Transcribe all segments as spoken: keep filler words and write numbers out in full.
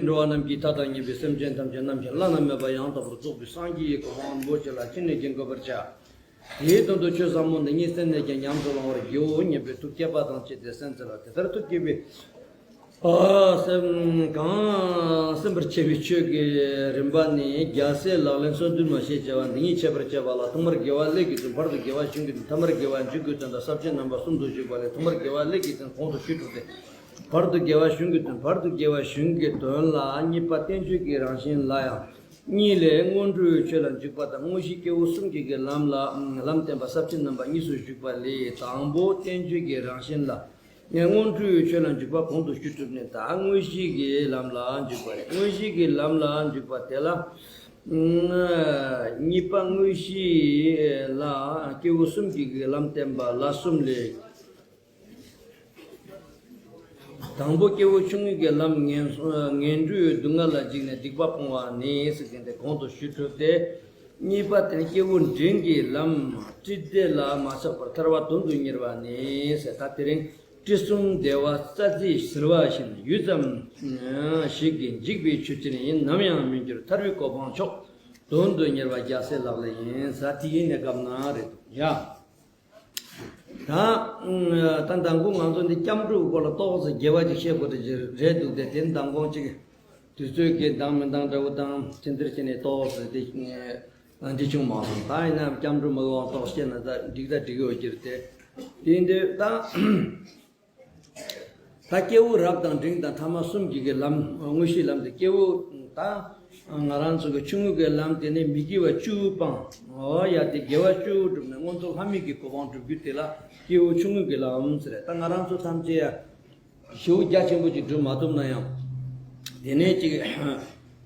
འགྲོ་བ་རྣམས་ཀྱི་མཐའ་དང་ཉེ་བའི་སེམས་ཅན་ཐམས་ཅད་རྣམ་མཁྱེན་བླ་ན་མེད་པ་ཡང་དག་པར་རྫོགས་པའི་སངས་རྒྱས་ཀྱི་གོ་འཕང་རིན་པོ་ཆེ་ལ་ཅི་ནས་ཀྱང་འགོད་པར་བྱ། དེའི་དོན་དུ་ཆོས་ཟབ་མོ་འདི་ཉིད་སེམས་ནས་ཀྱང་ཉམས་སུ་བླང་བར་བགྱིའོ་སྙམ་པའི་ཐུགས་བསྐྱེད་པ་དང་བཅས་ཏེ་གསན་འཚལ་ལོ། དེ་ལྟར་ཐུགས་བསྐྱེད་པའི་ཨ་སེམས་གང་གསན་པར་བྱ་བའི་ཆོས་ཀྱི་རིམ་པ་ནི་རྒྱལ་སྲས་ལག་ལེན་སོ་བདུན་མ་ཞེས་བྱ་བ་འདི་ཉིད་འཆད་པར་བྱ་བ་ལ། ཐོག་མར་དགེ་བ་ཀླད་ཀྱི་དོན། བར་དུ་དགེ་བ་གཞུང་གི་དོན། ཐ་མར་དགེ་བ་མཇུག་གི་དོན་དང་ས་བཅད་རྣམ་པ་གསུམ་དུ་བཞུགས་པ་ལས། ཐོག་མར་དགེ་བ་ཀླད་ཀྱི་དོན་གོང་དུ་ཞུས་གྲུབ་སྟེ། བར་དུ་དགེ་བ་གཞུང་གི་དོན། བར་དུ་དགེ་བ་གཞུང་གི་དོན་ལ་གཉིས་པ་བསྟན་བཅོས་ཀྱི་རང་བཞིན་ལ་ཡང་གཉིས་ལས། སྔོན་འགྲོའི་ཆོས་ལ་འཇུག་པ་དང་དངོས་གཞི་སྐྱེས་བུ་གསུམ་གྱི་གི་ལམ་ལ་ལམ་བསྟན་པ་ས་བཅད་རྣམ་པ་གཉིས་སུ་བཞུགས་པ་ལས། དང་པོ་བསྟན་བཅོས་ཀྱི་རང་བཞིན་ལ། སྔོན་འགྲོའི་ཆོས་ལ་འཇུག་པ་གོང་དུ་ཞུས་གྲུབ་ནས། ད་དངོས་གཞི་གི་ལམ་ལ་འཇུག་པ་རེད། དངོས་གཞི་གི་ལམ་ལ་འཇུག་པ་དེ་ལ། གཉིས་པ་དངོས་གཞི་ལ་སྐྱེས་བུ་གསུམ་གྱི་གི་ལམ་བསྟན་པ་ལ་གསུམ་ལས། དང་པོ་སྐྱེས་བུ་ཆུང་ངུའི་གི་ལམ་ངན་ངན་འགྲོའི་སྡུག་བསྔལ་ལ་འཇིགས་ནས་སྡིག་པ་སྤོང་བ་ནི་ཟེར་མཁན་དེ་གོང་དུ་ཞུས་གྲུབ་སྟེ། གཉིས་པ་དེ་ནི་སྐྱེས་བུ་འབྲིང་གི་ལམ་བཀྲེས་བདེ་ལ་མ་ཆགས་པར་ཐར་པ་དོན་དུ་གཉེར་བ་ནི་ཟེར། ད་དེ་རིང་བཀྲེས་གསུམ་བདེ་བ་རྩྭ་རྩེའི་ཟིལ་བ་བཞིན། ཡུད་ཙམ་ཞིག་གིས་འཇིག་པའི་ཆོས་ཅན་ཡིན། ནམ་ཡང་མི་འགྱུར་ཐར་པའི་གོ་འཕང་མཆོག་དོན་དུ་གཉེར་བ་རྒྱལ་སྲས་ལག་ལེན་ཡིན་ཟེར། དེ་ཡིན་ནས་སྐབས་ན་རེད་འདུག་ཡ། ད་ད་མདང་དགོང་ང་ཚོ་འདི་སྐྱབས་འགྲོའི་སྐོར་ལ་ཏོག་ཙམ་རྒྱས་པ་ཅིག་བཤད་དགོས་རེད་འདུག་སྟེ། དེ་མདང་དགོང་ཅིག་དུས་ཚོད་ཀྱི་འདང་མི་འདང་འདྲ་བོ་དང་དེ་འདིར་བྱས་ནས་ཏོག་ཙམ་དེ་འདི་བྱུང་མ་སོང་། ད་ཡིན་ན་སྐྱབས་འགྲོ་མི་དབང་ཏོག་བཤད་ན་ད་འགྲིག་ད་འགྲིག་ཡོད་ཀྱི་རེད་དེ། དེ་འདི་ད། ད་སྐྱེས་བུ་རབ་དང་འབྲིང་དང་ཐ་མ་གསུམ་གྱི་གི་ལམ། དངོས་གཞིའི་ལམ་དེ་སྐྱེས་བུ་ད་ང་རང་ཚོ་གི་ཆུང་ངུ་གི་ལམ་དེ་ནི་མི་དགེ་བ་བཅུ་སྤང་། འོ་ཡ། དེ་དགེ་བ་བཅུ་བསྒྲུབས་ནས་མངོན་མཐོ་ལྷ་མིའི་གི་གོ་འཕང་བསྒྲུབ་རྒྱུ་དེ་ལ་སྐྱེས་བུ་ཆུང་ངུ་གི་ལམ་ཟེར། ད་ང་རང་ཚོ་ཐམས་ཅད་ཡ་ཞེ་པོ་རྒྱ་ཆེན་པོ་ཅིག་སྒྲུབ་མ་ཐུབ་ན་ཡང་དེ་ནས་ཅིག་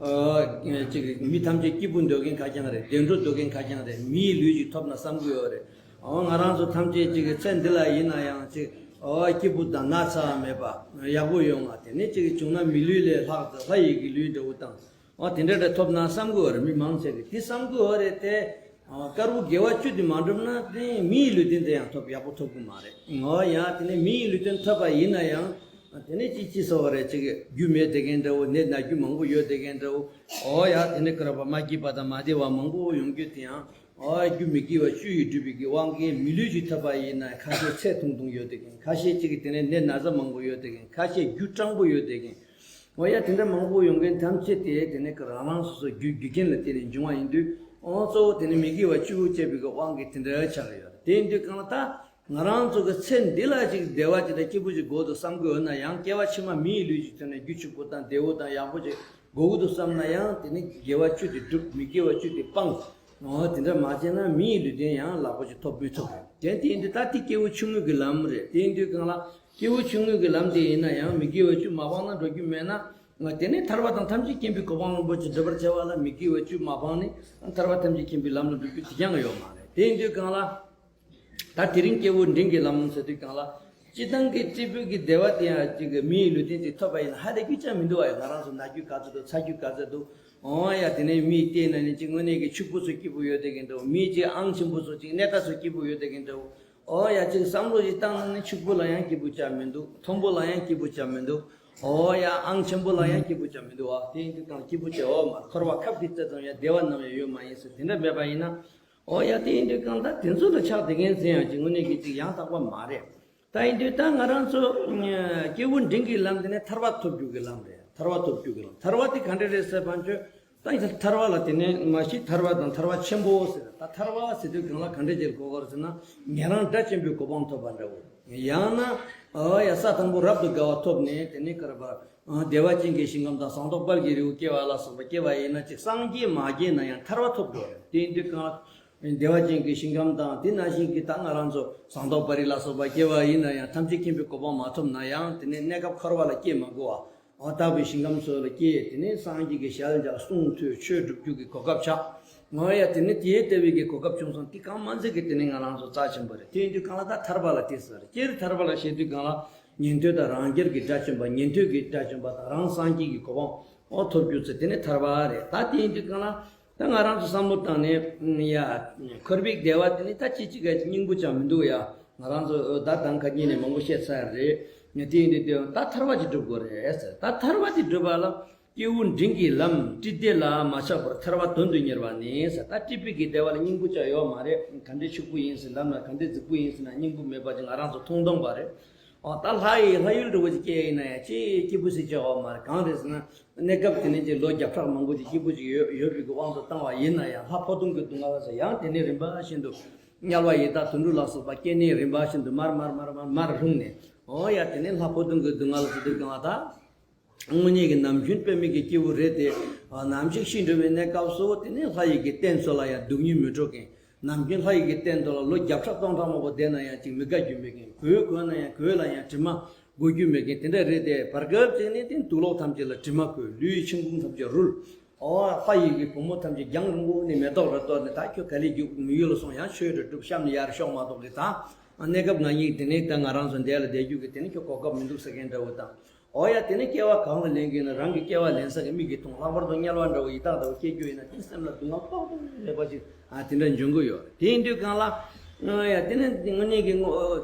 ཨ་ཅིག་མི་ཐམས་ཅད་སྐྱིད་པོ་འདོད་མཁན་ཁ་རྐྱང་རེད། བདེ་འགྲོ་འདོད་མཁན་ཁ་རྐྱང་རེད། མིའི་ལུས་ཅིག་ཐོབ་ན་བསམ་གྱི་ཡོད་རེད། འོ་ང་རང་ཚོ་ཐམས་ཅད་ཅིག་གི་ཚེ་འདི་ལ་ཡིན་ན་ཡང་ཅིག་འོ་སྐྱིད་པོ་དང་ན་ཚ་མེད་པ་ཡག་པོ་ཡོང་བ། དེ་ནས་ཅིག་བྱུང་ན་མི་ལུས་ལས་ལྷག་ཏུ་ལྷ་ཡི་གི་ལུས་འདྲ་བོ་དང་འོ་དེ་འདྲ་འདྲ་ཐོབ་ན་བསམ་གྱི་ཡོད་རེད། མི་མང་ཆེ་གིས་དེ་བསམ་གྱི་ཡོད་རེད་དེ། འོ་དཀར་པོ་དགེ་བ་བཅུ་དེ་མ་འགྲུབ་ན་དེ་མིའི་ལུས་རྟེན་དེ་ཡང་ཐོབ་ཡག་པོ་ཐོབ་གི་མ་རེད། འོ་ཡ། དེ་ནས་མིའི་ལུས་རྟེན་ཐོབ་པ་ཡིན་ན་ཡང་དེ་ནས་ཅིག་ཅི་ཟེར་བ་རེད། ཅིག་རྒྱུ་མེད་བསྡད་མཁན་འདྲ་བོ། ནད་ན་རྒྱུ་མང་པོ་ཡོད་བསྡད་མཁན་འདྲ་བོ། འོ་ཡ། དེ་ནས་ཀར་པ་མ་སྐྱིད་པ་དང་མ་བདེ་བ་མང་པོ་ཡོང་རྒྱུ་དེ་ཡང་། ཨ་རྒྱུ་མི་དགེ་བ་བཅུ་ཡིས་བསྒྲུབས་པའི་གི་དབང་གིས་མི་ལུས་ཅིག་ཐོབ་པ་ཡིན་ན་ཁ་ཤས་ཚད་ཐུང་ཐུང་ཡོད་བསྡད་མཁན། ཁ་ཤས་ཅིག་གི་དེ་ནས་ནད་ན་ཚ་མང་པོ་ཡོད་བསྡད་མཁན། ཁ་ཤས་རྒྱུ་སྤྲང་པོ་ཡོད་བསྡད་མཁན། འོ་ཡ། དེ་འདྲ་མང་པོ་ཡོང་མཁན་ཐམས་ཅད་དེ་དེ་ནས་ཀྱི་རང་རང་སོ་སོ་རྒྱུ་རྒྱུ་རྐྱེན་ལ་བརྟེན་ནས་འབྱུང་བ་ཡིན་དུས། ཨོ་གཙོ་བོ་དེ་ནི་མི་དགེ་བ་བཅུ་བཅས་པའི་གི་དབང་གིས་དེ་འདྲ་ཆགས་ཀྱི་ཡོད་རེད། དེ་ཡིན་དུས་གང་ལ་ད་ང་རང་ཚོ་གི་ཚེ་འདི་ལ་ཅིག་བདེ་བ་ཅིག་དང་སྐྱིད་པོ་ཅིག་དགོས་འདུག་བསམ་གྱི་ཡོད་ན་ཡང་། སྐྱེ་བ་ཕྱི་མ་མིའི་ལུས་ཅིག་ཐོབ་ནས་རྒྱུ་ཕྱུག་པོ་དང་བདེ་བོ་དང་ཡག་པོ་ཅིག་དགོས་ཀྱི་འདུག་བསམ་ན་ཡང་དེ་ནི་དགེ་བ་བཅུ་དེ་སྒྲུབ། མི་དགེ་བ་བཅུ་དེ་སྤང་། འོ་དེ་འདྲ་མ་བྱས་ན་མིའི་ལུས་རྟེན་ཡང་ལག་པ་ཅིག་ཐོབ་མི་ཐུབ། དེ་དེ་ཡིན་དུས་ད་དེ་སྐྱེས་བུ་ཆུང་ངུ་གི་ལམ་རེད། དེ་ཡིན་དུས་གང་ལ་སྐྱེས་བུ་ཆུང་ངུ་གི་ལམ་དེ་ཡིན་ན་ཡང་མི་དགེ་བ་བཅུ་མ་སྤངས་ན་འགྲོ་རྒྱུ་མེད་ན། དེ་ནས་ཐར་པ་དང་ཐམས་ཅད་མཁྱེན་པའི་གོ་འཕང་རིན་པོ་ཆེ་སྒྲུབ་པར་བྱ་བ་ལ་མི་དགེ་བ་བཅུ་མ་སྤངས་ནས་ཐར་པ་ཐམས་ཅད་མཁྱེན་པའི་ལམ་ལ་འགྲོ་རྒྱུ་དེ་ཀྱང་ཡོད་མ་རེད། དེ་ཡིན་དུས་གང་ལ། ད་དེ་རིང་སྐྱེས་བུ་འབྲིང་གི་ལམ་ཟེར་དུས་གང་ལ། སྤྱིར་བཏང་གི་སྐྱེས་བུ་གི་བདེ་བ་དེ་ཡང་ཅིག་གི་མིའི་ལུས་རྟེན་ཅིག་ཐོབ་པ་ཡིན་ན་ཧ་ལས་རྒྱུ་ཅང་མི་འདུག་བ། ཡ་ང་རང་ཚོ་ན་རྒྱུ་ག་ཚོད་འདུག་ཚ་རྒྱུ་ག་ཚོད་འདུག་འོ་ཡ། དེ་ནས་མིའི་ལྟས་ན་ནི་ཅིག་དངོས་གནས་ཀྱི་ཕྱུག་པོ་ཚོ་སྐྱིད་པོ་ཡོད་བསྡད་མཁན་འདྲ་བོ། མིའི་ཅིག་ཨང་ཆེན་པོ་ཚོ་ཅིག་གནས་ད་ཚོ་སྐྱིད་པོ་ཡོད་བསྡད་མཁན་འདྲ་བོ། འོ་ཡ། ཅིག་བསམ་བློ་ཞིག་བཏང་ན་ནི་ཕྱུག་པོ་ལ་ཡང་སྐྱིད་པོ་ཅང་མི་འདུག་མཐོན་པོ་ལ་ཡང་སྐྱིད་པོ་ཅང་མི་འདུག་འོ་ཡ། ཨང་ཆེན་པོ་ལ་ཡང་སྐྱིད་པོ་ཅང་མི་འདུག་བ། དེ་ཡིན་དུས་གང་སྐྱིད་པོ་ཅང་འོ་མ་འཁོར་བ་ཁབ་ཀྱི་རྩེ་ཙམ་ཡང་བདེ་བ་ནམ་ཡང་ཡོད་མ་ཡིན་ཟེར། དེ་འདྲ་མེད་པ་ཡིན་ན། འོ་ཡ། དེ་ཡིན་དུས་གང་ལྟར་དེ་ཚོ་ལ་ཆགས་བསྡད་མཁན་ཟེར་ཡང་ཅིག་དངོས་གནས་ཀྱི་ཅིག་ཡང་དག་པ་མ་རེད། ད་ཡིན་དུས་ད་ང་རང་ཚོ་སྐྱེས་བུ་འབྲིང་གི་ལམ་དེ་ནི་ཐར་པ་ཐོབ་རྒྱུ་གི་ལམ་རེད། ཐར་པ་ཐོབ་རྒྱུ་གི་ལམ། ཐར་པ་དེ་ག་འདྲ་རེད་ཟེར་བ་ཅོ། ད་ཡིན་ཐར་པ་ལ་དེ་ནས་མ་གཞི་ཐར་པ་དང་ཐར་པ་ཆེན་པོ་ཟེར། ད་ཐར་པ་ཟེར་དུས་གང་ལ་ག་འདྲ་ཅིག་གོ་དགོས་ཟེར་ན། ཉན་རང་དགྲ་ཆེན་པོའི་གོ་འཕང་ཐོབ་པ་འདྲ་བོ། ཡང་ན་ཨ་ཡ་ས་དང་པོ་རབ་ཏུ་དགའ་བ་ཐོབ་ནས་དེ་ནས་ཀར་པ་བདེ་བ་ཅན་གྱི་ཞིང་ཁམས་དང་ཟངས་མདོག་དཔལ་གྱི་རི་བོ་སྐྱེ་བ་ལ་སོགས་པ་སྐྱེ་བ་ཡིན་ན་ཅིག་སངས་རྒྱས་མ་སྐྱེས་ན་ཡང་ཐར་པ་ཐོབ་འགྲོ་རེད། དེ་ཡིན་དུས་གང་ལ། བདེ་བ་ཅན་གྱི་ཞིང་ཁམས་དང་དེ་ནང་བཞིན་གྱི་ད་ང་རང་ཚོ་ཟངས་མདོག་དཔལ་རི་ལ་སོགས་པ་སྐྱེ་བ་ཡིན་ན་ཡང་ཐམས་ཅད་མཁྱེན་པའི་གོ་འཕང་མ་ཐོབ་ན་ཡང་དེ་ནས་གནས་སྐབས་འཁོར་བ་ལ་སྐྱེ་མ་དགོས་པ། འོ་དག་པའི་ཞིང་ཁམས་སོགས་ལ་སྐྱེས། དེ་ནས་སངས་རྒྱས་ཀྱི་ཞལ་མཇལ་གསུང་ཐོས་ཆོས་སྒྲུབ་རྒྱུ་གི་གོ་སྐབས་ཆགས། འོ་ཡ། དེ་ནས་དེའི་ལྟ་བའི་གི་གོ་སྐབས་བྱུང་སོང་། དེ་གང་མ་ཚད་ཀྱི་དེ་ནས་ང་རང་ཚོ་རྩ་ཆེན་པོ་རེད། དེ་ཡིན་དུས་གང་ལ་ད་ཐར་པ་ལ་དེ་ཟེར། སྤྱིར་ཐར་པ་ལ་བཤད་དུས་གང་ལ་ཉན་ཐོས་དང་རང་རྒྱལ་གྱི་དགྲ་བཅོམ་པ། ཉན་ཐོས་ཀྱི་དགྲ་བཅོམ་པ་དང་རང་སངས་རྒྱས་ཀྱི་གོ་འཕང་འོ་ཐོབ་རྒྱུ་ཚེ་དེ་ནས་ཐར་པ་རེད། ད་དེ་ཡིན་དུས་གང་ལ། ད་ང་རང་ཚོ་བསམ་བློ་བཏང་ནས་ཡ། འཁོར་བའི་བདེ་བ་དེ་ནི་ད་ཅི་ཅི་ག་སྙིང་པོ་ཅང་མི་འདུག་ཡ། ང་རང་ཚོ་ད་དང་ཁ་ཉིན་ནས་མང་པོ་བཤད་ཚར་རེད། ངས་དེ་ཡིན་དུས་དེ་ད་ཐར་པ་ཅིག་སྒྲུབ་དགོས་རེད་ཟེར། ད་ཐར་པ་ཅིག་སྒྲུབ་པ་ལ་ སྐྱེས་བུ་འབྲིང་གི་ལམ་བཀྲིས་བདེ་ལ་མ་ཆགས་པར་ཐར་པ་དོན་དུ་གཉེར་བ་ནི་ཟེར། ད་བཀྲིས་པའི་གི་བདེ་བ་ལ་སྙིང་པོ་ཅིག་ཡོད་མ་རེད། ག་འདྲའི་ཕྱུག་པོ་ཡིན་ཟེར་ལམ་ལ་ག་འདྲའི་རྫིག་པོ་ཡིན་ཟེར་ན་སྙིང་པོ་མེད་པ་ཅིག་ང་རང་ཚོ་མཐོང་སྟོང་པ་རེད། ཨོ་ད་ལྷ་ཡི་ལྷ་ཡུལ་འདྲ་བོ་ཅིག་སྐྱེས་ཡིན་ན་ཡང་ཅིག་སྐྱིད་པོ་ཞིག་ཅིག་ཡོད་མ་རེད། གང་རེད་ཟེར་ན་གནས་སྐབས་དེ་ནས་ཅིག་ལོ་བརྒྱ་ཕྲག་མང་པོ་ཅིག་སྐྱིད་པོ་ཅིག་ཡོད་ཡོད་པའི་གི་དབང་དུ་བཏང་བ་ཡིན་ན་ཡང་ལྷ་འཕོ་ལྟུང་གི་སྡུག་བསྔལ་ལ་ཟེར་ཡང་དེ་ནས་རིམ་པ་བཞིན་དུ་དམྱལ་བ་ཡི་དྭགས་དུད་འགྲོ་ལ་སོགས་པ་སྐྱེ་གནས་རིམ་པ་བཞིན་དུ་མར་མར་མར་མར་མར་ལྷུང་ནས། ཨོ་ཡ་དེ་ནས་ལྷ་འཕོ་ལྟུང་གི་སྡུག་བསྔལ་ཟེར་དུས་གང་ལ་ད། དངོས་གནས་ཀྱི་ནམ་རྒྱུན་དཔེ་མེད་ཀྱི་སྐྱིད་པོ་རེད་དེ། ནམ་ཞིག་ཤི་འགྲོ་བའི་གནས་སྐབས་སུ་དེ་ནས་ལྷ་ཡི་གི་རྟེན་ཚོ་ལ་ཡང་སྡུག་བསྔལ་མི་འཕྲོད་མཁན། ནམ་རྒྱུན་ལྷ་ཡི་གི་རྟེན་དུ་ལ་ལོ་བརྒྱ་ཕྲག་སྟོང་ཕྲག་མང་པོ་བསྡད་ན་ཡང་ཅིག་མི་དགའ་རྒྱུ་མེད་མཁན། གོས་གོན་ན་ཡང་གོས་ལ་ཡང་དྲི་མ་དགོས་རྒྱུ་མེད་མཁན་དེ་འདྲ་རེད་དེ། བར་སྐབས་ཅིག་ནས་དེ་དུག་ལོག་ཐམས་ཅད་ལ་དྲི་མ་བཀོད། ལུས་ཆིན་གུང་ཐམས་ཅད་རུལ། ཨོ་ལྷ་ཡི་གི་བུ་མོ་ཐམས་ཅད་རྒྱང་རིང་པོ་ནས་མེ་ཏོག་རེ་གཏོར་ནས། ད་ཁྱོད་ག་ལེ་རྒྱུག་མི་ཡུལ་ལ་སོང་ཡང་ཆོས་འདྲ་སྒྲུབ་གཤམ་ནས་ཡར་ཤོག་མ་གཏོགས་གི་ད་གནས་སྐབས་ང་གཉིས་དེ་ནས་ད་ང་རང་ཚོ་འདས་ལ་བསྡད་རྒྱུ་གི་དེ་ནས་ཁྱོད་གོ་སྐབས་མི་འདུག་ཟེར་མཁན་འདྲ་བོ་དང་། ཨོ་ཡ་དེ་ནས་སྐྱེ་བ་གང་ལ་ལེན་གྱི་ན་རང་གི་སྐྱེ་བ་ལེན་ས་གི་མིག་གིས་མཐོང་། ལྷག་པར་དུ་དམྱལ་བ་འདྲ་བོ་ཡི་དྭགས་འདྲ་བོ་སྐྱེ་རྒྱུ་ཡིན་ན་དེ་སེམས་ལ་སྡུག་བསྔལ་དཔག་ཏུ་མེད་པ་ཞིག་ཨ་དེ་འདྲ་འབྱུང་གི་ཡོད་རེད། དེ་ཡིན་དུས་གང་ལ་ཨ་ཡ་དེ་ནས་དངོས་གནས་ཀྱི་ངོ་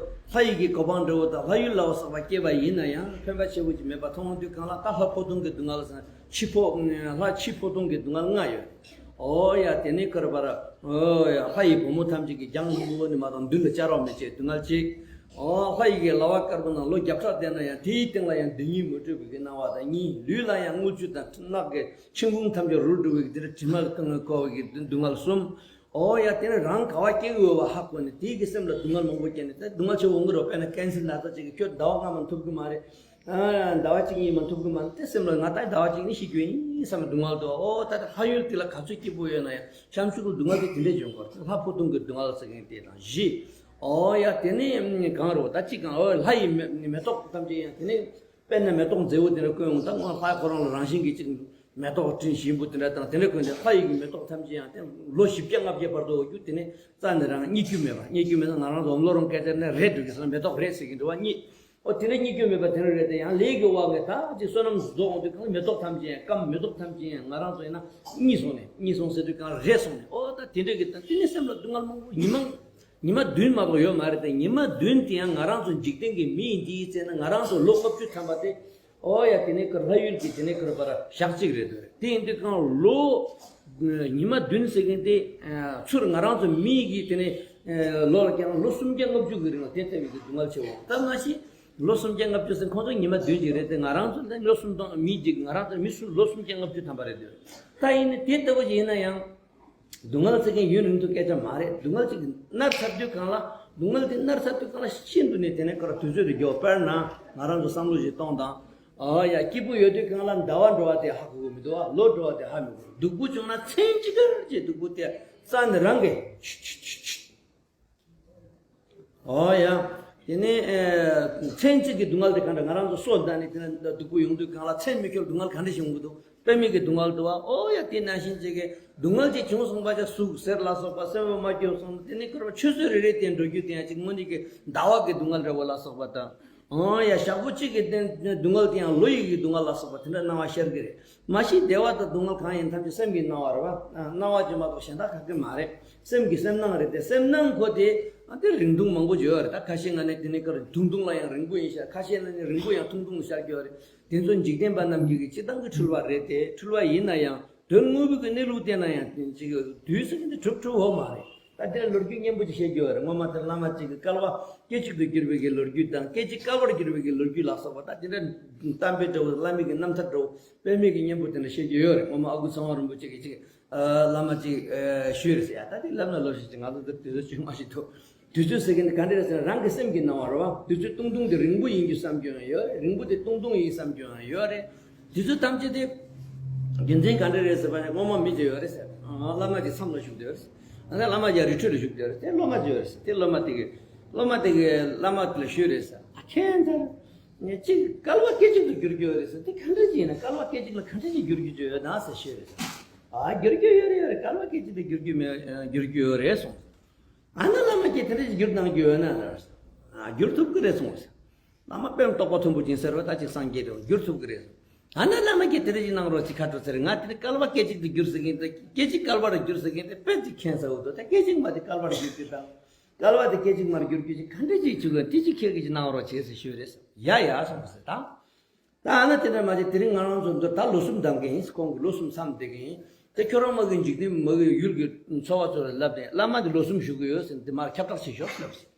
ལྷ་ཡི་གི་གོ་འཕང་འདྲ་བོ་དང་ལྷ་ཡུལ་ལ་བ་སོགས་པ་སྐྱེས་པ་ཡིན་ན་ཡང་ཕན་པ་ཆེ་བོ་ཅིག་མེད་པ་མཐོང་དུས་གང་ལ་ད་ལྷ་འཕོ་ལྟུང་གི་སྡུག་བསྔལ་ཟེར་ན་འཆི་འཕོ་ལྷ་འཆི་འཕོ་ལྟུང་གི་སྡུག་བསྔལ་ལྔ་ཡོད་རེད། ཨོ་ཡ་དེ་ནས་ཁར་བར་ཨོ་ཡ་ལྷ་ཡི་བུ་མོ་ཐམས་ཅད་ཀྱིས་རྒྱང་རིང་པོ་ནས་མ་གཏོགས་མདུན་ལ་བཅར་བ་མི་བྱེད་སྡུག་བསྔལ་གཅིག་ཨོ་ལྷ་ཡི་གི་ལ་བ་དཀར་པོ་ནང་ལོ་བརྒྱ་ཕྲག་བསྡད་ན་ཡང་དེའི་སྟེང་ལ་ཡང་སྡུག་བསྔལ་མི་འཕྲོད་པའི་གི་སྣང་བ་དང་གཉིས། ལུས་ལ་ཡང་རྔུལ་ཆུ་དང་རྣག་གི་ཆིན་གུང་ཐམས་ཅད་རུལ་འགྲོ་བའི་གི་དེ་འདྲ་དྲི་མ་གང་གི་འཁོར་བའི་གི་སྡུག་བསྔལ་གསུམ། ཨོ་ཡ་དེ་ནས་རང་ག་བ་སྐྱེ་གི་ཡོད་པ་ཧ་གོ་ནས་དེའི་གི་སེམས་ལ་སྡུག་བསྔལ་མང་པོ་སྐྱེས་ནས་དེ་སྡུག་བསྔལ་ཆེ་བོ་འོང་གི་རེད། དཔེར་ན་ཀན་སར་ན་ཚ་ཅིག་གིས་ཁྱོད་ཟླ་བ་ལྔ་མ་ཐུབ་གི་མ་རེད། ཨ་ཟླ་བ་གཅིག་གཉིས་མ་ཐུབ་གི་མ་རེད། དེ་སེམས་ལ་ང་ད་ཟླ་བ་གཅིག་གཉིས་ཤི་རྒྱུ་ཡིན་བསམ་པའི་སྡུག་བསྔལ་འདུག་ཨོ་ད་ལྟ་ལྷ་ཡུལ་དེ་ལ་ག་ཚོད་སྐྱིད་པོ་ཡོད་ན་ཡང་བྱམས་ཆུ་ལུ་སྡུག་བསྔལ་དེ་དེ་འདྲས་འབྱུང་གི་རེད། ལྷ་འཕོ་ལྟུང་གི་སྡུག་བསྔལ་ཟེར་མཁན་དེ་དང་བཞི། ཨོ་ཡ་དེ་ནས་གང་རེད་ད་གཅིག་གང་ཨོ་ལྷ་ཡི་མེ་མེ་ཏོག་ཐམས་ཅད་ཡང་དེ་ནས་དཔེར་ན་མེ་ཏོག་མཛེས་པོ་དེ་འདྲ་བཀོད་འོང་ད་ངོ་ལྷ་ཁོ་རང་ལ་རང་བཞིན་གྱིས་གཅིག་མེ་ཏོག་སྤྲིན་ཞིམ་པོ་དེ་འདྲ་དང་དེ་འདྲ་བཀོད་ནས་ལྷ་ཡི་གི་མེ་ཏོག་ཐམས་ཅད་ཡང་དེ་ལོ་བཞི་བརྒྱ་ལྔ་བརྒྱ་བར་དུ་འོ་རྒྱུ་དེ་ནས་རྩ་ནས་རང་རྙེད་རྒྱུ་མེད་པ། རྙེད་རྒྱུ་མེད་ན་ང་རང་ཚོ་འོམ་ལོ་རོང་སྐད་ཆ་ནས་རེད་འགྲོ་གི་སོང་མེ་ཏོག་རེད་ཟེར་གྱི་འདྲ་བ་རྙེད། ཨོ་དེ་འདྲ་རྙེད་རྒྱུ་མེད་པ་དེ་འདྲ་རེད་དེ་ཡང་ལས་ཀྱི་དབང་གིས་ད་ཅིག་བསོད་ནམས་རྫོགས་འོང་དུས་གང་མེ་ཏོག་ཐམས་ཅད་ཡང་སྐམ། མེ་ཏོག་ཐམས་ཅད་ཡང་ང་རང་ཚོ་ཡིན་ན་རྙེད་སོང་ནས་རྙེད་སོང་ཟེར་དུས་གང་རེད་སོང་ནས་ཨོ་ད་དེ་འདྲ་གི་ད་དེ་ནས་སེམས་ལ་སྡུག་བསྔལ་མང་པོ་ཉི་མ་ཉི་མ་བདུན་མ་གཏོགས་ཡོད་མ་རེད་དེ། ཉི་མ་བདུན་དེ་ཡང་ང་རང་ཚོ་འཇིག་རྟེན་གྱི་མི་ཡིན་དེའི་ཚེ་ན་ང་རང་ཚོ་ལོ་ལྔ་བཅུ་ཐམ་པ་དེ་ཨོ་ཡ་དེ་ནས་ཁར་ལྷ་ཡུལ་གྱི་དེ་ནས་ཁར་བར་ཞག་གཅིག་རེད་འདུག་དེ་ཡིན་དུས་གང་ལོ་ཉི་མ་བདུན་ཟེར་མཁན་དེ་ཚུར་ང་རང་ཚོ་མི་གི་དེ་ནས་ལོ་ལ་ཀྱང་ལོ་སུམ་བརྒྱ་ལྔ་བཅུ་གི་རིང་ལ་དེ་ལྟ་བུའི་གི་སྡུག་བསྔལ་ཆེ་བ་ད་མ་གཞི་ལོ་སུམ་བརྒྱ་ལྔ་བཅུ་ཟེར་ཁོང་ཚོ་ཉི་མ་བདུན་ཅིག་རེད་དེ། ང་རང་ཚོ་ལོ་སུམ་སྟོང་མི་གཅིག་ང་རང་ཚོ་མི་སུ་ལོ་སུམ་བརྒྱ་ལྔ་བཅུ་ཐམ་པ་རེད་འདུག་ད་ཡིན་ན་དེ་ལྟ་བུ་ཅིག་ཡིན་ན་ཡང་། སྡུག་བསྔལ་ཟེར་མཁན་ཡུན་རིང་དུ་སྐད་ཆ་མ་རེད། སྡུག་བསྔལ་ཅིག་མནར་ཚར་དུས་གང་ལ་སྡུག་བསྔལ་དེ་མནར་ཚར་དུས་གང་ལ་ཤིན་ཏུ་ནས་དེ་ནས་ཁོ་ར་དུས་ཚོད་དུ་འགྱོ། དཔེར་ན་ང་རང་ཚོ་བསམ་བློ་ཞིག་གཏོང་དང་། ཨ་ཡ་སྐྱིད་པོ་ཡོད་དུས་གང་ལ་ཟླ་བ་འགྲོ་བ་དེ་ཧ་གོ་གི་མི་འདུག་བ། ལོ་འགྲོ་བ་དེ་ཧ་མི་གོ། སྡུག་པོ་བྱུང་ན་མཚན་གཅིག་གར་གྱི་སྡུག་པོ་དེ་རྩ་ནས་རང་གི་ཆུ་ཆུ་ཆུ་ཆུ། ཨོ་ཡ། དེ་ནས་ཨེ་མཚན་གཅིག་གི་སྡུག་བསྔལ་དེ་གང་འདྲ། ང་རང་ཚོ་སོ་ཟླ་ནས་དེ་ན་སྡུག་པོ་ཡོང་དུས་གང་ལ་མཚན་མི་འཁྱོལ་སྡུག་བསྔལ་ག་འདྲ་ཞིག་ཡོང་གི་འདུག་དཔེ་མེད་ཀྱི་སྡུག་བསྔལ་འདུག་བ། ཨོ་ཡ་དེ་ནང་བཞིན་གཅིག་གི་སྡུག་བསྔལ་ཅིག་བྱུང་སོང་པ་ཅིག་ཟུག་གཟེར་ལ་སོགས་པ་སེར་པོ་མ་སྐྱོ་སོང་དེ་ནས་ཁོ་ར་ཆུ་ཚོད་རེ་རེ་བསྟན་འགྲོ་རྒྱུ་དེ་ཡང་ཅིག་དངོས་གནས་ཀྱི་ཟླ་བ་གི་སྡུག་བསྔལ་འདྲ་བོ་ལ་སོགས་པ་དང་། ཨོ་ཡ་ཞག་པོ་གཅིག་གི་སྡུག་བསྔལ་དེ་ཡང་ལོ་ཡི་གི་སྡུག་བསྔལ་ལ་སོགས་པ་དེ་འདྲ་སྣང་བ་ཤར་གི་རེད། མ་གཞི་བདེ་བ་དང་སྡུག་བསྔལ་གང་ཡིན་ཐམས་ཅད་སེམས་ཀྱི་སྣང་བ་རེད་བ། སྣང་བ་ཅིག་མ་གཏོགས་གཞན་དག་ག་གེ་མ་རེད། སེམས་ཀྱི་སེམས་སྣང་རེད་དེ། སེམས་སྣང་ཁོ་དེ་ཨ་དེ་རིང་ཐུང་མང་པོ་ཅིག་ཡོད་རེད། ད་ཁ་ཤས་ང་ནས་དེ་ནས་ཀར་ཐུང་ཐུང་ལ་ཡང་རིང་པོ་ཡིན་ཤག་ཁ་ཤས་ལ་ནི་རིང་པོ་ཡང་ཐུང་ཐུང་ལ་ཤར་གྱི་ཡོད་རེད། དེ་ཚོ་འཇིག་རྟེན་པ་རྣམས་ཀྱི་གི་སྤྱི་བཏང་གི་འཁྲུལ་བ་རེད་དེ། འཁྲུལ་བ་ཡིན་ན་ཡང་དོན་དངོས་པོའི་གི་གནས་ལུགས་བལྟས་ན་ཡང་ཅིག་དུས་ཟེར་གི་འདི་གྲུབ་གྲུབ་འོ་མ་རེད། ད་དེ་ལ་ལོ་རྒྱུས་སྙན་པོ་ཅིག་བཤད་རྒྱུ་ཡོད་རེད། སྔོན་མ་དེར་བླ་མ་གཅིག་གི་སྐལ་བ་སྐད་ཅིག་ཏུ་གྱུར་པའི་གི་ལོ་རྒྱུས་དང་སྐད་ཅིག་སྐལ་བར་གྱུར་པའི་གི་ལོ་རྒྱུས་ལ་སོགས་པ་ད་དེ་འདྲ་གཏམ་དཔེ་འདྲ་བོ་བླ་མའི་གི་རྣམ་ཐར་འདྲ་བོ་དཔེ་མེད་ཀྱི་སྙན་པོ་དེ་འདྲ་བཤད་རྒྱུ་ཡོད་རེད། སྔོན་མ་ཨ་ཁུ་ཚང་བ་རིན་པོ་ཆེ་གིས་ཅིག་བླ་མ་ཅིག་ཞུས་རེད་ཟེར་ཡ། ད་དེ་ལབ་ན་ལོ་ཞིག་ཅིག་ང་ཚོ་འདིར་དུས་ཚོད་ཅིག་མ་ཞིག་ཐུབ། དུས་ཚོད་ཟེར་གི་འདི་ག་འདྲ་རེད་ཟེར་ན་རང་གི་སེམས་ཀྱི་སྣང་བ་རེད་བ། དུས་ཚོད་ཏུང་ཏུང་དེ་རིང་པོ་ཡིན་རྒྱུ་བསམ་རྒྱུ་ཡང་ཡོད་རེད། རིང་པོ་དེ་ཏུང་ཏུང་ཡིན་བསམ་རྒྱུ་ཡང་ཡོད་རེད། དུས་ཚོད་ཐམས་ཅད་དེ་རྒྱུ་མཚན་ག་འདྲ་རེད་ཟེར་བ་ནི་སྔོན་མ་མི་ཅིག་ཡོད་རེད་ཟེར། བླ་མ་ཅིག་མཚམས་ལ་བཞུགས་བསྡད་ཡོད་རེད་ཟེར། ཨ་ནི་བླ་མ་ཅིག་རི་ཁྲོད་ལ་བཞུགས་བསྡད་ཡོད་རེད་ཟེར། དེ་སློབ་མ་ཅིག་ཡོད་རེད་ཟེར། དེ་སློབ་མ་དེ་གི་སློབ་མ་དེ་གི་བླ་མ་དེ་ལ་ཞུས་རེད་ཟེར། ཨ་ཁྱེད་ཚོ་ངས་གཅིག་སྐལ་བ་སྐད་ཅིག་ཏུ་འགྱུར་རྒྱུ་ཡོད་རེད་ཟེར། དེ་ག་འདྲ་ཅིག་ཡིན་ན་སྐལ་བ་སྐད་ཅིག་ལ་ག་འདྲ་ཅིག་འགྱུར་རྒྱུ་ཅིག་ཡོད་ན་ཟེར་ཞུས་རེད་ཟེར། ཨ་འགྱུར་རྒྱུ་ཡོད་རེད་ཡོད་རེད། སྐལ་བ་སྐད་ཅིག་ཏུ་འགྱུར་རྒྱུ་མེད། འགྱུར་རྒྱུ་ཡོད་རེད་གསུངས། ཨ་ནི་བླ་མ་ཁྱེད་དེ་འདྲ་ཞིག་བསྒྱུར་གནང་རྒྱུ་ཡོད་ན་ལ། ཨ་བསྒྱུར་ཐུབ་ཀྱི་རེད་གསུངས། བླ་མ་དཔེ་རྟོགས་པ་མཐོན་པོ་ཅན་ཟེར་བ་ད་ཅིག་སངས་རྒྱས་རེད། བསྒྱུར་ཐུབ་ཀྱི་རེད། ཨ་ནི་བླ་མ་ཁྱེད་དེ་འདྲ་ཞིག་གནང་རོགས་ཅིག་ཁ་དྲོ་ཟེར། ང་དེ་ནི་སྐལ་བ་སྐད་ཅིག་ཏུ་བསྒྱུར་ཟེར་མཁན་དེ་སྐད་ཅིག་སྐལ་བ་རུ་བསྒྱུར་ཟེར་མཁན་དེ་དཔེ་ཅིག་མཁྱེན་ས་འོ་དོ། ད་སྐད་ཅིག་མ་དེ་སྐལ་བ་རུ་བསྒྱུར་རྒྱུ་དང་། སྐལ་བ་དེ་སྐད་ཅིག་མར་བསྒྱུར་རྒྱུ་ཅིག་ག་འདྲ་ཅིག་བྱུང་ག་དེ་ཅིག་ཁྱེད་ཀྱིས་ཅིག་གནང་རོགས་བྱེད་ཟེར་ཞུས་རེད། ཡ་ཡ་གསུངས་ཟེར་ད། ད་ཨ་ན་དེ་འདྲ་མ་བྱེད། དེ་རིང་ང་རང་ཚོ་འདིར་ད་ལོ་གསུམ་འདེམས་མཁན་ཡིན། ཁོང་གིས་ལོ་གསུམ་མཚམས་བསྡད་མཁན་ཡིན། དེ་ཁྱོད་རང་མ་གི་འཇིག་རྟེན་མ་གི་ཡུལ་གྱི་འཚོ་བ་ཚོ་ལ་ལབ་ནས་བླ་མ་དེ་ལོ་གསུམ་བཞུགས་ཀྱི་ཡོད་ཟེར་ནས་དེ་མར་ཁྱབ་བསྒྲགས་བྱེད་ཤོག་ལབ་ཟེར།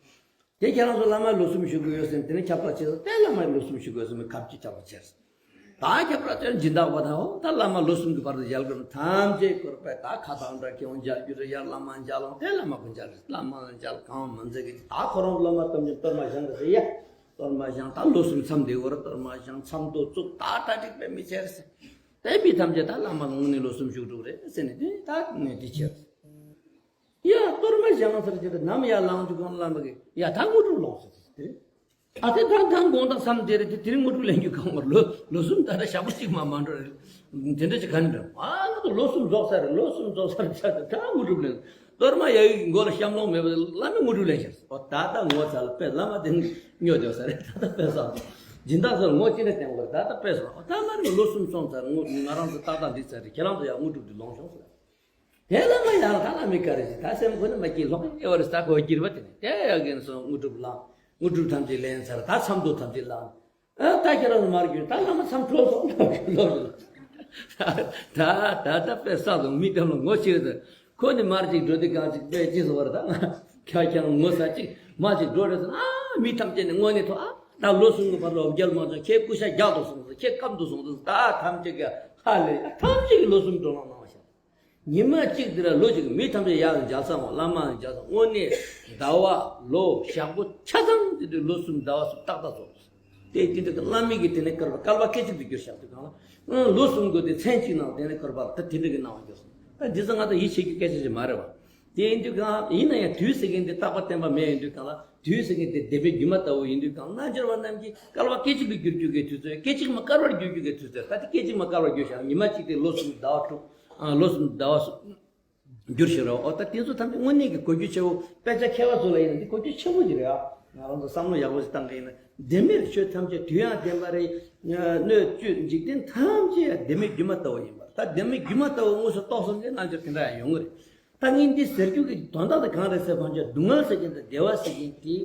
དེ་ཁྱེད་རང་ཚོ་བླ་མ་ལོ་གསུམ་བཞུགས་ཀྱི་ཡོད་ཟེར་ནས་དེ་ནས་ཁྱབ་བསྒྲགས་བྱེད་ཟེར། དེ་བླ་མ་ལོ་གསུམ་བཞུགས་ཀྱི་ཡོད་ཟེར་ནས་ཁབ་ཅིག་ཁྱབ་བསྒྲགས་བྱས་ཟེར། ད་ཁྱབ་བསྒྲགས་དེར་སྦྱིན་བདག་པ་དང་། འོ་ད་བླ་མ་ལོ་གསུམ་གྱི་བར་དུ་མཇལ་དགོས་ན་ཐམས་ཅད་སྐོར་པས་ད་ཁ་བཏགས་འདྲ་ཁེ་འོང་མཇལ་རྒྱུ་རེད། ཡར་བླ་མ་མཇལ་ལོང་དེ་བླ་མ་གུན་མཇལ་རེད། བླ་མ་མཇལ་གང་མ་མཛད་གི་ད་ཁོ་རང་བླ་མ་བསྟོད་སྙོམས་གཏོར་མ་བཞེངས་རེད་ཟེར་ཡ། གཏོར་མ་བཞེངས། ད་ལོ་གསུམ་མཚམས་བསྡད་དགོས་རེད། གཏོར་མ་བཞེངས། མཚམས་བསྡོ་བཙུགས། ད་གྲ་སྒྲིག་དཔེ་མི་བྱས་རེད་ཟེར། དེ་མི་ཐམས་ཅད་ད་བླ་མ་ལ་དངོས་གནས་ལོ་གསུམ་བཞུགས་འགྲོ་གི་རེད་ཟེར་ནས་དེ་ད་ནས་དེ་བྱས་རེད། ཡ་གཏོར་མ་བཞེངས་ཚར་རྗེས་དུ་ནམ་ཡར་ལངས་རྒྱུ་གང་བླ་མ་གིས་ཡ་ད་དངོས་གྲུབ་ལོངས་སོང་ཟེར་དེ། ཨ་དེ་ད་ད་དགོང་དག་མཚམས་དེ་རེད་དེ། དེ་རིང་དངོས་གྲུབ་ལེན་རྒྱུ་གང་བར་ལོ་ལོ་གསུམ་ད་ལྟ་ཞག་པོ་གཅིག་མ་མ་འགྲོ་རེད། དེ་འདྲ་ཅིག་ག་ནས་འགྲོ། ཨ་ང་ཚོ་ལོ་གསུམ་རྫོགས་ཚར་རེད། ལོ་གསུམ་རྫོགས་ཚར་ཚར་དུ་ད་དངོས་གྲུབ་ལེན། གཏོར་མ་ཡ་ཡི་མགོ་ལ་བཤམས་ལོང་མེད་པ་བླ་མས་དངོས་གྲུབ་ལེན་ཤག་ཨོ་ད་ད་ངོ་ཚ་ལ་དཔེ་བླ་མ་དེ་སྨྱོ་བསྡད་ས་རེད། ད་ད་དཔེ་བསགས་སོང་། སྦྱིན་བདག་ཚོར་ངོ་ཅི་འདྲ་བསྟན་དགོས་རེད། ད་ད་དཔེ་སོང་། ཨོ་ད་བླ་མས་ལོ་གསུམ་སོང་ཚར། ངོ་ང་རང་ཚོ་ཏག་ཏག་འགྲིག་ཚར་རེད། ཁྱེད་རང་ཚོ་ཡང་དངོས་གྲུབ་འདི་ལོངས་ཤོག་ཟེར། དེ་ལ་མ་ཡང་ད་ལ་མི་དགའ་རེ་ཞིག་ད་སེམས་ཁོ་ན་མ་སྐྱིད་ལོག་ཨེ་བ་རེ་ས་ཁོ་སྐྱིད་པ་དེ་ནི་དེ་ཡག་གིན་སོང་། དངོས་གྲུབ་བླངས། དངོས་གྲུབ་ཐམས་ཅད་ལེན་ཚར། ད་མཚམས་བསྡོ་ཐམས་ཅད་བླངས། ཨ་ད་ཁྱེད་རང་མར་གྱུར། ད་བླ་མ་མཚམས་གྲོལ་སོང་ལོག་ལོག་ད་ད་ད་དཔེ་བསགས་སོང་། མི་ཐམས་ལ་ངོ་ཤེས་ཟེར། ཁོ་ནི་མར་ཅིག་འགྲོ་དུས་གང་ཅིག་དཔེ་ཅི་ཟེར་བ་རེད། ད་ང་ཁྱ་ཁྱང་ངོ་ས་ཅིག་མ་ཅིག་འགྲོ་རེད་ཟེར། ཨ་མི་ཐམས་ཅད་ནི་དངོས་གནས་ཐོག་ཨ་ད་ལོ་གསུམ་གྱི་བར་ལ་འོ་བརྒྱལ་མ་སོང་། ཁྱེད་སྐུ་ཤ་རྒྱག་ཏུ་སོང་ཟེར། ཁྱེད་སྐམ་དུ་སོང་ཟེར། ད་ཐམས་ཅད་ཀྱི་ཧ་ལས། ཐམས་ཅད་ཀྱི་ལོ་གསུམ་འགྲོ་ལོང་གནང་བ་ཤག་ཉི་མ་གཅིག་འདི་ལ་ལོ་གཅིག་མི་ཐམས་ཅད་ཡར་མཇལ་ས་འོང་། བླ་མ་མཇལ་ས་འོང་། དངོས་གནས་ཟླ་བ་ལོ་ཞག་པོ་ཆ་ཚང་དེ་དུས་ལོ་གསུམ་ཟླ་བ་གསུམ་ཏག་ཏག་ཚོགས། དེ་དེ་འདྲ་གི་བླ་མ་གིས་དེ་ནས་བསྐལ་པ་བསྐལ་པ་སྐད་ཅིག་ཏུ་བསྒྱུར་བཞག་དུས་གང་ལ་ལོ་གསུམ་དགོས་ཏེ་མཚན་གཅིག་ནང་དེ་ནས་བསྐལ་པ་ད་དེ་འདྲ་གི་སྣང་བ་འགྱུར་སོང་། ད་འདི་ཚོ་ང་ཚོ་ཡིད་ཆེས་རྒྱུ་སྐད་ཆ་ཞིག་མ་རེད་བ། དེ་ཡིན་དུས་གང་ཡིན་ན་ཡང་དུས་ཟེར་མཁན་དེ་རྟག་པ་བརྟན་པ་མེད་ཡིན་དུས་གང་ལ། དུས་ཟེར་མཁན་དེ་བདེན་པའི་སྒྱུ་མ་ལྟ་བུ་ཡིན་དུས་གང་ལ། རྣལ་འབྱོར་པ་རྣམས་ཀྱིས་བསྐལ་པ་སྐད་ཅིག་ཏུ་བསྒྱུར་རྒྱུ་གི་དུས་ཚོད། སྐད་ཅིག་མ་བསྐལ་པར་བསྒྱུར་རྒྱུ་གི་དུས་ཚོད། ད་དེ་སྐད་ཅིག་མ་བསྐལ་པར་བསྒྱུར་བཞག་ཉི་མ་གཅིག་དེ་ལོ་གསུམ་ཟླ་བ་དྲུག་ཨ་ལོ་གསུམ་ཟླ་བ་གསུམ་བསྒྱུར་ཞིག་རོ། ཨོ་ད་དེ་ཚོ་ཐམས་ཅད་དངོས་གནས་ཀྱི་གོ་རྒྱུ་ཆེ་བོ། དཔེ་ཆ་མཁས་པ་ཚོ་ལ་ཡིན་ན་དེ་གོ་རྒྱུ་ཆེ་བོ་ཞིག་རེད་ཨ། ང་རང་ཚོ་བསམ་བློ་ཡག་པོ་ཞིག་བཏང་གི་ཡིན་ན། བདེན་པའི་ཆོས་ཐམས་ཅད་དུས་ཡང་བདེན་པ་རེད། སྣོད་བཅུད་འཇིག་རྟེན་ཐམས་ཅད་ཡང་བདེན་པའི་སྒྱུ་མ་ལྟ་བུ་ཡིན་པ། ད་བདེན་པའི་སྒྱུ་མ་ལྟ་བུ་དངོས་སུ་རྟོགས་སོང་ཚེ་རྣལ་འབྱོར་དེ་འདྲ་ཡང་ཡོང་གི་རེད། ད་ངས་འདི་ཟེར་རྒྱུ་གི་དོན་དག་དེ་གང་རེད་ཟེར་བ་ཅིན་སྡུག་བསྔལ་ཟེར་མཁན་དང་བདེ་བ་ཟེར་མཁན་དེ་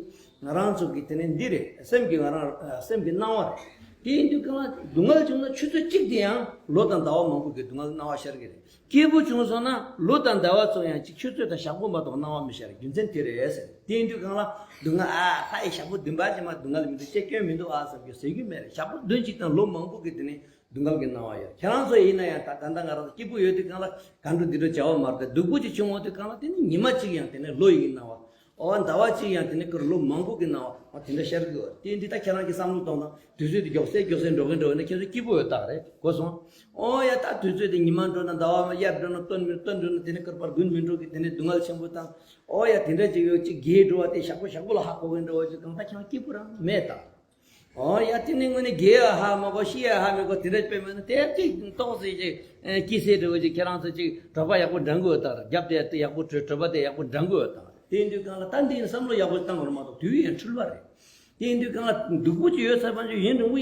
ང་རང་ཚོ་གི་དེ་ནས་འདི་རེད། སེམས་ཀྱི་ང་རང་སེམས་ཀྱི་སྣང་བ་རེད། དེ་ཡིན་དུས་གང་ལ་སྡུག་བསྔལ་བྱུང་ན་ཆུ་ཚོད་གཅིག་དེ་ཡང་ལོ་དང་ཟླ་བ་མང་པོ་གི་སྡུག་བསྔལ་སྣང་བ་ཤར་གི་རེད། སྐྱིད་པོ་བྱུང་སོང་ན་ལོ་དང་ཟླ་བ་ཚོ་ཡང་གཅིག་ཆུ་ཚོད་དང་ཞག་པོ་མ་གཏོགས་སྣང་བ་མི་ཤར། རྒྱུ་མཚན་དེ་རེད་ཟེར། དེ་ཡིན་དུས་གང་ལ་སྡུག་བསྔལ་ཨ་ལྷ་ཡི་ཞག་པོ་བདུན་པ་ཅིག་མ་སྡུག་བསྔལ་མི་འདུག་ཅེས་སྐྱོན་མི་འདུག་ཨ་བསམ་རྒྱུ་ཟེར་རྒྱུ་མེད་རེད། ཞག་པོ་བདུན་གཅིག་དང་ལོ་མང་པོ་གི་དེ་ནས་སྡུག་བསྔལ་གྱི་སྣང་བ་ཡོད། ཁྱེད་རང་ཚོ་ཡིན་ན་ཡང་ད་ད་ལྟ་ང་རང་ཚོ་སྐྱིད་པོ་ཡོད་དུས་གང་ལ་གང་འགྲོ་འདི་འགྲོ་བྱ་བ་མ་རེད། སྡུག་པོ་ཅིག་བྱུང་བ་དུས་གང་ལ་དེ་ནི་ཉི་མ་གཅིག་ཡང་དེ་ནས་ལོ་ཡི་སྣང་བ། ཨོ་ཟླ་བ་གཅིག་ཡང་དེ་ནས་ཁོར་ལོ་མང་པོ་གི་སྣང་བ་ཨོ་དེ་འདྲ་ཤར་གི་ཡོད། དེ་འདི་ད་ཁྱེད་རང་གི་བསམ་བློ་གཏོང་དང་དུས་ཚོད་དེ་མགྱོགས་སེ་མགྱོགས་སེ་འགྲོ་གིན་འགྲོ་གིན་ན་ཁྱེད་ཚོ་སྐྱིད་པོ་ཡོད་རྟགས་རེད། གོ་སོང་། ཨོ་ཡ་ད་དུས་ཚོད་དེ་ཉི་མ་འགྲོ་ན་ཟླ་བ་དབྱར་འགྲོ་ན་སྟོན་མི་སྟོན་འགྲོ་ན་དེ་ནས་ཁོར་པར་དགུན་མི་འགྲོ་གི་དེ་ནས་སྡུག་བསྔལ་ཆེན་པོ་དང་། ཨོ་ཡ་དེ་འདྲ་ཅིག་ཡོད་ཅིག་རྒས་འགྲོ་བ་དེ་ཞག་པོ་ཞག་པོ་ལ་ཧ་གོ་གིན་འགྲོ་བ་ཅིག་གང་ལྟར་ཁྱེད་རང་སྐྱིད་པོ་རང་མེད་ད། ཨོ་ཡ་དེ་ནས་དངོས་གནས་རྒས་ཡ་ཧ་མ་གོ་ཤི་ཡ་ཧ་མི་གོ་དེ་འདྲ་དཔེ་མེད་ན་དེ་ཅིག་ཏོག་ཙེ་ཅིག་སྐྱིད་སེ་འགྲོ་བ་ཅིག་ཁྱེད་རང་ཚོ་ཅིག་གྲོད་པ་ཡག་པོ་འགྲང་གི་ཡོད་ད། རྒྱབ་དེ་ཡག་པོ་གྲོད་གྲོད་པ་དེ་ཡག་པོ་འགྲང་གི་ཡོད་ད། དེ་ཡིན་དུས་གང་ལ་ད་འདི་ནི་བསམ་བློ་ཡག་པོ་བཏང་བར་མ་གཏོགས་དུས་ཡུན་འཁྲུལ་བ་རེད། དེ་ཡིན་དུས་གང་ལ་སྡུག་པོ་ཅིག་ཡོད་ཚར་བ་ཅིག་ཡུན་རིང་པོ་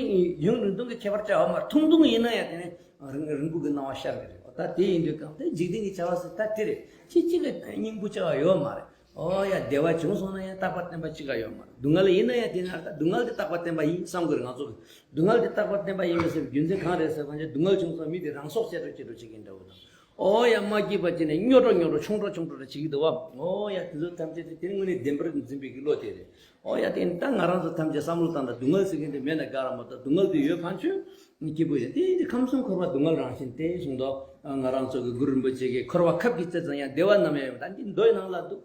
ཡུན་རིང་ཐུང་གི་ཁྱད་པར་ཅིག་ཡོད་མ་རེད། ཐུང་ཐུང་ཡིན་ན་ཡང་དེ་ནི་རིང་རིང་པོ་གི་སྣང་བ་ཤར་གི་རེད། ད་དེ་ཡིན་དུས་གང་དེ་འཇིག་རྟེན་གྱི་བྱ་བ་ཟེར་ད་དེ་རེད། ཅི་གཅིག་གི་སྙིང་པོ་ཅིག་ཡོད་མ་རེད། ཨོ་ཡ་བདེ་བ་བྱུང་སོང་ན་ཡང་རྟག་པ་བརྟན་པ་ཅིག་ཡོད་མ་རེད། སྡུག་བསྔལ་ཡིན་ན་ཡང་དེ་ནི་ད་སྡུག་བསྔལ་དེ་རྟག་པ་བརྟན་པ་ཡིན་བསམ་གི་རེད་ང་ཚོ་གི། སྡུག་བསྔལ་དེ་རྟག་པ་བརྟན་པ་ཡིན་པ་ཟེར་བའི་རྒྱུ་མཚན་གང་རེད་ཟེར་བ་ཅིག་སྡུག་བསྔལ་བྱུང་སོང་མི་དེ་རང་སྲོག་བཅད་འགྲོ་བཅད་འགྲོ་བྱེད་ཀྱིན་འདྲ་བོ་དང་། ཨོ་ཡ་མ་སྐྱིད་པ་ཅིག་ནས་སྨྱོ་འགྲོ་སྨྱོ་འགྲོ་ཆུང་འགྲོ་ཆུང་འགྲོ་རེ་བྱེད་ཀྱི་འདུག་བ། ཨོ་ཡ་དེ་ཚོ་ཐམས་ཅད་དེ་དེ་ནི་དངོས་གནས་བདེན་པར་འཛིན་པའི་གི་བློ་དེ་རེད། ཨོ་ཡ་དེ་ནི་ད་ང་རང་ཚོ་ཐམས་ཅད་བསམ་བློ་བཏང་ན་སྡུག་བསྔལ་ཟེར་མཁན་དེ་མེད་ན་དགའ་ར་མ་གཏོགས་སྡུག་བསྔལ་དེ་ཡོད་ཕན་ཆོད་སྐྱིད་པོ་ཡོད། དེ་ཡིན་དུས་ཁམས་གསུམ་འཁོར་བ་སྡུག་བསྔལ་རང་བཞིན་ཏེ་གསུངས་འདུག་ང་རང་ཚོ་གི་གུ་རུ་རིན་པོ་ཆེ་གིས་འཁོར་བ་ཁབ་ཀྱི་རྩེ་ཙམ་ཡང་བདེ་བ་ནམ་ཡང་ཡོད་མ་རེད། ད་འདི་མདོའི་ནང་ལ་འདུག་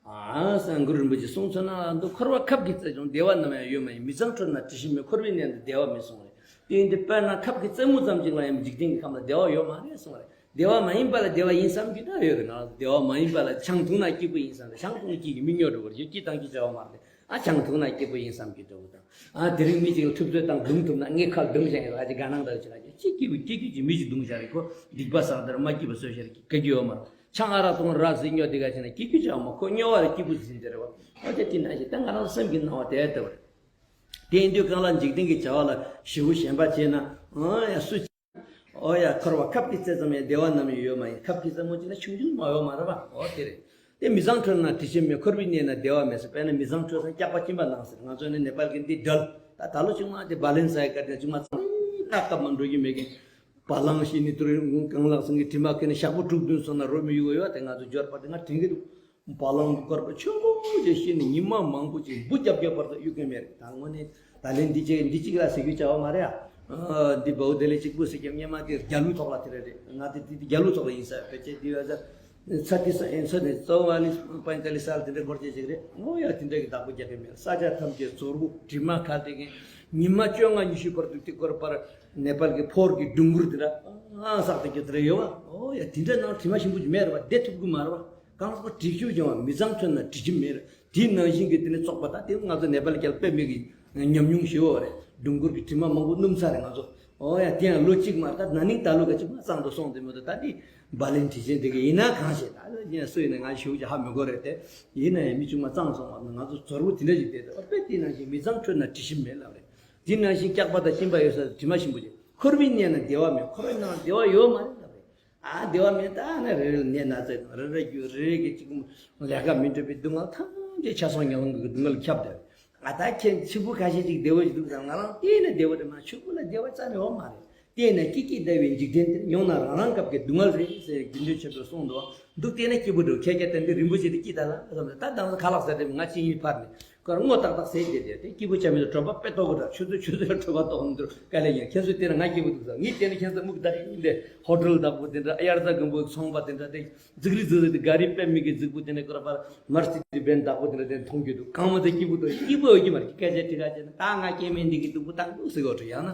ཨ་གསུང་གུ་རུ་རིན་པོ་ཆེ་གསུང་ཚུལ་ནང་ལ་འདུག་འཁོར་བ་ཁབ་ཀྱི་རྩེ་ཙམ་བདེ་བ་ནམ་ཡང་ཡོད་མ་ཡིན། མི་ཚངས་ཁྲོད་ན་དྲི་ཞིམ་མེད། འཁོར་བའི་གནས་འདིར་བདེ་བ་མེད་གསུངས་རེད། དེ་ཡིན་དུས་དཔེར་ན་ཁབ་ཀྱི་རྩེ་མོ་ཙམ་ཅིག་ལ་ཡང་འཇིག་རྟེན་གྱི་ཁམས་ལ་བདེ་བ་ཡོད་མ་རེད་གསུངས་རེད། བདེ་བ་མ་ཡིན་པ་ལ་བདེ་བ་ཡིན་བསམ་རྒྱུ་འདྲ་ཡོད་རེད། ང་རང་ཚོ་བདེ་བ་མ་ཡིན་པ་ལ་ཆང་འཐུང་ན་སྐྱིད་པོ་ཡིན་བསམ་རེད། ཆང་འཐུང་ན་སྐྱིད་ཀྱི་མི་སྨྱོ་འགྲོ་བར་རྒྱུ་སྐྱིད་ཐང་གི་བྱ་བ་མ་རེད། ཨ་ཆང་འཐུང་ན་སྐྱིད་པོ་ཡིན་བསམ་གྱི་འདྲ་བོ་དང་། ཨ་དེ་རིང་མི་གཅིག་ལ་ཐུབ་ཚོད་བཏང་རྡུང་ཐུབ་ན་ངས་ཁ་རྡུང་བཞག་ཡིན། ཨ་ཅེ་དགའ་སྣང་འདྲ་ཅིག་ལ་ཅི་སྐྱིད་པོ་སྐྱིད་སྐྱིད་ཀྱི་མི་ཞིག་རྡུང་བཞག་རེད། ཁོ་སྡིག་པ་བསགས་འདིར་མ་སྐྱིད་པ་བཟོས་བཞག་རེད། དགའ་རྒྱུ་ཡོད་མ་རེད། ཆང་ཨ་རག་འཐུང་ར་ཟིག་སྨྱོ་དེ་ག་ཅིག་ན་སྐྱིད་སྐྱིད་ཅིག་ཡོད་མ། ཁོ་སྨྱོ་བ་རེད་སྐྱིད་པོ་ཟིན་དེ་རེད་བ། ཨ་ཅེ་དེ་ན་ཅི་ད་ང་རང་སེམས་ཀྱི་སྣང་བ་དེ་ལྟ་བུ་རེད། དེ་ཡིན་དུས་གང་ལ་འཇིག་རྟེན་གྱི་བྱ་བ་ལ་ཞེ་པོ་ཞེན་པ་བྱས་ན་ཨ་ཡ་སུ། ཨོ་ཡ་འཁོར་བ་ཁབ་ཀྱི་རྩེ་ཙམ་ཡང་བདེ་བ་ནམ་ཡང་ཡོད་མ་ཡིན། ཁབ་ཀྱི་རྩེ་མོ་གཅིག་ན་ཆུང་ཆུང་མ་ཡོད་མ་རེད་པ། ཨོ་དེ་རེད། དེ་མི་ཚངས་ཁྲོད་ན་དྲི་ཞིམ་མེད། འཁོར་བའི་གནས་ན་བདེ་བ་མེད་ཟེར། དཔེར་ན་མི་ཚངས་ཁྲོད་ཚང་སྐྱག་པ་གཅིན་པ་ནང་ཟེར། ང་ཚོ་ནི་ནེ་པཱལ་གྱི་འདི་དལ་ད་ད་ལོ་ཆུང་མ་དེ་བ་ལན་ས་ཡི་ཀ་དེ་ཆུང་མ་ཚང་། ད་སྐབས་མ་འགྲོ་གི་མེད་མཁན། བ་ལང་ཤི་ནི་དུ་རིང་གང་ལགས་སེང་གི་དྲི་མ་ཁེ་ནི་ཞག་པོ་དྲུག་བདུན་སོང་ན་རོ་མི་ཡུ་ཡོད་དེ། ང་ཚོ་འབྱོར་པ་དེ་ང་དྲན་གི་འདུག་བ་ལང་གི་སྐོར་པ་ཆེན་པོ་ཅིག་ཤི་ནི་ཉི་མ་མང་པོ་ཅིག་འབུ་རྒྱབ་རྒྱབ་བར་དུ་གཡུག་གི་མེད་རེད། ད་དངོས་གནས་ད་ལན་འདི་ཅིག་འདི་ཅིག་ལ་ཟེར་རྒྱུ་བྱ་བ་མ་རེད་ཨ། འདི་བའུ་དེ་ལས་གཅིག་པུ་ཟེར་རྒྱབ་སྙེ་མ་དེ་རྒྱ་ལུ་ཐོག་ལ་དེ་རེད་རེད། ང་དེ་དེ་རྒྱ་ལུ་ཐོག་ལ་ཡིན་ས་ཕལ་ཆེར་དེ་ཡོད་ས། ཚ་ཏི་ས་ཨེན་ས་ནས་གཙོ་བ་ནི་པན་ཏ་ལི་སལ་དེ་འདྲ་སྐོར་ཅེས་ཅིག་རེད། ཨོ་ཡ་དེ་འདྲ་གི་བདག་པོ་རྒྱག་གི་མེད། ས་ཆ་ཐམས་ཅད་ཟོར་བུ་དྲི་མ་ཁ་དེ་གིན་ཉི་མ་བཅོ་ལྔ་ཉི་ཤུ་བར་དུ་དེ་སྐོར་པར་ནེ་པལ་གི་ཕོར་གི་སྒྲུང་གུར་དེ་འདྲ་ཨང་བསགས་དེ་གི་དེ་འདྲ་ཡོད་བ། ཨོ་ཡ་དེ་འདྲ་ནང་དྲི་མ་ཞིམ་པོ་ཅིག་མེད་རེད་བ། བདེ་ཐུབ་གི་མ་རེད་བ། གང་ཟག་དྲི་ཤུགས་ཀྱང་བ་མི་ཚང་ཐོན་ན་དྲི་ཞིམ་མེད་རེད། དེ་ནང་བཞིན་གི་དེ་ནི་བཙོག་པ་ད་དེ་ང་ཚོ་ནེ་པལ་རྒྱལ་དཔེ་མི་གི་ཉམས་མྱོང་ཞེ་པོ་རེད། སྒྲུང་གུར་གི་དྲི་མ་མང་པོ་སྣུམ་ཚ་རེད་ང་ཚོ། ཨོ་ཡ་དེ་ཡང་ལོ་གཅིག་མ་ད་ན་ནིང་ད་ལོ་ག་ཅིག་མ་གཙང་དུ་སོང་དེ་མོ་དུ་ད་དེ་བ་ལན་དྲི་ཆེན་དེ་གི་ཡིན་ན་གང་ཤེས། ད་ལོ་ཡིན་སུ་ཡིན་ན་ང་ཞེ་པོ་ཅིག་ཧ་མི་གོ་རེད་དེ། ཡིན་ན་ཡང་མི་ཆུང་མ་གཙང་སོང་བ་ང་ཚོ་ཟོར་བུ་དེ་འདྲ་ཞིག་བསྡད་དེ་ཨོ་དཔེ་དེ་ནང་བཞིན་མི་ཚང་ཁྲོད་ན་དྲི་ཞིམ་མེད་ལབ་རེད། དེ་ནང་བཞིན་སྐྱག་པ་དང་གཤིན་པ་ཡོད་ས་དྲི་མ་ཞིམ་པོ་ཅིག་འཁོར་བའི་གནས་ན་བདེ་བ་མེད། འཁོར་བའི་ནང་བདེ་བ་ཡོད་མ་རེད་ལབ་རེད། ཨ་བདེ་བ་མེད་ད་ནི་རེ་རེ་ནད་ན་ཚ་རེ་རེ་རྒྱུ་རེ་རེ་གི་གཅིག་ལས་ཀ་མི་འགྲུབ་པའི་སྡུག་བསྔལ་ཐམས་ཅད་ཆ་ཚང་ཉམས་ལོང་གི་སྡུག་བསྔལ་ཁྱབ་བསྡད། ང་ད་ཁྱེད་ཕྱུག་པོ་ཁ་ཤས་ཅིག་བདེ་བོ་ཞིག་འདུག་ཙང་ང་རང་བལྟས་ནས་བདེ་བོ་རེད་མ་ཕྱུག་པོ་ལ་བདེ་བ་རྩ་ནས་ཡོད་མ་རེད། བལྟས་ནས་སྐྱིད་སྐྱིད་བསྡད་པའི་འཇིག་རྟེན་འདིར་ཡོང་ན་རང་རང་སྐབས་ཀྱི་སྡུག་བསྔལ་རེད་ཟེར་དགེ་འདུན་ཆོས་འཕེལ་གསུངས་འདུག་འདུག་བལྟས་ན་སྐྱིད་པོ་འདུག་ཁྱེད་ཀྱ་ཏན་ཏན་རིན་པོ་ཆེ་དེ་སྐྱིད་ད་ལ་བསམ་ནས་ད་དང་ས་ཁ་ལག་ཟ་དེ་ང་ཅི་ཡིན་ཕར་ནས། ཀར་སྔོ་ཏག་ཏག་ཟས་བསྡད་དེ་དེ་སྐྱིད་པོ་ཆ་མེད་དུ་གྲོད་པ་དཔེ་ལྟོགས་པོ་འདྲ་ཆུ་ཚོད་ཆུ་ཚོད་གྲོད་པ་ལྟོགས་མི་འདུག་དཀའ་ལས་ཡིན། ཁྱེད་ཚོས་བལྟས་ན་ང་སྐྱིད་པོ་འདུག་ཟེར། ངས་བལྟས་ན་ཁྱེད་ཚོ་སྨུག་དར་ཡིན་ཏེ་ཧོ་ཊེལ་བདག་པོ་དེ་འདྲ་དབྱར་རྩྭ་དགུན་འབུ་ཚོང་པ་དེ་འདྲ་དེ་རྫིག་རི་རྫིག་རི་དེ་ག་རི་དཔེ་མི་གི་རྫིག་པོ་དེ་འདྲ་ཀར་པར་མར་སི་ཌི་སི་བེན་བདག་པོ་དེ་འདྲ་དེ་མཐོང་རྒྱུ་འདུག་གང་མ་ཚད་སྐྱིད་པོ་འདུག་སྐྱིད་པོ་ཡོད་ཀྱི་མ་རེད། སྐད་ཆ་དྲི་ག་བྱས་ན་ད་ང་སྐྱེ་དམན་འདི་གི་སྡུག་པོ་བཏང་འདུག་ཟེར་གོ་ཡང་ན་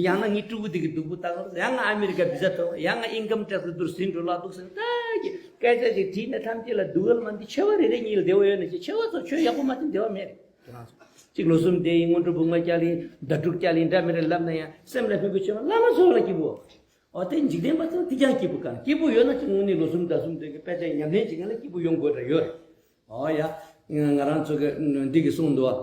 ཡང་ན་ངའི་ཕྲུ་གུ་འདི་གི་སྡུག་པོ་བཏང་འདུག་ཡང་ང་ཨ་མི་རི་ཀ་བི་ཟ་ཐོབ་ཡང་ང་ཨིན་ཀམ་ཊེག་སི་བསྡུར་ཟིན་འགྲོ་ལ་འདུག་ཟེར་ད་ཀྱི་སྐད་ཆ་ཅིག་དྲིས་ན་ཐམས་ཅད་ལ་སྡུག་བསྔལ་མ་འདི་ཆེ་བ་རེ་རེ་གཉིས་ལ་བདེ་བ་ཡོད་ན་ཅི་ཆེ་བ་ཚོ་ཆོས་ཡག་པོ་མ་བསྟན་བདེ་བ་མེད་རེད། ཁྱེད་རང་ཚོ་གཅིག་ལོ་གསུམ་བསྡད་ཡིན་སྔོན་འགྲོ་བུ་ང་སྐྱ་ལིན་ཟླ་དྲུག་སྐྱ་ལིན་འདྲ་མི་འདྲ་ལབ་ན་ཡང་སེམས་ལ་ཕན་པོ་ཆེ་བ་བླ་མ་ཚོ་ལ་སྐྱིད་པོ། ཨོ་དེ་འཇིག་རྟེན་པ་ཚོ་དེ་ཀྱང་སྐྱིད་པོ་གང་སྐྱིད་པོ་ཡོད་ན་ཅི་དངོས་གནས་ལོ་གསུམ་ཟླ་གསུམ་བསྡད་ཀྱི་དཔེ་ཆ་ཉམས་ལེན་བྱེད་མཁན་ལ་སྐྱིད་པོ་ཡོང་དགོས་འདྲ་ཡོད་རེད། ཨོ་ཡ། ང་རང་ཚོ་གི་འདི་གི་གསུང་འདུག་ཨ།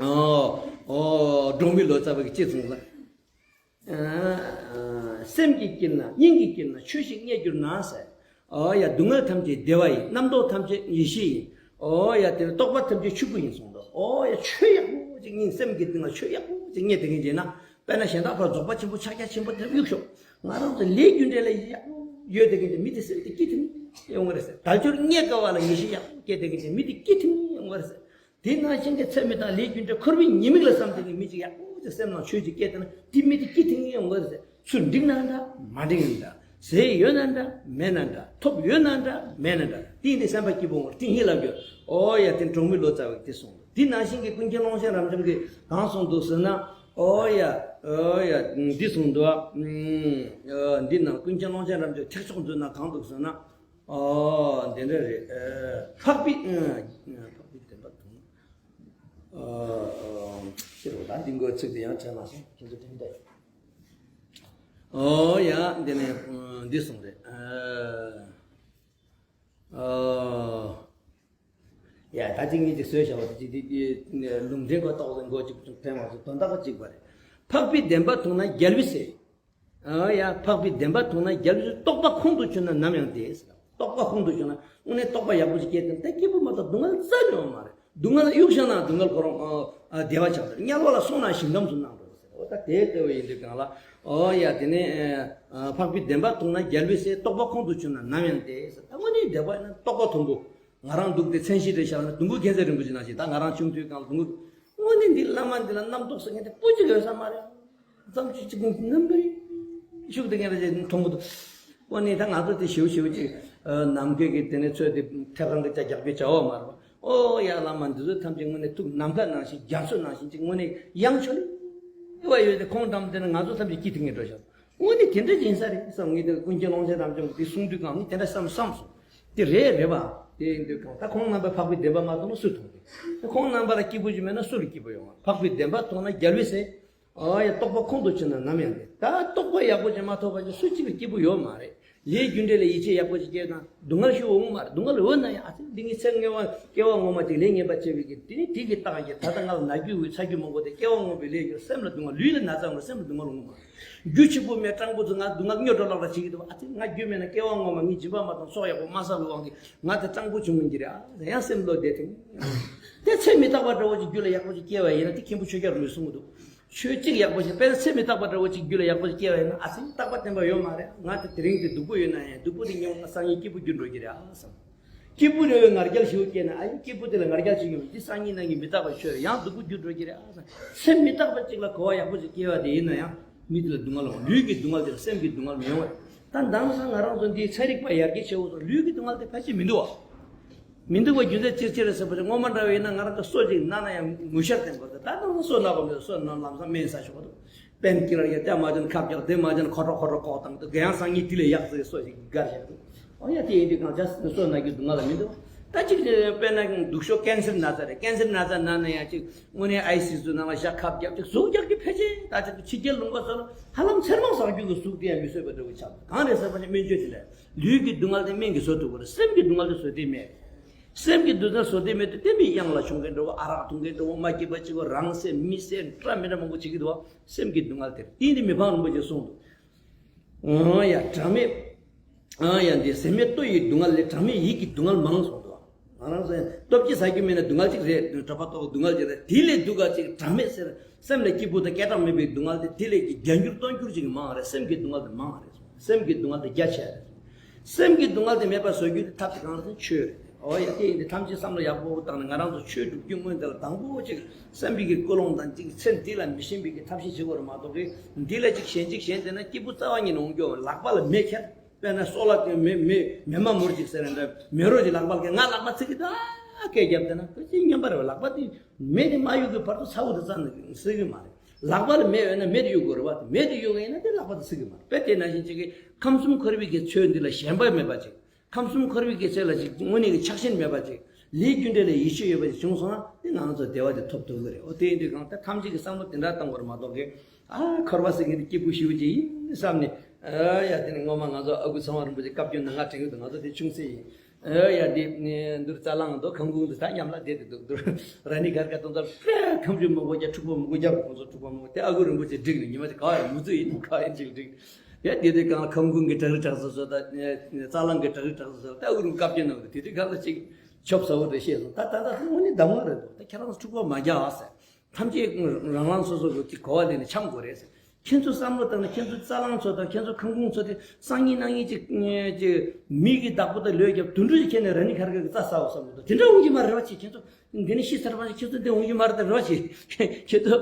ཨོ། ཨོ། འབྲོག་མི་ལོ་ཙཱ་བ་གིས་ཅི་གསུངས་ལ། ཨ། ཨ། སེམས་ཀྱི་དཀྱིལ་ན་སྙིང་གི་དཀྱིལ་ན་ཆོས་ཤིག་རྙེད་གྱུར་ན་ཟེར། ཨོ་ཡ་སྡུག་བསྔལ་ཐམས་ཅད་བདེ་བ་ཡིན། རྣམ་རྟོག་ཐམས་ཅད་ཡེ་ཤེས་ཡིན། ཨོ་ཡ་དེ་རྟོག་པ་ཐམས་ཅད་ཆོས་སྐུ་ཡིན་གསུངས་འདུག་ཨོ་ཡ་ཆོས་ཡག་པོ་ཅིག་སྙིང་སེམས་ཀྱི་གཏིང་ལ་ཆོས་ཡག་པོ་ཅིག་རྙེད་དེ་གིན་བྱས་ན་དཔེར་ན་གཞན་དག་ཕར་རྫོགས་པ་ཆེན་པོ་ཕྱག་རྒྱ་ཆེན་པོ་དེ་གཡུག་ཤོག་ང་རང་ཚོ་ལས་རྒྱུ་འབྲས་ལ་ཡག་པོ་ཡོད་དེ་གིན་བྱས་མི་དེ་སེམས་དེ་སྐྱིད་ཐིང་ཡོང་གི་རེད་ཟེར། དལ་འབྱོར་རྙེད་དཀའ་བ་ལ་ཡེ་ཤེས་ཡག་པོ་སྐྱེས་དེ་གིན་བྱས་མི་དེ་སྐྱིད་ཐིང་ཡོང་གི་རེད་ཟེར། དེ་ནང་བཞིན་གྱི་ཚེ་མི་རྟག་ལས་རྒྱུ་འབྲས་འཁོར་བའི་ཉེས་དམིགས་ལ་བསམ་སྟེ་ནི་མི་གཅིག་ཡག་པོ་ཅིག་སེམས་ནང་ཆོས་ཅིག་སྐྱེས་ཏེ་ན་དེ་མི་དེ་སྐྱིད་ཐིང་ངེ་ཡོང་གི་རེད་ཟེར། ཚུར་འགྲིག་ན་འདྲ་མ་འགྲིག་ན་འདྲ། ཟས་ཡོད་ན་འདྲ་མེད་ན་འདྲ། ཐོབ་ཡོད་ན་འདྲ་མེད་ན་འདྲ། དེ་ཡིན་དུས་སེམས་པ་སྐྱིད་པོ་ངོར་དེ་ཡིན་ལབ་རྒྱུ། ཨོ་ཡ་དེ་འབྲོག་མི་ལོ་ཙཱ་བས་དེ་གསུངས་འདུག་དེ་ནང་བཞིན་གྱི་ཀུན་མཁྱེན་ཀློང་ཆེན་རབ་འབྱམས་ཀྱིས་གང་གསུངས་འདུག་ཟེར་ན། ཨོ་ཡ། ཨོ་ཡ་འདི་གསུངས་འདུག་ཨ། འདི་ནང་ཀུན་མཁྱེན་ཀློང་ཆེན་རབ་འབྱམས་ཐེག་མཆོག་མཛོད་ནང་གང་འདུག་ཟེར་ན། ཨོ། འདི་འདྲ་རེད། ཨ། འཕགས་པའི། ཨ། འཕགས་པའི་བདེན་པ་དུང་ན། ཨ། ཨ། ཕྱིར་རོ་ད་འདི་མགོའི་ཚིག་དེ་ཡང་དྲན་མ་སོང་ཁྱེད་ཚོ་དྲན་ཏེ། ཨོ་ཡ་འདི་ནས་འདི་གསུངས་རེད། ཨ། ཨ། ཡ་ད་ཅིག་ངས་ཅིག་བཟོས་བཞག་པ་དེ་ཅིག་དེ་དེ་ལུང་འདྲེན་གོ་རྟོགས་ལ་མགོ་ཅིག་ཕན་བ་ཚོ་དོན་དག་གཅིག་པ་རེད། འཕགས་པའི་བདེན་པ་དུང་ན་རྒྱལ་བའི་སྲས། ཨ་ཡ། འཕགས་པའི་བདེན་པ་དུང་ན་རྒྱལ་བའི་སྲས། རྟོགས་པ་ཁོང་དུ་ཆུད་ན་ནམ་ཡང་བདེ། རྟོགས་པ་ཁོང་དུ་ཆུད་ན་དངོས་གནས་རྟོགས་པ་ཡག་པོ་ཞིག་སྐྱེས་ཏེ་ད་སྐྱིད་པོ་མ་གཏོགས་སྡུག་བསྔལ་རྩ་ནས་ཡོང་མ་རེད། སྡུག་བསྔལ་གཡུག་བཞག་ན་སྡུག་བསྔལ་ཁོ་རང་ཨ་བདེ་བ་ཆགས་འདུག་དམྱལ་བ་ལ་སོང་ན་ཞིང་ཁམས་སུ་སྣང་འགྲོ་ཟེར། འོ་ད་དེ་ལྟ་བུ་ཡིན་དུས་གང་ལ། ཨོ་ཡ་དེ་ནས་ཨ་འཕགས་པའི་བདེན་པ་དུང་ན་རྒྱལ་བའི་སྲས། རྟོགས་པ་ཁོང་དུ་ཆུད་ན་ནམ་ཡང་བདེ་ཟེར། ད་དངོས་གནས་བདེ་བ་ཡིན་ན་རྟོགས་པ་དུང་པོ། ང་རང་འདུག་སྟེ་མཚན་གཞི་རེ་བཞག་ན་དུང་པོ་མཁྱེན་བརྩེ་རིན་པོ་ཆེ་ནང་བཞིན་ད་ང་རང་ཆུང་དུས་སྒང་ལ་དུང་པོ། དངོས་གནས་འདི་བླ་མ་འདི་ལ་རྣམ་རྟོག་ཟེར་མཁན་དེ་སྤུ་གཅིག་ཡོད་ས་མ་རེད། ཙམ་ཅིག་ཅིག་ངམ་པའི་ཤུགས་དེ་ངས་རེ་མཐོང་གི་འདུག་དངོས་གནས་ད་ང་ཚོ་དེ་ཞེའུ་ཞེའུ་ཅིག་ནམ་མཁའི་གི་དེ་ནས་ཚོས་དེ་ཐད་གང་གི་ཅ་རྒྱག་པའི་བྱ་བ་མ་རེད་པ། ཨོ་ཡ་བླ་མ་འདི་ཚོ་ཐམས་ཅད་དངོས་གནས་ཐུགས་ནམ་མཁའ་ནང་བཞིན་རྒྱ་མཚོ་ནང་བཞིན་ཅིག་དངོས་གནས་ཡངས་ཤོས་ལ་ཡོད་དེ་ཁོང་འགྲམ་དེ་ནས་ང་ཚོ་ཐམས་ཅད་སྐྱིད་ཐིང་ངེ་འགྲོ་ཤག་དངོས་གནས་དེ་འདྲ་ཡིན་ས་རེད་བསམ། ངས་དེ་ཀུན་མཁྱེན་ཀློང་ཆེན་རབ་འབྱམས་ཀྱི་དེ་གསུང་དུས་གང་ངས་དེ་འདྲ་བསམ་བསམ་སོང་། དེ་རེད་རེད་པ། དེ་ཡིན་དུས་གང་ད་ཁོང་རྣམ་པ་འཕགས་པའི་བདེན་པ་མ་མཐོང་ན་སུས་མཐོང་གི། ཁོང་རྣམ་པ་ལ་སྐྱིད་པོ་ཞིག་མེད་ན་སུ་ལ་སྐྱིད་པོ་ཡོང་བ། འཕགས་པའི་བདེན་པ་མཐོང་ན་རྒྱལ་བའི་སྲས། ཨ་ཡ་རྟོགས་པ་ཁོང་དུ་ཆུད་ན་ནམ་ཡང་བདེ། ད་རྟོགས་པ་ཡག་པོ་ཅིག་མ་ཐོབ་པ་ཅིག་སུ་གཅིག་ལ་སྐྱིད་པོ་ཡོད་མ་རེད། ལས་རྒྱུ་འབྲས་ལ་ཡིད་ཆེས་ཡག་པོ་ཅིག་སྐྱེས་ན་སྡུག་བསྔལ་ཞིག་འོང་མ་རེད། སྡུག་བསྔལ་འོང་ན་ཡང་ཨ་ཙི་འདི་ངའི་ཚེ་སྔོན་མ་སྐྱེ་བ་སྔོན་མ་ཅིག་ལས་ངན་པ་བྱས་པའི་གི་དེ་ནི་དེ་གི་རྟགས་ཡིན་གྱི་ད་ལྟ་ང་ལ་ན་རྒྱུ་ཡོད་ཚ་རྒྱུ་མང་པོ་དེ་སྐྱེ་བ་སྔོན་མའི་ལས་ཀྱི་སེམས་ལ་སྡུག་བསྔལ་ལུས་ལ་ན་ཚ་འོང་རུང་སེམས་ལ་སྡུག་བསྔལ་འོང་མ་རེད། རྒྱུ་གཅིག་པུ་མེད་སྤྲང་པོ་ཚོ་ང་སྡུག་བསྔལ་སྨྱོ་འགྲོ་ལག་ལ་བྱེད་ཀྱི་འདུག་ཨ་ཙི་ང་རྒྱུ་མེད་ན་སྐྱེ་བ་སྔོན་མ་ངའི་སྦྱིན་པ་མ་གཏོགས་སྲོག་ཡག་པོ་མ་བསགས་པའི་དབང་གིས་ང་དེ་སྤྲང་པོ་བྱུང་ཡིན་གྱི་རེད་ཨ། ཡང་སེམས་བློ་བདེ་ཐིང་། དེ་ཚེ་མི་རྟག་པ་འདྲ་བོ་ཅིག་རྒྱུད་ལ་ཡག་པོ་ཅིག་སྐྱེ་བ་ཡིན་ན་དེ་མཁན་པོ་ཆོས་རྒྱལ་རིན་པོ་ཆེས་གསུང་གི་འདུག་ཆོས་གཅིག་ཡག་པོ་ཞིག་དཔེར་ན་སེམས་མི་རྟག་པ་འདྲ་བོ་གཅིག་རྒྱུད་ལ་ཡག་པོ་ཞིག་སྐྱེ་བ་ཡིན་ན། ཨ་ཙི་རྟག་པ་བརྟན་པ་ཡོད་མ་རེད། ང་དེ་དེ་རིང་དེ་སྡུག་པོ་ཡོད་ན་ཡང་སྡུག་པོ་དེ་ཉོན་ང་སང་ཉིན་སྐྱིད་པོ་འགྱུར་འགྲོ་གི་རེད་ཨ་བསམ། སྐྱིད་པོ་རེ་བའི་ང་རྒྱལ་ཞིག་སྐྱེས་ན། ཨ་ཡིན་སྐྱིད་པོ་དེ་ལ་ང་རྒྱལ་ཞིག་ཡོད་མ་རེད། འདི་སང་ཉིན་གནངས་ཉིན་མི་རྟག་པ་ཆོས་རེད། ཡང་སྡུག་པོ་འགྱུར་འགྲོ་གི་རེད་ཨ་བསམ། སེམས་མི་རྟག་པ་གཅིག་ལ་གོ་བ་ཡག་པོ་ཞིག་སྐྱེ་བ་དེ་ཡིན་ན་ཡང་མི་དེ་ལ་སྡུག་བསྔལ་ཡོང་། ལུས་ཀྱི་སྡུག་བསྔལ་དེ་ལ་སེམས་ཀྱི་སྡུག་བསྔལ་མི་ཡོང་བས། ད་དེང་སང་ང་རང་ཚོ་འདི་ཚན་རིག་པ་ཡར་རྒྱས་ཆེ་བོ་ཚོ་ལུས་ཀྱི་སྡུག་བསྔལ་དེ་ཕལ་ཆེར་མི་འདུག་བ། མི་འདུག་པ་རྒྱུ་མཚན་ཅི་ཕྱིར་རེད་ཟེར་བ་ཅིག་སྔོན་མ་འདྲ་བ་ཡིན་ན་ང་རང་ཚོ་སོ་གཅིག་ན་ན་ཡང་ངུ་ཤར་བསྟན་དགོས་ཟེར། ད་དེང་སང་སོ་ན་དགོས་མི་འདུག་སོ་ན་ལམ་སང་སྨན་ཟ་ཆོག་གི་འདུག་པེན་ཀི་ལར་ཡ་དེ་མ་བྱུང་ཁབ་རྒྱག་དེ་མ་བྱུང་ཁོ་ཁྲོ་ཁོ་ཁྲོ་ལྐོག་བཏང་འདུག་ག་ཡང་སང་ཉིན་དེ་ལས་ཡག་ཟེར་སོ་ཞིག་དགར་བཞག་འདུག་ཨོ་ཡ་དེ་ཡིན་དུས་གང་ཆ་སོ་ན་གི་སྡུག་བསྔལ་ལ་མི་འདུག་ད་ཅིག་དཔེར་ན་སྡུག་ཤོས་ཀན་སར་ན་ཚ་རེད། ཀན་སར་ན་ཚ་ན་ན་ཡང་ཅིག་དངོས་གནས་ཨའི་སི་ཡུ་ནང་ལ་བཞག་ཁབ་རྒྱག་ཅིག་ཟུག་རྒྱག་གི་ཕལ་ཆེར་ད་ཅིག་ཕྱི་རྒྱལ་ལུང་པ་ཚོ་ལ་ཧ་ལམ་ཚེར་མ་ཟག་རྒྱུ་གི་ཟུག་དེ་ཡང་མི་བཟོད་པ་འདྲ་བོ་ཆགས། གང་རེད་ཟེར་བ་ནི་སྨན་བཅོས་དེ་ལས་ལུས་ཀྱི་སྡུག་བསྔལ་དེ་སྨན་གྱིས་བཟོད་ཐུབ་པ་རེད། སེམས་ཀྱི་སྡུག་བསྔལ་དེ་བཟོད་དེ་མེད། སེམས་ཀྱི་སྡུག་བསྔལ་བཟོད་དེ་མེད་དུས་དེ་མི་གཡང་ལ་མཆོང་མཁན་འདྲ་བོ། ཨ་རག་འཐུང་མཁན་འདྲ་བོ། མ་སྐྱིད་པ་གཅིག་པོ་རང་སེམས་མི་སེམས་འདྲ་མི་འདྲ་མང་པོ་བྱེད་ཀྱི་འདུག་བ། སེམས་ཀྱི་སྡུག་བསྔལ་དེ་རེད། དེ་ཡིན་དུས་མི་ཕམ་རིན་པོ་ཆེས་གསུངས་འདུག་ཨང་ཡ་གྲངས་མེད། ཨང་ཡ་འདི་ཟད་མེད་ལྟོ་ཡི་སྡུག་བསྔལ་ལས། གྲངས་མེད་ཡིད་ཀྱི་སྡུག་བསྔལ་མང་གསུངས་འདུག་ང་རང་ཚོ་སྟོབས་ཀྱིས་ཟ་རྒྱུ་མེད་ན་སྡུག་བསྔལ་གཅིག་རེད། གྲོད་པ་ལྟོགས་སྡུག་བསྔལ་གཅིག་རེད། དེ་ལས་སྡུག་ག་ཅིག་གྲངས་མེད་ཟེར། སེམས་ལ་སྐྱིད་པོ་དང་སྐད་གྲགས་མེད་པའི་སྡུག་བསྔལ་དེ་དེ་ལས་ཀྱི་བརྒྱ་འགྱུར་སྟོང་འགྱུར་ཅིག་མང་བ་རེད། སེམས་ཀྱི་སྡུག་བསྔལ་དེ་མང་བ་རེད། སེམས་ཀྱི་སྡུག་བསྔལ་དེ་རྒྱ་ཆེ་རེད། སེམས་ཀྱི་སྡུག་བསྔལ་དེ་མེད་པ་བཟོ་རྒྱུ་དེ་ཐབས་དེ་གང་རེད། ཆོས་རེད། ཨོ་ཡ་དེ་ཡིན་དུས་ཐམས་ཅད་བསམ་བློ་ཡག་པོ་བཏང་ནས་ང་རང་ཚོ་ཆོས་སྒྲུབ་རྒྱུ་སྔོན་དེ་ལ་དང་པོ་ཅིག་སེམས་པའི་གི་ཀུན་སློང་དང་ཅིག་ཚེ་འདི་ལ་མི་ཞེན་པའི་གི་ཐབས་ཤེས་བྱེད་དགོས་རེད་མ་གཏོགས་གི་འདི་ལ་ཅིག་ཞེན་ཅིག་ཞེན་བསྡད་ན་སྐྱིད་པོ་རྩ་བ་ཉིད་ནས་འོང་རྒྱུ་ལག་པ་ལ་མེ་ཁྱེར། དཔེར་ན་སོག་ལ་དེ་མེ་མེ་མེ་མ་མུར་ཅིག་ཟེར་ན་འདྲ། མེ་རོ་ཅིག་ལག་པ་ལ་ཁྱེར། ང་ལག་པ་ཚིག་གི་ད་སྐད་བརྒྱབ་བསྡད་ན་ཁོ་ཅིག་སྙམ་པ་རེད་བ། ལག་པ་དེ་མེ་དེ་མ་གཡུག་གི་བར་དུ་ཚ་བོ་དེ་རྩ་ནས་སྲེག་གི་མ་རེད། ལག་པ་ལ་མེ་ཡོད་ན་མེ་དེ་གཡུག་དགོས་རེད་བ། མེ་དེ་གཡུག་གི་ཡིན་ན་དེ་ལག་པ་དེ་སྲེག་གི་མ་རེད། དཔེ་དེ་ནང་བཞིན་ཅིག་གི་ཁམས་གསུམ་འཁོར་བའི་གི་ཆོས་འདི་ལ་ཞེན་པ་མེད་པ་ཅིག་ཁམས་གསུམ་འཁོར་བའི་གི་ཆོས་ལ་ཅིག་དངོས་གནས་ཀྱི་ཆགས་ཞེན་མེད་པ་ཅིག་ལས་རྒྱུ་འབྲས་ལ་ཡིད་ཆེས་ཡོད་པ་ཅིག་བྱུང་སོང་ན་དེ་ང་ཚོ་བདེ་བ་དེ་ཐོབ་ཐུབ་གི་རེད། འོ་དེ་ཡིན་དུས་གང་ལྟར་ཐམས་ཅད་ཀྱི་བསམ་བློ་དེ་འདྲ་བཏང་དགོས་རེད་མ་གཏོགས་གི་ཨ་འཁོར་བ་ཟེར་མཁན་དེ་སྐྱིད་པོ་ཞེ་པོ་ཅིག་ཡིན་བསམ་ནས། ཨ་ཡ་དེ་ནི་སྔོན་མ་ང་ཚོ་ཨ་ཁུ་ཚང་བ་རིན་པོ་ཆེ་བཀའ་བཀྱོན་ནང་ང་དྲན་གི་འདུག་ང་ཚོ་དེ་ཆུང་ཚེ་ཡིན། ཨ་ཡ་དེ་འདུར་རྩ་ལང་དུ་ཁམས་ཁུང་དུ་ད་མཉམ་ལ་བསྡད་དེ་འདུག་འདུར་ར་ནི་གར་ག་དོན་དག་པས་ཁམས་ཆུ་མང་པོ་རྒྱ་འཁྲུག་པ་མང་པོ་རྒྱ་ཁོང་ཚོ་འཁྲུག་པ་མང་པོ་དེ་ཨ་ཁུ་རིན་པོ་ཆེ་འགྲིག་ནས་ཉི་མ་དེ་ག་ཡ་མུ་ཚུ་ཡིན་ག་ཡིན་ཅིག་འགྲིག་ཡ་དེ་དེ་གང་ཁམས་ཁུང་གི་བྲག་རི་བྲག་ས་ཚོ་ད་རྩ་ལང་གི་བྲག་རི་བྲག་ས་ཚོ་ད་ཨ་ཁུ་རིན་བཀའ་བཀྱོན་གནང་གི་དེ་དེ་ག་ལ་ཅིག་ཆོབ་ཟ་བོ་དེ་ཤེས་སོང་། ད་ད་ད་དངོས་གནས་གདམས་ངག་རེད་འདུག་ད་ཁྱེད་རང་ཚོ་འཁྲུག་པ་མ་རྒྱག་ཨ་ཟེར། ཐམས་ཅད་རང་རང་སོ་སོ་གི་ཅིག་གོ་བ་ལེན་ནས་འཆམ་དགོས་རེད་ཟེར། ཁྱེད་ཚོ་བསམ་བློ་བཏང་ན་ཁྱེད་ཚོ་རྩ་ལང་ཚོ་དང་ཁྱེད་ཚོ་ཁམས་ཁུང་ཚོ་དེ་སང་ཉིན་གནངས་ཉིན་ཅིག་ཅིག་མི་གི་བདག་པོ་དང་ལོས་རྒྱབ་དུད་འགྲོ་ཅིག་ཁྱེར་ནས་ར་ནི་ཁར་ཁ་གི་རྩྭ་ཟ་བ་བསམ་གི་འདུག་དེ་འདྲ་འོང་གི་མ་རེད་བ་ཅིག་ཁྱེད་ཚོ་འདི་ནས་ཤི་ཚར་བ་ཅིག་ཁྱེད་ཚོ་འདི་འོང་གི་མ་རེད་ད་རེད་བ་ཅིག་ཁྱེད་ཚོ་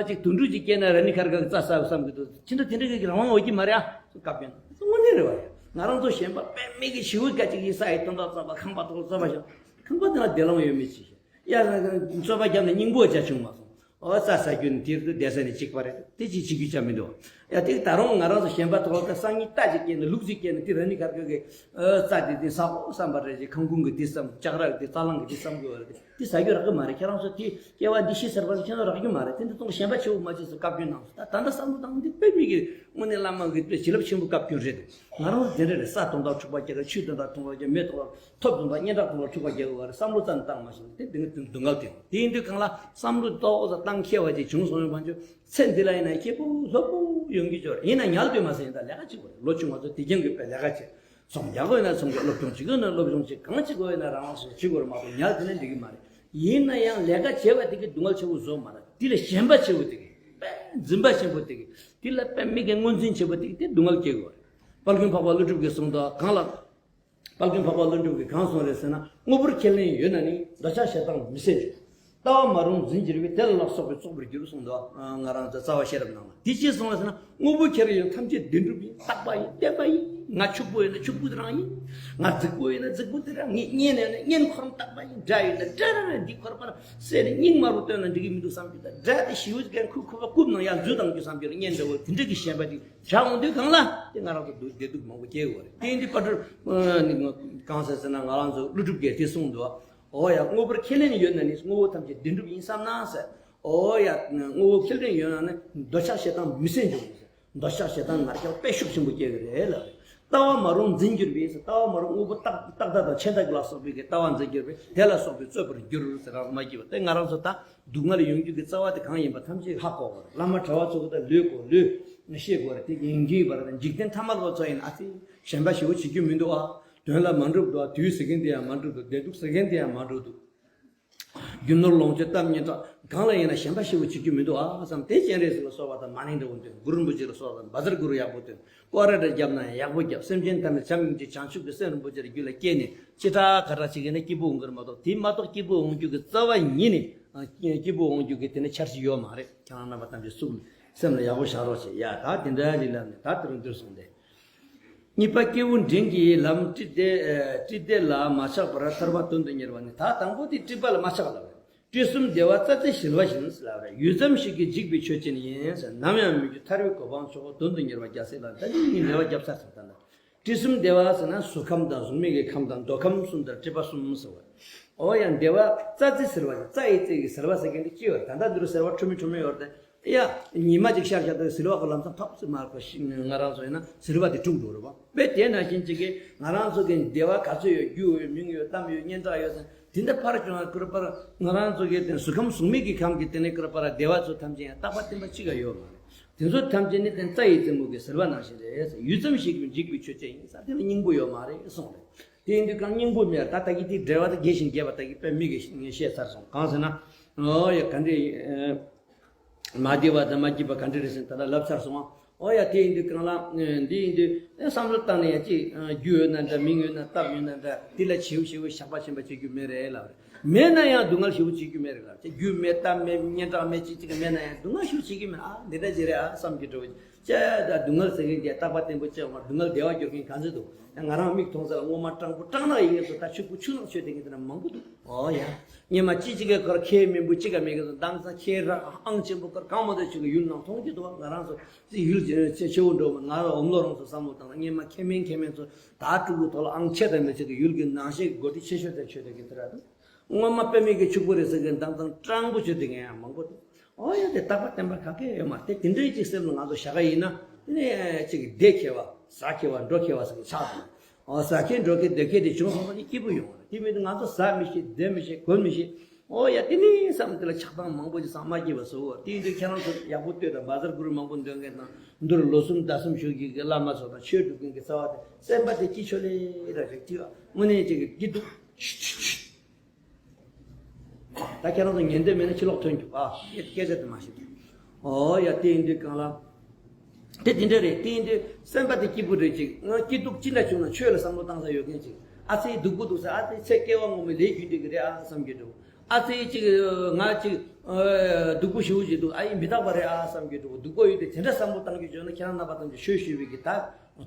ཅིག་དུད་འགྲོ་ཅིག་སྐྱེས་ན་ར་ནི་ཁར་ཁ་གི་རྩྭ་ཟ་བ་བསམ་གི་འདུག་ཁྱེད་ཚོ་དེ་འདྲ་གི་རང་དབང་འོང་གི་མ་རེད་ཨ། བཀའ་བཀྱོན་དངོས་གནས་རེད་བ་ཡ། ང་རང་ཚོ་གཞན་པ་དཔེ་མི་གི་ཞི་བའི་སྐད་ཅིག་ཡིན་ས་ཡི་དོན་དག་རྩ་བ་ཁང་པ་ཐོག་རྩ་བ་བཞག་ཁང་པ་དེ་ལ་བདེ་ལམ་ཡོད་མི་ཅིག་ཡ་རྩོད་པ་བརྒྱབ་ནས་སྙིང་པོ་བྱ་བྱུང་མ་སོང་། ཨོ་རྩྭ་ཟ་རྒྱུ་ནི་དེར་དུ་བསྡད་ས་ནི་གཅིག་པ་རེད། དེ་ཅིག་བྱེད་རྒྱུ་ཅང་མི་འདུག་ཡ་དེ་ད་རུང་ང་རང་ཚོ་གཞན་པ་ཐོག་ལ་སང་ཉིན་རྟ་ཅིག་སྐྱེས་ནས་ལུག་ཅིག་སྐྱེས་ནས་དེ་ར་ནི་ཁར་ཁ་གི་ཨོ་རྩྭ་དེ་དེ་ཟ་གོ་བསམ་པ་རེད་ཅིག་ཁམས་ཁུང་གི་དེ་བསམ་ལྕགས་ར་གི་དེ་རྩ་ལང་གི་དེ་བསམ་དགོས་པ་རེད། དེ་ཟ་རྒྱུ་རག་གི་མ་རེད། ཁྱེད་རང་ཚོ་དེ་སྐྱེ་བ་འདི་ཤི་ཚར་བ་ཚོ་ཁྱེད་ཚོ་རག་རྒྱུ་མ་རེད། དེ་འདི་ཚོ་གཞན་པ་ཆེ་བོ་མ་བྱེད་ཟེར་བཀའ་བཀྱོན་གནང་སོང་། ད་ད་ལྟ་བསམ་བློ་བཏང་འདི་དཔེ་མི་གི་དངོས་གནས་བླ་མ་གི་དཔེ་བྱིན་རླབས་ཆེན་པོ་བཀའ་བཀྱོན་རེད་འདུག་ང་རང་ཚོ་དེ་འདྲ་རེད། ས་དོན་དག་འཁྲུག་པ་རྒྱག་གི་ཆུ་དོན་དག་འཁྲུག་པ་རྒྱག་མེ་དོན་དག་ཐོབ་དོན་དག་སྙན་གྲགས་དོན་དག་འཁྲུག་པ་རྒྱག་གི་བ་རེད། བསམ་བློ་རྩ་ནས་བཏང་མ་ཤེས་ན་དེ་དེ་སྡུག་བསྔལ་དེ་དེ་ཡིན་དུས་གང་ལ་བསམ་བློ་ཏོག་ཙམ་བཏང་མཁས་པ་ཅིག་བྱུང་སོང་ཡོད་པ་ཚོ་ཚེ་འདི་ལ་ཡིན་ན་སྐྱིད་པོ་ལྷོད་པོ་ཡོང་གི་ཅོག་རེད། ཡིན་ན་ཉལ་སྡོད་མ་ཟེར་ཡིན་ད་ལས་ཀ་བྱེད་དགོས་རེད། ལོ་ཆུང་བ་ཚོ་དེ་རྐྱང་གི་དཔེ་ལས་ཀ་བྱེད། ཚོང་རྒྱག་དགོས་ན་ཚོང་རྒྱག་སློབ་སྦྱོང་བྱེད་དགོས་ན་སློབ་སྦྱོང་བྱེད། གང་བྱེད་དགོས་ན་རང་རང་སོ་སོ་བྱེད་དགོས་རེད་མ་གཏོགས་ཉལ་དེ་ན་འགྲིག་གི་མ་རེད། ཡིན་ན་ཡང་ལས་ཀ་བྱེད་པ་དེ་གི་སྡུག་བསྔལ་ཆེ་བོ་བཟོ་མ་རེད། དེ་ལ་ཞེན་པ་ཆེ་བོ་དེ་གི་དཔེ་འཛིན་པ་ཆེན་པོ་དེ་གི་དེ་ལ་དཔེ་མི་གི་ངོས་འཛིན་ཆེ་བོ་དེ་གི་དེ་སྡུག་བསྔལ་སྐྱེ་དགོས་རེད། དཔལ་མགོན་འཕགས་པ་ཀླུ་སྒྲུབ་ཀྱིས་གསུངས་འདུག་གང་ལ། དཔལ་མགོན་འཕགས་པ་ཀླུ་སྒྲུབ་ཀྱིས་གང་གསུངས་རེད་ཟེར་ན། དངོས་པོར་ཁས་ལེན་ཡོད་ན་ནི། འདོད་ཆགས་ཞེ་སྡང་མི་སེམས་འགྱུར། ལྟ་བ་མ་རུངས་འཛིན་འགྱུར་བས། དེ་ལ་ལ་སོགས་པའི་བཙོག་པར་འགྱུར་གསུངས་འདུག་ང་རང་ཚོ་རྩ་བ་ཤེས་རབ་ནང་ལ། དེ་ཅི་གསུངས་རེད་ཟེར་ན། དངོས་པོ་ཁྱེར་ཡོད་ཐམས་ཅད་བདེན་གྲུབ་ཡིན། རྟག་པ་ཡིན། བརྟན་པ་ཡིན། ང་ཕྱུག་པོ་ཡིན་ན་ཕྱུག་པོ་དེ་རང་ཡིན། ང་རྫིག་པོ་ཡིན་ན་རྫིག་པོ་དེ་རང་ཡིན། གཉེན་ཡོད་ན་གཉེན་ཁོ་རང་རྟག་པ་ཡིན། དགྲ་ཡོད་ན་དགྲ་རང་ཡིན། འདི་ཁོ་རང་པར་བསད་ནས་སྙིང་དམར་པོ་བཏོན་ན་འགྲིག་གི་མི་འདུག་བསམ་རྒྱུ་དང་། དགྲ་དེ་ཞི་བའི་སྒང་ཁུ་ཁུ་བ་རྐུབ་ནང་ཡར་འཛུལ་བཏང་རྒྱུ་བསམ་རྒྱུ་ལ་གཉེན་འདྲ་བོ་དེ་འདྲ་གི་ཞེན་པ་དེ་དྲག་འོང་དུས་གང་ལ་དེ་ང་རང་ཚོ་སྡུག་བདེ་སྡུག་མང་པོ་སྐྱེ་གི་ཡོད་རེད། དེ་ཡིན་དུས་དཔལ་སྤྲུལ་གང་ཟེར་ཟེར་ན། ང་རང་ཚོ་ཀླུ་སྒྲུབ་ཀྱིས་དེ་གསུངས་འདུག་ཨོ་ཡ། དངོས་པོར་ཁས་ལེན་ཡོད་ན་ནི། དངོས་པོ་ཐམས་ཅད་བདེན་གྲུབ་ཡིན་བསམ་ན་ཟེར། ཨོ་ཡ། དངོས་པོ་ཁས་ལེན་ཡོད་ན་ནི་འདོད་ཆགས་ཞེ་སྡང་མི་སེམས་འགྱུར་ཟེར། འདོད་ཆགས་ཞེ་སྡང་ང་རྒྱལ་དཔེ་ཤུགས་ཆེན་པོ་སྐྱེ་གི་རེད་ལ། ལྟ་བ་མ་རུངས་འཛིན་འགྱུར་བས་ཟེར། ལྟ་བ་མ་རུངས་དངོས་པོ་རྟག་རྟག་ལྟ་དང་ཆད་ལྟ་ལ་སོགས་པའི་གི་ལྟ་བ་འཛིན་འགྱུར་བས། དེ་ལ་སོགས་པའི་རྩོད་པར་འགྱུར་ཟེར། རང་མ་སྐྱིད་པ་དེ་ང་རང་ཚོ་ད་སྡུག་བསྔལ་ཡོང་རྒྱུ་གི་རྩ་བ་དེ་གང་ཡིན་པ་ཐམས་ཅད་ཧ་གོ་དགོས་རེད། བླ་མ་གྲྭ་བ་ཚོ་གི་ད་ལུས་གོ་ལུས་ཤེས་དགོས་རེད། དེ་ཡིན་རྒྱུ་ཡིན་པ་རེད། འཇིག་རྟེན་ཐ་མལ་པ་ཚོ་ཡིན་ཨ་ཙི། ཞེན་པ་ཞེ་པོ་བྱེད་རྒྱུ་མི་འདུག་ཨ། དོན་ལ་མ་འགྲུབ་འདུག་ཨ། དུས་ཟེར་མཁན་དེ་ཡང་མ་འགྲུབ་འདུག་བདེ་སྡུག་ཟེར་མཁན་དེ་ཡང་མ་འགྲུབ་འདུག་རྒྱུ་ནོར་ལོངས་སྤྱོད་གཏམ་སྙན་གྲགས་གང་ལ་ཡིན་ན་ཞེན་པ་ཞེ་པོ་བྱེད་རྒྱུ་མི་འདུག་ཨ་བསམ་སྟེ། སྤྱན་རས་གཟིགས་ལ་གསོལ་བ་དང་མ་ཎི་འདྲ་བོ་འདོན། གུ་རུ་རིན་པོ་ཆེ་ལ་གསོལ་བ་དང་བཛྲ་གུ་རུ་ཡག་པོ་འདོན། སྐོར་ར་འདྲ་བརྒྱབ་ན་ཡག་པོ་བརྒྱབ། སེམས་ཅན་ཐམས་ཅད་བྱམས་སྙིང་རྗེ་བྱང་ཆུབ་ཀྱི་སེམས་རིན་པོ་ཆེ་རྒྱུད་ལ་སྐྱེས་ནས་ཅི་དྲག་ག་དྲག་བྱེད་ཀྱི་ན་སྐྱིད་པོ་འོང་གི་རེད་མ་གཏོགས། དེ་མ་གཏོགས་སྐྱིད་པོ་འོང་རྒྱུ་གི་རྩ་བ་ཉིད་ནས་སྐྱིད་པོ་འོང་རྒྱུ་གི་དེ་ནི་འཆར་གཞི་ཡོད་མ་རེད། ཁྱེད་རང་རྣམ་པ་ཐམས་ཅད་གཟུགས་སེམས་ལ་ཡག་པོ་བཞག་རོགས་བྱེད་ཡ། ད་དེ་འདྲ་ལི་ལབ་ནས་ད་དེ་རུ་འདིར་སོང་སྟེ། གཉིས་པ་སྐྱེས་བུ་འབྲིང་གི་ལམ་བཀྲིས་བདེ་བཀྲིས་བདེ་ལ་མ་ཆགས་པར་ཐར་པ་དོན་དུ་གཉེར་བ་ནི། ད་དང་པོ་དེ་བཀྲིས་པ་ལ་མ་ཆགས་ལབ་རེད། བཀྲིས་གསུམ་བདེ་བ་རྩྭ་རྩེ་ཞི་བ་བཞིན་ལབ་རེད། ཡུད་ཙམ་ཞིག་གིས་འཇིག་པའི་ཆོས་ཅན་ཡིན་ཟེར། ནམ་ཡང་མི་འགྱུར་ཐར་པའི་གོ་འཕང་མཆོག་དོན་དུ་གཉེར་བ་རྒྱལ་སྲས་ལ། ད་ནི་ངས་འགྲེལ་བ་བརྒྱབ་ཚར་སོང་། ད་ནི་བཀྲིས་གསུམ་བདེ་བ་ཟེར་ན་གཟུགས་ཁམས་དང་གཟུགས་མེད་ཀྱི་ཁམས་དང་མདོ་ཁམས་གསུམ་དང་བཀྲིས་པ་གསུམ་ཟེར་བ། ཨོ་ཡ། བདེ་བ་རྩྭ་རྩེ་ཟེར་བ་ཟེར། རྩྭ་ཡི་རྩེ་གི་ཟེར་བ་ཟེར་མཁན་དེ་ཅི་ཡོད་རེད། ད་ལྟ་འདི་རུ་ཟེར་བ་ཁྲོ་མི་ཁྲོ་མི་ཡོད་རེད་དེ། ཡ། ཉི་མ་གཅིག་ཤར་ཤར་དུས་ཟིལ་བ་གོ་ལམ་སང་ཐོག་ཙི་མར་གོ་ཤི། ང་རང་ཚོ་ཡིན་ན་ཟིལ་བ་དེ་དཀྲུག་འགྲོ་རེད་བ། དཔེ་དེ་ནང་བཞིན་གཅིག་གིས་ང་རང་ཚོ་གི་བདེ་བ་ག་ཚོད་ཡོད། རྒྱུ་ཡོད། མིང་ཡོད། གཏམ་ཡོད། སྙན་གྲགས་ཡོད་ཟེར་དེ་འདྲ་ཕར་བྱུང་བ་ཁུར་པར་ང་རང་ཚོ་གི་དེ་གཟུགས་ཁམས་གཟུགས་མེད་ཀྱི་ཁམས་ཀྱི་དེ་ནས་ཁུར་པར་བདེ་བ་ཚོ་ཐམས་ཅད་ཡང་རྟག་པ་བརྟན་པ་གཅིག་ཀྱང་ཡོད་མ་རེད། དེ་ཚོ་ཐམས་ཅད་ནི་དེ་རྩྭ་ཡི་རྩེ་མོ་གི་ཟིལ་བ་ནང་བཞིན་རེད། ཡུད་ཙམ་ཞིག་གིས་འཇིག་པའི་ཆོས་ཅན་ཡིན་ཟེར། དེ་ལ་སྙིང་པོ་ཡོད་མ་རེད་གསུངས་རེད། དེ་ཡིན་དུས་གང་སྙིང་པོ་མེད་ད་ལྟ་གི་དེ་འགྲེལ་བ་དེ་རྒྱས་ཤིང་རྒྱས་པ་ལྟ་གི་དཔེ་མི་གི་ངས་བཤད་ཚར་སོང་། གང་ཟེར་ན། ཨོ་ཡ། ག་འདྲས། མ་བདེ་བ་དང་མ་སྐྱིད་པ་ག་འདྲ་རེད་ཟེར་ད་ལྟ་ལབ་ཚར་སོང་ཨ། ཨོ་ཡ། དེ་ཡིན་དུས་གང་ལ། འདི་ཡིན་དུས་བསམ་བློ་བཏང་ནས་ཡ་ཅིག་རྒྱུ་ཡོད་ན་འདྲ། མིང་ཡོད་ན། གཏམ་ཡོད་ན་འདྲ། དེ་ལ་ཞེ་པོ་ཞེ་པོ་བཤགས་པ་ཆེན་པོ་བྱེད་རྒྱུ་མེད་རེད་ལབ་རེད། མེད་ན་ཡང་སྡུག་བསྔལ་ཞེ་པོ་བྱེད་རྒྱུ་མེད་རེད་ལབ། ཅིག་རྒྱུ་མེད། གཏམ་མེད། སྙན་གྲགས་མེད། ཅིག་ཅིག་མེད་ན་ཡང་སྡུག་བསྔལ་ཞེ་པོ་བྱེད་རྒྱུ་མེད། ཨ་འདི་འདྲ་ཅིག་རེད་ཨ་བསམ་གྱི་འགྲོ། ཅེ་ད་སྡུག་བསྔལ་ཟེར་མཁན་དེ་རྟག་པ་བརྟན་པོ་ཅིག་ཡོད་མ། སྡུག་བསྔལ་བདེ་བ་སྐྱོར་མཁན་ག་ཚོད་འདུག་ཡང་ང་རང་མིག་མཐོང་ས་ལ་སྔོན་མ་སྤྲང་པོ་སྤྲང་ནག་ཡིན་མཁན་ཚོ་ད་ཕྱུག་པོ་ཕྱུག་ནག་ཆོས་དེ་གི་དེ་ན་མང་པོ་འདུག་ཨོ་ཡ། སྔོན་མ་ཅི་ཅི་གའི་ཁར་ཁའི་མིན་པོ་ཅི་ག་མེད་གི་དང་། ས་ཁའི་ར་ཨང་ཆེན་པོ་ཁར་གང་མ་ཐོས་ཆུ་གི་ཡུལ་ནང་མཐོང་རྒྱུ་འདུག་ང་རང་ཚོ་ཡུལ་ཆེ་ཆེ་བོ་འགྲོ་མ། ང་རང་འོམ་ལོ་རང་ཚོ་བསམ་བློ་བཏང་ན་སྔོན་མ་ཁེ་མེན་ཁེ་མེན་ཚོ་ད་ཕྲུ་གུ་ཐོག་ལ་ཨང་ཆེ་དང་མི་ཆེ་གི་ཡུལ་གི་ནང་ཤེས་གི་སྒོ་ཁྲི་ཆེ་ཤོས་དེ་ཆོས་དེ་གི་དེ་ར་འདུག་སྔོན་མ་དཔེ་མེད་ཀྱི་ཕྱུག་པོ་རེད་ཟེར་གི་དང་དང་སྤྲང་པོ་ཆོས་དེ་གི་ཡང་མང་པོ་འདུག་ཨོ་ཡ། དེ་རྟག་པ་བརྟན་པ་ག་གེ་ཡོད་མ་རེད། དེ་འདྲའི་ཅིག་སེམས་ལ་ང་ཚོ་བཞག་ག་ཡིན་ན་དེ་ནས་ཅིག་བདེ་ཁེལ་བ་ཟ་ཁེལ་བ་འགྲོ་ཁེལ་བ་ཟེར་གི་ཆགས་སོང་། ཨོ་ཟ་ཁེལ་འགྲོ་ཁེལ་བདེ་ཁེལ་དེ་བྱུང་སོང་ཙང་ནི་སྐྱིད་པོ་ཡོང་བ་རེད། དེ་མིན་དུ་ང་ཚོ་ཟ་མི་ཤེས། བདེ་མི་ཤེས། གོན་མི་ཤེས། ཨོ་ཡ། དེ་ནི་བསམ་དེ་ལ་ཆགས་སྡང་མང་པོ་ཅིག་སངས་མ་སྐྱིད་པ་བཟོ་བ། དེ་ཡིན་དུས་ཁྱེད་རང་ཚོ་ཡག་པོ་ལྟོས་དང་། བཛྲ་གུ་རུ་མང་པོ་འདོན་མཁན་དང་། འདིར་ལོ་གསུམ་ཟླ་གསུམ་བཞུགས་ཀྱི་བླ་མ་ཚོ་དང་ཆོས་སྒྲུབ་མཁན་གྱི་རྩ་བ་དེ་སེམས་པ་དེ་སྐྱིད་ཆོག་ལེ་ར་ཞིག་སྐྱིད་པ་དངོས་གནས་ཅིག་གི་སྐྱིད་སྡུག་ད་ཁྱེད་རང་ཚོ་ཉན་འདོད་མེད་ན་ཕྱི་ལོགས་ཐོན་རྒྱུགས་ཨ། སྐད་སྐད་ཆ་དེ་མ་ཤེས། ཨོ་ཡ། དེ་ཡིན་དུས་གང་ལ། དེ་དེ་འདྲ་རེད། དེ་ཡིན་དུས་སེམས་པ་དེ་སྐྱིད་པོ་རེད་ཅིག་ང་སྐྱིད་སྡུག་ཅི་འདྲ་བྱུང་ན་ཆོས་ལ་བསམ་བློ་བཏང་ས་ཡོད་མཁན་ཅིག་ཨ་ཙི་སྡུག་པོ་འདུག་ས། ཨ་ཙི་ཚེ་སྐྱེ་བ་སྔོན་མའི་ལས་རྒྱུ་འབྲས་ཀྱི་རེད་ཨ་བསམ་གྱི་འདུག་ཨ་ཙི་ཅིག་ང་ཅིག་སྡུག་པོ་ཞེ་པོ་ཅིག་འདུག་ཨ་ཡིན་མི་རྟག་པ་རེད་ཨ་བསམ་གྱི་འདུག་སྡུག་པོ་ཡོད་དེ་དེ་འདྲ་བསམ་བློ་བཏང་རྒྱུ་བྱུང་ན་ཁྱེད་རང་རྣམ་པ་ཐམས་ཅད་ཆོས་ཞུས་པའི་གི་ད་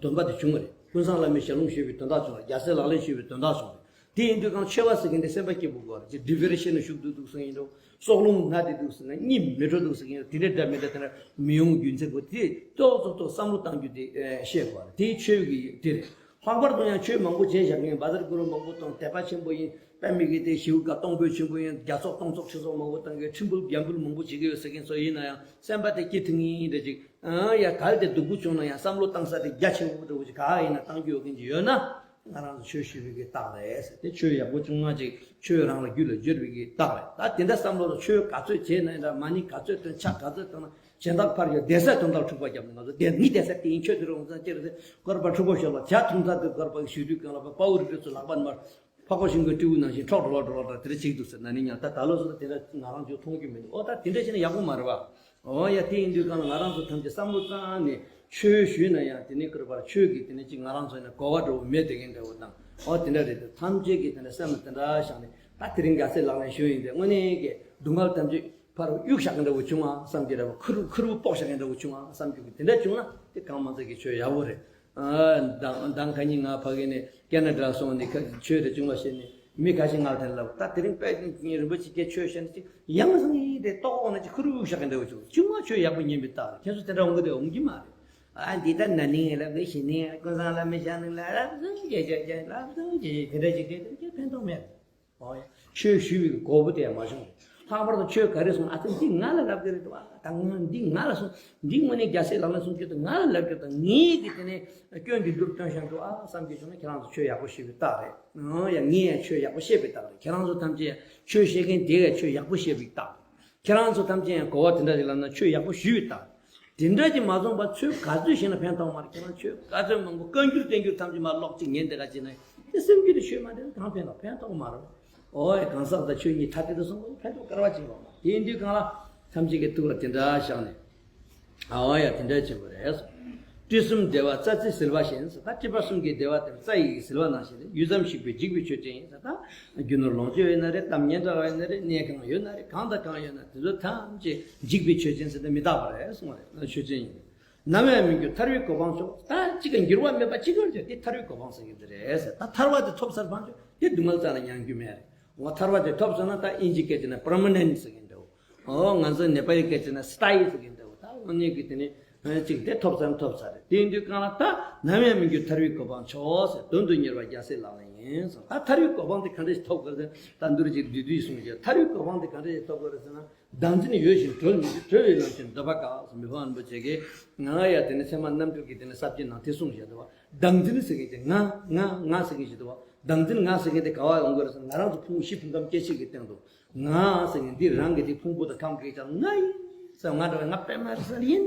དོན་པ་དེ་བྱུང་བ་རེད། ཀུན་བཟང་བླ་མའི་ཞལ་ལུང་ཞུས་པའི་དོན་དག་བྱུང་བ་རེད། རྒྱལ་སྲས་ལག་ལེན་ཞུས་པའི་དོན་དག་བྱུང་བ་རེད། དེ་ཡིན་དུས་གང་ཆོས་པ་ཟེར་མཁན་དེ་སེམས་པ་སྐྱིད་པོ་དགོས་རེད། ཅིག་ཌི་པི་རེ་ཤན་ལ་ཞུགས་འདུག་འདུག་ཟེར་ཡིན་འགྲོ། སྲོག་རླུང་ན་བསྡད་འདུག་ཟེར་ན། གཉིད་མི་འགྲོ་འདུག་ཟེར་མཁན་དེ་འདྲ་འདྲ་མི་འདྲ་དེ་འདྲ་མི་ཡོང་རྒྱུ་མཚན་པོ་དེ་ཏོག་ཙམ་ཏོག་བསམ་བློ་བཏང་རྒྱུ་དེ་ཨེ་ཤེས་དགོས་རེད། དེ་ཆོས་ཀྱི་དེ་རེད། ལྷག་པར་དུ་ཡང་ཆོས་མང་པོ་བྱས་བཞག་མཁན་བཛྲ་གུ་རུ་མང་པོ་དང་དད་པ་ཆེན་པོ་ཡིན། དཔེ་མི་སྲིད་དེ་ཞེ་པོ་ག་གཏོང་ཕོད་ཆེན་པོ་ཡིན། རྒྱ་ཚོགས་སྟོང་ཚོགས་ཁྲི་ཚོགས་མང་པོ་བཏང་མཁན། ཁྲི་འབུལ་རྒྱ་འབུལ་མང་པོ་བྱེད་ཀྱི་ཡོད་ཟེར་མཁན་ཚོ་ཡིན་ན་ཡང་སེམས་པ་དེ་སྐྱིད་ཐིང་ངེ་འདྲ་ཅིག་ཨ་ཡ། གལ་ཏེ་སྡུག་པོ་བྱུང་ན་ཡང་བསམ་བློ་བཏང་ས་དེ་རྒྱ་ཆེན་པོ་འདྲ་བོ་ཅིག་ག་ཡིན་ན་བཏང་རྒྱུ་ཡོད་མཁན་ཅིག་ཡོད་ན། ང་རང་ཚོ་ཆོས་ཞུ་བའི་གི་རྟགས་རེད་ཟེར་ཏེ། ཆོས་ཡག་པོ་བྱུང་ན་ཅིག་ཆོས་རང་ལ་རྒྱུད་ལ་འབྱོར་བའི་གི་རྟགས་རེད། ད་དེ་འདྲ་བསམ་བློ་ལ་ཆོས་ག་ཚོད་བྱས་ན་ཡིན་འདྲ། མ་ཎི་ག་ཚོད་འདོན། ཕྱག་ག་ཚོད་བཏང་ན། གཞན་དག་ཕར་ཡོད་བསྡད་ས་དོན་དག་འཁྲུག་པ་བརྒྱབ་ནས། ང་ཚོ་བསྡད་ནི་བསྡད་ས་དེ་ཡིན། ཆོས་དེ་རུ་འོང་ཙང་ཅི་རེད་ཟེར། སྐོར་པ་འཁྲུག་པ་ཤོར་བ། ཇ་འཐུང་ས་དེ་སྐོར་པ་ཞུ་དུས་གང་ལ་པ་དཔའ་བོ་རི་ཁྲོད་ཚོ་ལག་པ་མར་ཕག་པ་ཤིང་གི་སྤྲེའུ་ནང་བཞིན་ཁྲོག་འགྲོ་བ་འགྲོ་བ་འདྲ་དེ་འདྲ་བྱེད་འདུག་ཟེར་ན་ནི། ཡང་ད་ད་ལོ་སོ་ད་དེ་འདྲ་ང་རང་ཚོས་མཐོང་རྒྱུ་མི་འདུག་ཨོ་ད་དེ་འདྲ་བྱས་ན་ཡག་པོ་མ་རེད་བ། ཨོ་ཡ། དེ་ཡིན་དུས་གང་ལ་ང་རང་ཚོ་ཐམས་ཅད་བསམ་བློ་བཏང་ནས་ཆོས་ཞུས་ན་ཡང་དེ་ནི་སྐུར་པར་ཆོས་ཀྱི་དེ་ནི་ཅིག་ང་རང་ཚོ་ཡིན་ན་གོ་བ་འགྲོ་བ་མེད་དེ་གིན་འདྲ་བོ་དང་། ཨོ་དེ་འདྲ་རེད་དེ། ཐམས་ཅད་ཀྱིས་དེ་འདྲ་སེམས་ལ་དེ་འདྲ་བཞག་ནས། ད་དེ་རིང་རྒྱལ་སྲས་ལག་ལེན་ཞུས་ཡིན་དེ། དངོས་གནས་ཀྱི་སྡུག་བསྔལ་ཐམས་ཅད་ཕར་གཡུག་བཞག་གིན་འདྲ་བོ་བྱུང་བ་བསམ་གྱི་འདྲ་བོ། ཁུར་ཁུར་བོ་ཕོག་བཞག་གིན་འདྲ་བོ་བྱུང་བ་བསམ་གྱི་དེ་འདྲ་བྱུང་ན་དེ་གང་མང་ཚད་ཀྱི་ཆོས་ཡག་པོ་རེད། ཨ་མདང་མདང་ཁ་ཉིན་ང་ཕ་གི་ནས་ཀེ་ན་ཌ་སོང་ནས་ཁ་ཆོས་དེ་བྱུང་བ་བཤད་ནས། མི་ཁ་ཤས་ངར་ཐལ་ལབ། ད་དེ་རིང་དཔེ་རིན་པོ་ཆེ་སྐད་ཆོས་བཤད་ན་ཅིག་ཡང་སང་ཡིན་དེ་ལྟོགས་འོང་ན་ཅིག་ཁུར་བཞག་གི་འདྲ་བོ་བྱུང་། ཅུང་མ་ཆོས་ཡག་པོ་ཉན་པའི་རྟགས་རེད། ཁྱེད་ཚོ་དེ་འདྲ་འོང་གི་དེ་འོང་གི་མ་རེད། ཨ་འདི་ལྟར་ན་ནིང་ལབ་གི་ཞི་ནིང་ཀུན་བཟང་བླ་མའི་ཞལ་ནང་ལ་ལབ་སོང་ཅེས་ཅེས་ཅེས་ལབ་སོང་ཅེས་དེ་འདྲ་ཅིག་དེ་དེ་ཅིག་ཕན་ཐོགས་མེད། ཨོ་ཡ། ཆོས་ཞུ་བའི་གོ་བོ་དེ་ཡང་མ་བྱུང་། ལྷག་པར་དུ་ཆོས་ག་རེ་གསུང་ཨ་ཙི་འདི་ང་ལ་ལབ་གི་རེད་དོ། ཨ་ད་ང་འདི་ང་ལ་གསུང་། འདི་དངོས་གནས་རྒྱལ་སྲས་ལག་ལེན་གསུང་རྒྱུ་དེ་ང་ལ་ལབ་རྒྱུ་དང་། ངའི་གི་དེ་ནས་སྐྱོན་འདི་འདུར་སྟོན་བཞག་འདུག་ཨ་བསམ་གྱི་བྱུང་ན་ཁྱེད་རང་ཚོ་ཆོས་ཡག་པོ་ཞུས་པའི་རྟགས་རེད། ཨང་ཡ། ངས་ཡང་ཆོས་ཡག་པོ་བཤད་པའི་རྟགས་རེད། ཁྱེད་རང་ཚོ་ཐམས་ཅད་ཡང་ཆོས་བཤད་མཁན་དེ་གས་ཆོས་ཡག་པོ་བཤད་པའི་རྟགས་རེད། ཁྱེད་རང་ཚོ་ཐམས་ཅད་ཡང་གོ་བ་དེ་འདྲ་ཞིག་ལབ་ན་ཆོས་ཡག་པོ་ཞུས་པའི་རྟགས་རེད། དེ་འདྲ་ཅིག་མ་བྱུང་བར་ཆོས་ག་ཚོད་ཤེས་ན་ཕན་ཐོགས་མ་རེད། ཁྱེད་རང་ཆོས་ག་ཚོད་མང་པོ་བཀའ་འགྱུར་བསྟན་འགྱུར་ཐམས་ཅད་མར་ཀློག་ཅིག་ཉན་དེ་ག་ཅིག་ན་དེ་སེམས་རྒྱུད་དུ་ཤོད་མ་དེ་གང་ཕན་ཐོགས། ཕན་ཐོགས་མ་རེད། ཨོ་ཡ། གང་ཟག་དང་ཆོས་གཉིས་ཐ་དད་དུ་གསུངས་པ་ནི་ཕན་ཐོགས་སྐལ་བ་ཆེན་པོ་མ། དེ་ཡིན་དུས་གང་ལ་ཐམས་ཅད་ཀྱི་ཐུགས་ལ་དེ་འདྲ་བཞག་ནས། ཨོ་ཡ། དེ་འདྲ་ཆེན་པོ་རེད། སྤྲུལ་གསུམ་བདེ་བ་རྩྭ་རྩི་ཟིལ་པ་བཞིན་ཟེར། ད་སྤྲུལ་པ་གསུམ་གྱི་བདེ་བ་དེ་རྩྭ་ཡི་ཟིལ་པ་ནང་བཞིན་རེད། ཡུད་ཙམ་ཞིག་པས་འཇིག་པའི་ཆོས་ཅན་ཡིན་ཟེར། ད་རྒྱུ་ནོར་ལོངས་སྤྱོད་ཡོད་ན་རེད། གཏམ་སྙན་གྲགས་ཡོད་ན་རེད། གནས་གང་ཡོད་ན་རེད། གང་དང་གང་ཡོད་ན་དེ་ཚོ་ཐམས་ཅད་འཇིག་པའི་ཆོས་ཅན་ཟེར་ཏེ་མི་རྟག་པ་རེད་གསུངས་པ་རེད། ཆོས་ཅན་ཡིན། ནམ་ཡང་མི་འགྱུར་ཐར་པའི་གོ་འཕང་མཆོག། ད་གཅིག་གི་འགྱུར་བ་མེད་པ་གཅིག་ཡོད་ཀྱང་དེ་ཐར་པའི་གོ་འཕང་ཟེར་གྱི་འདི་རེད་ཟེར། ད་ཐར་བ་དེ་ཐོབ་ཚར་བ་ཆོག་དེ་སྡུག་བསྔལ་རྩ་ལ་མྱང་རྒྱུ་མེད་རེད། འོ་ཐར་བ་དེ་ཐོབ་སོང་ན་ད་ཨིན་ཇི་སྐད་ཅིག་ན་པར་མ་ནེན་ཊི་ཟེར་གྱི་འདུག། འོ་ང་ཚོ་ནེ་པ་ལི་སྐད་ཅིག་ན་སི་ཐ་ཡི་ཟེར་གྱི་འདུག། ད་འོ་ནི་གི་དེ་ནི་གཅིག་དེ་ཐོབ་ཚར་ན་ཐོབ་ཚར་རེད། དེ་ཡིན་དུས་གང་ལ་ད་ནམ་ཡང་མི་འགྱུར་ཐར་པའི་གོ་འཕང་མཆོག་ཟེར། དོན་དུ་གཉེར་བ་རྒྱལ་སྲས་ལག་ལེན་ཡིན་ཟེར། ད་ཐར་པའི་གོ་འཕང་དེ་ག་འདྲ་ཞིག་ཐོབ་དགོས་རེད་ཟེར་ན། ད་འདིར་ཅིག་བསྡུས་བསྡུས་གསུངས་ཀྱི། ཐར་པའི་གོ་འཕང་དེ་ག་འདྲ་ཞིག་ཐོབ་དགོས་རེད་ཟེར་ན། བདག་འཛིན་ཡོད་བཞིན་གྲོལ་མི་འགྱུར། གྲོལ་བའི་ལམ་ཆེན་འདོད་པ་དཀའ་ཟེར། མི་ཕམ་རིན་པོ་ཆེ་གིས་ང་ཡ་དེ་ནི་ཚད་མ་རྣམ་འགྲེལ་གྱི་དེ་ནི་ས་བཅད་ནང་དེ་གསུངས་བཞག་འདུག་བ། བདག་འཛིན་ཟེར་མཁན་དེ་ང་ང་ང་ཟེར་མཁན་ཞིག་འདུག་བ། བདག་འཛིན་ང་ཟེར་མཁན་དེ་ག་བ་ཡོང་གི་རེད་ཟེར་ན། ང་རང་ཚོ་ཕུང་བོ་བཞི་ཕུང་ཁམས་སྐྱེ་མཆེད་ཀྱི་སྟེང་དུ་ང་ཟེར་མཁན་འདི་རང་གི་དེ་ཕུང་པོ་དང་ཁམས་ཀྱི་ཀྱང་ང་ཡིན་ཟེར། ང་འདྲ་བའི་ང་པད་མ་རི་སེལ་ཡིན།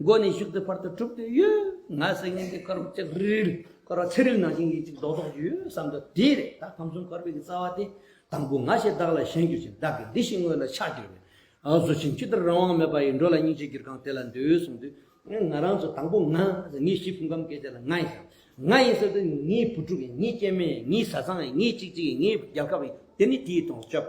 མགོ་ནས་གཞུག་ཏུ་བར་དུ་གྲུབ་སྟེ་ཡོད། ང་ཟེར་མཁན་དེ་དཀར་པོ་ཅིག་རིལ་དཀར་པོ་ཚེ་རིལ་ནང་བཞིན་གྱི་ཅིག་རྡོག་རྡོག་ཡོད་བསམ་དུས་དེ་རེད། ད་ཁམས་གསུམ་འཁོར་བའི་རྩ་བ་དེ། དང་པོ་ང་ཞེས་བདག་ལ་ཞེན་གྱུར་ཅིང་། བདག་གི་འདི་ཞེས་དངོས་ལ་ཆགས་གྱུར་པའི། ཨ་བཟོ་ཆེན་ཇི་ལྟར་རང་དབང་མེད་པ་ཡི། འགྲོ་ལ་སྙིང་རྗེ་གྱུར་གང་དེ་ལ་འདུད་གསུངས་དུས། ང་རང་ཚོ་དང་པོ་ང་ཟེར། ངའི་གཞི་ཕུང་ཁམས་སྐད་ཆ་ལ་ང་ཡིན་ཟེར། ང་ཡིན་ཟེར་དུས་ངའི་བུ་ཕྲུག་ཡིན། ངའི་སྐྱེ་དམན་ཡིན། ངའི་བཟའ་ཚང་ཡིན། ངའི་གཅིག་གཅིག་ཡིན། ངའི་རྒྱལ་ཁབ་ཡིན། དེ་ནི་དེའི་དོན་སྐྱབས་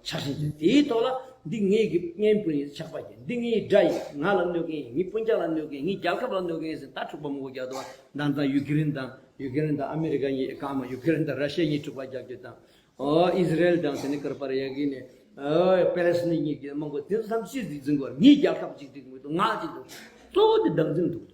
ཆ་ཤས་ཅན། དེའི་ཐོག་ལ་འདི་ངའི་གི་གཉེན་སྤུན་ཡིན། ཆགས་པ་ཅན། འདི་ངའི་དགྲ་ཡིན། ང་ལ་གནོད་མཁན་ཡིན། ངའི་སྤུན་ཀྱག་ལ་གནོད་མཁན་ཡིན། ངའི་རྒྱལ་ཁབ་ལ་གནོད་མཁན་ཡིན་ཟེར། ད་འཁྲུག་པ་མང་པོ་རྒྱག་འདུག་བ། ད་ལྟ་ཡུ་ཀེ་རེན་དང་ཡུ་ཀེ་རེན་དང་ཨ་མེ་རི་ཀ་གཉིས་གང་མ། ཡུ་ཀེ་རེན་དང་ར་ཤི་ཡ་གཉིས་འཁྲུག་པ་རྒྱག་རྒྱུ་དང་། ཨོ་ཨི་ཟི་རེལ་དང་དེ་ནི་ཀར་པར་ཡ་གི་ནི་ཨོ་པེ་ལེ་སི་ཐན་གཉིས་ཀྱི་མང་པོ་དེ་ཚོ་ཐམས་ཅད་ཅིག་འཛིན་དགོས། ངའི་རྒྱལ་ཁབ་ཅིག་འཛིན་དགོས་འདུག། ང་ཅིག་འདུག། གཙོ་བོ་དེ་བདག་འཛིན་འདུག།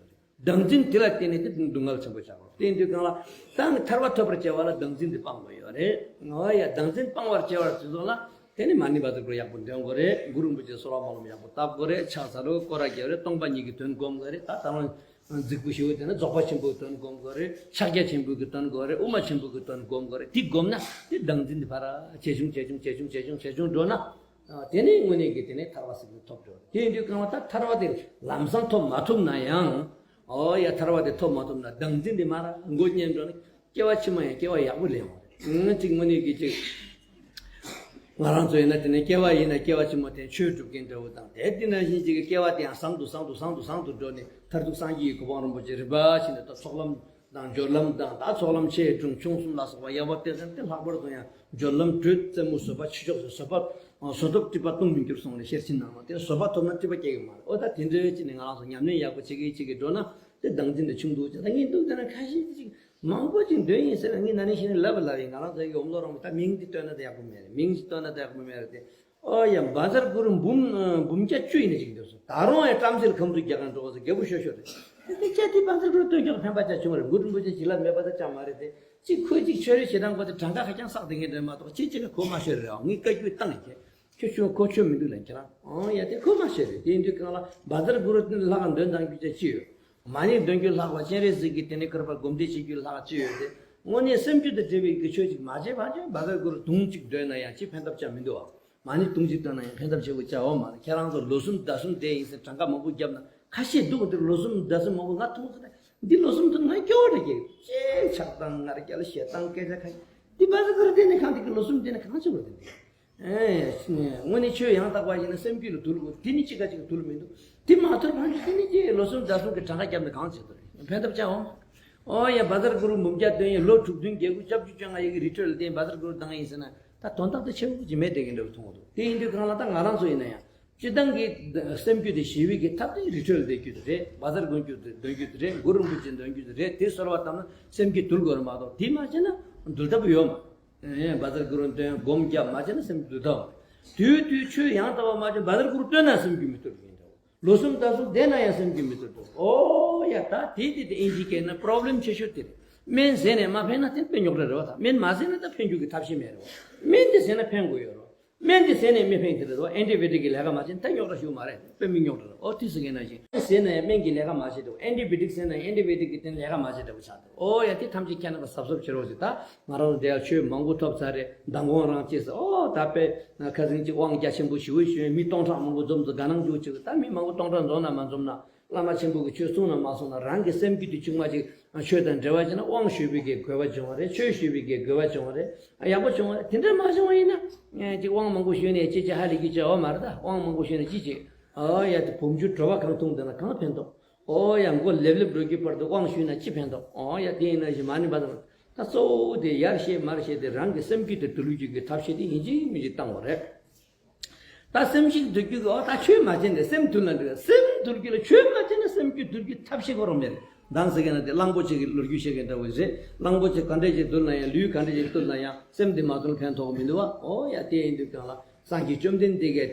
བདག་འཛིན་དེ་ལ་བརྟེན་ནས་དེ་སྡུག་བསྔལ་ཆེན་པོ་ཆགས་པ་རེད། དེ་ཡིན་དུས་གང་ལ་ད་ནི་ཐར་པ་ཐོབ་པར་བྱ་བ་ལ་བདག་འཛིན་དེ་སྤང་དགོས་ཡོད་རེད། ཨོ་ཡ། བདག་འཛིན་སྤང་བར་བྱ་བར་དེ་ཚོ་ལ་དེ་ནི་མ་ཎི་བཛྲ་གུ་རུ་ཡག་པོ་འདོན་དགོས་རེད། གུ་རུ་རིན་པོ་ཆེ་གསོལ་བ་སྨོན་ལམ་ཡག་པོ་བཏབ་དགོས་རེད། ཕྱག་འཚལ་ལོ་སྐོར་ར་རྒྱབ་རེད། སྟོང་པ་ཉིད་ཀྱི་དོན་སྒོམ་དགོས་རེད། ད་ད་རུང་རྫིག་པོ་ཞེ་པོ་དེ་ནི་རྫོགས་པ་ཆེན་པོའི་དོན་སྒོམ་དགོས་རེད། ཕྱག་རྒྱ་ཆེན་པོའི་གི་དོན་དགོས་རེད། དབུ་མ་ཆེན་པོའི་གི་དོན་སྒོམ་དགོས་རེད། དེ་སྒོམ་ན་དེ་བདག་འཛིན་དེ་ཕར་ཇེ་ཆུང་ཇེ་ཆུང་ཇེ་ཆུང་ཇེ་ཆུང་ཇེ་ཆུང་འགྲོ་ན། དེ་ནས་དངོས་གནས་ཀྱི་དེ་ནས་ཐར་པ་ཟེར་གྱི་ཐོབ་འགྲོ། དེ་ཡིན་དུས་གང་ལ་ད་ཐར་པ་དེ་ལམ་སང་ཐོབ་མ་ཐུབ་ན་ཡང་། ཨོ་ཡ། ཐར་པ་དེ་ཐོབ་མ་ཐུབ་ན་བདག་འཛིན་དེ་མར་མགོ་བསྙེན་འགྲོ་ན་སྐྱེ་བ་ཕྱི་མ་ཡང་སྐྱེ་བ་ཡག་པོ་ལེན་འོང་རེད། གཅིག་དངོས་གནས་ཀྱི་གཅིག། ང་རང་ཚོ་ཡིན་ན་དེ་ནས་སྐྱེ་བ་ཡིན་ན་སྐྱེ་བ་ཕྱི་མ་དེ་ཆོས་སྒྲུབ་མཁན་འདྲ་བོ་དང་། དེ་དེ་ནང་བཞིན་གཅིག་གི་སྐྱེ་བ་དེ་ཡང་བཟང་དུ་བཟང་དུ་བཟང་དུ་བཟང་དུ་འགྲོ་ནས་མཐར་ཐུག་སངས་རྒྱས་ཀྱི་གོ་འཕང་རིན་པོ་ཆེ་རིམ་པ་བཞིན་དུ་ད་ཚོགས་ལམ་དང་སྦྱོར་ལམ་དང་། ད་ཚོགས་ལམ་ཆེ་འབྲིང་ཆུང་གསུམ་ལ་སོགས་པ་ཡག་པོ་སྟེ་ཟེར་ཏེ། ལྷག་པར་དུ་ཡང་སྦྱོར་ལམ་དྲོད་རྩེ་མོ་བཟོད་པ་ཆོས་མཆོག་ཟེར། བཟོད་པ་བཟོད་ཐོབ་སྒྲིབ་པ་གཏོང་མི་འགྱུར་གསུངས་ནས་ཤེར་ཕྱིན་ནང་ལ། དེ་བཟོད་པ་ཐོབ་ན་སྒྲིབ་པ་སྐྱེ་གི་མ་རེད། ཨོ་ད་དེ་འདྲའི་ཅིག་ནས་ང་རང་ཚོ་ཉམས་ལེན་ཡག་པོ་བྱེད་ཀྱི་བྱེད་ཀྱི་འགྲོ་ན་དེ་བདག་འཛིན་དེ་ཆུང་འདུག་ཅེས། ད་ངས་འདུག་དེ་ན་ཁ་ཤས་ཅིག་མང་པོ་ཅིག་འདོན་ཡིན་ཟེར་ན། ངས་ན་ནིང་ཕྱི་ནས་ལབ་པ་ལབ་ཡིན། ང་རང་ཚོ་ཡི་ཨོམ་ལོ་རང་པོ་ད་མིང་འདི་བཏོན་ན་ད་ཡག་པོ་མེད་རེད། མིང་ཞིག་བཏོན་ན་ད་ཡག་པོ་མེད་རེད་དེ། ཨོ་ཡ། བཛྲ་གུ་རུ་འབུམ་འབུམ་བརྒྱ་བཅུ་ཡིན་ན་ཅིག་འདོན་སོང་། ད་རུང་ཡང་བྲམ་ཟེར་ཁམས་གསུམ་རྒྱ་གར་འགྲོ་བ་ཚོ་རྒྱལ་པོ་ཤོད་ཤོད་རེད། དེ་དེ་ཅག་དེ་བཛྲ་གུ་རུ་བཏོན་ཀྱང་ཕན་པ་ཅག་བྱུང་བ་རེད། གུ་རུ་རིན་པོ་ཆེ་བྱིན་རླབས་མེད་པ་ད་ཅང་མ་རེད་དེ། གཅིག་ཁོས་གཅིག་ཆོས་རེ་བྱེད་སྟངས་ཁོ་དེ་གྲངས་ཀ་ཧ་ཅང་བསགས་བསྡད་མཁན་རེད་མ་གཏོགས། ཁྱེད་གཅིག་ག་གོ་མ་ཤོད་རེད། ཨང་། ངས་བཀའ་བཀྱོན་བཏང་ཡིན། ཁྱེད་ཁྱོད་ཆོས་གོ་ཆོད་མི་འདུག་ལབ་ཁྱེད་རང་། ཨང་། ཡ། དེ་གོ་མ་ཤོད་རེད། དེ་ཡིན་དུས་གང་ལ་བཛྲ་གུ་རུ་ལྷག་འདོན་དང་རྒྱུ་ཅག་ཅི་ཡོད། མ་ཎི་འདོན་རྒྱུ་ལྷག་པ། སྤྱན་རས་གཟིགས་ཀྱི་དེ་ནས་ཀར་པ་སྒོམ་བཟླས་བྱེད་རྒྱུ་ལྷག་ཅི་ཡོད་དེ། དངོས་གནས་སེམས་རྒྱུད་དང་འབྲེལ་བའི་གི་ཆོས་ཅིག་མ་བྱེད་པ་ཅིག་བཛྲ་གུ་རུ་དུང་གཅིག་འདོན་ན་ཡང་ཅི་ཕན་ཐབས་ཅང་མི་འདུག་ཨ། མ་ཎི་དུང་གཅིག་བཏོན་ན་ཡང་ཕན་ཐབས་ཆེ་བོ་ཅང་ཡོད་མ་རེད། ཁྱེད་རང་ཚོ་ལོ་གསུམ་ཟླ་གསུམ་བསྡད་ཡིན་ཟེར་གྲངས་ཀ་མང་པོ་བརྒྱབ་ན་ཁ་ཤས་འདུག། འདིར་ལོ་གསུམ་ཟླ་གསུམ་མང་པོ་ང་མཐོང་ཐུབ་ན། འདི་ལོ་གསུམ་དུ་ང་སྐྱོ་བ་འདྲ་སྐྱེ། ཅེས་ཆགས་སྡང་ངར་སྐྱལ་ཞེ་སྡང་སྐད་ཆ་ཁ་ཤས། འདི་བཛྲ་གུ་རུ་བསྟེན་ནས་གང་དེ་གི་ལོ་གསུམ་བསྟེན་ནས་གང་བྱེད་དགོས་དེ་འདི། ཨེ། དངོས་གནས་ཆོས་ཡང་དག་པ་ཡིན་ན་སེམས་རྒྱུད་ལ་དུལ་དགོས། དེ་ནི་གཅིག་ག་གཅིག་དུལ་མི་འདུག། དེ་མ་ཐུབ་ཕན་ཆད་དེ་ནི་ཅི་ལོ་གསུམ་ཟླ་གསུམ་གྱི་གྲངས་ཀ་བརྒྱབ་ནས་གང་བྱེད་དོ་རེད། ཕན་ཐབས་ཅང་ཡོད། ཨོ་ཡ། བཛྲ་གུ་རུ་འབུམ་བརྒྱ་འདོན་ཡིན། ལོ་དྲུག་བདུན་བརྒྱད་དགུ་བཅུ་བཅོ་ལྔ་ཡི་གི་རི་ཁྲོད་ལ་བསྟེན། བཛྲ་གུ་རུ་བཏང་ཡིན་ཟེར་ན་ད་དོན་དག་དེ་ཆེ་བོ་ཅིག་མེད་བསྡད་མཁན་འདྲ་བོ་མཐོང་གི་འདུག། དེ་ཡིན་དུས་གང་ལ་ད་ང་རང་ཚོ་ཡིན་ན་ཡང་སྤྱིར་བཏང་གི་སེམས་རྒྱུད་དེ་ཞི་བའི་གི་ཐབས་དེ་རི་ཁྲོད་ལ་བསྡད་རྒྱུ་དེ་རེད། བཛྲ་གུ་རུ་འདོན་རྒྱུ་དེ་རེད། གུ་རུ་རིན་པོ་ཆེ་འདོན་རྒྱུ་དེ་རེད། དེ་གསོལ་བ་བཏབ་ན་སེམས་རྒྱུད་དུལ་དགོས་རེད་མ་གཏོགས། དེ་མ་བྱས་ན་དུལ་ཐབས་ཡོད་མ་རེད། ཨེ། བཛྲ་གུ་རུ་འདོན་སྒོམ་རྒྱབ་མ་བྱས་ན་སེམས་རྒྱུད་དུལ་ཐབས་མ་རེད། དུས་དུས་ཆོས་ཡང་དག་པ་མ་བྱས། བཛྲ་གུ་རུ་བཏོན་ན་སེམས་རྒྱུད་མི་དུལ་གི་འདུག། ལོ་གསུམ་ཟླ་གསུམ་བསྡད་ན་ཡང་སེམས་རྒྱུད་མི་དུལ་འདུག། ཨོ་ཡ། ད་དེ་དེ་དེ་ཨིན་ཇི་སྐད་ན་པོ་རོབ་ལེམ་ཆེ་ཤོས་དེ་རེད། སྨན་ཟས་ནས་མ་ཕན་ན་དེ་དཔེ་རྙོག་དྲ་རེད་བ། ད་སྨན་མ་ཟས་ན་ད་ཕན་རྒྱུ་གི་ཐབས་ཤེས་མེད་རེད་བ། སྨན་དེ་ཟས་ན་ཕན་དགོས་ཡོད་རེད་བ། སྨན་དེ་ཟས་ནས་མི་ཕན་གྱི་རེད་བ། ཨན་ཊི་བེ་ཡོ་ཊིག་གི་ལས་ཀ་མ་བྱས་ན་ད་རྙོག་དྲ་ཞིག་མ་རེད། དཔེ་མི་རྙོག་དྲ་རེད། ཨོ་དེ་ཟེར་མཁན་ནང་བཞིན། ཟས་ན་ཡང་སྨན་གྱི་ལས་ཀ་མ་བྱས་འདུག། ཨན་ཊི་བེ་ཡོ་ཊིག་ཟས་ན་ཡང་ཨན་ཊི་བེ་ཡོ་ཊིག་གི་དེ་ལས་ཀ་མ་བྱས་འདྲ་བོ་ཆགས་འདུག། ཨོ་ཡ། དེ་ཐམས་ཅད་ཁྱེད་རང་གི་གཟབ་གཟབ་བྱེད་རོགས་ཞེས། ད་ང་རང་ཚོ་འདི་ཡ་ཆོས་མང་པོ་ཐོབ་ཚར་རེད། མདང་དགོང་རང་བྱས་ཟེར། ཨོ་ད་དཔེ་ཁ་སང་ཅིག་དབང་རྒྱ་ཆེན་པོ་ཞེ་པོ་ཞུས། མི་སྟོང་ཕྲག་མང་པོ་འཛོམས་ཚོ་དགའ་སྣང་འཇུག་ཅིག། ད་མི་མང་པོ་སྟོང་ཕྲག་འཛོམས་ན་མ་འཛོམས་ན། བླ་མ་ཆེན་པོ་གི་ཆོས་གསུངས་ན་མ་གསུངས་ན་རང་གི་སེམས་རྒྱུད་དེ་ཆུང་མ་ཅིག་ཆོས་དང་འབྲེལ་བ་བྱས་ན་དབང་ཞུས་པའི་གི་དགོས་པ་བྱུང་བ་རེད། ཆོས་ཞུས་པའི་གི་དགོས་པ་བྱུང་བ་རེད། ཡག་པོ་བྱུང་བ་རེད། དེ་འདྲ་མ་བྱུང་བ་ཡིན་ན་ཅིག་དབང་མང་པོ་ཞུས་ནས་ཅི་ཅི་ཧ་ལས་ཀྱི་བྱ་བ་མ་རེད། ད་དབང་མང་པོ་ཞུས་ནས་ཅི་བྱེད། ཨོ་ཡ། དེ་བུམ་ཆུ་དྲོ་བ་གང་འཐུང་འདོད་ན་གང་ཕན་ཐོགས། ཨོ་ཡ། མགོ་ལེབ་ལེབ་འགྲོ་རྒྱུའི་བར་དུ་དབང་ཞུས་ན་ཅི་ཕན་ཐོགས། ཨོ་ཡ། དེ་ཡིན་ན་ཞིག་མ་ཎི་བ་དང་། ད་གཙོ་བོ་དེ་ཡར་བཤད་མར་བཤད་དེ་རང་གི་སེམས་རྒྱུད་དེ་དུལ་རྒྱུ་གི་ཐབས་ཤེས་དེ་ཡིན་གཅིག་མིན་གཅིག་བཏང་བ་རེད། ད་སེམས་ཤིག་དུལ་རྒྱུ་གི་ཨོ་ད་ཆོས་མ་བྱས་ནས་སེམས་དུལ་ན་འགྲིག་སེམས་དུལ་རྒྱུ་ལ་ཆོས་མ་བྱས་ན་སེམས་རྒྱུད་དུལ་རྒྱུའི་ཐབས་ཤེས་ཁོ་རང་མེད། མདང་ཟེར་མཁན་ན་དེ་གླང་པོ་ཆེ་གི་ལོ་རྒྱུས་བཤད་མཁན་འདྲ་བོ་རེད། གླང་པོ་ཆེ་ག་འདྲས་ཅིག་དུལ་ན་ཡང་ལུས་ག་འདྲས་ཅིག་དུལ་ན་ཡང་སེམས་དེ་མ་དུལ་ཕན་ཐོགས་མི་འདུག་བ། ཨོ་ཡ། དེ་ཡིན་དུས་གང་ལ་སངས་རྒྱས་བཅོམ་ལྡན་འདས་ཀྱིས་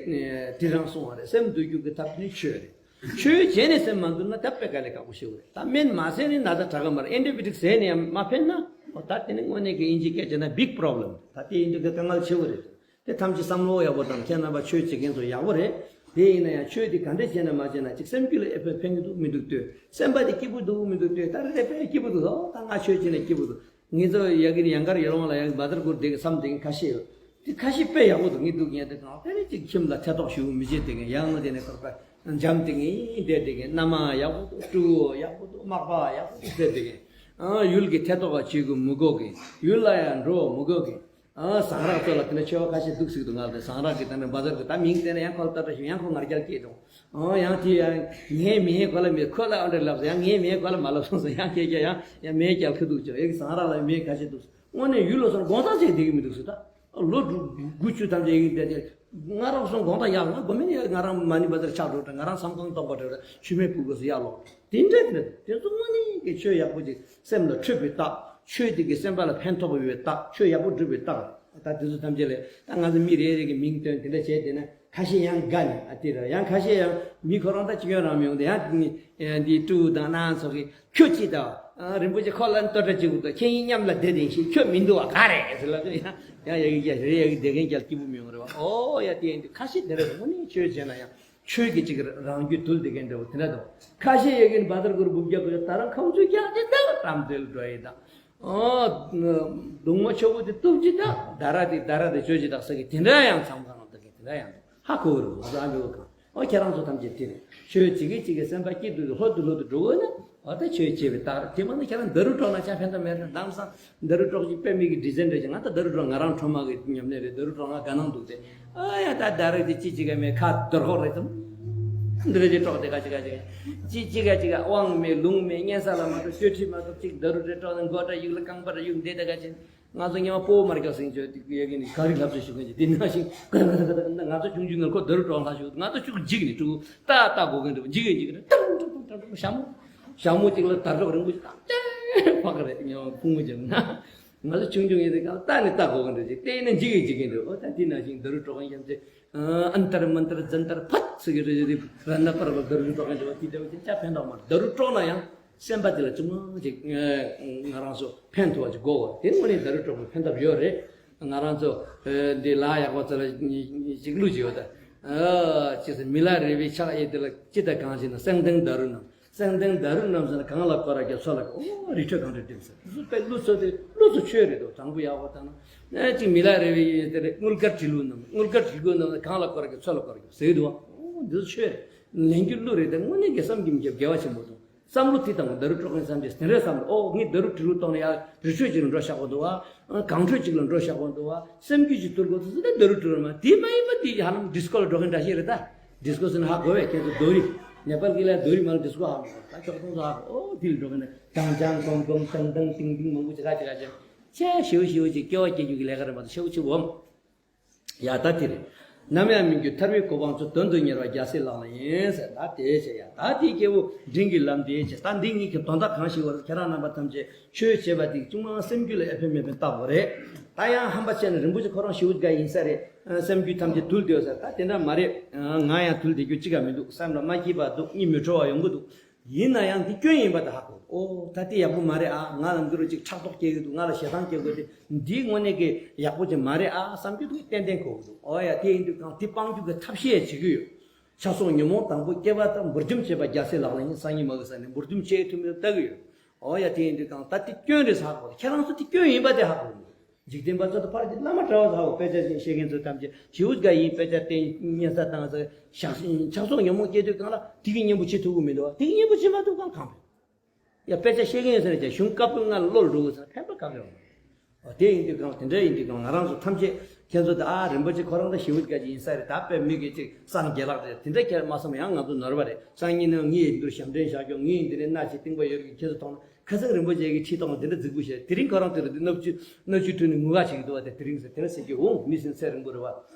དྲི་རང་གསུངས་པ་རེད། སེམས་དུལ་རྒྱུ་གི་ཐབས་ནི་ཆོས་རེད། ཆོས་བྱས་ནས་སེམས་མ་དུལ་ན་ད་དཔེ་དཀའ་ལས་ཁག་པོ་ཞིག་རེད། ད་སྨན་མ་ཟས་ནས་ན་ཚ་དྲག་གི་མ་རེད། ཨེན་ཊི་བི་ཡོ་ཊིག་ཟས་ནས་ཡང་མ་ཕན་ན། ཨོ་ད་དེ་ནི་དངོས་གནས་ཀྱི་དབྱིན་ཇིའི་སྐད་བྱས་ན་big problem། ད་དེ་ཡིན་དུས་དཀའ་ངལ་ཆེ་བོ་རེད། དེ་ཐམས་ཅད་བསམ་བློ་ཡག་པོ་བཏང་། ཁྱེད་རྣམ་པ་ཆོས་བྱེད་མཁན་ཚོ་ཡག་པོ་རེད། དེ་ཡིན་ན་ཡང་ཆོས་དེ་ག་འདྲས་བྱས་ན་མ་བྱས་ན་ཅིག་སེམས་རྒྱུད་ལ་ཨེ་ཕན་ཕན་གྱི་འདུག་མི་འདུག་ལྟོས། སེམས་པ་དེ་སྐྱིད་པོ་འདུག་མི་འདུག་ལྟོས། ད་རེ་རེ་དཔེ་སྐྱིད་པོ་འདུག་ཨོ་ད་ང་ཆོས་བྱས་ན་སྐྱིད་པོ་འདུག་ངེད་ཚོ་ཡ་གི་ནི་ཡང་གར་ཡོད་རུང་ལ་ཡང་བ་དར་གུར་དེ་གི་བསམ་དེ་གི་ཁ་ཤས་ཡོད། དེ་ཁ་ཤས་དཔེ་ཡག་པོ་འདུག་ངས་འདུག་ངས་དེ་གང་དཔེ་རེ་ཅིག་ཁྱིམ་ལ་ཐེ་གཏོགས་ཞུ་མི་བྱེད་དེ་གི་ཡང་དེ་ནས་ཁོར་པ་འཇམ་དེ་གི་བསྡད་དེ་གི་མནའ་མ་ཡག་པོ་འདུག་སྤྲུལ་སྐུ་ཡག་པོ་འདུག་མག་པ་ཡག་པོ་འདུག་ཟེར་དེ་གི་ཨ་ཡུལ་གྱི་ཐེ་གཏོགས་པ་བྱེད་དགོས་མི་དགོས་གི་ཡུལ་ལ་ཡང་འགྲོ་མི་དགོས་གི་ཨ་ཟངས་རག་ཚོ་ལ་དེ་འདྲ་ཆེ་བ་ཁ་ཤས་འདུག་ཟེར་གི་འདུག་ང་ལ་དེ་ཟངས་རག་གི་ད་ནི་བ་ཟར་གི་ད་མིང་བལྟས་ན་ཡང་ཁོ་ལ་ལྟ་ལྟ་ཞིག་ཡང་ཁོ་ང་རྒྱལ་སྐྱེས་འགྲོ། ཨོ་ཡང་དེ་ཡང་ངའི་མིང་ཁོ་ལ་མེད། ཁོ་ལ་ཨ་འདྲ་ལབ་སོང་། ཡང་ངའི་མིང་ཁོ་ལ་མ་ལབ་སོང་ཟེར། ཡང་ཁྱེད་ཀྱ་ཡང་ཡང་མེད་ཀྱ་ཁུ་འདུག་ཅོ་ཨེ་ཟངས་རག་ལ་མེད་ཁ་ཤས་འདུག་དངོས་གནས་ཡུལ་ལོ་སོང་དགོང་དག་བྱས་བསྡད་ཀྱི་མི་འདུག་ཟེར། ད་ལོ་དགུ་བཅུ་ཐམས་ཅད་ཡིན་བསྡད་དེ་ང་རང་སོང་དགོང་དག་ཡག་ང་དགོས་མེད་ཡག་ང་རང་མ་ཎི་བ་ཟར་ཆགས་འགྲོ་ང་རང་བསམ་ཁང་སྟོང་པ་འགྲོ་ཆུ་མེད་སྤུ་གུ་སུ་ཡག་ལོ་དེ་འདྲ་དེ་དེ་ཚོ་དངོས་གནས་ཀྱི་ཆོས་ཡག་པོ་ཅིག་སེམས་ལ་འཕྲོད་པའི་རྟགས། ཆོས་དེ་གི་སེམས་པ་ལ་ཕན་ཐོགས་པའི་རྟགས། ཆོས་ཡག་པོ་སྒྲུབ་པའི་རྟགས། ད་དེ་ཚོ་ཐམས་ཅད་ལས་ད་ང་ཚོ་མི་རེ་རེ་གི་མིང་བཏོན་དེ་འདྲ་བྱས་བསྡད་ན་ཁ་ཤས་ཡང་དགའ་ནས་ཨ་དེ་ར་ཡང་ཁ་ཤས་ཡང་མི་ཁོ་རང་ད་ཅི་ཡོད་རང་མི་ཡོང་དེ་ཡང་འདི་སྤྲུལ་སྐུ་དང་ནང་ཚོ་གི་ཁྱོད་ཅི་ད་རིན་པོ་ཆེ་ཁོ་ལ་ལྟོ་འདྲ་ཅིག་འུ་ད་ཁྱེད་གཉིས་མཉམ་ལ་བསྡད་དེ་ཤི་ཁྱོད་མི་འདུག་བ་ག་རེ་ཟེར་ལབ་ཡང་ཡང་ཡ་གི་རྒྱ་རེ་ཡ་གི་བསྡད་མཁན་རྒྱལ་སྐྱིད་པོ་མི་ཡོང་རེད་བ། ཨོ་ཡ་དེ་ཡིན་དུས་ཁ་ཤས་དེ་འདྲ་དངོས་གནས་ཆོས་བྱས་ན་ཡང་ཆོས་ཀྱི་ཅིག་རང་རྒྱུད་དུལ་དེ་གན་འདྲ་བོ་དེ་འདྲ་དང་། ཁ་ཤས་ཡ་གི་བ་དར་གུར་འབུམ་རྒྱབ་དུ་ད་རང་ཁམས་ཚུལ་རྒྱག་ཅི་ད་རམ་དེལ་འགྲོ་ཡི་ད། ཨོ། གདུང་མ་ཆོ་གོ་དེ་གཏུབ་ཅི་ད་ད་ར་དེ་ད་ར་དེ་ཆོས་ཅི་དག་ས་གི་དེ་འདྲ་ཡང་མཚམས་གང་ལ་ད་གི་དེ་འདྲ་ཡང་འདུག་ཧ་གོ་རུ་ཟ་འདྲ་བོ་གང་། ཨོ་ཁྱེད་རང་ཚོ་ཐམས་ཅད་དེ་རེད། ཆོས་བྱེད་ཀྱི་བྱེད་ཀྱི་སེམས་པ་སྐྱིད་སྡུག་ལྷོད་དུ་ལྷོད་དུ་འགྲོ་དགོས་ན་ཨོ་ད་ཆོས་བྱེད་པའི་རྟགས་རེད། དེ་མ་ནི་ཁྱེད་རང་ཌ་རུ་དཀྲོག་ན་ཅང་ཕན་ཐོགས་མེད་རེད། ལམ་སང་ཌ་རུ་དཀྲོག་ཅིག་དཔེ་མི་གི་ཌི་ཛན་རེད་ཅིག་ང་ད་ཌ་རུ་དཀྲོག་ང་རང་ཁྲོ་མ་གི་ཉམས་ལེན་རེད། ཌ་རུ་དཀྲོག་ང་དགའ་སྣང་འདུག་སྟེ་ཨ་ཡ་ད་ད་རེད་དེ་ཅི་ཅི་ག་མེད་ཁ་རྡོར་ཁོག་རེད་དམ། འདི་རེད་ཅིག་དཀྲོག་དེ་ག་ཅི་ག་ཅི་ཅི་ཅི་ག་ཅི་ག་དབང་མེད་ལུང་མེད་སྙན་ས་ལ་མ་གཏོགས་ཆོས་ཁྲིད་མ་གཏོགས་ཅིག་ཌ་རུ་རེ་དཀྲོག་ན་མགོ་སྐྲ་ཡུག་ལ་རྐང་པ་ར་ཡུག་འདེད་དེ་ག་ཅི། ང་ཚོ་ཉི་མ་སྤོ་བོ་མར་རྒྱག་སེང་ཆོས་དེ་ཡ་གི་ནི་ག་རི་ལབ་ཚོད་ཞུ་མཁན་གྱི་དེ་ནང་བཞིན་ང་ཚོ་ཆུང་ཆུང་ནང་ཁོ་ད་རུ་གྲོགས་ལྷ་ཞུ་ང་ཚོ་ཆུ་འཇིག་ནི་ཀྲུ་ཏ་ཏ་གོ་གིན་འདུག་འཇིག་གིན་འཇིག་གིན་ཏང་ཏང་ཏང་ཏང་ཞྭ་མོ་ཞྭ་མོ་གཅིག་ལ་དར་ལྕོག་རིང་པོ་ཞིག་བཏང་ཏེ་ཕ་གི་རེད། ཉི་མ་ཕུང་པོ་ཅན་ང་ཚོ་ཆུང་ཆུང་ཡིན་དེ་གང་ཏ་ནི་ཏ་གོ་གིན་འདུག་ཅིག་ཏེ་ནི་འཇིག་གིན་འཇིག་གིན་འདུག་ཨོ་ད་དེ་ནང་བཞིན་ད་རུ་གྲོགས་ཡིན་ཅམ་ཅེ་ཨན་ཏར་མན་ཏར་ཛན་ཏར་ཕད་ཚིག་གི་རེ་རེ་ར་ན་པར་ལ་ད་རུ་གྲོགས་ཡིན་འདུག་དེ་འདྲ་བ་ཅན་ཅ་ཕན་ཐོགས་མ་ད་རུ་གྲོགས་ན་ཡང་། སེམས་པ་དེ་ལ་ཅུང་ཅིག་ང་རང་ཚོ་ཕན་ཐོགས་ཅིག་དགོས་པ་དེ་དངོས་གནས་ད་རུ་གྲོགས་པོ་ཕན་ཐབས་ཡོད་རེད། ང་རང་ཚོ་འདི་ལ་ཡག་པོ་ཚོ་ལ་ཅིག་གླུ་ཅིག་ཡོད་ད། ཅི་ཟེར་མི་ལ་རས་པའི་ཕྱག་གཡས་དེ་ལ་ཅི་ད་གང་ཞིག་ན་སེང་ལྡེང་ད་རུ་བསྣམས། སེང་ལྡེང་ད་རུ་བསྣམས་ཟེར་ན་གང་ལ་སྐོར་ར་རྒྱབ་སོ་ལ་ཨོ་རི་ཁྲོད་གང་འདྲ་འགྲིམ་ཟེར་དེ་ཚོ་དཔེ་གླུ་ཚོ་དེ་གླུ་ཚོ་ཆོས་རེད་དོ། དྲང་པོ་ཡག་པོ་ད་ན་ཅིག་མི་ལ་རས་པའི་གཡས་དེ་རེད། དངུལ་དཀར་བྲིས་གླུ་བསྣམས། དངུལ་དཀར་བྲིས་གླུ་བསྣམས་ན་གང་ལ་སྐོར་ར་རྒྱབ་སོ་ལ་སྐོར་ར་རྒྱབ་ཟེར་དུ་ཨོ་འདི་ཚོ་ཆོས་རེད། ལེན་རྒྱུ་གླུ་རེད་དེ་དངོས་གནས་ཀྱི་བསམ་གྱིས་མི་ཁྱབ་དགེ་བ་ཆེན་པོ་དང་། བསམ་བློ་དེ་དང་ད་རུ་དཀྲོག་མཁན་བསམ་གྱིས་དེ་འདྲའི་བསམ་བློ་ཨོ་ངས་ད་རུ་དྲི་རུ་གཏོང་ན་ཡ་རི་ཁྲོད་ཅིག་ལ་འགྲོ་ཤག་པོ་འདུག་བ། གངས་ཁྲོད་ཅིག་ལ་འགྲོ་ཤག་པོ་འདུག་བ། སེམས་རྒྱུད་ཅིག་ཐུལ་དགོས་ཚུལ་ཚུལ་དེ་ད་རུ་དྲི་རུ་མ་དེ་མ་ཡིན་པ་དེ་ཧ་ལམ་ཌི་སྐོ་ལ་འགྲོ་མཁན་འདྲ་ཞིག་རེད་ད། ཌི་སྐོ་ཟེར་ན་ཧ་གོ་བས་ཁྱེད་ཚོ་རྡོ་རིང་ནེ་པཱལ་གི་ལ་རྡོ་རིང་མ་ལ་ཌི་སྐོ་ཧ་མ་གོ་ད་ཀྱོག་ཐོང་ཚོ་ཧ་གོ་ཨོ་དེ་ལ་འགྲོ་མཁན་ནི་ཏང་ཅང་ཀོང་ཀོང་ཏང་ཏང་ཏིང་ཏིང་མང་པོ་ཅིག་ག་ཅིག་ག་ཅིག་ཆེ་ཞེ་བོ་ཞེ་བོ་ཅིག་སྐྱེ་བ་སྐྱེ་རྒྱུ་གི་ལས་ཀ་རེད་མ་གཏོགས་ཞེ་བོ་ཆེ་བོ་འམ། ཡ་ད་དེ་རེད། ནམ་ཡང་མི་འགྱུར་ཐར་པའི་གོ་འཕང་མཚོན། དོན་དུ་གཉེར་བ་རྒྱལ་སྲས་ལག་ལེན་ཡིན་ཟེར། ད་དེ་བྱས་ཡ་ད་དེ་སྐྱེ་བོ་འབྲིང་གི་ལམ་དེ་བྱས། ད་འདི་གཉིས་ཀྱི་དོན་དག་གང་ཞིག་བར་ཁྱེད་རང་རྣམ་པ་ཐམས་ཅད་ཆོས་བྱེད་པ་དེ་ཅུང་མང་སེམས་རྒྱུད་ལ་ཨེ་ཕན་མེད་ཕན་བཏགས་པ་རེད། ད་ཡང་ཧམ་པ་བཤད་ན་རིན་པོ་ཆེ་ཁོ་རང་ཞེ་བོ་དགའ་ཡིན་ས་རེད། སེམས་རྒྱུད་ཐམས་ཅད་དུལ་བསྡད་ཡོད་ས་རེད། ད་དེ་འདྲ་མ་རེད། ང་ཡང་དུལ་བསྡད་རྒྱུ་ཅི་ག་མི་འདུག་སེམས་ལ་མ་སྐྱིད་པ་འདུག་གཉིད་མི་བྲོ་བ་ཡོང་གི་འདུག་ཡིན་ན་ཡང་འདི་སྐྱོན་ཡིན་པ་དེ་ཧ་གོ། ཨོ་ད་དེ་ཡག་པོ་མ་རེད་ཨ། ང་ལ་འདི་རུ་ཅིག་ཕྲག་དོག་སྐྱེ་གི་འདུག་ང་ལ་ཞེ་སྡང་སྐྱེ་དགོས་ཏེ་འདི་དངོས་གནས་ཀྱི་ཡག་པོ་ཅིག་མ་རེད་ཨ་བསམ་རྒྱུ་འདུག་ཏན་ཏན་གོ་གི་འདུག་ཨོ་ཡ་དེ་ཡིན་དུས་གང་དེ་སྤང་རྒྱུ་གི་ཐབས་ཤེས་བྱེད་ཀྱི་ཡོད། ཆགས་སོགས་ཉོན་མོངས་དང་པོ་སྐྱེ་བ་དང་འབུར་འཇོམས་བྱེད་པ་རྒྱལ་སྲས་ལག་ལེན་ཡིན། སང་ཉིན་མ་གི་ས་ནས་འབུར་འཇོམས་བྱེད་ཐུབ་མེད་ལྟ་གི་ཡོད། ཨོ་ཡ་དེ་ཡིན་དུས་གང་ད་དེ་སྐྱོན་རེད་ཧ་གོ། ཁྱེད་རང་ཚོ་དེ་སྐྱོན་ཡིན་པ་དེ་ཧ་གོ་གི་འདུག་འཇིག་རྟེན་པ་ཚོ་དང་ཕར་གྱི་བླ་མ་གྲྭ་བ་ཚོ་ཧ་གོ། དཔེ་ཆ་ཤེས་མཁན་ཚོ་ཐམས་ཅད་ཞེ་པོ་ཅིག་ཡིན། དཔེ་ཆ་བསྟན་སྙན་ས་བཏང་ས་ཕྱག་ཕྱག་སོགས་ཉོན་མོངས་སྐྱེ་དུས་གང་ལ་དེ་གི་གཉེན་པོ་བྱེད་ཐུབ་ཀྱི་མི་འདུག་བ། དེ་གི་གཉེན་པོ་བྱེད་མ་ཐུབ་གང་གང་ཕན། ཡ་དཔེ་ཆ་ཤེས་མཁན་ཡོད་ཟེར་ན་ཀྱང་གཞུང་བཀའ་པོད་ལྔ་ལ་བློ་ལ་འགྲོ་དགོས་ཟེར་ན་ཕན་པ་ག་རེ་ཡོང་། འོ་དེ་ཡིན་དུས་གང་དེ་འདྲ་ཡིན་དུས་གང་ང་རང་ཚོ་ཐམས་ཅད་ཁྱེད་ཚོ་ད་ཨ་རིན་པོ་ཆེ་ཁོ་རང་ད་ཞེ་པོ་ཅིག་ཡིན་ས་རེད། ད་དཔེ་མི་གི་ཅིག་སངས་རྒྱས་ལགས་རེད། དེ་འདྲ་ཁྱེད་མ་བསམ་ཡང་ང་ཚོ་ནོར་བ་རེད། སང་ཉིན་ནས་ངའི་འདིར་ཞབས་འདྲེན་བཞག་ཀྱོག་ངའི་འདི་ནས་སྣ་ཆེ་གཏིང་པ་ཡོད་ཀྱི་ཁྱེད་ཚོ་མཐོང་ན། ཁ་སང་རིན་པོ་ཆེ་གི་ཁྲིད་ཐོག་འདི་འདྲ་རྫིག་པོ་བཤད། དེ་རིང་ཁོ་རང་དེ་རུ་འདི་སྣབས་ཆུ་སྣབས་ཆུ་བཀྲུས་ནས་ངུ་ག་བྱེད་ཀྱི་འདུག་བ། དེ་དེ་རིང་ཟེར་དེ་འདྲ་ཟེར་གྱི་འོང་། མི་ཟེར་ཚེ་རིང་པོ་རེད་བ།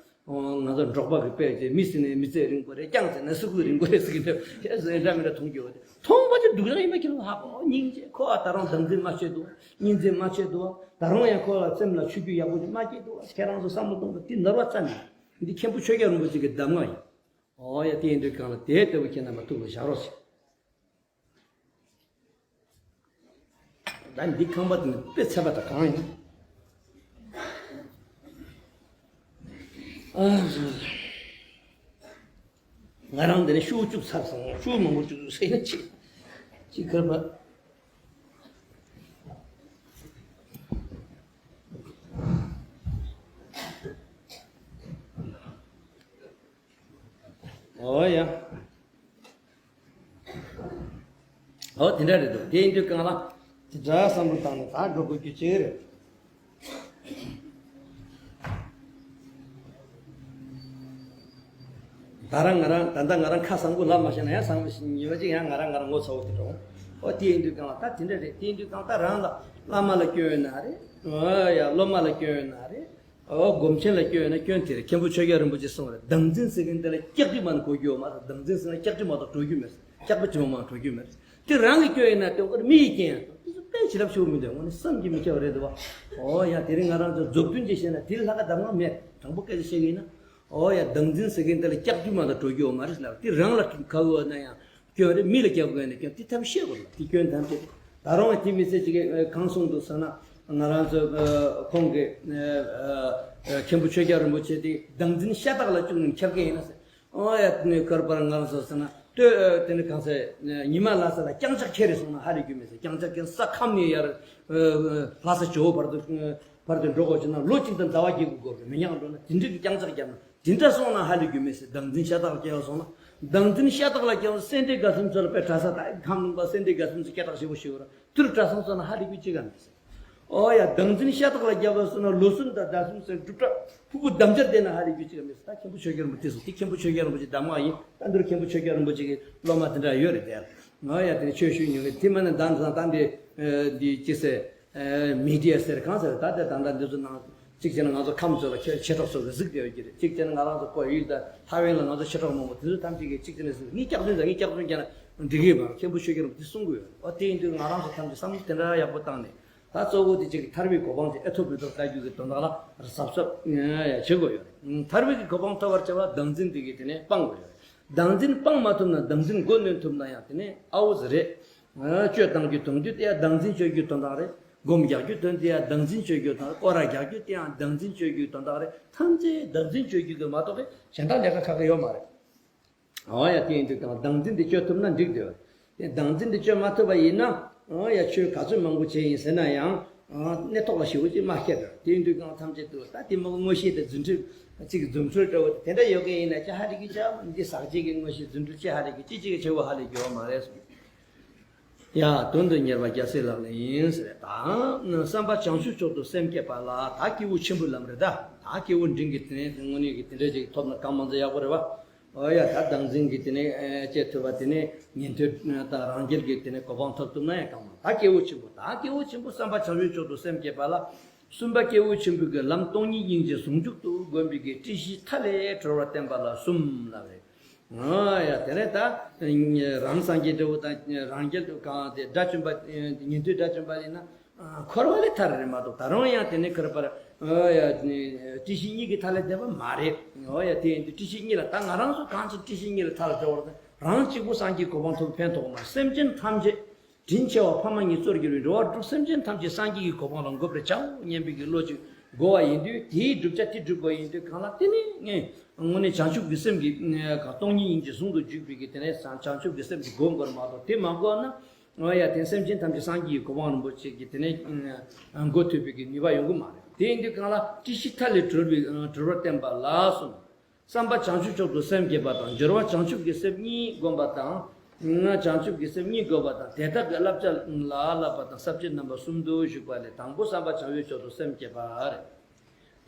ང་ཚོ་འབྲོག་པ་གི་དཔེ་བྱས་མི་ཟེར་ནས་མི་ཚེ་རིང་པོ་རེད། རྐྱང་ཟེར་ནས་སུ་ཁུག་རིང་པོ་རེད་ཟེར་གྱི་འདུག་ཁྱེད་ཚོ་འདྲ་མི་འདྲ་མཐོང་རྒྱུ་བ། དེ་མཐོང་བ་ཅི་སྡུག་རང་ཡིན་པ་ཁྱེད་རང་ཧ་གོ། སྙིང་རྗེ་ཁོ་ཨ་ད་རུང་དམ་འཛིན་མ་བྱས་འདུག་གཉིས་འཛིན་མ་བྱས་འདུག་ད་རུང་ཡང་ཁོ་ལ་སེམས་ལ་ཆོས་བརྒྱུད་ཡག་པོ་ཅིག་མ་སྐྱེས་འདུག་ཁྱེད་རང་ཚོ་བསམ་བློ་གཏོང་དགོས། འདི་ནོར་བ་རྩ་ནས་འདི་མཁན་པོ་ཆོས་རྒྱལ་རིན་པོ་ཆེ་གི་གདམས་ངག་ཡིན། ཨོ་ཡ་དེ་ཡིན་དུས་གང་ལ་དེ་ལྟ་བུ་ཁྱེད་རྣམ་པ་ཐུགས་ལ་བཞག་རོགས་ཞེས། ད་འདི་ཁང་པ་དེ་ནི་དཔེ་ཚད་པ་དང་གང་ཡིན། ཨ། ང་རང་འདི་ནས་ཤུགས་བཅུག་ཚར་སོང་། ཤུགས་མང་པོ་བཅུག་ཟེར་ན་ཅི་ཅི་ཁར་པ། ཨོ་ཡ། ཨོ་དེ་འདྲ་རེད་འདུག་དེ་ཡིན་དུས་གང་ལ་དེ་འདྲ་བསམ་བློ་བཏང་ནས་ད་འགྲོ་དགོས་རྒྱུ་ཅིག་རེད། ད་རང་ང་རང་ད་ལྟ་ང་རང་ཁ་བཟང་པོ་ལབ་མ་ཤེས་ན་ཡང་བཟང་པོ་ཞིག་ཉི་མ་གཅིག་ཡང་ང་རང་ང་རང་ངོ་ཚ་བོ་དེ་འགྲོ། ཨོ་དེ་ཡིན་དུས་གང་ལ་ད་དེ་འདྲ་རེད། དེ་ཡིན་དུས་གང་ད་རང་ལ་བླ་མ་ལ་སྐྱོན་ཡོད་ན་རེད། ཨོ་ཡ་སློབ་མ་ལ་སྐྱོན་ཡོད་ན་རེད། ཨོ་སྒོམ་ཆེན་ལ་སྐྱོན་ཡོད་ན་སྐྱོན་དེ་རེད། མཁན་པོ་ཆོས་རྒྱལ་རིན་པོ་ཆེ་གསུངས་རེད། བདག་འཛིན་ཟེར་མཁན་དེ་ལ་སྐྱག་དྲི་མ་གོ་རྒྱུ་ཡོད་མ་རེད། བདག་འཛིན་ཟེར་ན་སྐྱག་དྲི་མ་གཏོགས་གྲོལ་རྒྱུ་མེད། སྐྱག་པ་ཅི་མ་མང་གྲོལ་རྒྱུ་མེད། དེ་རང་གི་སྐྱོན་ཡིན་ན་དེ་ཁོ་མི་ཡི་རྐྱེན་ཡང་དེ་ཚོ་དཔེ་བྱིན་རླབས་ཆེ་བོ་མི་འདུག་དངོས་གནས་བསམ་གྱིས་མི་ཁྱབ་པ་རེད་འདུག་བ། ཨོ་ཡ་དེ་རིང་ང་རང་ཚོ་མཛུབ་སྟོན་ཅིག་བྱས་ན་དེ་ལས་ལྷག་ག་གདམས་ངག་མེད། དྲང་པོ་སྐད་ཆ་བཤད་གི་ཡིན་ན། ཨོ་ཡ་བདག་འཛིན་ཟེར་མཁན་དེ་ལ་སྐྱག་དྲི་མ་གཏོགས་གྲོལ་རྒྱུ་ཡོད་མ་རེད་ལབ། དེ་རང་ལ་ག་བ་ན་ཡང་སྐྱོན་རེད། མི་ལ་སྐྱག་པ་ན་སྐྱོན་དེ་ཐབས་ཤེས་དགོས་ལ་དེ་སྐྱོན་ཐམས་ཅད། ད་རུང་དེ་མི་ཚེ་གཅིག་གིས་གང་གསུངས་འདུག་ཟེར་ན། ང་རང་ཚོ་ཁོང་གིས་མཁན་པོ་ཆོས་རྒྱལ་རིན་པོ་ཆེ་དེ་བདག་འཛིན་ཤ་སྟག་ལ་བཅུག་ནས་འཁྱེར་མཁན་ཡིན་ན་ཟེར། ཨོ་ཡ་དེ་ནས་ཁར་པར་ང་རང་ཚོ་ཟེར་ན་ལྟོས། དེ་ནས་གང་ཟེར། ཉི་མ་ལྷ་ས་ལ་རྐྱང་ཕྱག་འཁྱེར་རེ་སོང་ན་ཧ་ལས་རྒྱུ་མེད་ཟེར། རྐྱང་ཕྱག་འཁྱེར་ས་ཁམས་ནས་ཡར་ལྷ་ས་ཇོ་བོ་བར་དུ་བར་དུ་འགྲོ་དགོས་བྱུང་ན་ལོ་གཅིག་དང་ཟླ་བ་བརྒྱད་དགུ་འགོར་གི། མི་ཉག་འགྲོ་ན་དེ་འདྲའི་གི་རྐྱང་ཕྱག་བརྒྱབ་ན་དེ་འདྲ་སོང་ན་ཧ་ལས་རྒྱུ་མེད་ཟེར། བདག་འཛིན་ཤ་སྟག་ལ་སྐྱེ་བ་སོང་ན། བདག་འཛིན་ཤ་སྟག་ལ་སྐྱེ་བ་སེ་འབྲས་དགའ་ཚོམས་ཚོ་ལ་དཔེ་གྲྭ་ས་ད་ཁམས་ལུང་པ་སེ་འབྲས་དགའ་ཚོམས་ཚོ་སྐད་གྲགས་ཞེ་པོ་ཞིག་ཡོད་ར། དུར་གྲྭ་ཚང་སོང་ན་ཧ་ལས་རྒྱུ་ཅི་ག་མེད་ཟེར། ཨོ་ཡ་བདག་འཛིན་ཤ་སྟག་ལ་རྒྱབ་པ་སོང་ན་ལོ་གསུམ་དང་ཟླ་གསུམ་ཟེར་སྒྲུབ་གྲྭ་ཕྲུ་གུ་དམ་བཅར་བསྡད་ན་ཧ་ལས་རྒྱུ་ཅི་ག་མེད་ཟེར། ད་མཁན་པོ་ཆོས་རྒྱལ་རིན་པོ་ཆེ་སོང་དེ་མཁན་པོ་ཆོས་རྒྱལ་རིན་པོ་ཆེ་གདམས་ངག་ཡིན། ད་འདིར་མཁན་པོ་ཆོས་རྒྱལ་རིན་པོ་ཆེ་གི་སློབ་མ་དེ་འདྲ་ཡོད་རེད་དེ། ང་ཡ་དེ་ཆོས་ཞུ་མྱོང་གི་དེ་མ་ནི་ད་ད་ད་འདི་འདི་ཅི་ཟེར། མི་ཌི་ཡ་ཟེར་གང་ཟེར། ད་ལྟ་ད་ལྟ་འདི་ཚོ་ནང་གཅིག་བྱས་ན་ང་ཚོ་ཁམས་ཚོ་ལ་ཁྱེད་མཆེད་གྲོགས་ཚོ་གི་གཟིགས་བསྡད་ཡོད་ཀྱི་རེད། གཅིག་བྱས་ན་ང་རང་ཚོ་ཁོ་ཡུལ་དང་ལྷ་ཝན་ལ་ང་ཚོ་མཆེད་གྲོགས་མང་པོ་དེ་ཚོ་ཐམས་ཅད་ཀྱིས་གཅིག་བྱས་ན་གཟིགས། ངས་སྐྱག་རྫུན་དང་ངས་སྐྱག་རྫུན་བརྒྱབ་ན་འགྲིག་གི་མ་རེད། མཁན་པོ་ཆོས་རྒྱལ་རིན་པོ་ཆེས་གསུང་གི་ཡོད་རེད། ཨོ་དེ་ཡིན་དུས་ང་རང་ཚོ་ཐམས་ཅད་བསམ་བློ་དེ་འདྲ་ཡག་པོ་བཏང་ནས་ད་གཙོ་བོ་དེ་གཅིག་གི་ཐར་པའི་གོ་འཕང་དེ་ཨེ་ཐོབ་མི་ཐོབ་ལྟ་རྒྱུ་གི་དོན་དག་ལ་གཟབ་གཟབ་ཡ་བྱེད་དགོས་ཡོད་རེད། ཐར་པའི་གི་གོ་འཕང་ཐོབ་པར་བྱ་བ་བདག་འཛིན་དེ་གིས་དེ་ནས་སྤང་དགོས་ཡོད་རེད། བདག་འཛིན་སྤང་མ་ཐུབ་ན་བདག་འཛིན་མགོ་གནོན་ཐུབ་ན་ཡང་དེ་ནས་ཨའུ་ཙི་རེད། སྤྱོད་གཏང་རྒྱུ་གཏོང་རྒྱུ་དེ་ཡང་བདག་འཛིན་སྤྱོད་རྒྱུའི་དོན་དག་རེད། སྒོམ་རྒྱག་རྒྱུ་དོན་དེ་ཡང་བདག་འཛིན་སྤྱོད་རྒྱུའི་དོན་དག་རེད། སྐོར་ར་རྒྱག་རྒྱུ་དེ་ཡང་བདག་འཛིན་སྤྱོད་རྒྱུའི་དོན་དག་རེད། ཐམས་ཅད་བདག་འཛིན་སྤྱོད་རྒྱུ་གི་མ་གཏོགས་པའི་གཞན་དག་ལས་ཀ་ཁག་གི་ཡོད་མ་རེད། འོ་ཡ་དེ་ཡིན་དུས་ཀྱང་བདག་འཛིན་དེ་སྤྱོད་ཐུབ་ན་འགྲིག་འདོད། དེ་བདག་འཛིན་དེ་སྤྱོད་མ་ཐུབ་པ་ཡིན་ན། འོ་ཡ་ཆོས་ག་ཚོད་མང་པོ་བྱས་ཡིན་ཟེར་ན་ཡང་། གནས་ཐོག་ལ་ཞེ་པོ་ཅིག་མ་ཁྱེར་འགྲོ། དེ་ཡིན་དུས་ཀྱང་ཐམས་ཅད་དུ་ད་དེ་མོ་མངོན་ཤེས་དེ་རྫུ་འཕྲུལ་ཅིག་རྫུ་འཕྲུལ་འདྲ་བོ་དེ་འདྲ་ཡོད་མཁན་ཡིན་ན་ཅི་ཧ་ལས་ཀྱི་ཅི་ཧ་ལས་ཀྱི་ཅི་ཟག་བཅས་ཀྱི་མངོན་ཤེས་རྫུ་འཕྲུལ་ཅི་ཧ་ལས་ཀྱི་ཅི་ཅིག་གི་ཆེ་བོ་ཧ་ལས་ཀྱི་ཡོད་མ་རེད་གསུངས། ཡ་དོན་དུ་གཉེར་བ་རྒྱལ་སྲས་ལག་ལེན་ཡིན་ཟེར། ད་བསམ་པ་བྱང་ཆུབ་མཆོག་ཏུ་སེམས་བསྐྱེད་པ་ལ་ད་སྐྱེས་བུ་ཆེན་པོའི་ལམ་རེད། ད་ད་སྐྱེས་བུ་འབྲིང་གི་དེ་ནས་དངོས་གནས་ཀྱི་དེ་འདྲ་ཅིག་ཐོབ་ན་གང་མང་ཙམ་ཡག་པོ་རེད་བ། ཨོ་ཡ་ད་བདག་འཛིན་གྱི་དེ་ནས་ཨེ་བཅད་ཐུབ་པ་དེ་ནས་ཉན་ཐོས་དང་རང་རྒྱལ་གྱི་དེ་ནས་གོ་འཕང་ཐོབ་ཐུབ་ན་ཡང་གང་མང་། ད་སྐྱེས་བུ་ཆེན་པོ་ད་སྐྱེས་བུ་ཆེན་པོ་བསམ་པ་བྱང་ཆུབ་མཆོག་ཏུ་སེམས་བསྐྱེད་པ་ལ། གསུམ་པ་སྐྱེས་བུ་ཆེན་པོའི་གི་ལམ་སྟོང་ཉིད་སྙིང་རྗེ་ཟུང་འཇུག་ཏུ་བསྒོམ་པའི་གི་སྤྲོས་གཞི་མཐའ་ལས་གྲོལ་བར་བསྟན་པ་ལ་གསུམ་ལབ་རེད། ཨ་ཡ་དེ་ནས་ད་རང་སངས་རྒྱས་འདྲ་བོ་དང་རང་རྒྱལ་དུ་གང་དེ་དགྲ་བཅོམ་པ་ཉན་ཐོས་དགྲ་བཅོམ་པ་ཡིན་ན་འཁོར་བ་ལས་ཐར་རེད་མ་གཏོགས་ད་རུང་ཡང་དེ་ནས་ཁར་པར་ཨ་ཡ་སྤྲོས་གཞི་གཉིས་ཀྱི་མཐའ་ལས་འདས་པ་མ་རེད། ཨ་ཡ་དེ་ཡིན་དུས་སྤྲོས་གཞི་གཉིས་ལ་ད་ང་རང་ཚོ་གང་ཅིག་སྤྲོས་གཞི་གཉིས་ལ་མཐའ་ལ་འགྲོ་བར་དང་རང་གཅིག་པུ་སངས་རྒྱས་གོ་འཕང་ཐོབ་ཕན་ཐོགས་མ་སེམས་ཅན་ཐམས་ཅད་དྲིན་ཆེ་བ་ཕ་མ་གཉིས་གཙོར་གྱུར་པའི་འགྲོ་བ་དྲུག་སེམས་ཅན་ཐམས་ཅད་སངས་རྒྱས་ཀྱི་གོ་འཕང་ལ་འགོད་པར་བྱའོ་སྙམ་པའི་གི་བློ་ཅིག་དགོས་པ་ཡིན་དུས་དེའི་བསྒྲུབ་བྱ་དེ་སྒྲུབ་དགོས་ཡིན་དུས་གང་ལ་དེ་ནི་ངས་དངོས་གནས་བྱང་ཆུབ་ཀྱི་སེམས་ཀྱི་གང་སྟོང་ཉིད་སྙིང་རྗེ་ཟུང་དུ་འཇུག་པའི་གི་དེ་ནས་བྱང་ཆུབ་ཀྱི་སེམས་ཀྱི་སྒོ་འགོར་མ་གཏོགས་དེ་མ་དགོས་ན་ ཨོ་ཡ་དེ་སེམས་ཅན་ཐམས་ཅད་སངས་རྒྱས་ཀྱི་གོ་འཕང་རིན་པོ་ཆེ་གི་དེ་ནས་མགོ་ཐོས་པའི་གི་ནུས་པ་ཡོང་གི་མ་རེད། དེ་ཡིན་དུས་གང་ལ་སྲིད་ཞི་མཐའ་ལས་གྲོལ་བའི་གྲོལ་བར་བསྟན་པ་ལ་གསུངས། བསམ་པ་བྱང་ཆུབ་མཆོག་ཏུ་སེམས་བསྐྱེད་པ་དང་། སྦྱོར་བ་བྱང་ཆུབ་ཀྱི་སེམས་གཉིས་བསྒོམ་པ་དང་། བྱང་ཆུབ་ཀྱི་སེམས་གཉིས་བསྒོམ་པ་དང་། དེ་དག་གི་བསླབ་བྱ་ལ་བསླབ་པ་དང་། ས་བཅད་རྣམ་པ་གསུམ་དུ་བཞུགས་པ་ལས། དང་པོ་བསམ་པ་བྱང་བའི་མཆོག་ཏུ་སེམས་བསྐྱེད་པ་རེད།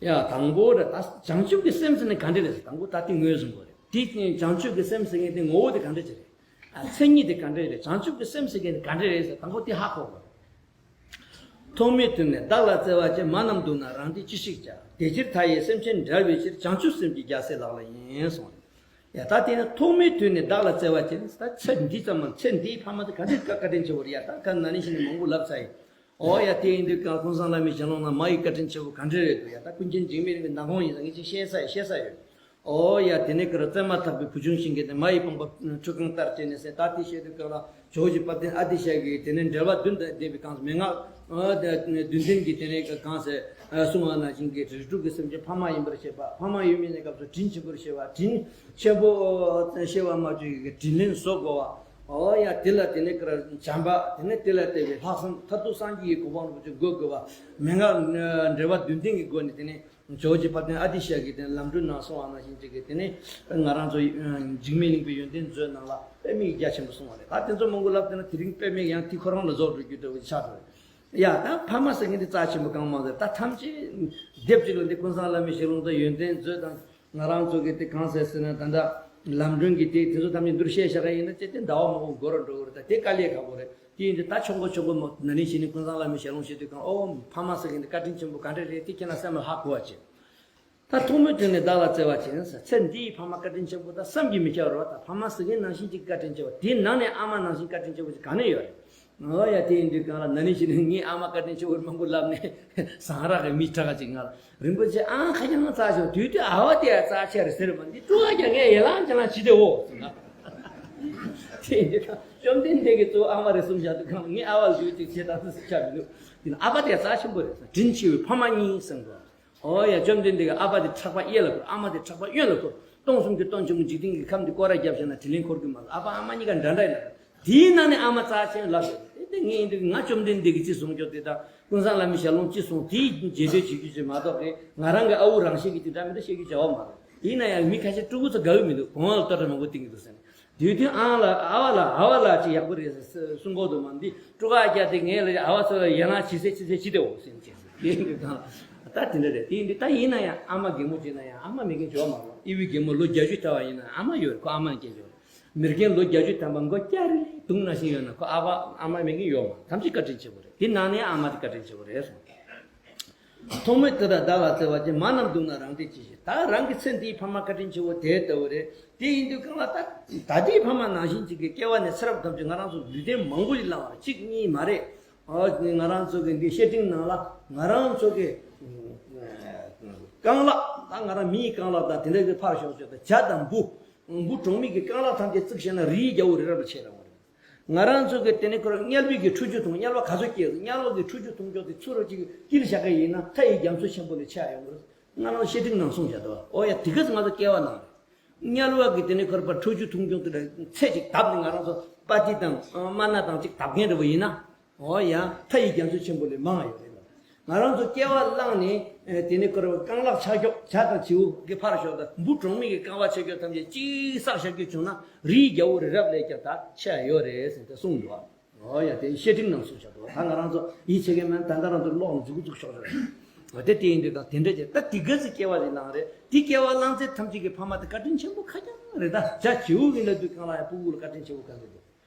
ཡ་དང་པོ་རེད། ད་བྱང་ཆུབ་ཀྱི་སེམས་ཟེར་ནས་ག་འདྲ་རེད་ཟེར། དང་པོ་ད་དེ་ངོས་བཟུང་དགོས་རེད། དེ་བྱང་ཆུབ་ཀྱི་སེམས་ཟེར་མཁན་དེ་ངོ་བོ་དེ་ག་འདྲ་ཅིག་རེད། ཨ་མཚན་ཉིད་དེ་ག་འདྲ་རེད། བྱང་ཆུབ་ཀྱི་སེམས་ཟེར་མཁན་དེ་ག་འདྲ་རེད་ཟེར། དང་པོ་དེ་ཧ་གོ་དགོས་རེད། ཐོག་མའི་དུས་ནས་བདག་ལ་བརྩེ་བ་ཅན། མ་རྣམས་སྡུག་ན་རང་བདེ་ཅི་ཞིག་བྱ། དེ་ཕྱིར་མཐའ་ཡས་སེམས་ཅན་བསྒྲལ་བའི་ཕྱིར། བྱང་ཆུབ་སེམས་ཀྱི་རྒྱལ་སྲས་ལག་ལེན་ཡིན་གསུངས། ཡ་ད་དེ་ནི་ཐོག་མའི་དུས་ནས་བདག་ལ་བརྩེ་བ་ཅན། ད་ཚེ་འདི་ཙམ་མ་ཚེ་འདིའི་ཕ་མ་དེ་ག་འདྲའི་བཀའ་བཀའ་དྲིན་ཆེ་བོ་རེད། ཡ་ད་ག་ན་ནིང་ཞིག་ནས་མང་པོ་ལབ་ཚར་ཡིན། ཨོ་ཡ་དེ་ཡིན་དུས་ཀྱང་ཀུན་བཟང་བླ་མའི་ཞལ་ལུང་ན་མ་ཡི་བཀའ་དྲིན་ཆེ་བོ་ག་འདྲ་རེད་འདུག། ཡ་ད་ཀུན་མཁྱེན་འཇིགས་མེད་གླིང་གི་ནང་ཁོངས་ཡིན་ཙང་ངས་ཅིག་བཤད་ས་ཡ་བཤད་ས་ཡོད། ཨོ་ཡ་དེ་ནས་ཀར་བཙས་མ་ཐག་པའི་བུ་ཆུང་ཞིག་གིས་དེ་མ་ཡི་པང་པ་ཁྲུས་ཁང་ལྟར་བྱས་ནས་ཟེར། ད་དེ་བཤད་དུས་ཀྱང་ལ་ཇོ་བོ་རྗེ་དཔལ་ལྡན་ཨ་ཏི་ཤ་གིས་དེ་ནས་འགྲེལ་པ་བདུན་དང་ལྡན་པའི་གང་ཟེར་མན་ངག་བདུན་ལྡན་གྱི་དེ་ནས་གང་ཟེར་གསུངས་པ་ནང་བཞིན་གྱི་རིགས་དྲུག་གི་སེམས་ཅན་ཕ་མ་ཡིན་པར་བཤད་པ། ཕ་མ་ཡིན་མིན་གྱི་སྐབས་སུ་དྲིན་ཆེན་པོར་བཤད་པ། དྲིན་ཆེན་པོ་བཤད་པ་མ་བྱུང་གི་དྲིན་ལན་གཟོ་དགོས་པ། ཨོ་ཡ་དེ་ལ་དེ་ནས་ཀར་བྱམས་པ། དེ་ནས་དེ་ལ་བརྟེན་པའི་ལྷག་བསམ། མཐར་ཐུག་སངས་རྒྱས་ཀྱི་གོ་འཕང་རིན་པོ་ཆེ་འགོད་དགོས་པ། མན་ངག་འགྲེལ་པ་བདུན་ལྡན་གྱི་སྒོ་ནས་དེ་ནས་ཇོ་བོ་རྗེ་དཔལ་ལྡན་ཨ་ཏི་ཤ་གིས་དེ་ནས་ལམ་སྒྲོན་ནང་གསུངས་པ་ནང་བཞིན་ཅིག་གིས་དེ་ནས་ང་རང་ཚོ་འཇིགས་མེད་གླིང་པའི་ཡོན་ཏན་མཛོད་ནང་ལ་དཔེ་མིག་རྒྱ་ཆེན་པོ་གསུངས་པ་རེད། ད་དེ་ཚོ་མང་པོ་ལབ་བསྡད་ན་དེ་རིང་དཔེ་མིག་ཡང་དེ་ཁོ་རང་ལ་རྫོགས་འགྲོ་རྒྱུ་འདྲ་བོ་ཆགས་འགྲོ་རེད། ཡ་ད་ཕ་མ་ཟེར་མཁན་དེ་རྩ་ཆེན་པོ་གང་མང་ཟེར། ད་ཐམས་ཅད་སྡེབ་གཅིག་ལ་འདི་ཀུན་བཟང་བླ་མའི་ཞལ་ལུང་དང་ཡོན་ཏན་མཛོད་དང་། ང་རང་ཚོ་གི་དེ་གང་ཟེར་ཟེར་ན་ད་ལྟ་ལམ་སྒྲོན་གྱི་དེ་དེ་ཚོ་ཐམས་ཅད་འདིར་བཤད་བཞག་ག་ཡིན་ན་ཅེ་དེ་ཟླ་བ་མང་པོ་འགོར་ར་འགྲོ་གི་རེད། ད་དེ་དཀའ་ལས་ཁག་པོ་རེད། དེ་ཡིན་དུས་ད་ཆོག་མགོ་ཆོག་མགོ་མོ་ན་ནིང་ཕྱི་ནས་ཀུན་བཟང་བླ་མའི་ཞལ་ལུང་བཤད་དུས་གང་ཨོ་ཕ་མ་ཟེར་མཁན་དེ་བཀའ་དྲིན་ཆེན་པོ་ག་འདྲ་རེད། དེ་ཁྱེད་རང་སེམས་ལ་ཧ་གོ་བ་བྱེད། ད་ཐོག་མའི་དུས་ནས་བདག་ལ་བརྩེ་བ་ཅན་ཟེར། ཚེ་འདིའི་ཕ་མ་བཀའ་དྲིན་ཆེན་པོ་ད་བསམ་གྱིས་མི་ཁྱབ་པ་རེད་བ། ད་ཕ་མ་ཟེར་མཁན་ནང་བཞིན་ཅིག་བཀའ་དྲིན་ཆེ་བ། དེའི་ནང་ནས་ཨ་མ་ནང་བཞིན་བཀའ་དྲིན་ཆེ་བ་ཅིག་ག་ནས་ཡོད་རེད། ཨོ་ཡ་དེ་ཡིན་དུས་གང་ལ་ན་ནིང་ཕྱི་ནས་ངའི་ཨ་མ་བཀའ་དྲིན་ཆེ་བོ་མང་པོ་ལབ་ནས་ཟངས་རག་གི་མི་ཁྲ་ཁ་ཅིག་ང་ལ་རིན་པོ་ཆེ་ཨང་ཁ་རྐྱང་རྩ་ཆེ་བ་དུས་དུས་ཨ་བ་དེ་ཡ་རྩ་ཆེ་རེད་ཟེར་བ་འདི་སྤྲོ་བ་རྒྱག་ངས་ཡེ་ལང་ཅང་ལང་བྱེད་དེ་འོ་ཟེར་ན། དེ་ཡིན་དུས་གང་བཅོམ་ལྡན་འདས་ཀྱིས་གཙོ་བོ་ཨ་མ་རེད་གསུངས་བཞག་དུས་གང་ངའི་ཨ་བ་ལ་ཞུ་ཅིག་བྱེད་ད་ཚོད་ཆ་མི་འདུག། དེ་ན་ཨ་བ་དེ་ཡ་རྩ་ཆེན་པོ་རེད་ཟེར། དྲིན་ཆེ་བའི་ཕ་མ་གཉིས་གསུངས་དགོས། ཨོ་ཡ་བཅོམ་ལྡན་འདས་ཀྱིས་ཨ་ཕ་དེ་ཕྲག་པ་གཡས་ལ་བསྐོར། ཨ་མ་དེ་ཕྲག་པ་གཡོན་ལ་བསྐོར། སྟོང་གསུམ་གྱི་སྟོང་ཆེན་པོ་འཇིག་རྟེན་གྱི་ཁམས་འདི་སྐོར་ར་བརྒྱབ་བཞག་ན་དྲིན་ལན་འཁོར་གྱི་མ་རེད། ཨ་ཕ་ཨ་མ་གཉིས་ཀ་འདྲ་འདྲ་ཡིན་ན། དེའི་ནང་ནས་ཨ་མ་རྩ་ཆེན་ལབ་ཡོད་རེད། དེ་ངས་ཡིན་དུས་ང་བཅོམ་ལྡན་འདས་ཀྱིས་ཅི་གསུངས་ཀྱང་དེ་དང་ཀུན་བཟང་བླ་མའི་ཞལ་ལུང་ཅི་གསུངས་དེའི་རྗེས་ཟློས་བྱེད་རྒྱུ་ཅིག་མ་གཏོགས་ཀྱི་ང་རང་གི་ཨ་ཝུ་རང་བཞིན་གྱི་དེ་འདྲ་མི་འདྲ་བཤད་རྒྱུ་བྱ་བ་མ་རེད། ཡིན་ན་ཡང་མི་ཁ་ཤས་ཕྲུ་གུ་ཚོ་དགའ་གི་མི་འདུག། གོང་བ་ལ་ལྟོས་དྲ་མང་པོ་བསྟན་གྱི་འདུག་ཟེར་ནས། དུས་དུས་ཨང་ལ་ཨ་བ་ལ་ཨ་བ་ལ་ཅིག་ཡག་པོ་རེད་ཟེར་གསུང་གོ་དུ་མ་འདི་སྤྲོ་ག་རྒྱ་དེ་ངས་ལ་ཨ་བ་ཚོ་ལ་ཡན་ལག་ཇི་སེ་ཅི་སེ་ཅི་དེ་འོ་ཟེར་ཅེས་ཟེར་དེ་འདི་དང་ད་དེ་འདྲ་རེད། དེ་འདི་ད་ཡིན་ན་ཡང་ཨ་མ་རྒན་མོ་བྱས་ན་ཡང་ཨ་མ་མེད་མཁན་འཇོག་མ་རོགས། ཨི་བའི་རྒན་མོ་ལོ་བརྒྱད་ཅུ་ཐལ་བ་ཡིན་ན་ཨ་མ་ཡོད་རེད། ཁོ་ཨ་མ་ནས་སྐྱེས་ཡོད་རེད། མེར་རྒན་ལོ་བརྒྱད་ཅུ་ཐམ་པ་མགོ་སྐྱ་རི་རི་དུང་ནང་བཞིན་ཡོད་ན་ཁོ་ཨ་བ་ཨ་མ་མེད་མཁན་ཡོད་མ་རེད། ཐམས་ཅད་བཀའ་དྲིན་ཆེ་བོ་རེད། དེ་ནང་ནས་ཨ་མ་དེ་བཀའ་དྲིན་ཆེ་བོ་རེད་གསུངས། ཐོག་མའི་དུས་ལ་བདག་ལ་བརྩེ་བ་ཅན། མ་རྣམས་སྡུག་ན་རང་བདེ་ཅི་ཞིག། ད་རང་གི་ཚེ་འདིའི་ཕ་མ་བཀའ་དྲིན་ཆེ་བོ་དེ་ལྟ་བུ་རེད། དེ་ཡིན་དུས་གང་ལ་ད་ད་ལྟའི་ཕ་མ་ནང་བཞིན་ཅིག་གི་སྐྱེ་བ་ནས་ཚེ་རབས་ཐམས་ཅད་ང་རང་ཚོ་ལུས་རྟེན་མང་པོ་ཞིག་བླངས་པ་གཅིག་གཉིས་མ་རེད། ཨོ་ང་རང་ཚོ་གི་འདི་བཤེས་སྤྲིང་ནང་ལ་ང་རང་ཚོ་གི་རྐང་ལག་ད་ང་རང་མིའི་རྐང་ལག་དང་དེ་འདྲ་གི་ཕར་ཞོག་ཞོག་དང་བྱ་དང་འབུ་འབུ་གྲོག་མའི་གི་རྐང་ལག་ཐམས་ཅད་བརྩིགས་བྱས་ན་རིའི་རྒྱལ་པོ་རི་རབ་ལ་ཆེ་རང་བ་རེད། ང་རང་ཚོ་གི་དེ་ནས་ཁོ་རང་དམྱལ་བའི་གི་ཁྲུས་ཆུ་འཐུང་། དམྱལ་བ་ག་ཚོད་སྐྱེས་དམྱལ་བ་གི་ཁྲུས་ཆུ་འཐུང་ཆོག་དེ་ཚུར་རོ་གཅིག་དཀྱིལ་བཞག་གི་ཡིན་ན་མཐའ་ཡས་རྒྱ་མཚོ་ཆེན་པོ་ལས་ཆེ་ཡོང་གི་རེད། ང་རང་བཤེས་སྤྲིང་ནང་གསུངས་བཞག་འདུག། ཨོ་ཡ་དེ་ག་ཚོད་ང་ཚོ་སྐྱེ་བ་ནང་རེད། དམྱལ་བ་གི་དེ་ནས་ཁོ་རང་པ་ཁྲུས་ཆུ་འཐུང་ཆོག་དེ་ལ་ཚད་ཅིག་བརྡབས་ནས་ང་རང་ཚོ་པ་ཏི་དང་མ་ན་དང་ཅིག་བརྡབ་མཁན་རེད་བ་ཡིན་ན། ཨོ་ཡ་མཐའ་ཡས་རྒྱ་མཚོ་ཆེན་པོ་ལས་མང་ཡོད་རེད་ལ། ང་རང་ཚོ་སྐྱེ་བ་བླངས་ནས་དེ་ནས་ཁོ་རང་རྐང་ལག་ཆག་ཤོག་བྱ་དང་བྱིའུ་གི་ཕར་ཞོག་དང་འབུ་གྲོག་མའི་གི་རྐང་པ་ཆག་ཤོག་ཐམས་ཅད་གཅིག་བསགས་བཞག་རྒྱུ་བྱུང་ན་རིའི་རྒྱལ་པོ་རི་རབ་ལས་ཀྱང་ད་ཆེ་ཡོད་རེད་ཟེར་ཏེ་གསུངས་འདུག། ཨོ་ཡ་དེ་བཤེས་སྤྲིང་ནང་གསུངས་བཞག་འདུག། ད་ང་རང་ཚོ་ཡིད་ཆེས་མཁན་མིན། ད་ལྟ་རང་ཚོ་ཀློག་འཛུགས་འཛུགས་ཤོག་ཤོག་རེད། དེ་དེ་ཡིན་དུས་ད་དེ་འདྲ་བྱས་ད་དེ་ག་ཚོད་སྐྱེ་བ་ཞིག་བླངས་རེད། དེ་སྐྱེ་བ་བླངས་ཚད་ཐམས་ཅད་ཀྱི་ཕ་མ་དེ་བཀའ་དྲིན་ཆེན་པོ་ཁ་རྐྱང་རེད། ད་བྱ་བྱིའུ་ཡིན་ལབ་དུས་གང་ལ་ཡང་ཕྲུ་གུ་ལ་བཀའ་དྲིན་ཆེན་པོ་ག་ཚོད་འདུག།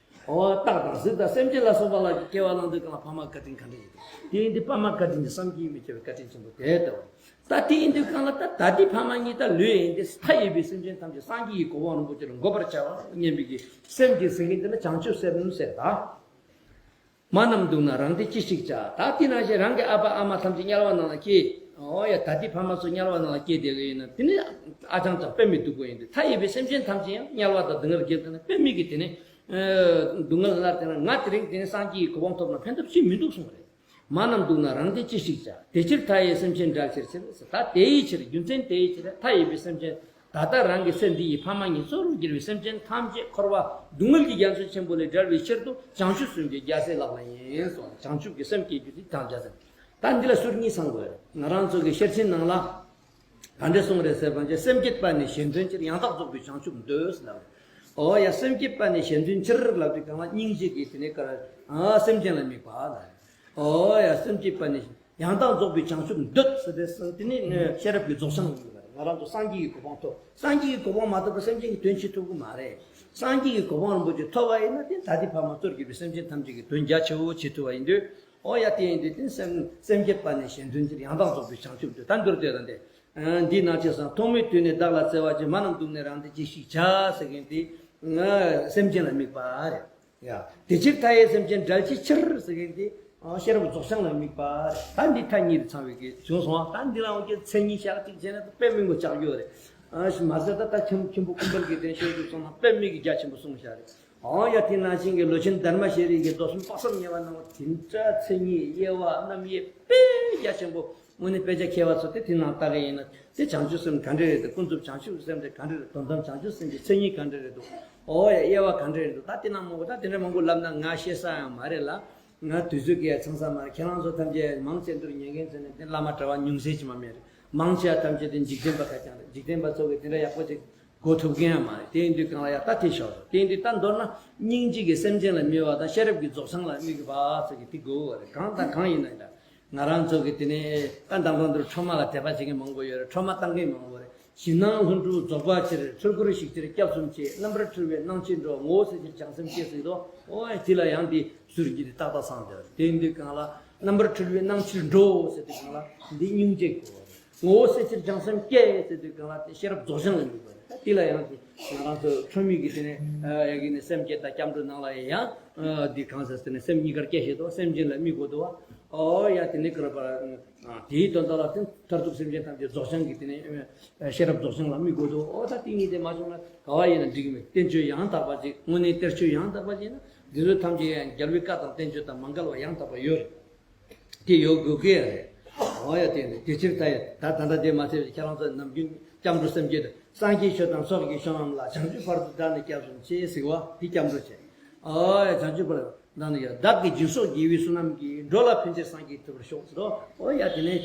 ཨོ་སྟག་དང་གཟིག་དང་སེམས་ཅན་ལ་སོགས་པ་ལ་སྐྱེ་བ་བླངས་དུས་གང་ལ་ཕ་མ་བཀའ་དྲིན་ག་འདྲ་ཞིག་འདུག། དེ་ཡིན་དུས་ཕ་མ་བཀའ་དྲིན་གྱི་བསམ་གྱིས་མི་ཁྱབ་པའི་བཀའ་དྲིན་ཆེན་པོ་དེ་ལྟ་བུ། ད་དེ་ཡིན་དུས་གང་ལ་ད་ད་ལྟའི་ཕ་མ་གཉིས་ད་ལོས་ཡིན་ཏེ་མཐའ་ཡས་པའི་སེམས་ཅན་ཐམས་ཅད་སངས་རྒྱས་ཀྱི་གོ་འཕང་རིན་པོ་ཆེ་ལ་འགོད་པར་བྱ་བ་སྙམ་པའི་གི་སེམས་ཀྱི་ཟེར་མཁན་དེ་ལ་བྱང་ཆུབ་སེམས་ཟེར་ད། མ་རྣམས་སྡུག་ན་རང་བདེ་ཅི་ཞིག་བྱ། ད་དེ་ནང་བཞིན་རང་གི་ཨ་ཕ་ཨ་མ་ཐམས་ཅད་དམྱལ་བ་ནང་ལ་སྐྱེས། ཨོ་ཡ་ད་ལྟའི་ཕ་མ་ཚོ་དམྱལ་བ་ནང་ལ་སྐྱེས་བསྡད་གི་ཡིན་ན་དེ་ནི་ཨ་ཅང་ཅང་དཔེ་མི་སྡུག་པོ་ཡིན་ཏེ། མཐའ་ཡས་པའི་སེམས་ཅན་ཐམས་ཅད་ཡང་དམྱལ་བ་དང་སྡུག་བསྔལ་བརྒྱད་དེ་ནི་དཔེ་མི་གི་དེ་ནི་སྡུག་བསྔལ་ལ་དེ་ན་ང་དེ་རིང་དེ་ནི་སངས་རྒྱས་ཀྱི་གོ་འཕང་ཐོབ་ན་ཕན་ཐོགས་ཅི་མི་འདུག་གསུངས་པ་རེད། མ་རྣམས་སྡུག་ན་རང་བདེ་ཅི་ཞིག་བྱ། དེ་ཕྱིར་མཐའ་ཡས་སེམས་ཅན་བསྒྲལ་བའི་ཕྱིར། ད་དེའི་ཕྱིར་རྒྱུ་མཚན་དེའི་ཕྱིར་མཐའ་ཡས་པའི་སེམས་ཅན་ ད་ལྟ་རང་གི་སེམས་འདི་ཡི་ཕ་མ་ཉིད་གཙོ་བོར་གྱུར་པའི་སེམས་ཅན་ཐམས་ཅད་འཁོར་བ་སྡུག་བསྔལ་གྱི་རྒྱ་མཚོ་ཆེན་པོ་ལས་བསྒྲལ་བའི་ཕྱིར་དུ་བྱང་ཆུབ་སེམས་ཀྱི་རྒྱལ་སྲས་ལག་ལེན་ཡིན་གསུངས། བྱང་ཆུབ་ཀྱི་སེམས་བསྐྱེད་རྒྱུ་དེ་དང་རྒྱལ་སྲས། ད་འདི་ལ་ཟུར་གཉིས་ཚང་དགོས་རེད། ང་རང་ཚོ་གི་ཤེར་ཕྱིན་ནང་ལ་ག་འདྲ་གསུངས་རེད་ཟེར་བ་ཅིན། སེམས་བསྐྱེད་པ་ནི་གཞན་དོན་ཕྱིར། ཡང་དག་རྫོགས་པའི་བྱང་ཆུབ་འདོད་ཟེར་ལབ་རེད། ཨོ་ཡ། སེམས་བསྐྱེད་པ་ནི་གཞན་དོན་ཕྱིར་ལབ་དུས་གང་ལ་སྙིང་རྗེ་གིས་དེ་ནས་ཀར་ཨ་སེམས་ཅན་ལ་དམིགས་པ་ལ། ཨོ་ཡ། སེམས་བསྐྱེད་པ་ནི་ཡང་དག་རྫོགས་པའི་བྱང་ཆུབ་འདོད་ཟེར་ཏེ་ཟེར་དེ་ནི་ཤེས་རབ་ཀྱི་རྫོགས་བྱང་ལ་དམིགས་པ་རེད། ང་རང་ཚོ་སངས་རྒྱས་ཀྱི་གོ་འཕང་ཐོབ། སངས་རྒྱས་ཀྱི་གོ་འཕང་མ་ཐོབ་པར་སེམས་ཅན་གྱི་དོན་བྱེད་ཐུབ་ཀྱི་མ་རེད། སངས་རྒྱས་ཀྱི་གོ་འཕང་རིན་པོ་ཆེ་ཐོབ་པ་ཡིན་ན་དེ་ད་ལྟའི་ཕ་མ་གཙོར་གྱུར་པའི་སེམས་ཅན་ཐམས་ཅད་ཀྱི་དོན་རྒྱ་ཆེ་བོ་བྱེད་ཐུབ་པ་ཡིན་དུས། ཨོ་ཡ། དེ་ཡིན་དུས་དེ་སེམས་སེམས་བསྐྱེད་པ་ནི་གཞན་དོན་ཕྱིར། ཡང་དག་རྫོགས་པའི་བྱང་ཆུབ་འདོད། ད་འདིར་ལྟོས་དང་དེ། འདི་ན་ཅི་གསུངས། ཐོག་མེད་དུས་ནས་བདག་ལ་བརྩེ་བ་ཅན། མ་རྣམས་སྡུག་ནས་རང་བདེ་གྱིས་ཤིག་བྱ་ཟེར་མཁན་དེ། སེམས་ཅན་ལ་དམིགས་པ་རེད། ཡ། དེ་ཕྱིར་མཐའ་ཡས་སེམས་ཅན་བསྒྲལ་བྱའི་ཕྱིར་ཟེར་མཁན་དེ། ཤེས་རབ་རྫོགས་བྱང་ལ་དམིགས་པ་རེད། ད་འདི་མཐའ་གཉིས་ལ་ཚང་བའི་གི་བྱུང་སོང་བ། ད་འདི་ལའང་གི་མཚན་ཉིད་ཤར་གཅིག་བྱས་ན་དཔེ་མི་མགོ་ཆག་རྒྱུ་རེད། མ་ཟད་ད་ལྟ་ཁྱིམ་ཁྱིམ་པོ་ཀུན་དགའ་གི་དོན་ཤོད་དུ་སོང་ན་དཔེ་མི་གི་རྒྱ་ཆེན་པོ་གསུངས་བཞག་རེད། འོ་ཡ། དེ་ནང་བཞིན་གྱི་ལོ་ཆེན་དྷརྨ་ཤྲཱི་གི་མདོ་གསུམ་དཔག་བསམ་དམྱལ་བ་གནང་བ་དེ་འདྲ་མཚན་ཉིད་དབྱེ་བ་རྣམ་དབྱེ་དཔེ་རྒྱ་ཆེན་པོ། དངོས་གནས་དཔེ་ཆ་མཁས་པ་ཚོ་དེ་དེ་ནང་ལྟ་གི་ཡིན་ན་དེ་བྱང་ཆུབ་སེམས་ག་འདྲ་རེད་འདུག་ཀུན་རྫོབ་བྱང་ཆུབ་སེམས་དེ་ག་འདྲ་རེད། དོན་དམ་བྱང་ཆུབ་སེམས་ཀྱི་མཚན་ཉིད་ག་འདྲ་རེད་འདུག་འོ་ཡ། དབྱེ་བ་ག་འདྲ་རེད་འདུག་ད་དེ་ནང་མང་པོ་ད་དེ་འདྲ་མང་པོ་ལབ་ན་ང་ཤེས་ས་ཡང་མ་རེད་ལ། ང་དུས་ཚོད་ཀྱིས་ཡང་ཚང་ས་མ་རེད། ཁྱེད་རང་ཚོ་ཐམས་ཅད་མང་ཆེ་འདིར་ཉན་མཁན་ཚོ་ནི་དེ་བླ་མ་གྲྭ་པ་ཉུང་ཤས་ཅིག་མ་མེད་རེད། མང་ཆེ་བ་ཐམས་ཅད་དེ་འཇིག་རྟེན་པ་ཁ་རྐྱང་རེད། འཇིག་རྟེན་པ་ཚོ་གིས་དེ་འདྲ་ཡག་པོ་ཅིག་གོ་ཐུབ་མཁན་ཡང་མ་རེད། དེ་ཡིན་དུས་གང་ལ་ཡ་ད་དེ་ཤོག་དེ་ཡིན་དུས་ད་མདོར་ན་སྙིང་རྗེ་གིས་སེམས་ཅན་ལ་དམིགས་པ་དང་ཤེས་རབ་ཀྱི་རྫོགས་བྱང་ལ་དམིགས་པ་ཚོ་གི་དེ་དགོས་པ་རེད། གང་དང་གང་ཡིན་ན་ཡང་ང་རང་ཚོ་གི་དེ་ནས་ད་མདང་དགོང་འདིར་ཁྲོས་མ་ལ་དད་པ་བྱེད་མཁན་མང་པོ་ཡོད་རེད། ཁྲོས་མ་བཏང་མཁན་མང་པོ་རེད། ཞིང་ནང་ལྷུན་གྲུབ་རྫོགས་པ་ཕྱིར། འཁྲུལ་འཁོར་ཞིག་ཕྱིར་སྐྱབས་སུ་མཆི། རྣམ་པར་འཁྲུལ་བའི་སྣང་མཆེད་འགྲོ། ངོ་བོ་གསལ་ཕྱིར་བྱང་སེམས་སྐྱེ་ཟེར་དོ། ཨོ་ཡ། དེ་ལ་ཡང་དེ་ཟུར་གྱི་དེ་ཏག་ཏག་སངས་དེ་དེ་འདི་གང་ལ་རྣམ་པར་འཁྲུལ་བའི་སྣང་མཆེད་འགྲོ་ཟེར་དུས་གང་ལ་འདི་སྙིང་རྗེ་གོ། ངོ་བོ་གསལ་ཕྱིར་བྱང་སེམས་སྐྱེ་ཟེར་དུས་གང་ལ་དེ་ཤེས་རབ་རྫོགས་བྱང་ལ་དམིགས་པ་རེད། ད་དེ་ལ་ཡང་དེ་ང་རང་ཚོ་ཁྲོས་མའི་གི་དེ་ནས་ཡ་གི་ནས་སེམས་བསྐྱེད་དང་སྐྱབས་འགྲོ་ནང་ལ་ཡང་འདི་གང་ཟེར་དེ་ནས་སེམས་གཉིས་ཀར་སྐྱེ་ཤེས་དོ། སེམས་ཅན་ལ་དམིགས་དགོས་དོ། ཨོ་ཡ། དེ་ནས་ཀར་པ། དེའི་དོན་དག་ལ་བརྟེན་མཐར་ཐུག་སེམས་ཅན་ཐམས་ཅད་རྫོགས་བྱང་གི་དེ་ནས་ཤེས་རབ་རྫོགས་བྱང་ལ་དམིགས་དགོས་འདུག་ཨོ་ད་དེ་གཉིས་དེ་མ་བྱུང་ན་ག་བ་ཡིན་ན་འགྲིག་གི་མེད། བསྟན་བཅོས་ཡང་དག་པ་ཅིག་དངོས་གནས་གཏེར་ཆོས་ཡང་དག་པ་ཅིག་ཡིན་ན་འདི་ཚོ་ཐམས་ཅད་ཡང་རྒྱལ་བའི་བཀའ་དང་བསྟན་བཅོས་དང་མ་འགལ་བ་ཡང་དག་པ་ཡོད་རེད། དེ་ཡོད་དགོས་ཀྱི་རེད། ཨོ་ཡ། དེ་ནི་དེ་ཕྱིར་ད་ཡ་ད་ད་ལྟ་དེ་མ་ཚད་ཁྱེད་རང་ཚོ་ནམ་རྒྱུན་སྐྱབས་འགྲོ་སེམས་བསྐྱེད་དུ། སངས་རྒྱས་ཆོས་དང་ཚོགས་ཀྱི་མཆོག་རྣམས་ལ། བྱང་ཆུབ་བར་དུ་བདག་ནི་སྐྱབས་སུ་མཆི་ཟེར་བ་དེ་སྐྱབས་འགྲོ་བྱས། ཨོ་ཡ། བྱང་ཆུབ་བར། ན་ནི་ཡ། བདག་གིས་སྦྱིན་སོགས་དགེ་བའི་བསོད་ནམས་ཀྱིས། འགྲོ་ལ་ཕན་ཕྱིར་སངས་རྒྱས་ཐོབ་པར་ཤོག་ཟེར་རོ། ཨོ་ཡ། དེ་ནས་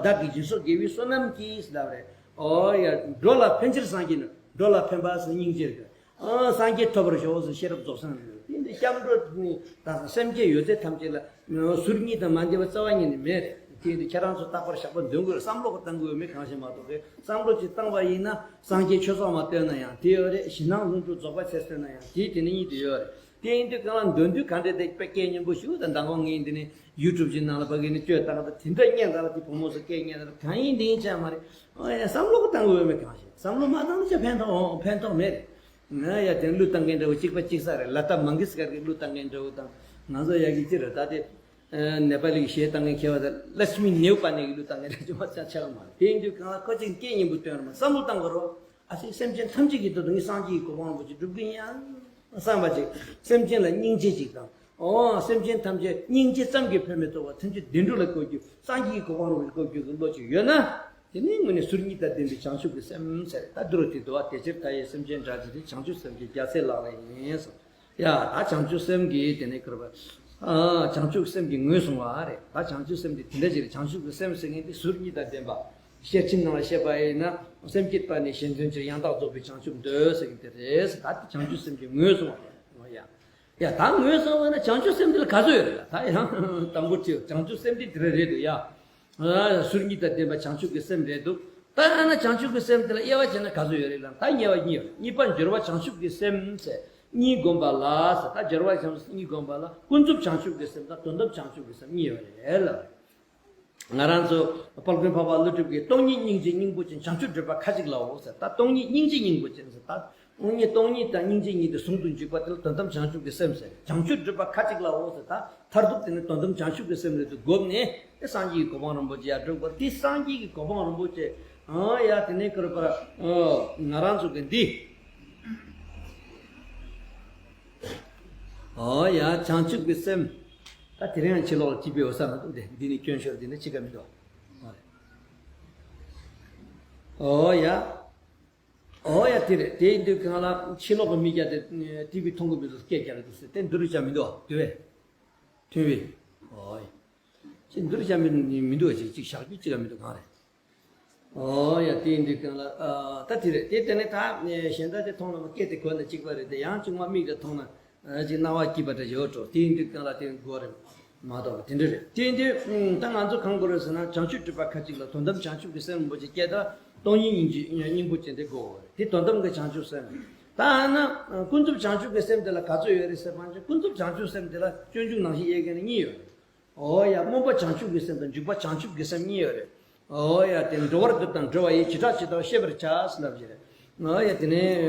བདག་གིས་སྦྱིན་སོགས་དགེ་བའི་བསོད་ནམས་ཀྱིས་ཟེར་ལབ་རེད། ཨོ་ཡ། འགྲོ་ལ་ཕན་ཕྱིར་སངས་རྒྱས་ནི་འགྲོ་ལ་ཕན་པ་ཟེར་སྙིང་རྗེ་རེད། ཨ་སངས་རྒྱས་ཐོབ་པར་ཤོག་ཟེར་ཤེས་རབ་རྫོགས་སངས་རེད། དེ་འདི་སྐྱབས་འགྲོ་ནི་ད་སེམས་བསྐྱེད་ཡོད་ཚད་ཐམས་ཅད་ལ་ཟུར་གཉིས་དང་མ་འདྲེས་པ་རྩ་བ་ཉིད་ནས་མེད་རེད། དེ་འདི་ཁྱེད་རང་ཚོ་རྟག་པར་ཞག་པ་འདོན་དགོས་རེད། བསམ་བློ་གཏང་དགོས་མེད་གང་ཤེས་མ་གཏོགས་རེད། བསམ་བློ་ཅིག་བཏང་བ་ཡིན་ན་སངས་རྒྱས་ཆོས་ཚོགས་མ་བཏོན་ན་ཡང་དེ་ཡོད་རེད། ཞིང་ནང་ལྷུན་གྲུབ་རྫོགས་པ་ཆེ་བཏོན་ན་ཡང་དེ་དེ་ནི་གཉིས་དེ་ཡོད་རེད། དེ་ཡིན་དུས་གང་ལ་འདོན་དུས་ག་འདྲས་དེ་དཔེ་སྐད་སྙན་པོ་ཞུ་དང་མདང་དགོང་ངས་འདི་ནས་ཡུ་ཊུབ་ཅིག་ནང་ལ་ཕ་གི་ནས་བཅོས་བཏང་དང་དེ་འདྲ་སྙན་དང་དེ་བུ་མོ་ཚོ་སྐད་སྙན་དང་གང་ཡིན་འདི་ཡིན་ཆ་མ་རེད། ཨོ་ཡ། བསམ་བློ་གཏང་དགོས་མེད་གང་ཤེས། བསམ་བློ་མ་བཏང་ན་ཅི་ཕན་ཐོགས་ཨོ་ཕན་ཐོགས་མེད་རེད། ང་ཡ་དེ་གླུ་བཏང་མཁན་འདྲ་བོ་གཅིག་པ་གཅིག་རྩ་རེད། ལ་ཏ་མང་གེ་སི་ཀར་གྱི་གླུ་བཏང་མཁན་འདྲ་བོ་དང་ང་ཚོ་ཡ་གི་ཅི་རེད་ད་དེ། ནེ་པ་ལི་གི་གཞས་བཏང་མཁན་མཁས་པ་དང་ལ་ཤི་མི་ནེའུ་པ་ནེ་གི་གླུ་བཏང་མཁན་འདྲ་ཅི་མ་ཆ་ཆགས་མ་རེད། དེ་ཡིན་དུས་གང་ལ་ཁོ་གཅིག་སྐད་སྙན་པོ་བཏོན་ར་མ་བསམ་བློ་བཏང་དགོས་རོ། ཨ་ཙི་སེམས་ཅན་ཐམས་ཅད་ཀྱི་དོན་དུ་ངས་སངས་རྒྱས་ཀྱི་གོ་འཕང་རིན་པོ་ཆེ་སྒྲུབ་ཀྱི་ཡིན་ཨ། བསམ་པ་ཅིག་སེམས་ཅན་ལ་སྙིང་རྗེ་ཅིག་དང་། ཨོ་སེམས་ཅན་ཐམས་ཅད་སྙིང་རྗེ་ཙམ་གྱིས་ཕན་མི་ཐོགས་པར་ཐམས་ཅད་བདེ་འགྲོ་ལ་བཀོད་རྒྱུ་སངས་རྒྱས་ཀྱི་གོ་འཕང་རིན་པོ་ཆེ་བཀོད་རྒྱུ་གི་བློ་ཅིག་ཡོད་ན། དེ་ནི་དངོས་གནས་ཟུར་གཉིས་དང་ལྡན་པའི་བྱང་ཆུབ་ཀྱི་སེམས་ཟེར། ད་འདི་རུ་དེ་འདུག་བ། དེ་ཕྱིར་མཐའ་ཡས་སེམས་ཅན་དགྲ་བཅོམ་པའི། བྱང་ཆུབ་སེམས་ཀྱི་རྒྱལ་སྲས་ལག་ལེན་ཡིན་གསུངས། ཡ་ད་བྱང་ཆུབ་སེམས་ཀྱི་དེ་ནས་ཁྱེར་བ། ཨ་བྱང་ཆུབ་སེམས་ཀྱི་ངོས་བཟུང་བ་རེད། ད་བྱང་ཆུབ་སེམས་དེ་དེ་འདྲ་ཅིག་རེད། བྱང་ཆུབ་ཀྱི་སེམས་ཟེར་མཁན་དེ་ཟུར་གཉིས་དང་ལྡན་པ། ཤེར་ཕྱིན་ནང་ལ་བཤད་པ་ཡིན་ན་སེམས་བསྐྱེད་པ་ནི་གཞན་དོན་ཕྱིར། ཡང་དག་རྫོགས་པའི་བྱང་ཆུབ་འདོད་ཟེར་མཁན་དེ་རེད། ད་དེ་བྱང་ཆུབ་སེམས་ཀྱི་ངོས་བཟུང་བ་རེད། ཡ། ཡ་ད་ངོས་བཟུང་བ་ན་བྱང་ཆུབ་སེམས་འདི་ལ་ག་ཚོད་ཡོད་རེད་ལ། ད་ཡང་དང་པོ་དྲིས། བྱང་ཆུབ་སེམས་འདི་འདི་རེ་རེད་འདུག་ཡ། ཟུར་གཉིས་དང་ལྡན་པ་བྱང་ཆུབ་ཀྱི་སེམས་རེད་འདུག་ད་ཨ་ན་བྱང་ཆུབ་ཀྱི་སེམས་དེ་ལ་དབྱེ་བ་བྱས་ན་ག་ཚོད་ཡོད་རེད་ལ། ད་དབྱེ་བ་གཉིས་ཡོད་རེད། གཉིས་པ་སྦྱོར་བ་བྱང་ཆུབ་ཀྱི་སེམས་ཟེར། གཉིས་བསྒོམ་པ་ལ་ཟེར། ད་སྦྱོར་བ་བྱང་ཆུབ་གཉིས་བསྒོམ་པ་ལ་ཀུན་རྫོབ་བྱང་ཆུབ་ཀྱི་སེམས་དང་དོན་དམ་བྱང་ཆུབ་ཀྱི་སེམས་གཉིས་ཡོད་རེད་ལ། ང་རང་ཚོ་དཔལ་མགོན་འཕགས་པ་ཀླུ་སྒྲུབ་ཀྱིས་སྟོང་ཉིད་སྙིང་རྗེ་སྙིང་པོ་ཅན། བྱང་ཆུབ་སྒྲུབ་པ་ཁ་ཅིག་ལའོ་ཟེར། ད་སྟོང་ཉིད་སྙིང་རྗེ་སྙིང་པོ་ཅན་ཟེར། ད་སྟོང་ཉིད་སྟོང་ཉིད་དང་སྙིང་རྗེ་གཉིས་དེ་ཟུང་དུ་འཇུག་པ་དེ་ལ་དོན་དམ་བྱང་ཆུབ་ཀྱི་སེམས་ཟེར། བྱང་ཆུབ་སྒྲུབ་པ་ཁ་ཅིག་ལའོ་ཟེར། ད་མཐར་ཐུག་དེ་ནི་དོན་དམ་བྱང་ཆུབ་ཀྱི་སེམས་རེད་འདུག་བསྒོམས་ནས་དེ་སངས་རྒྱས་ཀྱི་གོ་འཕང་རིན་པོ་ཆེ་ཡར་སྒྲུབ་པ། དེ་སངས་རྒྱས་ཀྱི་གོ་འཕང་རིན་པོ་ཆེ། ཨ་ཡ་དེ་ནས་ཀར་པ་ང་རང་ཚོ་གི་འདི། ཨོ་ཡ་བྱང་ཆུབ་ཀྱི་སེམས། ད་དེ་རིང་ཕྱི་ལོགས་ལ་སྐྱིད་པའི་འོ་ས་ན་འདུག་སྟེ་འདི་ནི་སྐྱོན་ཤོར། འདི་ནི་ཕྱི་ཀ་མི་འདུག་ཨོ་ཡ། ཨོ་ཡ་དེ་རེད། དེ་ཡིན་དུས་གང་ལ་ཕྱི་ལོགས་ཀྱི་མི་སྐྱ་དེ་ཊི་བི་མཐོང་གི་མི་འདུག་སྐད་རྒྱག་གི་འདུག་ཟེར། དེ་འདི་རུ་བྱ་མི་འདུག་དེ་བས་ཐོན་བས། ཨོ་ཡ། ཁྱེད་འདི་རུ་བྱ་མི་མི་འདུག་ཅིག་ཅིག་བཞག་རྒྱུ་ཅིག་ལ་མི་འདུག་གང་རེད། ཨོ་ཡ་དེ་ཡིན་དུས་གང་ལ་ཨ་ད་དེ་རེད། དེ་དེ་ནས་ད་གཞན་དག་དེ་མཐོང་ལ་མ་སྐད་དེ་གོ་ན་གཅིག་པ་རེད། དེ་ཡང་གཅིག་མ་མིག་དེ་མཐོང་ན་ཅིག་སྣང་བ་སྐྱིད་པ་འདྲ་ཡོད་འགྲོ། དེ་ཡིན་དུས་གང་ལ་དེ་དགོས་རེད། མ་གཏོགས་དེ་འདྲ་རེད། དེ་ཡིན་དུས་ད་ང་ཚོ་གང་དགོས་རེད་ཟེར་ན། བྱང་ཆུབ་སྤྲུལ་པ་ཁ་ཅིག་ལ་དོན་དམ་བྱང་ཆུབ་ཀྱི་སེམས་རིན་པོ་ཆེ་སྐྱེ་ད་སྟོང་ཉིད་སྙིང་རྗེ་སྙིང་པོ་ཅན་དེ་དགོས་རེད། དེ་དོན་དམ་གྱི་བྱང་ཆུབ་སེམས། ད་ཨ་ན་ཀུན་རྫོབ་བྱང་ཆུབ་ཀྱི་སེམས་དེ་ལ་ག་ཚོད་ཡོད་རེད་ཟེར་བ་ཅིག་ཀུན་རྫོབ་བྱང་ཆུབ་སེམས་དེ་ལ་སྤྱོད་འཇུག་ནང་བཞིན་དབྱེ་མཁན་གཉིས་ཡོད་རེད། ཨོ་ཡ། སྨོན་པ་བྱང་ཆུབ་ཀྱི་སེམས་དང་འཇུག་པ་བྱང་ཆུབ་ཀྱི་སེམས་གཉིས་ཡོད་རེད། ཨོ་ཡ། དེ་འགྲོ་བར་འདོད་དང་འགྲོ་བ་ཡི། བྱེ་བྲག་ཇི་ལྟ་བ་ཤེས་པར་བྱ་ཟེར་ལབ་ཀྱི་རེད། ཨོ་ཡ། དེ་ནས་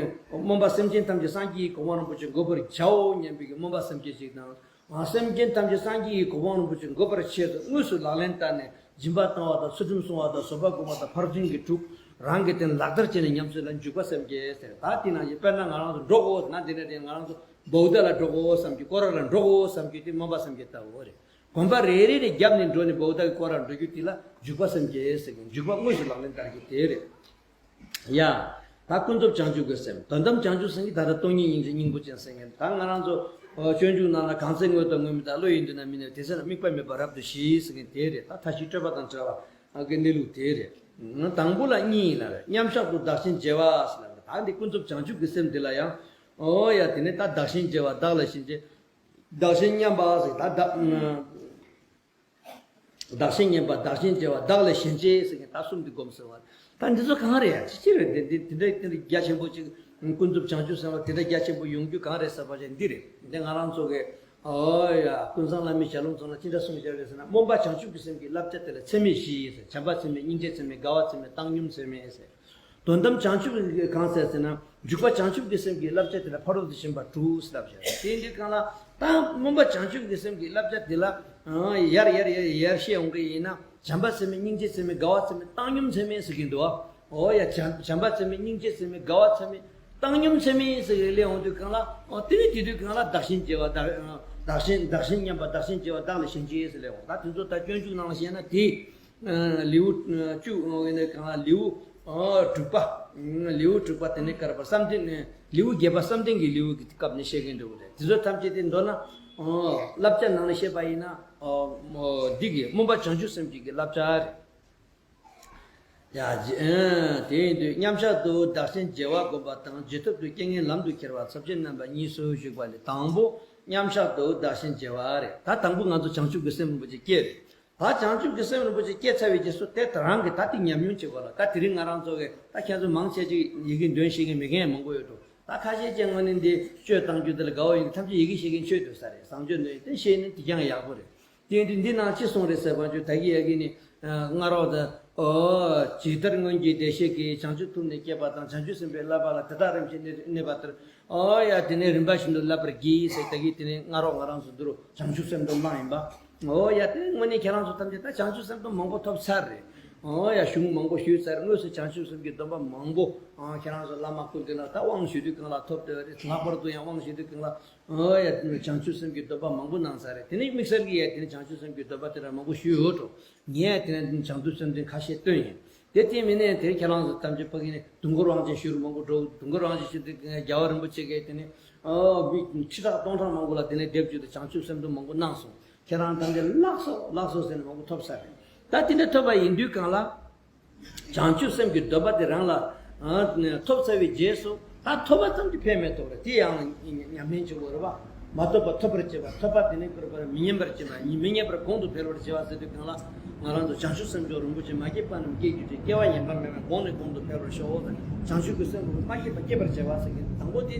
སྨོན་པ་སེམས་ཅན་ཐམས་ཅད་སངས་རྒྱས་ཀྱི་གོ་འཕང་རིན་པོ་ཆེ་འགོད་པར་བྱའོ་སྙམ་པའི་གི་སྨོན་པ་སེམས་བསྐྱེད་ཅིག་དང་། ཨ་སེམས་ཅན་ཐམས་ཅད་སངས་རྒྱས་ཀྱི་གོ་འཕང་རིན་པོ་ཆེ་འགོད་པར་ཆེད་དུ་དངོས་སུ་ལག་ལེན་བསྟར་ནས་སྦྱིན་པ་བཏང་བ་དང་ཚུལ་ཁྲིམས་སྲུང་བ་དང་བཟོད་པ་སྒོམ་པ་དང་ཕར་ཕྱིན་གྱི་དྲུག་རང་གིས་དེ་ལག་བསྟར་བྱས་ནས་ཉམས་སུ་ལེན་འཇུག་པ་སེམས་བསྐྱེད་ཟེར། ད་དེ་ནང་བཞིན་དཔེར་ན་ང་རང་ཚོ་འགྲོ་དགོས་ན་དེ་ནས་དེ་ང་རང་ཚོ་བོའུ་ཏ་ལ་འགྲོ་དགོས་བསམ་གྱི་སྐོར་ར་ལ་འགྲོ་དགོས་བསམ་གྱི་དེ་སྨོན་པ་སེམས་བསྐྱེད་ལྟ་བུ་རེད། གོམ་པ་རེ་རེ་རེ་བརྒྱབ་ནས་འགྲོ་ནས་བོའུ་ཏ་གི་སྐོར་ར་འགྲོ་རྒྱུ་དེ་ལ་འཇུག་པ་སེམས་བསྐྱེད་ཟེར་གྱི་འཇུག་པ་དངོས་སུ་ལག་ལེན་བསྟར་གྱི་དེ་རེད། ཡ། ད་ཀུན་རྫོབ་བྱང་ཆུབ་ཀྱི་སེམས། དོན་དམ་བྱང་ཆུབ་སེམས་ཀྱི་ད་ལྟ་སྟོང་ཉིད་སྙིང་རྗེ་སྙིང་པོ་ཅན་ཟེར་མཁན་ད་ང་རང་ཚོ་ཨོ་སྤྱོད་འཇུག་ནང་ལ་གང་ཚེ་དངོས་དང་དངོས་མེད་དང་བློ་ཡི་མདུན་ན་མི་གནས་དེ་ཚེ་ན་དམིགས་པ་མེད་པར་རབ་ཏུ་ཞི་ཟེར་མཁན་དེ་རེད། ད་མཐའ་བཞི་སྤྲོས་པ་དང་བྲལ་བ་ཨ་གི་གནས་ལུགས་དེ་རེད། དང་པོ་ལ་གཉིས་ལ་རེད། མཉམ་གཞག་ཏུ་བདག་གཞན་བརྗེ་བ་ཟེར་ལབ་རེད། ད་འདི་ཀུན་རྫོབ་བྱང་ཆུབ་ཀྱི་སེམས་འདི་ལ་ཡང་ཨོ་ཡ་དེ་ནས་ད་བདག་གཞན་བརྗེ་བ་བདག་ལ་གཞན་བརྗེ། བདག་གཞན་མཉམ་པ་ཟེར་ད་བདག་བདག་གཞན་མཉམ་པ་བདག་གཞན་བརྗེ་བ་བདག་ལ་ཞེན་བྱེད་ཟེར་མཁན་ད་གསུམ་འདི་སྒོམ་ཟེར་བ། ད་འདི་ཚོ་གང་རེད་ཡ། ཅི་ཅི་རེད། འདི་འདི་འདི་འདྲ་འདི་འདྲ་རྒྱ་ཆེན་པོ་ཅིག་ཀུན་རྫོབ་བྱང་ཆུབ་ཟེར་བ་དེ་འདྲ་རྒྱ་ཆེན་པོ་ཡོང་རྒྱུ་གང་རེད་ཟེར་བ་ཅིག་འདི་རེད། འདི་ང་རང་ཚོ་གི་ཨོ་ཡ་ཀུན་བཟང་བླ་མའི་ཞལ་ལུང་ཚོ་ན་ཅི་འདྲ་གསུངས་བཞག་རེད་ཟེར་ན། སྨོན་པ་བྱང་ཆུབ་ཀྱི་སེམས་ཀྱི་བསླབ་བྱ་དེ་ལ་ཚད་མེད་བཞི་ཟེར། བྱམས་པ་ཚད་མེད། སྙིང་རྗེ་ཚད་མེད། དགའ་བ་ཚད་མེད། བཏང་སྙོམས་ཚད་མེད་ཟེར། དོན་དམ་བྱང་ཆུབ་ཀྱི་གང་ཟེར་ཟེར་ན། འཇུག་པ་བྱང་ཆུབ་ཀྱི་སེམས་ཀྱི་བསླབ་བྱ་དེ་ལ་ཕ་རོལ་ཏུ་ཕྱིན་པ་དྲུག་ཟེར་ལབ་བྱ། དེ་འདི་གང་ལ་ད་སྨོན་པ་བྱང་ཆུབ་ཀྱི་སེམས་ཀྱི་བསླབ་བྱ་དེ་ལ་ཡར་ཡར་ཡར་ཡར་བཤད་འོང་གི་ཡིན་ན། བྱམས་པ་ཚད་མེད། སྙིང་རྗེ་ཚད་མེད། དགའ་བ་ཚད་མེད། བཏང་སྙོམས་ཚད་མེད་ཟེར་གྱི་འདུག་ཨོ་ཡ། བྱམས་བྱམས་པ་ཚད་མེད། སྙིང་རྗེ་ཚད་མེད། དགའ་བ་ཚད་མེད། བཏང་སྙོམས་ཚད་མེད་ཟེར་གྱི་སླེབས་འོང་དུས་གང་ལ་ཨོ་དེ་ནི་དེ་དུས་གང་ལ་བདག་གཞན་བརྗེ་བ་བདག་བདག་གཞན་བདག་གཞན་མཉམ་པ་བདག་གཞན་བརྗེ་བ་བདག་ལ་ཞེན་བྱེད་ཟེར་སླེབས་འོང་། ད་དེ་ཚོ་ད་སྤྱོད་འཇུག་ནང་ལ་བཤད་ན་དེ། ལེའུ་བཅུ་ནས་གང་ལེའུ་དྲུག་པ། ལེའུ་དྲུག་པ་དེ་ནས་བཀར་བར་བསམ་གཏན་ནས་ལེའུ་བརྒྱད་པ་བསམ་གཏན་གྱི་ལེའུ་གི་སྐབས་ནས་བཤད་མཁན་འདུག་རེད། དེ་ཚོ་ཐམས་ཅད་དེ་མདོར་ན་བསླབ་བྱ་ནང་ནས་བཤད་པ་ཡིན་ན་འདི་གི་སྨོན་པ་བྱང་ཆུབ་སེམས་བསྐྱེད་ཀྱི་བསླབ་བྱ་རེད། ཡ་ཇི་ཨ་དེ་ཡིན་དུས་མཉམ་གཞག་ཏུ་བདག་གཞན་བརྗེ་བ་བསྒོམ་པ་དང་རྗེས་ཐོབ་ཏུ་རྐྱེན་ངན་ལམ་དུ་ཁྱེར་བ་ཚབས་ཆེན་རྣམ་པ་གཉིས་སུ་བཞུགས་པ་ལས། དང་པོ་མཉམ་གཞག་ཏུ་བདག་གཞན་བརྗེ་བ་རེད། ད་དང་པོ་ང་ཚོ་བྱང་ཆུབ་ཀྱི་སེམས་རིན་པོ་ཆེ་སྐྱེ་རེད། ད་བྱང་ཆུབ་ཀྱི་སེམས་རིན་པོ་ཆེ་སྐྱེ་ཚར་བའི་རྗེས་སུ་དེ་ད་རང་གི་ད་དེ་ཉམས་མྱོང་བྱེད་དགོས་ལ། ད་དེ་རིང་ང་རང་ཚོ་གི་ད་ཁྱེད་ཚོ་མང་ཆེ་ཅིག་ཡི་གེ་འདོན་ཤེས་མཁན་མེད་མཁན་མང་པོ་ཡོད་འགྲོ། ད་ཁ་ཤས་ཀྱིས་དངོས་གནས་འདི་སྤྱོད་བཏང་རྒྱུ་དེ་ལ་དགའ་བོ་ཡོད་མཁན་ཐམས་ཅད་ཡི་གེ་ཤེས་མཁན་ཆོས་འདོད་ས་རེད། བཟང་སྤྱོད་འདོན་ཡོད་དེ་ཤེས་ནས་དེ་ཀྱང་ཡག་པོ་རེད། དེ་ཡིན་དུས་འདི་ནང་ཅི་གསུངས་རེད་ཟེར་བ་ཅོ་ད་གི་ཡ་གི་ནི་ང་རོགས་ད་ཨོ་ཇི་ལྟར་སྔོན་གྱི་བདེ་གཤེགས་ཀྱིས་བྱང་ཆུབ་ཐུབ་ནས་སྐྱེས་པ་དང་། བྱང་ཆུབ་སེམས་དཔའི་བསླབ་པ་ལ་དེ་དག་རིམ་བཞིན་གནས་པ་ལྟར། ཨོ་ཡ་དེ་ནས་རིམ་པ་བཞིན་དུ་བསླབ་པར་བགྱི་ཟེར། ད་གི་དེ་ནས་ང་རོགས་ང་རང་ཚོ་འདི་རུ་བྱང་ཆུབ་སེམས་སྡོམ་གནང་ཡིན་པ། ཨོ་ཡ་དེ་ནས་དངོས་གནས་ཁྱེད་རང་ཚོ་ཐམས་ཅད་ད་བྱང་ཆུབ་སེམས་སྡོམ་མང་པོ་ཐོབ་ཚར་རེད། ཨོ་ཡ་གཞུང་མང་པོ་ཞུས་ཚར། དངོས་སུ་བྱང་ཆུབ་སེམས་ཀྱི་སྡོམ་པ་མང་པོ་ཨ་ཁྱེད་རང་ཚོ་བླ་མ་སྐུ་མདུན་ལ་ད་དབང་ཞུ་དུས་གང་ལ་ཐོབ་བསྡད་པ་རེད། ལྷག་པར་དུ་ཡང་དབང་ཞུ་དུས་གང་ལ། ཨོ་ཡ་དེ་ནས་བྱང་ཆུབ་སེམས་ཀྱི་སྡོམ་པ་མང་པོ་གནང་ཚར་རེད། དེ་ནས་དམིགས་བསལ་གྱི་ཡ་དེ་ནས་བྱང་ཆུབ་སེམས་ཀྱི་སྡོམ་པ་དེ་འདྲ་མང་པོ་ཞུས་ཡོད་འགྲོ། ངས་དེ་ནས་བྱང་ཆུབ་སེམས་དོན་ཁ་ཤས་བཏོན་ཡིན། དེ་དེ་མིན་ནས་དེ་ཁྱེད་རང་ཚོ་ཐམས་ཅད་ཕ་གི་ནས་དུས་འཁོར་དབང་ཆེན་ཞུ་རུ་མང་པོ་འགྲོ། དུས་འཁོར་དབང་ཆེན་ཞུ་དུས་རྒྱལ་བ་རིན་པོ་ཆེ་གིས་དེ་ནས་ཨོ་མི་ཁྲི་ཕྲག་སྟོང་ཕྲག་མང་པོ་ལ་དེ་ནས་སྡེབ་བརྒྱུད་དུ་བྱང་ཆུབ་སེམས་སྡོམ་མང་པོ་གནང་སོང་། ཁྱེད་རང་ཐམས་ཅད་ལགས་སོ་ལགས་སོ་ཟེར་ནས་མང་པོ་ཐོབ་ཚར་རེད། ད་དེ་འདྲ་ཐོབ་པ་ཡིན་དུས་གང་ལ། བྱང་ཆུབ་སེམས་ཀྱི་སྡོམ་པ་དེ་རང་ལ་ཨ་ཐོབ་ཚར་བའི་རྗེས་སུ་ད་ཐོབ་པ་ཙམ་གྱིས་ཕན་མེད་དོ་རེད། དེ་ཡང་ཉམས་ལེན་བྱེད་དགོས་རེད་པ། མ་ཐོབ་པ་ཐོབ་པར་བྱེད་པ། ཐོབ་པ་དེ་ནས་བསྐུར་བར་མི་ཉམས་པར་བྱེད་པ། མི་ཉམས་པར་གོང་དུ་འཕེལ་བར་བྱེད་པ་ཟེར་དུས་གང་ལ་ང་རང་ཚོ་བྱང་ཆུབ་སེམས་མཆོག་རིན་པོ་ཆེ་མ་སྐྱེས་པ་རྣམས་སྐྱེ་གྱུར་ཅིག་སྐྱེ་བ་ཉམས་པ་མེད་པར་གོང་ནས་གོང་དུ་འཕེལ་བར་ཤོག་ཟེར། བྱང་ཆུབ་ཀྱི་སེམས་རིན་པོ་ཆེ་མ་སྐྱེས་པ་སྐྱེད་པར་བྱེད་པ་ཟེར་མཁན་དང་པོ་དེ་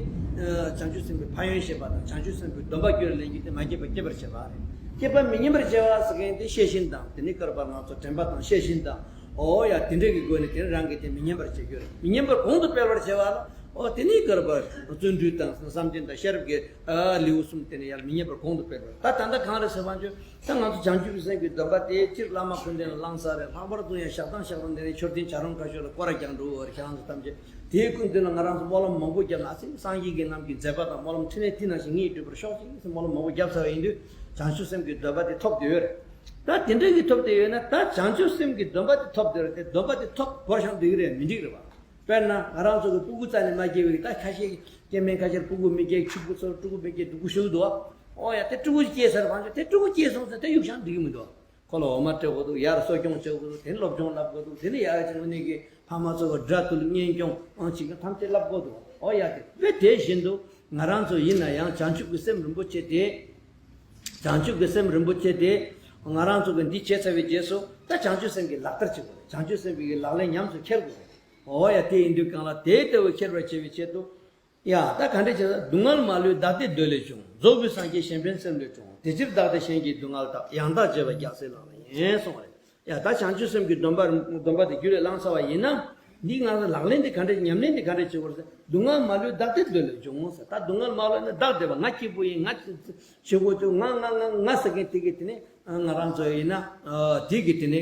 བྱང་ཆུབ་སེམས་ཀྱི་ཕན་ཡོན་བཤད་པ་དང་བྱང་ཆུབ་སེམས་ཀྱི་སྡོམ་པ་སྐྱོར་ལེན་རྒྱུ་དེ་མ་སྐྱེས་པ་སྐྱེད་པར་བྱེད་པ་རེད། སྐྱེས་པ་མི་ཉམས་པར་བྱེད་པ་ཟེར་མཁན་དེ་ཤེས་བཞིན་དང་དེ་ནས་བསྐུར་བ་ང་ཚོ་དྲན་པ་དང་ཤེས་བཞིན་དང་། ཨོ་ཡ་དེ་འདྲ་གི་སྒོ་ནས་དེ་རང་གིས་དེ་མི་ཉམས་པར་བྱེད་རྒྱུ་རེད། མི་ཉམས་པར་གོང་དུ་སྤེལ་བར་བྱེད་པ་ལ་ཨོ་དེ་ནས་བསྐུར་བ་བརྩོན་འགྲུས་དང་བསམ་གཏན་དང་ཤེས་རབ་ཀྱི་ཨ་ལེའུ་གསུམ་དེ་ནས་ཡར་མི་ཉམས་པར་གོང་དུ་སྤེལ་བར། ད་ད་ལྟ་གང་རེད་ཟེར་བ་ཅོ་ད་ང་ཚོ་བྱང་ཆུབ་ཀྱི་སེམས་ཀྱི་སྡོམ་པ་དེ་སྤྱིར་བླ་མ་སྐུ་མདུན་ལ་བླངས་ས་རེད། ལྷག་པར་དུ་ཡང་ཞག་དང་ཞག་དང་དེ་ནས་མཆོད་རྟེན་བྱ་རུང་ཁ་ཤོར་ལ་སྐོར་ར་རྒྱག་འགྲོ་བར་ཁྱེད་རང་ཚོ་ཐམས་ཅད་དེའི་སྐུ་མདུན་ལ་ང་རང་ཚོ་སྨོན་ལམ་མང་པོ་བརྒྱབ་ན་ཨ་ཙི་སངས་རྒྱས་ཀྱི་རྣམས་ཀྱི་མཛད་པ་དང་སྨོན་ལམ་ཕྲིན་ལས་དེ་ནང་བཞིན་ངེད་འགྲུབ་པར་ཤོག་ཅིག་སྨོན་ལམ་མང་པོ་བརྒྱབ་ཚར་བ་ཡིན་དུས་བྱང་ཆུབ་སེམས་ཀྱི་སྡོམ་པ་དེ་ཐོབ་བསྡད་ཡོད་རེད། ད་དེ་འདྲ་གི་ཐོབ་བསྡད་ཡོད་ན་ད་བྱང་ཆུབ་སེམས་ཀྱི་སྡོམ་པ་དེ་ཐོབ་བསྡད་རེད་དེ་སྡོམ་པ་དེ་ཐོབ་བོར་ཤང་འདུག་གི་རེད་མི་འགྲིག་རེད་བ། དཔེར་ན་ང་རང་ཚོ་གི་སྤུ་གུ་རྩ་ནས་མ་སྐྱེས་པའི་ད་ཁ་ཤས་སྐྱེ་དམན་ཁ་ཤས་སྤུ་གུ་མི་སྐྱེ། ཕྲུ་གུ་ཚོ་ཕྲུ་གུ་མི་སྐྱེ་སྡུག་པོ་ཞིག་འདུག་བ། ཨོ་ཡ་དེ་ཕྲུ་གུ་སྐྱེས་ཚར་བ་ཚོ་དེ་ཕྲུ་གུ་སྐྱེས་སོང་ཟེར་དེ་གཡུག་བཞག་འགྲིག་གི་མི་འདུག་བ། ཁོ་ལ་འོ་མ་སྤྲད་དགོས་འདུག་ཡར་གསོ་སྐྱོང་བྱེད་དགོས་འདུག་དེ་ནས་སློབ་སྦྱོང་བསླབ་དགོས་འདུག་དེ་ནས་ཡར་ཅིག་དངོས་གནས་ཀྱི་ཕ་མ་ཚོ་གི་དགྲ་བཏུལ་གཉེན་སྐྱོང་ཨང་ཅིག་ཐམས་ཅད་བསླབ་དགོས་འདུག་ཨོ་ཡ་དེ་དཔེ་དེ་བཞིན་དུ་ང་རང་ཚོ་ཡིན་ན་ཡང་བྱང་ཆུབ་ཀྱི་སེམས་རིན་པོ་ཆེ་དེ། བྱང་ཆུབ་ཀྱི་སེམས་རིན་པོ་ཆེ་དེ་ང་རང་ཚོ་གི་འདི་བྱས་ཚར་བའི་རྗེས་སུ་ད་བྱང་ཆུབ་སེམས་ཀྱི་ལག་བསྟར་བྱེད་དགོས་རེད། བྱང་ཆུབ་སེམས་ཀྱི་ལག་ལེན་ཉམས་སུ་འཁྱེར་དགོས་རེད། ཨོ་ཡ་དེ་ཡིན་དུས་གང་ལ་དེ་ལྟ་བུ་འཁྱེར་བར་བྱེད་པའི་ཆེད་དུ། ཡ་ད་ག་འདྲ་བྱས་ན། སྡུག་བསྔལ་མ་ལུས་བདག་བདེ་འདོད་ལས་བྱུང་། རྫོགས་པའི་སངས་རྒྱས་གཞན་ཕན་སེམས་ལས་འཁྲུངས། དེ་ཕྱིར་བདག་བདེ་གཞན་གྱི་སྡུག་བསྔལ་དག །ཡང་དག་བྱེད་པ་རྒྱལ་སྲས་ལག་ལེན་ཡིན་གསུངས་པ་རེད། ཡ་ད་བྱང་ཆུབ་སེམས་ཀྱི་སྡོམ་པ་སྡོམ་པ་དེ་རྒྱུད་ལ་བླངས་ཚར་བ་ཡིན་ན། འདི་ང་ཚོ་ལག་ལེན་དེ་ག་འདྲ་ཉམས་ལེན་དེ་ག་འདྲ་བྱེད་དགོས་ཟེར། སྡུག་བསྔལ་མ་ལུས་བདག་བདེ་འདོད་ལས་བྱུང་ཟེར། ད་སྡུག་བསྔལ་མ་ལུས་ནི་བདག་བདེ་བ་ང་སྐྱིད་པོ་ཡིན། ང་བྱེད་དགོས་ཚུལ་ང་ང་ང་ང་ཟེར་མཁན་དེ་གི་དེ་ནི་ང་རང་ཚོ་ཡིན་ན་དེ་གི་དེ་ནི་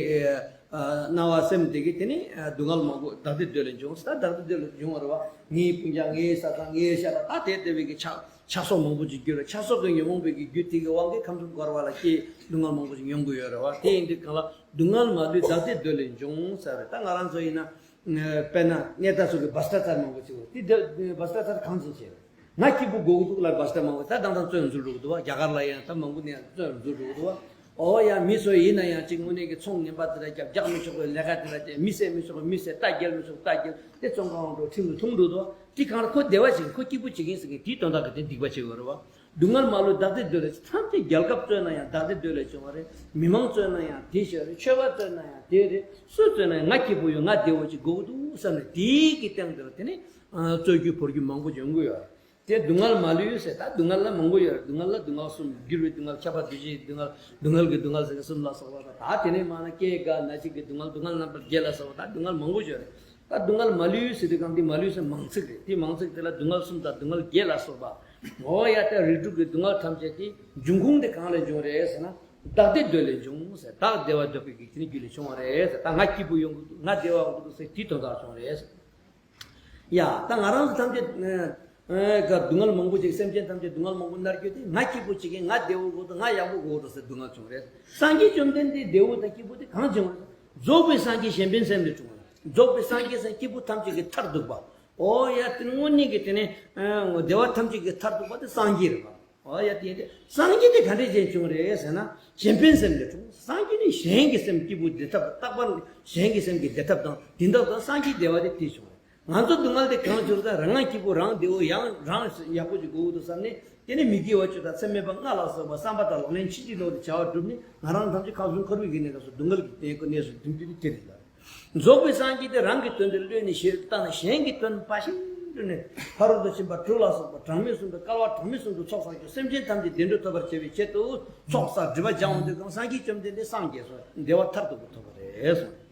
སྣང་བ་སེམས་དེ་གི་དེ་ནི་སྡུག་བསྔལ་མང་པོ་བདག་བདེ་འདོད་ལས་བྱུང་ཟེར། ད་བདག་བདེ་འདོད་ལས་བྱུང་བ་རེད་བ། ངའི་སྤུན་ཀྱག་ངའི་ས་ཚང་ངའི་ཤ་ཁྲག་ད་དེ་ལྟ་བུའི་གི་ཆགས་ཆགས་སོགས་མང་པོ་ཅིག་གྱུར་རེད། ཆགས་སོགས་ཀྱི་ཉོན་མོངས་པའི་གི་རྒྱུ་དེ་གི་དབང་གིས་ཁམས་གསུམ་འཁོར་བ་ལ་སྐྱེས་སྡུག་བསྔལ་མང་པོ་ཅིག་མྱོང་གི་ཡོད་རེད་བ། དེ་ཡིན་དུས་གང་ལ་སྡུག་བསྔལ་མ་ལུས་བདག་བདེ་འདོད་ལས་བྱུང་ཟེར་རེད། ད་ང་རང་ཚོ་ཡིན་ན། དཔེར་ན་གནས་བདག་ཚོ་གི་བྷ་སྟྲ་ཙར་མང་པོ་ཅིག་ཡོད། དེ་བྷ་སྟྲ་ཙར་གང་བྱེད་བྱེད་རེད། ང་སྐྱིད་པོ་དགོས་ཀྱི་འདུག་ལ་བྷ་སྟྲ་མང་པོ་ད་དང་དང་བཙོན་འཛུལ་འགྲོ་གི་འདུག་བ། རྒྱ་གར་ལ་ཡང་ད་མང་པོ་ནས་བཙོན་འཛུལ་འགྲོ་གི་འདུག་བ། ཨོ་ཡ་མི་ཚོ་ཡིན་ན་ཡང་ཅིག་དངོས་གནས་ཀྱི་ཚོང་ངན་པ་དེ་ལ་རྒྱབ། རྒྱག་མི་ཆོག་པའི་ལས་ཀ་དེ་ལ་བྱེད། མི་བསད་མི་ཆོག་པའི་མི་བསད། རྟ་རྒྱལ་མི་ཆོག་པའི་རྟ་རྒྱལ། དེ་བཙོན་ཁང་འགྲོ་ཁྲིམས་ལ་ཐུག་འགྲོ་འདུག་བ། དེ་གང་ལ་ཁོ་བདེ་བ་བྱེད་མཁན། ཁོ་སྐྱིད་པོ་བྱེད་མཁན་ཟེར་མཁན་དེའི་དོན་དག་གི་དེ་སྡིག་པ་བྱེད་དགོས་རེད་བ། སྡུག་བསྔལ་མ་ལུས་བདག་བདེ་འདོད་ལས། ཐམས་ཅད་རྒྱལ་ཁབ་བཙོན་ན་ཡང་བདག་བདེ་འདོད་ལས་བྱུང་བ་རེད། མི་མང་བཙོན་ན་ཡང་དེ་ཞིག་རེད། ཆོས་པ་བཙོན་ན་ཡང་དེ་རེད། སུ་བཙོན་ན་ཡང་ང་སྐྱིད་པོ་ཡོད། ང་བདེ་བོ་ཅིག་དགོས་ཀྱི་འདུག་བསམ་ནས་དེའི་གི་སྟེང་དེ་ལ་དེ་ནི་རྩོད་རྒྱུ་བོར་རྒྱུ་མང་པོ་ཡོང་གི་ཡོད་རེད། དེ་སྡུག་བསྔལ་མ་ལུས་ཟེར། ད་སྡུག་བསྔལ་ལ་མང་པོ་ཡོད་རེད། སྡུག་བསྔལ་ལ་སྡུག་བསྔལ་གསུམ། འགྱུར་བའི་སྡུག་བསྔལ། ཁྱབ་པ་འདུ་བྱེད་ཀྱི་སྡུག་བསྔལ། སྡུག་བསྔལ་གྱི་སྡུག་བསྔལ་ཟེར་མཁན་གསུམ་ལ་སོགས་པ། ད་དེ་ནས་མང་ན་སྐྱེ་རྒ་ན་འཆི་གི་སྡུག་བསྔལ། སྡུག་བསྔལ་རྣམ་པ་བརྒྱད་ལ་སོགས་པ། ད་སྡུག་བསྔལ་མང་པོ་ཡོད་རེད། ད་སྡུག་བསྔལ་མ་ལུས་ཟེར་དུས་གང་དེ་མ་ལུས་ཟེར་མང་ཚིག་རེད། དེ་མང་ཚིག་དེ་ལ་སྡུག་བསྔལ་གསུམ་དང་སྡུག་བསྔལ་བརྒྱད་ལ་སོགས་པ། འོ་ཡ་ད་རིགས་དྲུག་གི་སྡུག་བསྔལ་ཐམས་ཅད་དེ་འབྱུང་ཁུངས་དེ་གང་ལས་བྱུང་རེད་ཟེར་ན། བདག་བདེ་འདོད་ལས་བྱུང་ཟེར། བདག་བདེ་བ་འདོད་པའི་གི་དེ་ནི་རྒྱུ་ལས་བྱུང་བ་རེད་ཟེར། ད་ང་སྐྱིད་པོ་ཡོང་གི་འདུག་ང་བདེ་བ་ཡོང་གི་འདུག་ཟེར་དེའི་དོན་དག་བྱུང་རེད་ཟེར། ཡ་ད་ང་རང་ཚོ་ཐམས་ཅད་ཨ་ཨ་སྡུག་བསྔལ་མང་པོ་ཅིག་སེམས་ཅན་ཐམས་ཅད་སྡུག་བསྔལ་མང་པོ་མནར་རྒྱུ་དེ་ང་སྐྱིད་པོ་བྱེད་མཁན། ང་བདེ་བོ་དགོས་འདུག་ང་ཡག་པོ་དགོས་འདུག་ཟེར་སྡུག་བསྔལ་བྱུང་རེད། སངས་རྒྱས་བཅོམ་ལྡན་འདས་བདེ་བོ་དང་སྐྱིད་པོ་དེ་གང་བྱུང་རེད། རྫོགས་པའི་སངས་རྒྱས་གཞན་ཕན་སེམས་ལས་བྱུང་བ་རེད། རྫོགས་པའི་སངས་རྒྱས་སེམས་སྐྱིད་པོ་ཐམས་ཅད་ཀྱི་མཐར་ཐུག་པ། ཨོ་ཡ་དེ་དངོས་གནས་ཀྱི་དེ་ནི་ཨ་བདེ་བ་ཐམས་ཅད་ཀྱི་མཐར་ཐུག་པ་དེ་སངས་རྒྱས་རེད་པ། ཨོ་ཡ་དེ་དེ་སངས་རྒྱས་དེ་ག་འདྲས་ཅན་བྱུང་རེད་ཟེར་ན། གཞན་ཕན་སེམས་ལས་བྱུང་། སངས་རྒྱས་ནི་གཞན་གྱི་སེམས་སྐྱིད་པོ་བདེ་ཐབས། རྟག་པར་གཞན་གྱི་སེམས་ཀྱི་བདེ་ཐབས་དང་དེ་འདྲ་དང་སངས་རྒྱས་བདེ་བ་དེ་དེ་བྱུང་རེད། ང་ཚོ་སྡུག་བསྔལ་དེ་གང་བྱུང་ཟེར། རང་སྐྱིད་པོ་རང་བདེ་བོ་ཡང་རང་ཡག་པོ་ཅིག་དགོས་འདུག་བསམ་ནས་དེ་ནི་མི་དགེ་བ་བཅུ་དང་མཚམས་མེད་པ་ལྔ་ལ་སོགས་པ་བསམ་པ་དང་ལག་ལེན་ཆུང་ཆུང་ལོག་སྟེ་བྱ་བ་བསྒྲུབས་ནས་ང་རང་ཐམས་ཅད་ཁམས་གསུམ་འཁོར་བའི་གི་གནས་སྐབས་སུ་སྡུག་བསྔལ་གྱི་གནས་སུ་འགྲིམ་རྒྱུ་དེ་དེ་རེད་ལ། རྫོགས་པའི་སངས་རྒྱས་དེ་རང་གི་དོན་དུ་བློས་ནས་ཞེ་བཏང་ནས་གཞན་གྱི་དོན་ཕར་ཞིང་བསྒྲུབས་ནས་ཕ་རོལ་ཏུ་ཕྱིན་པ་དྲུག་ལ་སོགས་པ་གྲངས་མེད་གསུམ་དུ་བསྐལ་པ་གྲངས་མེད་གསུམ་དུ་ཚོགས་བསགས་ཀྱང་སེམས་ཅན་ཐམས་ཅད་བདེ་འགྲོར་ཐོབ་པར་བྱ་བའི་ཆེད་དུ་ཚོགས་བསགས་སྒྲིབ་པ་སྦྱང་འོང་དུས་གང་སངས་རྒྱས་བཅོམ་ལྡན་འདས་སངས་རྒྱས་སོ། བདེ་བ་མཐར་ཐུག་པ་ཐོབ་པ་རེད་གསུངས།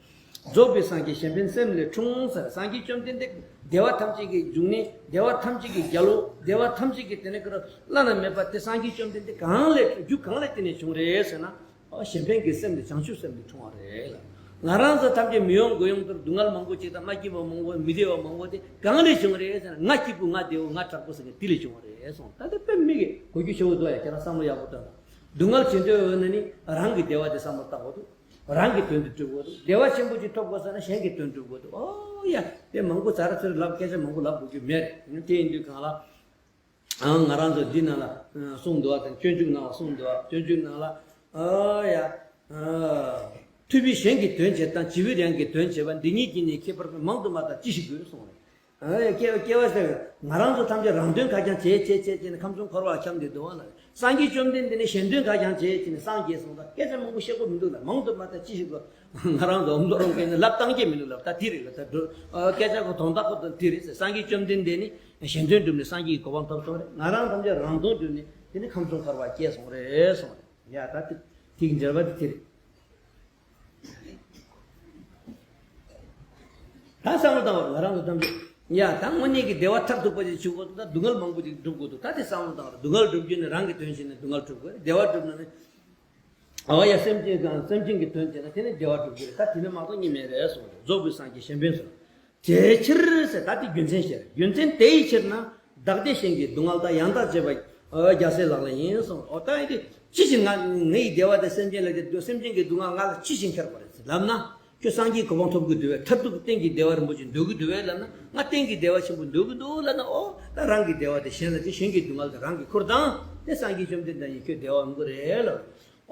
རྫོགས་པའི་སངས་རྒྱས་གཞན་ཕན་སེམས་ལས་འཁྲུངས་ཟེར། སངས་རྒྱས་བཅོམ་ལྡན་འདས་བདེ་བ་ཐམས་ཅད་ཀྱི་འབྱུང་གནས། བདེ་བ་ཐམས་ཅད་ཀྱི་རྒྱལ་པོ། བདེ་བ་ཐམས་ཅད་ཀྱི་དེ་ནས་ཀྱི་བླ་ན་མེད་པ་དེ་སངས་རྒྱས་བཅོམ་ལྡན་འདས་གང་ལས་རྒྱུ་གང་ལས་བརྟེན་ནས་བྱུང་རེད་ཟེར་ན། ཨ་གཞན་ཕན་གྱི་སེམས་དེ་བྱང་ཆུབ་སེམས་ལས་འཁྲུངས་པ་རེད་ལ། ང་རང་ཚོ་ཐམས་ཅད་མི་ཡོང་དགུ་ཡོང་དུ་སྡུག་བསྔལ་མང་པོ་ཅིག་དང་མ་སྐྱིད་པ་མང་པོ་མི་བདེ་བ་མང་པོ་དེ་གང་ལས་བྱུང་རེད་ཟེར་ན། ང་སྐྱིད་པོ་ང་བདེ་བོ་ང་དྲག་པོ་ཟེར་མཁན་དེ་ལས་བྱུང་བ་རེད་གསུངས། ད་དེ་དཔེ་མི་གི་གོ་རྒྱུ་ཆེ་བོ་འདུག་ཡ། ཁྱེད་རང་བསམ་བློ་ཡག་པོ་བཏོན་ན། སྡུག་བསྔལ་ཇི་འདོད་འོས་ན་ནི་རང་གི་བདེ་བ་དེ་བསམ་བློ་བཏང་དགོས་འདུག་རང་གི་དོན་དུ་སྒྲུབ་དགོས་འདུག་བདེ་བ་ཆེན་པོ་ཅིག་ཐོབ་དགོས་ཟེར་ན་གཞན་གྱི་དོན་སྒྲུབ་དགོས་འདུག་ཨོ་ཡ། དེ་མང་པོ་ཛ་ར་ཚུར་ལབ་སྐད་ཆ་མང་པོ་ལབ་དགོས་རྒྱུ་མེད་རེད། དེ་ཡིན་དུས་གང་ལ། ཨང་ང་རང་ཚོ་འདི་ནང་ལ་གསུངས་འདུག་བ་དང་། སྤྱོད་འཇུག་ནང་ལ་གསུངས་འདུག་བ། སྤྱོད་འཇུག་ནང་ལ། ཨོ་ཡ། ཐུབ་པས་གཞན་གྱི་དོན་བྱེད་དང་། བྱིས་པས་རང་གི་དོན་བྱེད་པ། འདི་གཉིས་ཀྱི་ནི་ཁྱད་པར་མང་དུ་མ་བལྟ་ཅི་ཞིག་དགོས་གསུངས་རེད། ཨ་སྐྱེ་སྐྱེ་བ་ཟེར་ང་རང་ཚོ་ཐམས་ཅད་རང་དོན་ཁ་རྐྱང་བྱེད་བྱེད་བྱེད་བྱེད་ནས་ཁམས་གསུམ་འཁོར་བར་འཁྱམས་ཏེ་འདུག་བ་ལ། སངས་རྒྱས་བཅོམ་ལྡན་འདས་ནི་གཞན་དོན་ཁ་རྐྱང་བྱེད་བྱེད་ནས་སངས་རྒྱས་སོང་། ད་སྐད་ཆ་མང་པོ་བཤད་དགོས་མི་འདུག་ལ། མང་དུ་མ་བལྟ་ཅི་ཞིག་དགོས། ང་རང་ཚོ་འོམ་དོ་རོང་སྐད་ནས་ལབ་སྟངས་ཀྱི་མི་འདུག་ལབ། ད་དེ་རེད་ལ། ད་འགྲོ་སྐད་ཆ་གོ་དོན་དག་གོ་དོན་དེ་རེད་ཟེར། སངས་རྒྱས་བཅོམ་ལྡན་འདས་ནི་གཞན་དོན་བསྒྲུབས་ནས་སངས་རྒྱས་ཀྱི་གོ་འཕང་ཐོབ་སོང་རེད། ང་རང་ཐམས་ཅད་རང་དོན་བསྒྲུབས་ནས་དེ་ནི་ཁམས་གསུམ་འཁོར་བར་སྐྱེས་སོང་རེད་གསུངས་རེད། ཡ་ད་དེ་དེ་གི་འགྲེལ་པ་དེ་དེ་རེད། ད་བསམ་བློ་བཏང་བ་ང་རང་ཚོ་ཐམས་ཅད་ཡ་ད་དངོས་གནས་ཀྱི་བདེ་བ་མཐར་ཐུག་པ་ཞིག་བྱུང་དགོས་འདུག་ད་སྡུག་བསྔལ་མང་པོ་ཞིག་འགྲུབ་དགོས་འདུག་ད་དེ་བསམ་བློ་བཏང་བ་སྡུག་བསྔལ་འགྲུབ་རྒྱུ་ནི་རང་གི་དོན་བྱས་ནས་སྡུག་བསྔལ་འགྲུབ་དགོས། བདེ་བ་འགྲུབ་ན་ནི་ཨ་ཡ་སེམས་ཅན་དང་སེམས་ཅན་གྱི་དོན་བྱས་ན་དེ་ནི་བདེ་བ་འགྲུབ་རྒྱུ་རེད། ད་དེ་ནི་མ་གཏོགས་གཉིས་མེད་རེད་གསུངས་རེད། རྫོགས་པའི་སངས་རྒྱས་གཞན་ཕན་ཟེར། དེའི་ཕྱིར་ཟེར། ད་དེ་རྒྱུ་མཚན་བཤད་རེད། རྒྱུ་མཚན་དེའི་ཕྱིར་ན་བདག་བདེ་གཞན་གྱི་སྡུག་བསྔལ་དག །ཡང་དག་བྱེད་པ་རྒྱལ་སྲས་ལག་ལེན་ཡིན་གསུངས། འོ་ད་ཡིན་དུས་ཅི་ཞིག་ང་ངའི་བདེ་བ་དེ་སེམས་ཅན་ལ་དེ་སེམས་ཅན་གྱི་སྡུག་བསྔལ་ང་ལ་ཅི་ཞིག་འཁྱེར་དགོས་རེད་ཟེར་ལབ་ན། ཁྱོད་སངས་རྒྱས་གོ་འཕང་ཐོབ་གི་འདུག་བས། མཐར་ཐུག་གཏན་གྱི་བདེ་བ་རིན་པོ་ཆེ་འདོད་ཀྱི་འདུག་བས་ལབ་ན། ང་གཏན་གྱི་བདེ་བ་ཆེན་པོ་འདོད་ཀྱི་འདུག་ལབ་ན། ཨོ་ད་རང་གི་བདེ་བ་དེ་གཞན་ལ་སྟེར། གཞན་གྱི་སྡུག་བསྔལ་དེ་རང་གིས་ཁུར་དང་། དེ་སངས་རྒྱས་བཅོམ་ལྡན་འདས་ཉིད་ཁྱོད་བདེ་བ་འོང་གི་རེད་ལབ།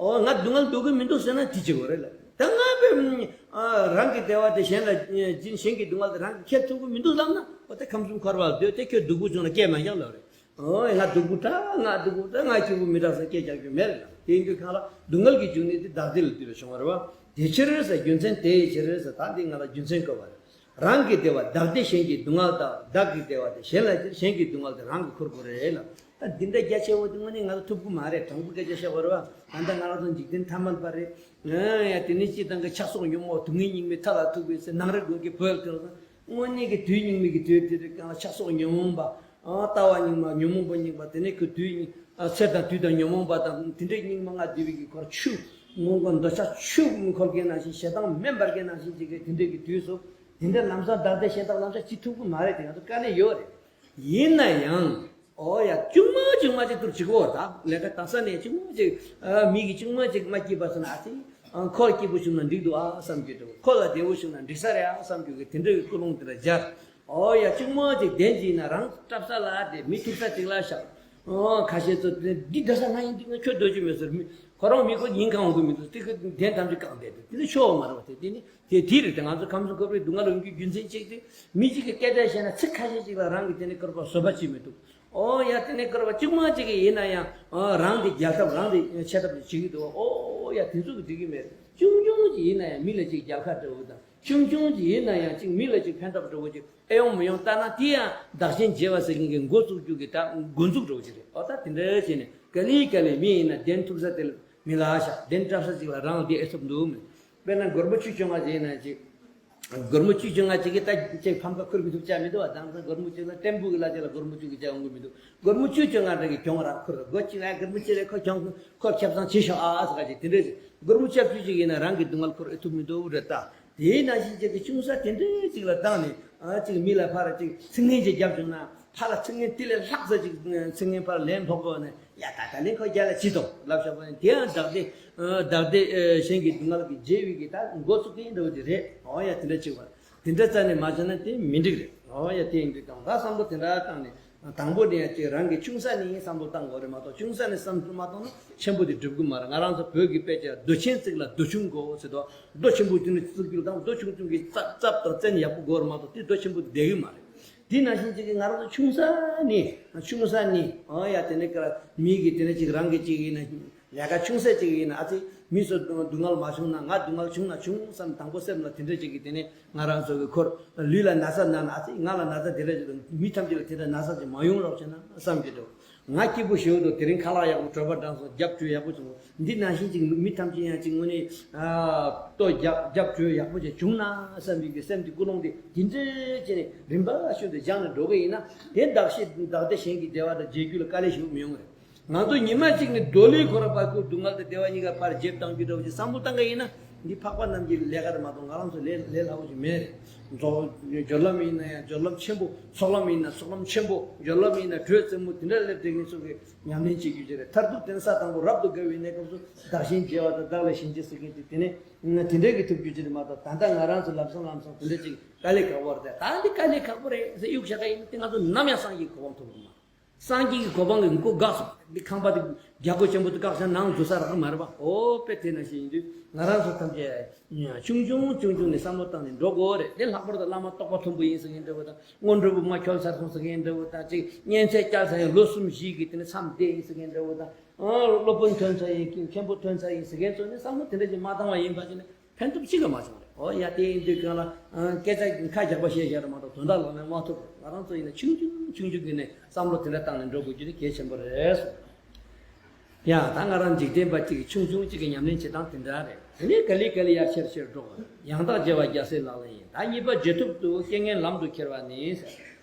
ཨོ་ང་སྡུག་བསྔལ་འདོད་ཀྱི་མི་འདུག་ཟེར་ན་དེ་བྱེད་དགོས་རེད་ལབ། ད་ང་བས་ཨ་རང་གི་བདེ་བ་དེ་གཞན་ལ་སྦྱིན། གཞན་གྱི་སྡུག་བསྔལ་དེ་རང་གིས་ཁྱེར་ཐུབ་ཀྱི་མི་འདུག་ལབ་ན། ཨོ་ད་ཁམས་གསུམ་འཁོར་བ་ལ་སྡོད་དེ་ཁྱོད་སྡུག་པོ་བྱུང་ན་སྐད་མ་རྒྱག་ལབ་རེད། ཨོ་ང་སྡུག་པོ་དྲག་ང་སྡུག་པོ་དྲག་ང་སྐྱིད་པོ་མི་དྲག་ཟེར་སྐད་རྒྱག་རྒྱུ་མེད་རེད་ལ། དེ་ཡིན་དུས་གང་ལ་སྡུག་བསྔལ་གྱི་འབྱུང་གནས་དེ་བདག་བདེ་ལ་ལྟོས་ནས་བྱུང་བ་རེད་བ། དེ་ཕྱིར་ཟེར། རྒྱུ་མཚན་དེའི་ཕྱིར་ཟེར། ད་འདི་ང་ལ་རྒྱུ་མཚན་བཀོད་པ་རེད། རང་གི་བདེ་བ་བདག་བདེ། གཞན་གྱི་སྡུག་བསྔལ་དང་། བདག་གི་བདེ་བ་དེ་གཞན་ལ་སྟེར། གཞན་གྱི་སྡུག་བསྔལ་དེ་རང་གིས་ཁུར་དགོས་རེད་ལ། ད་འདི་འདྲ་རྒྱ་ཆེ་བོ་དེ་དངོས་གནས་ང་ཚོ་ཐུབ་ཀྱི་མ་རེད། དྲང་པོ་སྐད་ཆ་བཤད་པ་རེད་བ། ད་ལྟ་ང་རང་ཚོ་འཇིག་རྟེན་ཐ་མལ་པ་རེད། ཨ་ཡ་དེ་ནས་སྤྱིར་བཏང་གི་ཆགས་སོགས་ཉོན་མོངས་སྡུག་བསྔལ་སྙིགས་མའི་མཐའ་ལ་ཐུག་པའི་ཚེ། ནང་རེ་དགོན་གྱི་བོད་དེ་ལ་དངོས་གནས་ཀྱི་དུས་སྙིགས་མའི་གི་དུས་དེ་རེད། གང་ལ་ཆགས་སོགས་ཉོན་མོངས་པ། ཨ་ལྟ་བ་སྙིགས་མ། ཉོན་མོངས་པ་སྙིགས་མ། དེ་ནས་ཁོ་དུས་སྙིགས། ཨ་ཚེ་དང་དུས་དང་ཉོན་མོངས་པ་དང་། དེ་འདྲའི་སྙིགས་མ་ལྔ་བསྡུས་པའི་གི་ཁོར་ཆུ་སྔོན་གོ་འདོད་ཆགས་ཆུ་འཁོར་མཁན་ནང་བཞིན། ཞེ་སྡང་མེ་འབར་མཁན་ནང་བཞིན་ཅིག་གི་དེ་འདྲའི་གི་དུས་སུ། དེ་འདྲ་ལམ་སང་བདག་བདེ་གཞན་དག་ལམ་སང་བྱེད་ཐུབ་ཀྱི་མ་རེད། དེ་ང་ཚོ་དཀའ་ལས་ཡོད་རེད། ཡིན་ན་ཡང་། ཨོ་ཡ་ཅུང་མ་ཅུང་མ་ཅིག་ཏུ་བྱེད་དགོས་ད། ལས་ཀ་དང་ས་ནས་ཅུང་མ་ཅིག་ཨ་མི་གིས་ཅུང་མ་ཅིག་མ་སྐྱིད་པ་སོང་ན། ཨ་ཙི། ཨ་ཁོ་སྐྱིད་པོ་བྱུང་ན་འགྲིག་འདུག་ཨ་བསམ་གྱི་འདུག་ཁོ་ལ་བདེ་བོ་བྱུང་ན་འགྲིག་ས་རེད་ཨ་བསམ་གྱི་གི་དེ་འདྲ་གི་ཀུན་སློང་དེ་འདྲ་སྦྱར། ཨོ་ཡ་ཅུང་མ་ཅིག་བདེན་ཅིག་ན་རང་སྐྲག་ས་ལ་དེ་མི་ཐུག་ས་ཅིག་ལ་བཞག་ཨོ་ཁ་ཤས་ཚོ་དེ་འདི་འདྲ་ས་ང་ཡིན་དུས་ང་ཁྱོད་སྡོད་རྒྱུ་མེད་ཟེར། མི་ཁོ་རང་མི་ཁོ་ཉིན་གང་འོང་གི་མི་འདུག་དེ་ཁོ་གདན་ཐམས་ཅད་བཀང་བསྡད་འདུག་དེ་ནི་ཆོག་མ་རེད་བ། དེ་དེ་ནི་དེ་དེ་རེད། དེ་ང་ཚོ་ཁམས་གསུམ་འཁོར་བའི་སྡུག་བསྔལ་ལ་ཡོང་རྒྱུའི་རྒྱུ་མཚན་གཅིག་དེ། མི་གཅིག་གིས་སྐད་ཆ་བཤད་ན་ཚིག་ཁ་ཤས་ཅིག་ལ་རང་གིས་དེ་ནི་སྐུར་པ་བཟོད་པ་བྱེད་མི་ཐུབ། ཨོ་ཡ་དེ་ནས་སྐུར་པ་གཅིག་མ་གཅིག་གིས་ཡིན་ན་ཡང་། ཨ་རང་གི་རྒྱལ་ཐབས་རང་གི་ཆེ་ཐབས་ཅིག་བྱེད་ཀྱི་འདུག་ཨོ་ཡ་དེ་ཚོ་གིས་འགྲིག་གི་མེད། ཆུང་ཆུང་ཅིག་ཡིན་ན་ཡང་མི་ལ་ཅིག་རྒྱལ་ཁ་འདྲ་བོ་དང་། ཆུང་ཆུང་ཅིག་ཡིན་ན་ཡང་ཅིག་མི་ལ་ཅིག་ཕན་ཐོགས་འདྲ་བོ་ཅིག་ཨེ་ཡོང་མི་ཡོང་ལྟ་ན། དེ་ཡང་བདག་གཞན་བརྗེ་བ་ཟེར་མཁན་གྱི་འགོ་བཙུགས་རྒྱུ་གི་ད་འགོ་འཛུགས་འདྲ་བོ་ཅིག་རེད། ཨོ་ད་དེ་འདྲ་བྱས་ནས་ག་ལེ་ག་ལེ་མི་ཡིན་ན་གདན་ཐུབ་ས་དེ་ལ་མི་ལ་བཞག་གདན་བཀྲམ་ས་ཅིག་ལ་རང་བསྡད་ཨེ་ཐུབ་འདུག་མི། དཔེར་ན་སྒོར་མོ་བཅུ་བཅོ་ལྔ་ཅིག་ཡིན་ན་ཅིག་སྒོར་མོ་བཅུ་བཅོ་ལྔ་ཅིག་གིས་ད་ཅིག་ཕམ་ཁ་ཁུར་གི་ཐུབ་ཆ་མི་འདུག་བ། དེང་སང་སྒོར་མོ་བཅུ་ལ་ཏེམ་པུ་གི་ལ་ཅིག་ལ་སྒོར་མོ་བཅུ་གི་ཆ་ཡོང་གི་མི་འདུག་སྒོར་མོ་བཅུ་བཅོ་ལྔ་འདྲ་གི་གྱོང་རག་ཁུར། སྒོར་གཅིག་ལ་སྒོར་མོ་གཅིག་རེ་ཁོ་གྱོང་ཁོ་ཁྱབ་ཚང་བྱེད་ཤོག་ཨ་ཟེར་ག་ཅིག་དེ་འདྲ་ཅིག་སྒོར་མོ་བཅུ་བཅུ་ཅིག་ཡིན་ན་རང་གི་སྡུག་བསྔལ་ཁུར་ཨེ་ཐུབ་མི་འདུག་རེད་ད། དེའི་ནང་བཞིན་ཅིག་གི་ཆུང་ས་དེ་འདྲ་ཅིག་ལ་བཏང་ནས། ཨ་ཅིག་མི་ལ་ཕར་ཅིག་ཚིག་ངན་ཅིག་བརྒྱབ་བྱུང་ན། ཕར་ལ་ཚིག་ངན་དེ་ལས་ལྷག་ས་ཅིག་ཚིག་ངན་ཕར་ལན་ཕོག་གོ་ནས། ཡ་ད་ད་ལན་ཁོ་རྒྱལ་ལ་ཅི་དང་ལབ་བཞག་པ་ནི། དེ་ཡང་བདག་བདེ། ཨ་བདག་བདེ་ཨ་གཞན་གྱི་སྡུག་བསྔལ་གྱི་བརྗེ་བའི་གི་ད་འགོ་བཙུགས་ཀྱི་འདྲ་བོ་དེ་རེད། ཨོ་ཡ་དེ་འདྲ་ཅིག་བ། དེ་འདྲ་རྩ་ནས་མ་བྱས་ན་དེ་མི་འགྲིག་རེད། ཨོ་ཡ་དེ་ཡིན་དུས་ཀྱང་ད་བསམ་བློ་དེ་འདྲ་བཏང་ནས། དང་པོ་ནས་ཡ་ཅིག་རང་གི་ཆུང་ས་ནས་བསམ་བློ་བཏང་དགོས་རེད་མ་གཏོགས། ཆུང་ས་ནས་བསམ་བློ་མ་བཏང་ན་ཆེན་པོ་དེ་འགྲུབ་ཀྱི་མ་རེད། ང་རང་ཚོ་བོད་ཀྱི་དཔེ་ཆ་རྡོ་ཆེན་བརྩིགས་ལ་རྡོ་ཆུང་དགོས་ཟེར་དོ། རྡོ་ཆེན་པོ་དེ་ནི་བརྩིགས་རྒྱུ་དང་། རྡོ་ཆུང་ཆུང་གི་རྩ་རྩ་དང་རྩེན་ཡག་པོ་དགོས་རེད་མ་གཏོགས་དེ་རྡོ་ཆེན་པོ་བསྡད་ཀྱི་མ་རེད། དེ་ནང་བཞིན་ཅིག་གི་ང་རང་ཚོ་ཆུང་ས་ནས་ཆུང་ས་ནས། ཨོ་ཡ་དེ་ནས་ཀ་མི་གི་དེ་ནས་ཅིག་རང་གི་ཅིག་ཡིན་ན། ལས་ཀ་ཆུང་ས་ཅིག་ཡིན་ན། ཨ་ཙི་མི་ཚོ་སྡུག་བསྔལ་མ་བྱུང་ན། ང་སྡུག་བསྔལ་བྱུང་ན་བྱུང་བསམ་དང་པོ་སེམས་ལ་དེ་འདྲ་ཅིག་གི་དེ་ནས་ང་རང་ཚོ་གི་ཁོར་ལུས་ལ་ན་ཚ་ན་ན། ཨ་ཙི་ང་ལ་ན་ཚ་དེ་འདྲ་ཅིག་དང་། མི་ཐམས་ཅད་ལ་དེ་འདྲ་ན་ཚ་ཅིག་མ་ཡོང་རོགས་བྱས་ན་བསམ་གྱི་འདུག་ང་སྐྱིད་པོ་ཞེ་པོ་འདུག་དེ་རིང་ཁ་ལག་ཡག་པོ་གྲོད་པ་འགྲངས་སོང་། རྒྱབ་དྲུད་ཡག་པོ་བྱུང་། འདི་ནང་བཞིན་ཅིག་མི་ཐམས་ཅད་ཡང་ཅིག་དངོས་གནས་ཨ་ལྟོ་རྒྱབ་རྒྱབ་དྲུད་ཡག་པོ་ཅིག་བྱུང་ན་བསམ་པའི་གི་སེམས་ཀྱི་ཀུན་སློང་དེ་དེ་འདྲ་བྱས་ནས་རིམ་པ་བཞིན་དུ་སྦྱངས་ནས་འགྲོ་གི་ཡིན་ན། དེ་བདག་གཞན་བདག་བདེ་གཞན་གྱི་བདེ་བ་དང་བརྗེ་རྒྱུ་ལ་དཀའ་ལས་ཞེ་པོ་མི་ཡོང་གི་རེད། ང་ཚོ་ཉི་མ་གཅིག་ནས་སྡོད་ལས་ཁོ་ར་ཕར་ཁུར་སྡུག་བསྔལ་དང་བདེ་བ་གཉིས་ཀ་ཕར་བརྗེ་བཏང་རྒྱུ་འདྲ་བོ་ཅིག་བསམ་བློ་བཏང་གི་ཡིན་ན། འདི་འཕགས་པ་རྣམས་ཀྱི་ལས་ཀ་རེད་མ་གཏོགས་ང་རང་ཚོ་ལས་ལས་སླ་པོ་ཞིག་མེད་རེད། རྫོགས། སྦྱོར་ལམ་ཡིན་ན་ཡང་སྦྱོར་ལམ་ཆེན་པོ། ཚོགས་ལམ་ཡིན་ན་ཚོགས་ལམ་ཆེན་པོ། སྦྱོར་ལམ་ཡིན་ན་དྲོད་རྩེ་མོ་དེ་འདྲ་སླེབས་བསྡད་མཁན་ཚོ་གིས་ཉམས་ལེན་བྱེད་རྒྱུ་ཅིག་རེད། མཐར་ཐུག་དེ་ནས་ས་དང་པོ་རབ་ཏུ་དགའ་བའི་གནས་སྐབས་སུ་བདག་གཞན་བརྗེ་བ་དང་། བདག་ལ་གཞན་བརྗེ་ཟེར་མཁན་དེ་དེ་ནས་དེ་འདྲ་གི་ཐུབ་རྒྱུ་ཅིག་རེད་མ་གཏོགས། ད་ལྟ་ང་རང་ཚོ་ལམ་སང་ལམ་སང་དེ་འདྲ་ཅིག་དཀའ་ལས་ཁག་པོ་རེད་དེ། ད་འདི་དཀའ་ལས་ཁག་པོ་རེད་ཟེར་གཡུག་བཞག་ག་ཡིན་ན། དེ་ང་ཚོ་ནམ་ཡང་སངས་རྒྱས་ཀྱི་གོ་འཕང་ཐོབ་ཀྱི་མ། སངས་རྒྱས་ཀྱི་གོ་འཕང་གི་མགོ་འགག་སོང་། འདི་ཁང་པ་དེ་རྒྱ་སྒོ་ཆེན་པོ་དེ་བཀག་བཞག་ནང་འཛུལ་ས་རག་གི་མ་རེད་པ། ཨོ་དཔེ་དེ་ནང་བཞིན་ཡིན་དུས་ང་རང་ཚོ་ཐམས་ཅད་ཆུང་ཆུང་ཆུང་ཆུང་ནས་བསམ་བློ་བཏང་ནས་འགྲོ་དགོས་རེད། དེ་ལྷག་པར་དུ་བླ་མ་རྟོགས་པ་མཐོན་པོ་ཡིན་ཟེར་མཁན་འདྲ་བོ་དང་། སྔོན་འགྲོ་བུ་མ་འཁྱོལ་ཚར་སོང་ཟེར་མཁན་འདྲ་བོ་དང་། ཅིག་གཉེན་ཚན་བསྐྱལ་ཚར་ཡང་ལོ་གསུམ་བཞི་གི་དེ་ནས་མཚམས་བསྡད་ཡིན་ཟེར་མཁན་འདྲ་བོ་དང་། ཨ་སློབ་དཔོན་ཐོན་ཚར་ཡིན། མཁན་པོ་ཐོན་ཚར་ཡིན་ཟེར་མཁན་ཚོ་ནས་བསམ་བློ་དེ་འདྲ་ཅིག་མ་བཏང་བ་ཡིན་པ་ཅིག་ནས། ཕན་ཐོགས་གཅིག་ཀྱང་མ་བྱུང་རེད། ཨོ་ཡ་དེ་ཡིན་དུས་གང་ལ་ཨ་སྐད་ཆ་ཁ་རྒྱག་པ་བཤད་བཞག་རེད་མ་གཏོགས་དོན་དག་ལོག་ནས་མ་ཐུབ་རེད། ང་རང་ཚོ་ཡིན་ན་ཆུང་ཆུང་ཆུང་ཆུང་གི་ནས་བསམ་བློ་དེ་འདྲ་བཏང་ནས་འགྲོ་དགོས་རྒྱུ་དེ་གལ་ཆེན་པོ་རེད་གསུངས། ཡ་ད་ང་རང་འཇིག་རྟེན་པ་གཅིག་གིས་ཆུང་ཆུང་གཅིག་གི་ཉམས་ལེན་བྱེད་སྟངས་དེ་འདྲ་རེད། དེ་ནས་ག་ལེ་ག་ལེ་ཡར་ཆེར་ཆེར་འགྲོ་དགོས། ཡང་དག་བརྗེ་བ་རྒྱལ་སྲས་ལག་ལེན་ཡིན། ད་གཉིས་པ་རྗེས་ཐོབ་ཏུ་རྐྱེན་ངན་ལམ་དུ་ཁྱེར་བ་ནི་ཟེར།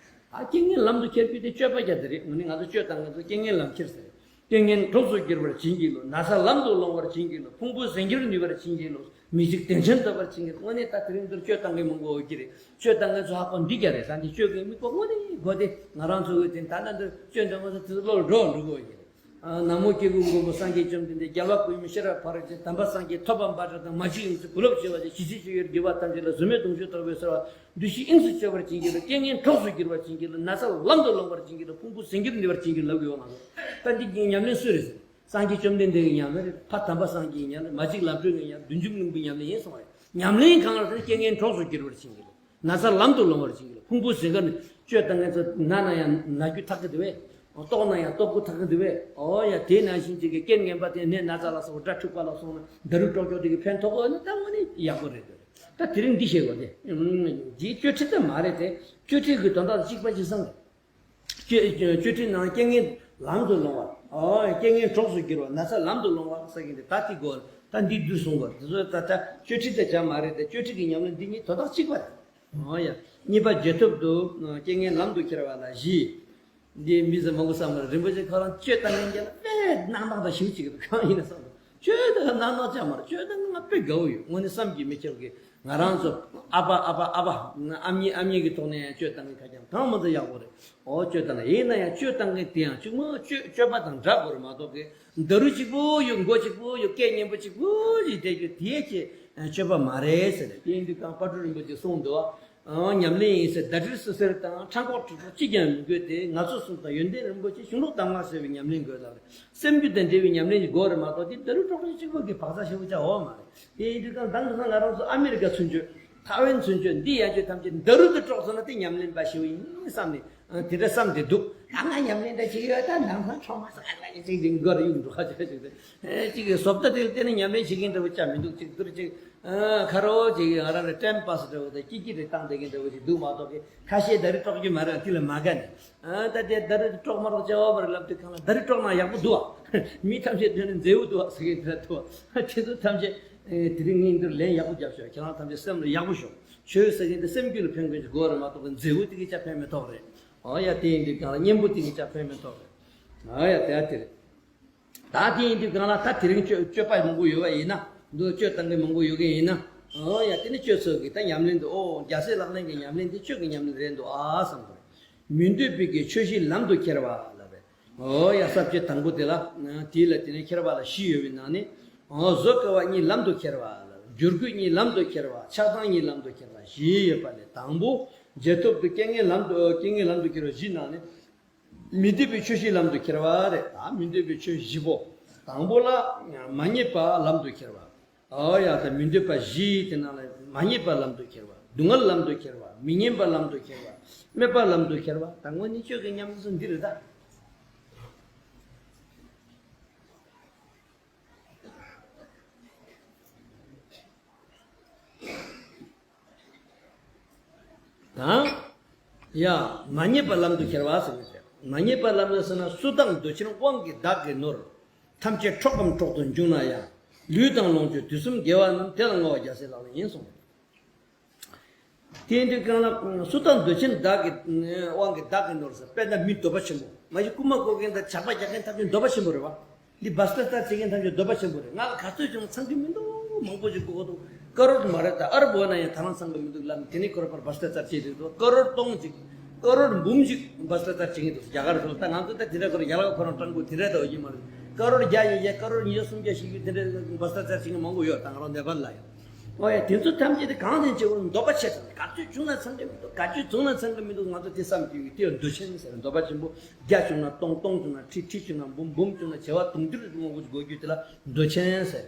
ད་རྐྱེན་ངན་ལམ་དུ་ཁྱེར་རྒྱུ་དེ་སྤྱོད་པ་རྒྱ་དེ་རེད། དངོས་གནས་ང་ཚོ་སྤྱོད་སྟངས་ང་ཚོ་རྐྱེན་ངན་ལམ་ཁྱེར་ཟེར། རྐྱེན་ངན་གྲོགས་སུ་གྱུར་པར་བྱིན་གྱིས་རློབས། ན་ཚ་ལམ་དུ་སློང་བར་བྱིན་གྱིས་རློབས། ཕུང་པོ་ཟད་འགྱུར་ནུས་པར་བྱིན་གྱིས་རློབས། མི་འཇིག་དོན་ཆེན་ཐོབ་པར་བྱིན་གྱིས། དངོས་གནས་ད་དེ་རིང་འདིར་སྤྱོད་སྟངས་ཀྱི་མང་པོ་ཡོད་ཀྱི་རེད། སྤྱོད་སྟངས་ཀྱི་ཚོ་ཧ་གོ་འདི་རྒྱ་རེད། ད་འདི་སྤྱོད་ཀྱི་མི་གོ་དངོས་གནས་གོ་དེ་ང་རང་ཚོ་གི་དེ་ད་ལྟ་འདིར་སྤྱོད་འདི་ང་ཚོ་དེ་ཚོ་བློ་ལ་འགྲོ་འགྲོ་གི་ཡོད་ཀྱི་རེད། ན་མོ། སྐྱེ་དགུའི་མགོན་པོ་སངས་རྒྱས་བཅོམ་ལྡན་འདས། རྒྱལ་བ་ཀུན་གྱི་ཤེས་རབ་ཕ་རོལ་ཕྱིན། དམ་པ་སངས་རྒྱས་ཐོབ་པ་དཔའ་བྲལ་དང་། མ་གཅིག་ཡོངས་སུ་གོ་ལོག་བྱེད་པ་དང་། ཞི་བྱེད་ཆོས་དབྱིངས་རྒྱུ་བ་ཐམས་ཅད་ལ། བཟོད་མེད་གདུང་ཤུགས་དྲག་པོས་གསོལ་བ། འདུ་ཤེས་དབྱིངས་སུ་གཅོད་པར་བྱིན་གྱིས་རློབས། རྐྱེན་ངན་གྲོགས་སུ་འགྱུར་བར་བྱིན་གྱིས་རློབས། ན་ཚ་ལམ་དུ་སློང་བར་བྱིན་གྱིས་རློབས། ཕུང་པོ་ཟད་འགྱུར་འདྲེན་པར་བྱིན་གྱིས་རློབས་ཡོད་ང་ཚོ། ད་འདི་གི་ཉམས་ལེན་སུ་རེད་ཟེར། སངས་རྒྱས་བཅོམ་ལྡན་འདས་ཀྱི་ཉམས་ལེན་རེད། ཕ་དམ་པ་སངས་རྒྱས་ཀྱི་ཉམས་ལེན། མ་གཅིག་ལམ་སྒྲོན་གྱི་ཉམས་ལེན། བདུད་འཇོམས་ལྷུན་པོའི་ཉམས་ལེན་ཡིན་གསུངས་པ་རེད། ཉམས་ལེན་གང་ལ་ཟེར་ན། རྐྱེན་ངན་གྲོགས་སུ་འགྱུར་བར་བྱིན་གྱིས་རློབས། ན་ཚ་ལམ་དུ་སློང་བར་བྱིན་གྱིས་རློབས། ཕུང་པོ་ཟད་འགྱུར་ནི། བཅོས་བཏང་མཁན་ཚོ་ན་ན་ཡང་ན་རྒྱུ་ཐག་གི་འདུག་བས། ལྟོགས་ན་ཡང་ལྟོགས་དགུ་ཐག་གི་འདུག་བས། ཨོ་ཡ། དེ་ནང་བཞིན་ཅིག་གི་རྐྱེན་ངན་པ་དེ་ནད་ན་ཚ་ལ་སོགས་དགྲ་འཁྲུགས་པ་ལ་སོགས་ན། ད་རུང་གྲོགས་ཀྱོག་དེ་གི་ཕན་ཐོགས་དགོས་ན། ད་དངོས་གནས་ཡག་པོ་རེད་འདུག་ད་དེ་རིང་འདི་བཤད་དགོས་ཏེ། འདིའི་གཅོད་ཁྲིད་ད་མ་རེད་དེ། གཅོད་ཁྲིད་ཀྱི་དོན་དག་གཅིག་པ་ཅིག་བསམ་གྱི། གཅོད་གཅོད་ཁྲིད་ནང་རྐྱེན་ངན་ལམ་དུ་སློང་བ། ཨོ། རྐྱེན་ངན་གྲོགས་སུ་འགྱུར་བ། ན་ཚ་ལམ་དུ་སློང་བ་ཟེར་གྱི་འདུག་ད་དེ་དགོས། ད་འདི་བསྡུས་གསུངས་པ་དེ་ཚོ་ད་ལྟ་གཅོད་ཁྲིད་ད་ཅང་མ་རེད་དེ། གཅོད་ཁྲིད་ཀྱི་ཉམས་ལེན་འདི་གཉིས་དོན་དག་གཅིག་པ་རེད། ཨོ་ཡ། གཉིས་པ་རྗེས་ཐོབ་ཏུ་རྐྱེན་ངན་ལམ་དུ་ཁྱེར་བ་ལ་བཞི། འདི་མི་ཚོ་མང་པོ་བསམ་པར། རིན་པོ་ཆེ་ཁོ་རང་གཅོད་བཏང་མཁན་རྒྱ་ལ་དཔེ་རྣམ་དག་དང་ཞེ་པོ་ཅིག་འདུག་གང་ཡིན་ན་བསམ་པར། གཅོད་བཏང་ན་ནག་ཅག་མ་རེད། གཅོད་བཏང་ན་ང་དཔེ་དགའ་བོ་ཡོད། དངོས་གནས་བསམ་གྱིས་མི་ཁྱབ་ཀྱི། ང་རང་ཚོ་ཨ་ཕ་ཨ་ཕ་ཨ་ཕ་ཨ་མྱེས་ཨ་མྱེས་ཀྱི་ཐོག་ནས་ཡང་གཅོད་བཏང་གི་ཁ་རྐྱང་གང་མ་ཚོ་ཡག་པོ་རེད། ཨོ། གཅོད་བཏང་ན། ཡིན་ན་ཡང་གཅོད་བཏང་མཁན་དེ་ཡང་གཅིག་མ་གཅོད་གཅོད་པ་དང་འདྲ་དགོས་རེད་མ་གཏོགས་ཀྱི། ད་རུང་གཅིག་པོ་ཡོད། མགོ་གཅིག་པོ་ཡོད། སྐད་སྙན་པོ་གཅིག་པོ་ཞིག་དེ་གཅོད་དེ་གཅོད་གཅོད་པ་མ་རེད་ཟེར། དེ་ཡིན་དུས་གང་དཔལ་སྤྲུལ་རིན་པོ་ཆེས་གསུངས་འདུག་ཨང་། ཉམས་ལེན་ཡིན་ཟེར། ཟླ་སྒྲིལ་སོ་སོར་དང་། ཕྲེང་ཁོག་དྲུག་པོ་གཅིག་ཀྱང་མི་དགོས་ཏེ། ངལ་གསོ་གསུམ་དང་། ཡོན་ཏན་རིན་པོ་ཆེ། གཞུང་ལུགས་གདམས་ངག་ཟེར་བའི་ཉམས་ལེན་དགོས་ལབ་རེད། སེམས་རྒྱུད་དང་འབྲེལ་བའི་ཉམས་ལེན་ཞིག་དགོས་རེད་མ་གཏོགས། དེ་ད་རུང་གྲོགས་པོ་གཅིག་པོ་གིས་བག་ཆགས་ཞེ་པོ་ཅིག་འོང་མ་རེད། དེ་ཡིན་དུས་གང་དང་དུ་ན་ང་རང་ཚོ་ཨ་མི་རི་ཀ་ཚུན་ཆོད། ཐའེ་ཝན་ཚུན་ཆོད། འདི་ཡན་ཆོད་ཐམས་ཅད་ད་རུང་དུ་གྲོགས་སོང་ན། དེ་ཉམས་ལེན་པ་ཞིག་ཡིན་བསམ་ནས། ཨ། དེ་འདྲ་བསམ་བསྡད་འདུག་ཨ། ང་ཉམས་ལེན་འདྲ་བྱེད་ཀྱི་ཡོད། ད་ནང་ཚང་ཆོག་མ་སོང་། ཨ། ཅིག་ཅིག་མགོ་རུ་གཡུག་འགྲོ་ཁ་ཅིག་ཅིག་ཅིག་ཅིག་གི་བཟོ་ལྟ་དེ་ལ་བལྟས་ན་ཉམས་ལེན་བྱེད་མཁན་འདྲ་བོ་ཅང་མི་འདུག་ཅིག་ཏུར་ཅིག་ཨ། ཁ་རོག་ཅིག་ང་རང་ལ་ཊེམ་པཱ་སི་འདྲ་བོ་དང་སྐྱིད་སྐྱིད་རེ་བཏང་བསྡད་མཁན་འདྲ་བོ་ཅིག་འདུག་མ་གཏོགས་ཀྱི། ཁ་ཤས་ད་རུང་གྲོགས་ཀྱི་མ་རེད། དེ་ལ་མ་དགའ་ནས། ཨ། ད་དེ་ད་རུང་གྲོགས་མ་གཏོགས་བྱ་བ་མ་རེད་ལབ་དུས་གང་ལ། ད་རུང་གྲོགས་ན་ཡག་པོ་འདུག་ཨ། མི་ཐམས་ཅད་དོན་ནི་མཛེས་པོ་འདུག་ཨ་ཟེར་མཁན་དེ་འདྲ་འདུག་ཨ། དེ་ཚོ་ཐམས་ཅད། ཨེ། དེ་རིང་ངས་འདིར་ལན་ཡག་པོ་བརྒྱབ་ཤོག་ཁྱེད་རང་ཐམས་ཅད་སེམས་ལ་ཡག་པོ་ཤོག་ཆོས་ཟེར་མཁན་དེ་སེམས་རྒྱུད་ལ་ཕན་མཁན་ཅིག་དགོས་རེད་མ་གཏོགས། མཛེས་པོ་དེ་གིས་ཅང་ཕན་མི་ཐོགས་རེད། ཨོ་ཡ། དེ་ཡིན་དུས་གང་ལ་སྙན་པོ་དེ་གིས་ཅང་ཕན་མི་ཐོགས་རེད། ཨོ་ཡ། དེ་ཡ་དེ་རེད། ད་དེ་ཡིན་དུས་གང་ལ། ད་དེ་རིང་གཅོད་གཅོད་པ་མང་པོ་ཡོད་པ་ཡིན་ན། འདུག་གཅོད་བཏང་མཁན་མང་པོ་ཡོད་མཁན་ཡིན་ན། ཨོ་ཡ། དེ་ནི་གཅོད་ཚོགས་ཀྱི་ད་ཉམས་ལེན་འདུག་ཨོ། རྒྱལ་སྲས་ལག་ལེན་གྱི་ཉམས་ལེན་དེ་གཅོད་ཀྱི་ཉམས་ལེན་རེད་འདུག་ཨ་བསམ་དགོས། མི་འདོད་པའི་གི་ཆོས་བཞི་ལམ་དུ་ཁྱེར་བ་ལབ་པས། ཨོ་ཡ། ས་བཅད་དང་པོ་དེ་ལ། དེ་ལ་དེ་ནས་ཁྱེར་བ་ལ་བཞི་ཡོད་པའི་ནང་ནས། ཨོ། བཟོད་དཀའ་བ་གཉིས་ལམ་དུ་ཁྱེར་བ་ལ། འགྱུར་རྒུད་གཉིས་ལམ་དུ་ཁྱེར་བ། ཆགས་སྡང་གཉིས་ལམ་དུ་ཁྱེར་བ། བཞི་ཡོད་པ་ལས། དང་པོ་རྗེས་ཐོབ་ཏུ་རྐྱེན་ངན་ལམ་དུ། རྐྱེན་ངན་ལམ་དུ་ཁྱེར་བ་བཞི་ནང་ནས། མི་འདོད་པའི་ཆོས་བཞི་ལམ་དུ་ཁྱེར་བ་རེད། ད་མི་འདོད་པའི་ཆོས་བཞི་པོ། དང་པོ་ལ་མ་ཉེས་པ་ལམ་དུ་ཁྱེར་བ། ཨོ་ཡ། ད་མི་འདོད་པ་བཞི་དེ་ནང་ལ་མ་ཉེས་པ་ལམ་དུ་ཁྱེར་བ། སྡུག་བསྔལ་ལམ་དུ་ཁྱེར་བ། མི་སྙན་པ་ལམ་དུ་ཁྱེར་བ། སྨད་པ་ལམ་དུ་ཁྱེར་བ། ད་དངོས་གནས་གཅོད་ཀྱི་ཉམས་ལེན་འདི་རེད་ད། དང་། ཡ། མ་ཉེས་པ་ལམ་དུ་ཁྱེར་བ་ཟེར་གྱི་རེད། མ་ཉེས་པ་ལམ་དུ་ཟེར་ན། སུ་དག་འདོད་ཆེན་དབང་གིས་བདག་གི་ནོར། ཐམས་ཅད་འཕྲོག་གམ་འཕྲོག་ཏུ་འཇུག་ན་ཡང་། ལུས་དང་ལོངས་སྤྱོད་དུས་གསུམ་དགེ་བ་རྣམས། དེ་ལ་བསྔོ་བ་རྒྱལ་སྲས་ལག་ལེན་ཡིན་གསུངས། དེ་ཡིན་དུས་གང་ལ། སུ་དག་འདོད་ཆེན་བདག་གི་དབང་གིས་བདག་གི་ནོར་ཟེར། དཔེར་ན་མི་འདོད་པ་ཆེན་པོ། མ་གཞི་རྐུན་མ་རྐུ་མཁན་དང་ཇག་པ་རྒྱག་མཁན་ཐམས་ཅད་འདོད་པ་ཆེན་པོ་རེད་བ། འདི་བྷ་སྟ་ཙར་བྱེད་མཁན་ཐམས་ཅད་འདོད་པ་ཆེན་པོ་རེད། ང་ལ་ག་ཚོད་བྱུང་ཚང་གི་མི་འདུག་མང་པོ་ཞིག་དགོས་འདུག་ཀ་རོར་མ་རེད། ད་ཨ་རབ་འོ་ན་ཡང་ད་རང་ཚང་གི་མི་འདུག་ལབ་ནས། དེ་ནས་ཁོ་རང་པར་བྷ་སྟ་ཙར་བྱེད་དུས་འདུག་ཀ་རོར་སྟོང་ཅིག་ཀ་རོར་འབུམ་ཅིག་བྷ་སྟ་ཙར་བྱེད་མཁན་འདུག་རྒྱ་གར་སོགས། ད་ང་ཚོ་ད་དེ་འདྲ་ཁོ་རང་རྒྱ་ལ་ཁོ་རང་སྤྲང་པོ་དེ་འདྲ་ད་འོ་ཡིན་མ་རེད། ཀ་རོར་བརྒྱ་ཡིན་ཡ། ཀ་རོར་ཉིས་བརྒྱ་སུམ་བརྒྱ་ཞིག་ཡོད། དེ་འདྲ་བྷ་སྟ་ཙར་བྱེད་མཁན་མང་པོ་ཡོད། ད་ང་རང་ནེ་པཱལ་ལ་ཡོད། འོ་ཡ། དེ་ཚོ་ཐམས་ཅད་དེ་གང་དེ་བྱེད་འོ་འདོད་པ་ཆེ་དྲགས། ག་ཚོད་བྱུང་ན་ཚང་གི་མི་འདུག་ག་ཚོད་བྱུང་ན་ཚང་གི་མི་འདུག་ང་ཚོ་དེ་བསམ་གྱི་ཡོད། དེ་འདོད་ཆེན་ཟེར། འདོད་པ་ཆེན་པོ། བརྒྱ་བྱུང་ན་སྟོང་། སྟོང་བྱུང་ན་ཁྲི། ཁྲི་བྱུང་ན་འབུམ། འབུམ་བྱུང་ན་བྱེ་བ་དུང་ཕྱུར་མང་པོ་ཞིག་དགོས་རྒྱུ་དེ་ལ་འདོད་ཆེན་ཟེར།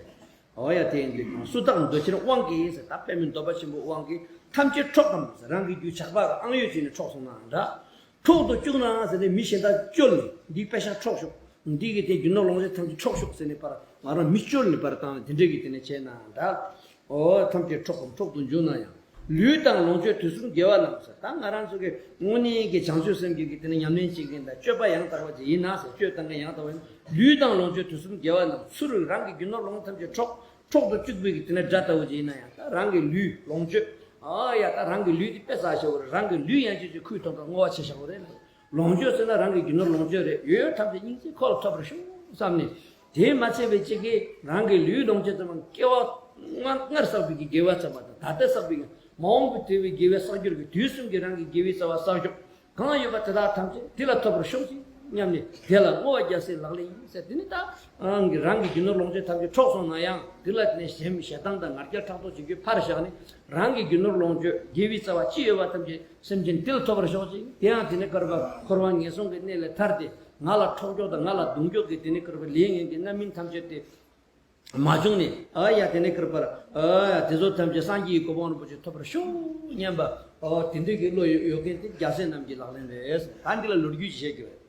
འོ་ཡ། དེ་ཡིན་དུས་སུ་དག་འདོད་ཆེན་དབང་གིས་ཟེར། ད་དཔེ་མི་འདོད་པ་ཆེན་པོའི་དབང་གིས་ཐམས་ཅད་འཕྲོག་གམ་ཟེར། རང་གི་རྒྱུ་ཇག་པ་གིས་ཨང་གཡོ་བྱས་ནས་འཕྲོག་སོང་ན་འདྲ། འཕྲོག་ཏུ་བཅུག་ན་ཟེར་ནས་མི་གཞན་དག་བཅོལ་ནས། འདིའི་པེ་ཤག་འཕྲོག་ཤོག་འདི་གི་དེ་རྒྱུ་ནོར་ལོངས་སྤྱོད་ཐམས་ཅད་འཕྲོག་ཤོག་ཟེར་ནས་པར་ང་རང་མི་བཅོལ་ནས་པར་བཏང་ནས། དེ་འདྲ་གི་དེ་ནས་བྱས་ན་འདྲ། ཨོ། ཐམས་ཅད་འཕྲོག་གམ་འཕྲོག་ཏུ་འཇུག་ན་ཡང་། ལུས་དང་ལོངས་སྤྱོད་དུས་གསུམ་དགེ་བ་རྣམས་ཟེར། ད་ང་རང་ཚོ་གི་དངོས་གནས་ཀྱི་བྱང་ཆུབ་སེམས་ཀྱི་གི་དེ་ནས་ཉམས་ལེན་བྱེད་མཁན་དང་། སྤྱོད་པ་ཡང་དག་པ་ཅིག་ཡིན་ན་ཟེར། སྤྱོད་བཏང་མཁན་ཡང་དག་པ་ཡིན་ན། ལུས་དང་ལོངས་སྤྱོད་དུས་གསུམ་དགེ་བ་རྣམས། ཚུར་རང་གི་རྒྱུ་ནོར་ལོངས་སྤྱོད་ཐམས་ཅད་འཕྲོག་འཕྲོག་ཏུ་བཅུག་པའི་གི་དེ་ནས་དགྲ་ལྟ་བུ་ཅིག་ཡིན་ན་ཡང་། ད་རང་གི་ལུས་ལོངས་སྤྱོད། ཨ་ཡ། ད་རང་གི་ལུས་དེ་དཔེ་བསགས་ཤོག་རང་གི་ལུས་ཡན་ཆད་ཀྱི་ཁུར་ཐོག་ཏུ་བསྔོ་བ་བྱེད་ཤོག་རེད། ལོངས་སྤྱོད་ཟེར་ན་རང་གི་རྒྱུ་ནོར་ལོངས་སྤྱོད་རེད། ཡོད་ཡོད་ཐམས་ཅད་སྙིང་རྗེ་ཁོ་ལ་ཐོབ་པར་ཤོག་བསམ་ནས། དེས་མ་ཚད་པའི་གཅིག་གིས་རང་གི་ལུས་ལོངས་སྤྱོད་ཙམ་སྐྱེ་བ་སྔར་སྔར་བསགས་པའི་གི་དགེ་བ་བསགས་པ་དང་། ད་ལྟ་བསགས་པའི་གི་མ་འོངས་པའི་དེ་བའི་དགེ་བའི་བསགས་རྒྱུར་གྱི་དུས་གསུམ་གྱི་རང་གི་དགེ་བའི་རྩ་བ་བསགས་ཤོག་གང་ཡོད་པ་དེ་དག་ཐམས་ཅད་དེ་ལ་ཐོབ་པར་ཤོག་ཅིག་ སྙམ་ནས་དེ་ལ་བསྔོ་བ་རྒྱག་སའི་ལག་ལེན་ཡིན་ཟེར། དེ་ནི་ད་རང་གི་རང་གི་རྒྱུ་ནོར་ལོངས་སྤྱོད་ཐམས་ཅད་འཕྲོག་སོང་ན་ཡང་དེ་ལ་དེ་ནས་ཞེ་ཞེ་སྡང་དང་ང་རྒྱལ་ཕྲག་དོག་བྱེད་རྒྱུ་ཕར་བཞག་ནས། རང་གི་རྒྱུ་ནོར་ལོངས་སྤྱོད་དགེ་བའི་རྩ་བ་ཅི་ཡོད་པ་ཐམས་ཅད་སེམས་ཅན་དེ་ལ་ཐོབ་པར་ཤོག་ཅིག་དེ་ཡང་དེ་ནས་བསྐལ་པ་འཁོར་བ་ངན་སོང་གི་གནས་ལས་ཐར་ཏེ། ང་ལ་འཕྲོག་རྒྱུ་དང་ང་ལ་རྡུང་རྒྱུ་གི་དེ་ནས་བསྐལ་པའི་ལས་ངན་གྱི་རྣམ་སྨིན་ཐམས་ཅད་དེ་མ་བྱུང་ནས། ཨ་ཡ་དེ་ནས་བསྐལ་པར་ཨ་ཡ་དེ་ཚོ་ཐམས་ཅད་སངས་རྒྱས་ཀྱི་གོ་འཕང་རིན་པོ་ཆེ་ཐོབ་པར་ཤོག་སྙམ་པ། ཨོ་དེ་འདྲའི་གི་བློ་ཡོད་ཡོད་མཁན་དེ་རྒྱལ་སྲས་རྣམས་ཀྱི་ལག་ལེན་རེད། ད་འདི་ལ་ལོ་རྒྱུས་ཅིག་བཤད་རྒྱུ་རེད།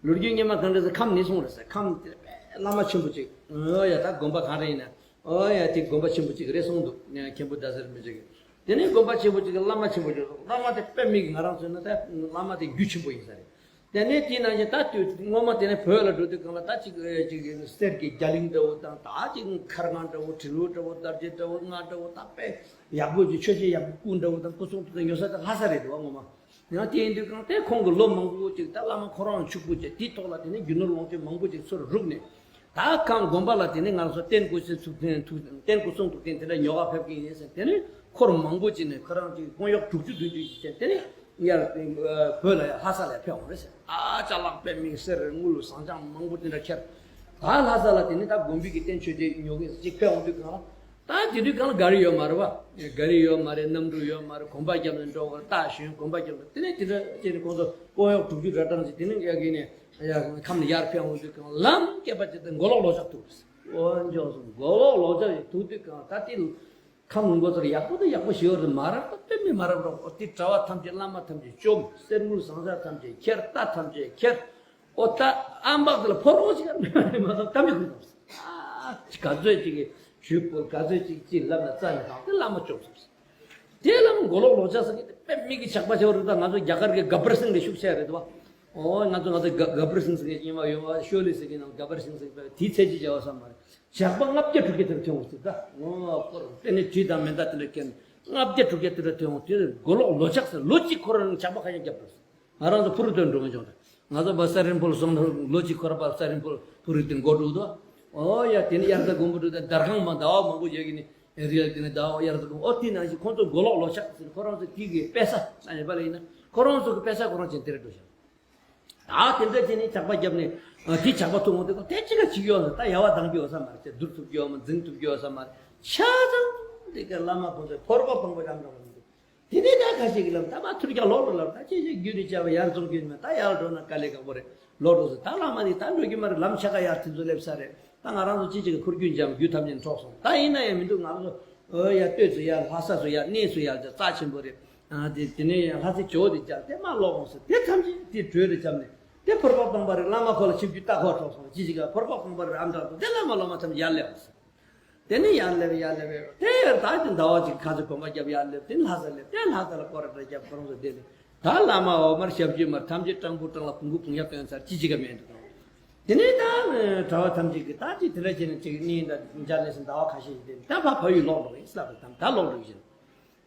ལོ་རྒྱུས་སྔོན་མ་གང་འདྲ་ཟེར། ཁམས་ནས་སོང་རེད་ཟེར། ཁམས་དེ་བླ་མ་ཆེན་པོ་ཅིག་ཨོ་ཡ་ད་དགོན་པ་གང་རེ་ཡིན་ན། ཨོ་ཡ་དེ་དགོན་པ་ཆེན་པོ་ཅིག་རེད་གསུངས་འདུག་མཁན་པོ་ཟླ་ཟེར་མི་ཅིག་དེ་ནས་དགོན་པ་ཆེན་པོ་ཅིག་གི་བླ་མ་ཆེན་པོ་ཅིག་བླ་མ་དེ་དཔེ་མི་སྲིད་ང་རང་ཚོ་ན་ད་བླ་མ་དེ་རྒྱུ་ཆེན་པོ་ཡིན་ས་རེད། དེ་ནས་དེའི་ནང་བཞིན་ད་དུས་སྔོན་མ་དེ་ནས་བོད་ལ་འགྲོ་དུས་སྒང་ལ་ད་ཅིག་ཅིག་གསེར་གྱི་རྒྱ་གླིང་འདྲ་བོ་དང་། ད་ཅིག་མཁར་མ་འདྲ་བོ། དྲིལ་བུ་འདྲ་བོ། དར་ལྕོག་འདྲ་བོ། རྔ་འདྲ་བོ། ད་དཔེ་ཡག་པོ་ཅིག་ཆོས་ཆས་ཡག་པོ་སྐུ་འདྲ་བོ་དང་སྐུ་གསུང་ཐུགས་དང་ཉོ་ས་དེ་ལྷ་ས་རེད་འདུག་བ་ངོ་མ། ཡང་དེ་ཡིན་དུས་སྒང་དེ་ཁོང་གི་ལོ་མང་པོ་ཅིག་ད་བླ་མ་ཁོ་རང་ཕྱུག་པོ་ཅིག་དེའི་ཐོག་ལ་དེ་ནས་རྒྱུ་ནོར་ལོངས་སྤྱོད་མང་པོ་ཅིག་ཚུར་རུག་ནས། ད་ཁམས་དགོན་པ་ལ་དེ་ནས་ང་ཚོ་རྟེན་སྐུ་གསུང་ཐུགས་རྟེན་ཐུགས་རྟེན་སྐུ་གསུང་ཐུགས་རྟེན་དེ་འདྲ་ཉོ་ག་ཕེབས་ཀྱི་ཡིན་ཟེར། དེ་ནས་འཁོར་མང་པོ་ཅིག་ནས་ཁོ་རང་ཅིག་དཔོན་གཡོག་དྲུག་ཅུ་བདུན་ཅུ་ཅིག་བྱས། དེ་ནས་ཡར་བོད་ལ་ཡར་ལྷ་ས་ལ་ཕེབས་འོང་རེད་ཟེར། ཨ་ཅ་ལག་དཔེ་མི་སྲིད་དངུལ་ཟངས་ལྕམ་མང་པོ་དེ་འདྲ་ཁྱེར། ད་ལྷ་ས་ལ་དེ་ནས་ད་དགོན་པའི་གི་རྟེན་མཆོད་རྟེན་ཉོ་གི་ཅིག་ཕེབས་འོང་དུས་སྒང་ལ། ད་དེ་དུས་སྒང་ལ་ག་རེ་ཡོད་མ་རེད་བ། ག་རེ་ཡོད་མ་རེད། གནམ་གྲུ་ཡོད་མ་རེད། གོམ་པ་བརྒྱབ་ནས་འགྲོ་དགོས། རྟ་ཞོན་གོམ་པ་བརྒྱབ་ནས། དེ་ནས་དེ་འདྲ་བྱས་ནས་ཁོང་ཚོ་དཔོན་གཡོག་དྲུག་ཅུ་རེ་གྲངས་ཅིག་དེ་ནས་ཡར་གི་ནས་ཡར་ཁམས་ནས་ཡར་ཕེབས་འོང་དུས་སྒང་ལ་ལམ་བསྐལ་པ་ཅིག་དེ་མགོ་ལོག་ལོ་ལྕགས་ཐུག་རེད། འོ་འཇོག་སོང་། མགོ་ལོག་ལོ་ལྕགས་ཐུག་དུས་སྒང་ད་དེ་ཁམས་ལུང་པ་ཚོར་ཡག་པོ་དང་ཡག་པོ་ཞེ་པོ་རེད་མ་རེད། ད་དཔེ་མི་མ་རེད་རོགས། དེ་གྲྭ་པ་ཐམས་ཅད་བླ་མ་ཐམས་ཅད་བཅོམ། གསེར་དངུལ་ཟངས་ལྕགས་ཐམས་ཅད་ཁྱེར། རྟ་ཐམས་ཅད་ཁྱེར། ཨོ་ད་ཨམ་བག་དེ་ལ་ཕོར་པ་ཅིག་ཡང་མེད་པ་མ་གཏོགས་གཏམ་ཡོད་ཁུལ་དང་། ཨ་ག་ཚོད་ཅིག་གིས་ཞུས་པོ། ག་ཚོད་ཅིག་ཅིག་ལབ་ན་རྩ་ནས་དང་དེ་བླ་མ་བཅོམ་སོང་། དེ་བླ་མ་མགོ་ལོག་ལོ་ལྕགས་ཟེར་མཁན་དེ་དཔེ་མི་སྲིད་ཇག་པ་ཆེ་བ་རེད། ད་ང་ཚོ་རྒྱ་གར་གྱི་ག་བར་སིང་ལས་ཤུགས་ཆེ་རེད་དོ། ཨོ་ང་ཚོ་ང་ཚོ་ག་ག་བར་སིང་ཟེར་མཁན་ཉི་མ་ཡོང་བ་ཤོ་ལི་ཟེར་མཁན་ནང་ག་བར་སིང་ཟེར་མཁན་དེའི་ཚད་ཅིག་བྱ་བ་བསམ་མ་རེད། ཇག་པ་ལྔ་བརྒྱ་དྲུག་བརྒྱ་དེ་འདྲ་ཐོན་འོང་ཟེར། ད་ངོ་སྐོར་དེ་ནས་གྲི་དང་མེ་མདའ་དེ་འདྲ་ཁྱེར་ནས་ལྔ་བརྒྱ་དྲུག་བརྒྱ་དེ་འདྲ་ཐོན་འོང་། དེ་མགོ་ལོག་ལོ་ལྕགས་ཟེར། ལོ་གཅིག་ཁོ་རང་ཇག་པ་ཁ་ཤས་བརྒྱབ་འགྲོ་ཟེར། ང་རང་ཚོ་ཕུ་རུ་སྟོན་འགྲོ་མི་བྱུང་། ད་ང་ཚོ་བ་ས་རིན་ཕུར་སོང་ན་ལོ་གཅིག་ཁོ་ར་བ་ས་རིན་ཕུར་ཕུ་རུ་དེ་འགོ་འགྲོ་འདུག་ཨོ་ཡ་དེ་ནི་དབྱར་རྩྭ་དགུན་འབུ་འགྲོ་དེ་དར་ཁང་མ་ཟླ་བ་མང་པོ་ཡོད་ཀྱི་ནི་རི་ཡལ་དེ་ནི་ཟླ་བ་དབྱར་རྩྭ་དགུན། ཨོ་དེ་ནང་བཞིན་ཁོང་ཚོ་མགོ་ལོག་ལོ་ལྕགས་ཟེར། ཁོ་རང་ཚོ་དེ་གི་དཔེ་ས་ཨ་ནི་པ་ལ་ཡིན་ན་ཁོ་རང་ཚོ་གི་དཔེ་ས་ཁོ་རང་ཅན་དེ་རེད་འགྲོ་ཤག་ད་དེ་འདྲ་བྱས་ནས་ཇག་པ་བརྒྱབ་ནས་དེ་ཇག་པ་ཐུག་འོང་དུས་དེ་ཅི་ག་བྱེད་ཀྱི་ཡོད་ན། ད་ཡ་བ་འདང་རྒྱུ་ཡོད་ས་མ་རེད། དེ་བསྡུར་ཐུབ་ཀྱི་ཡོད་མ། འཛིང་ཐུབ་ཀྱི་ཡོད་ས་མ་རེད། ཆ་ཚང་དེ་ག་བླ་མ་ཁོང་ཚོས་ཕོར་པ་སྤངས་པ་རང་འདྲ་བ་མི་འདུག་དེ་ནས་ད་ཁ་ཤས་ཀྱིས་ལབ། ད་མ་ཐུར་རྒྱག་ལོག་འགྲོ་ལབ། ད་ཅི་ཞིག་རྒྱུ་ནི་བྱ་བ་ཡར་འཛོམས་རྒྱུ་ནི་མ། ད་ཡར་འགྲོ་ན་དཀའ་ལས་ཁག་པོ་རེད། ལོག་འགྲོ་ཟེར། ད་བླ་མ་ནི་ད་འགྲོ་རྒྱུ་མ་རེད། ལམ་ཆ་ག་ཡར་དེ་ཚོ་སླེབས་ས་རེད། ད་ང་རང་ཚོ་ཅི་ཅིག་གི་ཁུར་རྒྱུན་འཇམ་རྒྱུ་ཐམས་ཅད་འཕྲོག་སོང་། ད་ཡིན་ན་ཡང་མི་འདུག་ང་ཚོ་ཨོ་ཡ་སྟོད་ཚོ་ཡར་ལྷ་ས་ཚོ་ཡར་གནས་ཚོ་ཡར་རྩ་ཆེན་པོ་རེད། ཨ་དེ་དེ་ནས་ཡང་ལྷ་སའི་ཇོ་བོ་དེ་རྒྱག་དེ་མ་ལོག་འོང་ཟེར། དེ་ཐམས་ཅད་དེ་གྲོས་རེ་བྱབ་ནས་དེ་ཕོར་པ་སྤངས་པ་རེད། བླ་མ་ཁོ་ལ་ཆིབས་བསྒྱུར་རྟ་ཁོག་འཕྲོག་སོང་། ཅི་ཅིག་ག་ཕོར་པ་སྤངས་པ་རེད། ཨམ་ཕྲག་ཏུ་དེ་བླ་མ་སློབ་མ་ཐམས་ཅད་ཡར་སླེབས་འོང་ཟེར། དེ་ནས་ཡར་སླེབས་ཡར་སླེབས་པས་དེ་ཡར་ད་ཅི་ཟླ་བ་ཅིག་ཁ་ཚོད་གོམ་པ་བརྒྱབ་ཡར་སླེབས། དེ་ནས་ལྷ་ས་སླེབས། དེ་ལྷ་ས་ལ་སྐོར་ར་འདྲ་བརྒྱབ། ཁོ་རང་ཚོ་བསྡད་ནས་ད་བླ་མ་འོག་མར་ཞབས་ཕྱི་མར་ཐམས་ཅད་སྤྲང་པོ་སྤྲང་ལ་བུང་གུ་བུང་ཡ་སྟོན་ཚར། ཅི་ཅི་ག་མེད་འདུག་དེ་ནས་ད་གྲྭ་བ་ཐམས་ཅད་ཀྱིས་ད་ཅི་དེ་འདྲ་བྱས་ནས་ཅིག་གཉིས་དང་མཇལ་ནས་ཟིན་ཟླ་བ་ཁ་ཤས་ཤིག་བསྡད་ནས་ད་ཕ་ཕ་ཡུལ་ལོག་འགྲོ་གི་ཡིན་ཟེར་ལབ་པ་དང་ད་ལོག་འགྲོ་གི་ཡིན།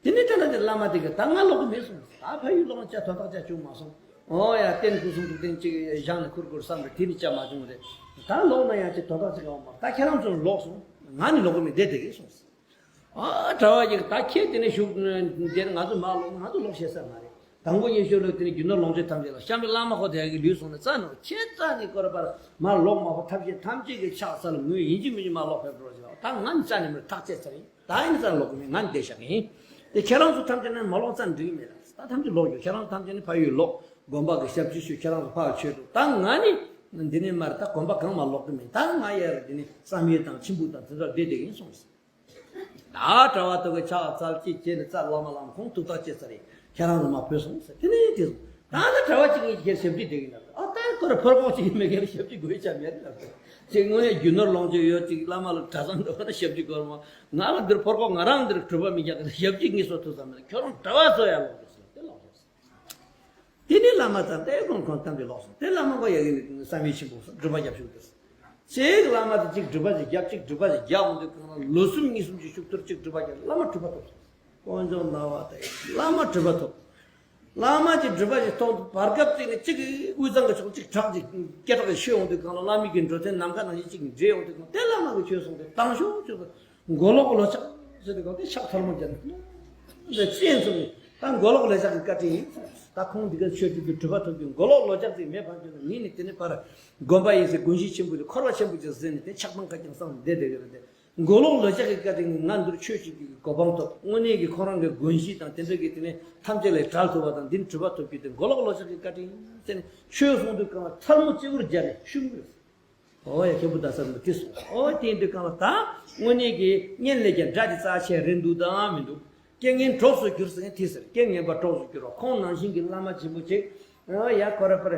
དེ་ནས་ད་ལྟ་དེ་བླ་མ་དེ་གིས་ད་ང་ལོག་གི་མེད་གསུངས། ད་ཕ་ཡུལ་ལོག་ན་ཅི་དོན་དག་ཅི་བྱུང་མ་སོང་། ཨོ་ཡ་རྟེན་སྐུ་གསུང་ཐུགས་རྟེན་ཅིག་བཞེངས་ནས་ཁུར་དགོས་བསམ་རེད། དེ་ནི་བྱ་མ་བྱུང་རེད། ད་ལོག་ན་ཡང་ཅི་དོན་དག་ཅི་གང་མ། ད་ཁྱེད་རང་ཚོ་ལོག་སོང་། ང་ནི་ལོག་གི་མེད། བསྡད་བསྡད་གི་གསུངས། ཨ་གྲྭ་བ་ཅིག་ད་ཁྱེད་དེ་ནས་བཞུགས་འདིར་ང་ཚོ་མ་ལོག་ང་ཚོ་ལོག་ཤེས་ས་མ་རེད། དང་པོ་ཉི་ཤུ་ལོ་དེ་ནས་རྒྱུ་ནོར་ལོངས་སྤྱོད་ཐམས་ཅད་ལ་གཤམ་པའི་བླ་མ་ཁོ་དེ་གི་ལུས་སོང་ནས་རྩ་ནས་ཁྱེད་རྩ་ནས་སྐོར་པར་མ་ལོག་མ་ཕོ་ཐབས་ཤེས་ཐམས་ཅད་ཀྱི་ཕྱག་འཚལ་ངོས་ཡིན་གཅིག་མིན་གཅིག་མ་ལོག་ཕེབས་འགྲོ་ཟེར་བ། ད་ང་ནི་རྩ་ནས་མི་ཐག་བཅད་ཚར་ཡིན། ད་ཡིན་རྩ་ནས་ལོག་གི་མེད། ང་ནི་བསྡད་བཞག་གི་ཡིན། དེ་ཁྱེད་རང་ཚོ་ཐམས་ཅད་ནི་མ་ལོག་རྩ་ནས་འགྲིག་གི་མེད་ལ། ད་ཐམས་ཅད་ལོག་རྒྱུ། ཁྱེད་རང་ཐམས་ཅད་ནི་ཕ་ཡུལ་ལོག་དགོན་པ་གི་ཞབས་ཕྱི་ཞུ། ཁྱེད་རང་ཚོ་ཕར་ཆོས་སྒྲུབ། ད་ང་ནི་འདི་ནས་མར་ད་དགོན་པ་གང་མ་ལོག་གི་མེད། ད་ང་ཡར་འདི་ནས་བསམ་ཡས་དང་མཆིམས་ཕུ་དང་དེ་ཚོ་བསྡད་བསྡད་ཡིན་གསུངས། ད་གྲྭ་བ་དག་གིས་ཕྱག་འཚལ་ཅིག་བྱས་ནས་རྩ་བླ་མ་བླ་མ་ཁོང་ཐུགས་ཐག་བཅད་ཚར་ཡིན། ཁྱེད་རང་ཚོ་མ་བུད་སོང་ཟེར། དེ་ནས་དེ་སོང་། ད་ནི་གྲྭ་བ་གཅིག་གཉིས་ཀྱིས་ཞབས་ཕྱི་བསྡད་ཀྱི་འདུག་ཨ་ད་ཁོ་ར་ཕོར་ཁོག་གཅིག་མེད་མཁན་ལ་ཞབས་ཕྱི་དགོས་བྱ་མེད་ལབ། ཅིག་དངོས་གནས་རྒྱུ་ནོར་ལོངས་སྤྱོད་ཡོད་ཅིག་བླ་མ་ལ་གྲྭ་ཚང་འགྲོ་བ་ན་ཞབས་ཕྱི་དགོས་མ། ང་ལ་འདིར་ཕོར་ཁོག་ང་རང་འདིར་གྲུབ་པ་མི་རྒྱག་གི་ཞབས་ཕྱི་གཉིས་སོ་ཐུག་ཙམ་མེད། ཁྱོད་རང་གྲྭ་བ་ཚོ་ཡར་ལོག་དགོས་ཟེར་དེ་ལོག་ཤོག་ཟེར། དེ་ནས་བླ་མ་ཚང་ཏེ་ཁོང་ཁོང་ཐམས་ཅད་ལོག་སོང་། དེ་བླ་མ་ཁོ་ཡ་གི་བསམ་ཡས་ཆེན་པོ་སོང་། སྒྲུབ་པ་རྒྱབ་ཤུགས་དེ་སོང་། གཅིག་བླ་མ་དེ་གཅིག་སྒྲུབ་པ་ཞིག་རྒྱབ། གཅིག་སྒྲུབ་པ་ཞིག་རྒྱབ་འོང་དུས་གང་ལ་ལོ་གསུམ་གཉིས་གསུམ་གྱི་ཤུགས་ཐུར་གཅིག་སྒྲུབ་པ་རྒྱབ། བླ་མ་སྒྲུབ་པ་ཐོབ་སོང་། དཀོན་མཆོག་སྨྲ་བ་དང་བླ་མ་སྒྲུབ་པ་ཐོབ། བླ་མ་གཅིག་སྒྲུབ་པ་ཞིག་ཐོབ་འདུག་བར་སྐབས་གཅིག་ནས་གཅིག་གི་དབུས་གཙང་གི་ཕྱོགས་གཅིག་བྲག་ཅིག་སྐད་གྲགས་ཀྱི་ཆོད་འོང་དུས་གང་ལ་བླ་མའི་གི་འགྲོ་དོན་ནམ་མཁའ་ནང་བཞིན་གཅིག་འདྲེས་འོང་དུས་གང་དེ་བླ་མ་གི་ཆོས་གསུངས་ཏེ་དང་ཤོག་ཆོས་གསུངས། མགོ་ལོག་གི་ལོ་ལྕགས་ཟེར་དུས་གང་དེ་ཕྱག་ཐལ་མོ་སྦྱར་ནས་འདི་སྤྱན་གསུམ་ནས་ ད་མགོ་ལོག་ལོ་ལྕགས་ཀྱི་བཀའ་དྲིན་ཡིན། ད་ཁོང་འདི་ག་ཆོས་བརྒྱུད་དུ་གྲུབ་པ་ཐོབ་རྒྱུ་མགོ་ལོག་ལོ་ལྕགས་ཅིག་མེད་པར་གྱུར་ན། ངས་ནི་དེ་ནི་ཕར་དགོན་པ་ཡིན་ཟེར། དགོན་གཞི་ཆེན་པོ་ལ་འཁོར་བ་ཆེན་པོ་ཅིག་ཟིན་ནས་དེ་ཆགས་སྡང་ཁ་རྐྱང་སངས་བསྡད་བསྡད་ཀྱི་རེད་དེ། མགོ་ལོག་ལོ་ལྕགས་ཀྱི་བཀའ་དྲིན་གྱིས་ང་འདིར་ཆོས་བྱེད་རྒྱུ་གི་གོ་འཕང་ཐོབ། དངོས་གནས་ཀྱི་ཁོ་རང་གི་དགོན་གཞི་དང་དེ་འདྲ་གི་དེ་ནས་ཐམས་ཅད་ལས་བྲལ་ཐུབ་པ་དང་། འདི་ནི་གྲུབ་པ་ཐོབ་རྒྱུ་དེ་མགོ་ལོག་ལོ་ལྕགས་ཀྱི་བཀའ་དྲིན་ཟེར་ནས། ཆོས་གསུང་དུས་སྒང་ལ་ཐལ་མོ་སྤྱི་བོར་སྦྱར་ནས་བཤུམ་དགོས། ཨོ་ཡ། མཁན་པོ་ཟླ་གསར་འདི་དེ་གསུངས། ཨོ་དེ་ཡིན་དུས་སྒང་ལ་ད་དངོས་གནས་ཀྱི་སྔོན་ལས་ཀྱང་དགྲ་དེ་རྩ་ཆེ་རེད་འདུག་དང་མི་འདུག་རྐྱེན་ངན་གྲོགས་སུ་གྱུར་ཟེར་མཁན་དེ་ཟེར། རྐྱེན་ངན་པ་གྲོགས་སུ་གྱུར་བ། ཁོང་ནང་བཞིན་གྱི་བླ་མ་ཆེན་པོ་ཅིག་ཨོ་ཡ། ཁོ་ར་པར་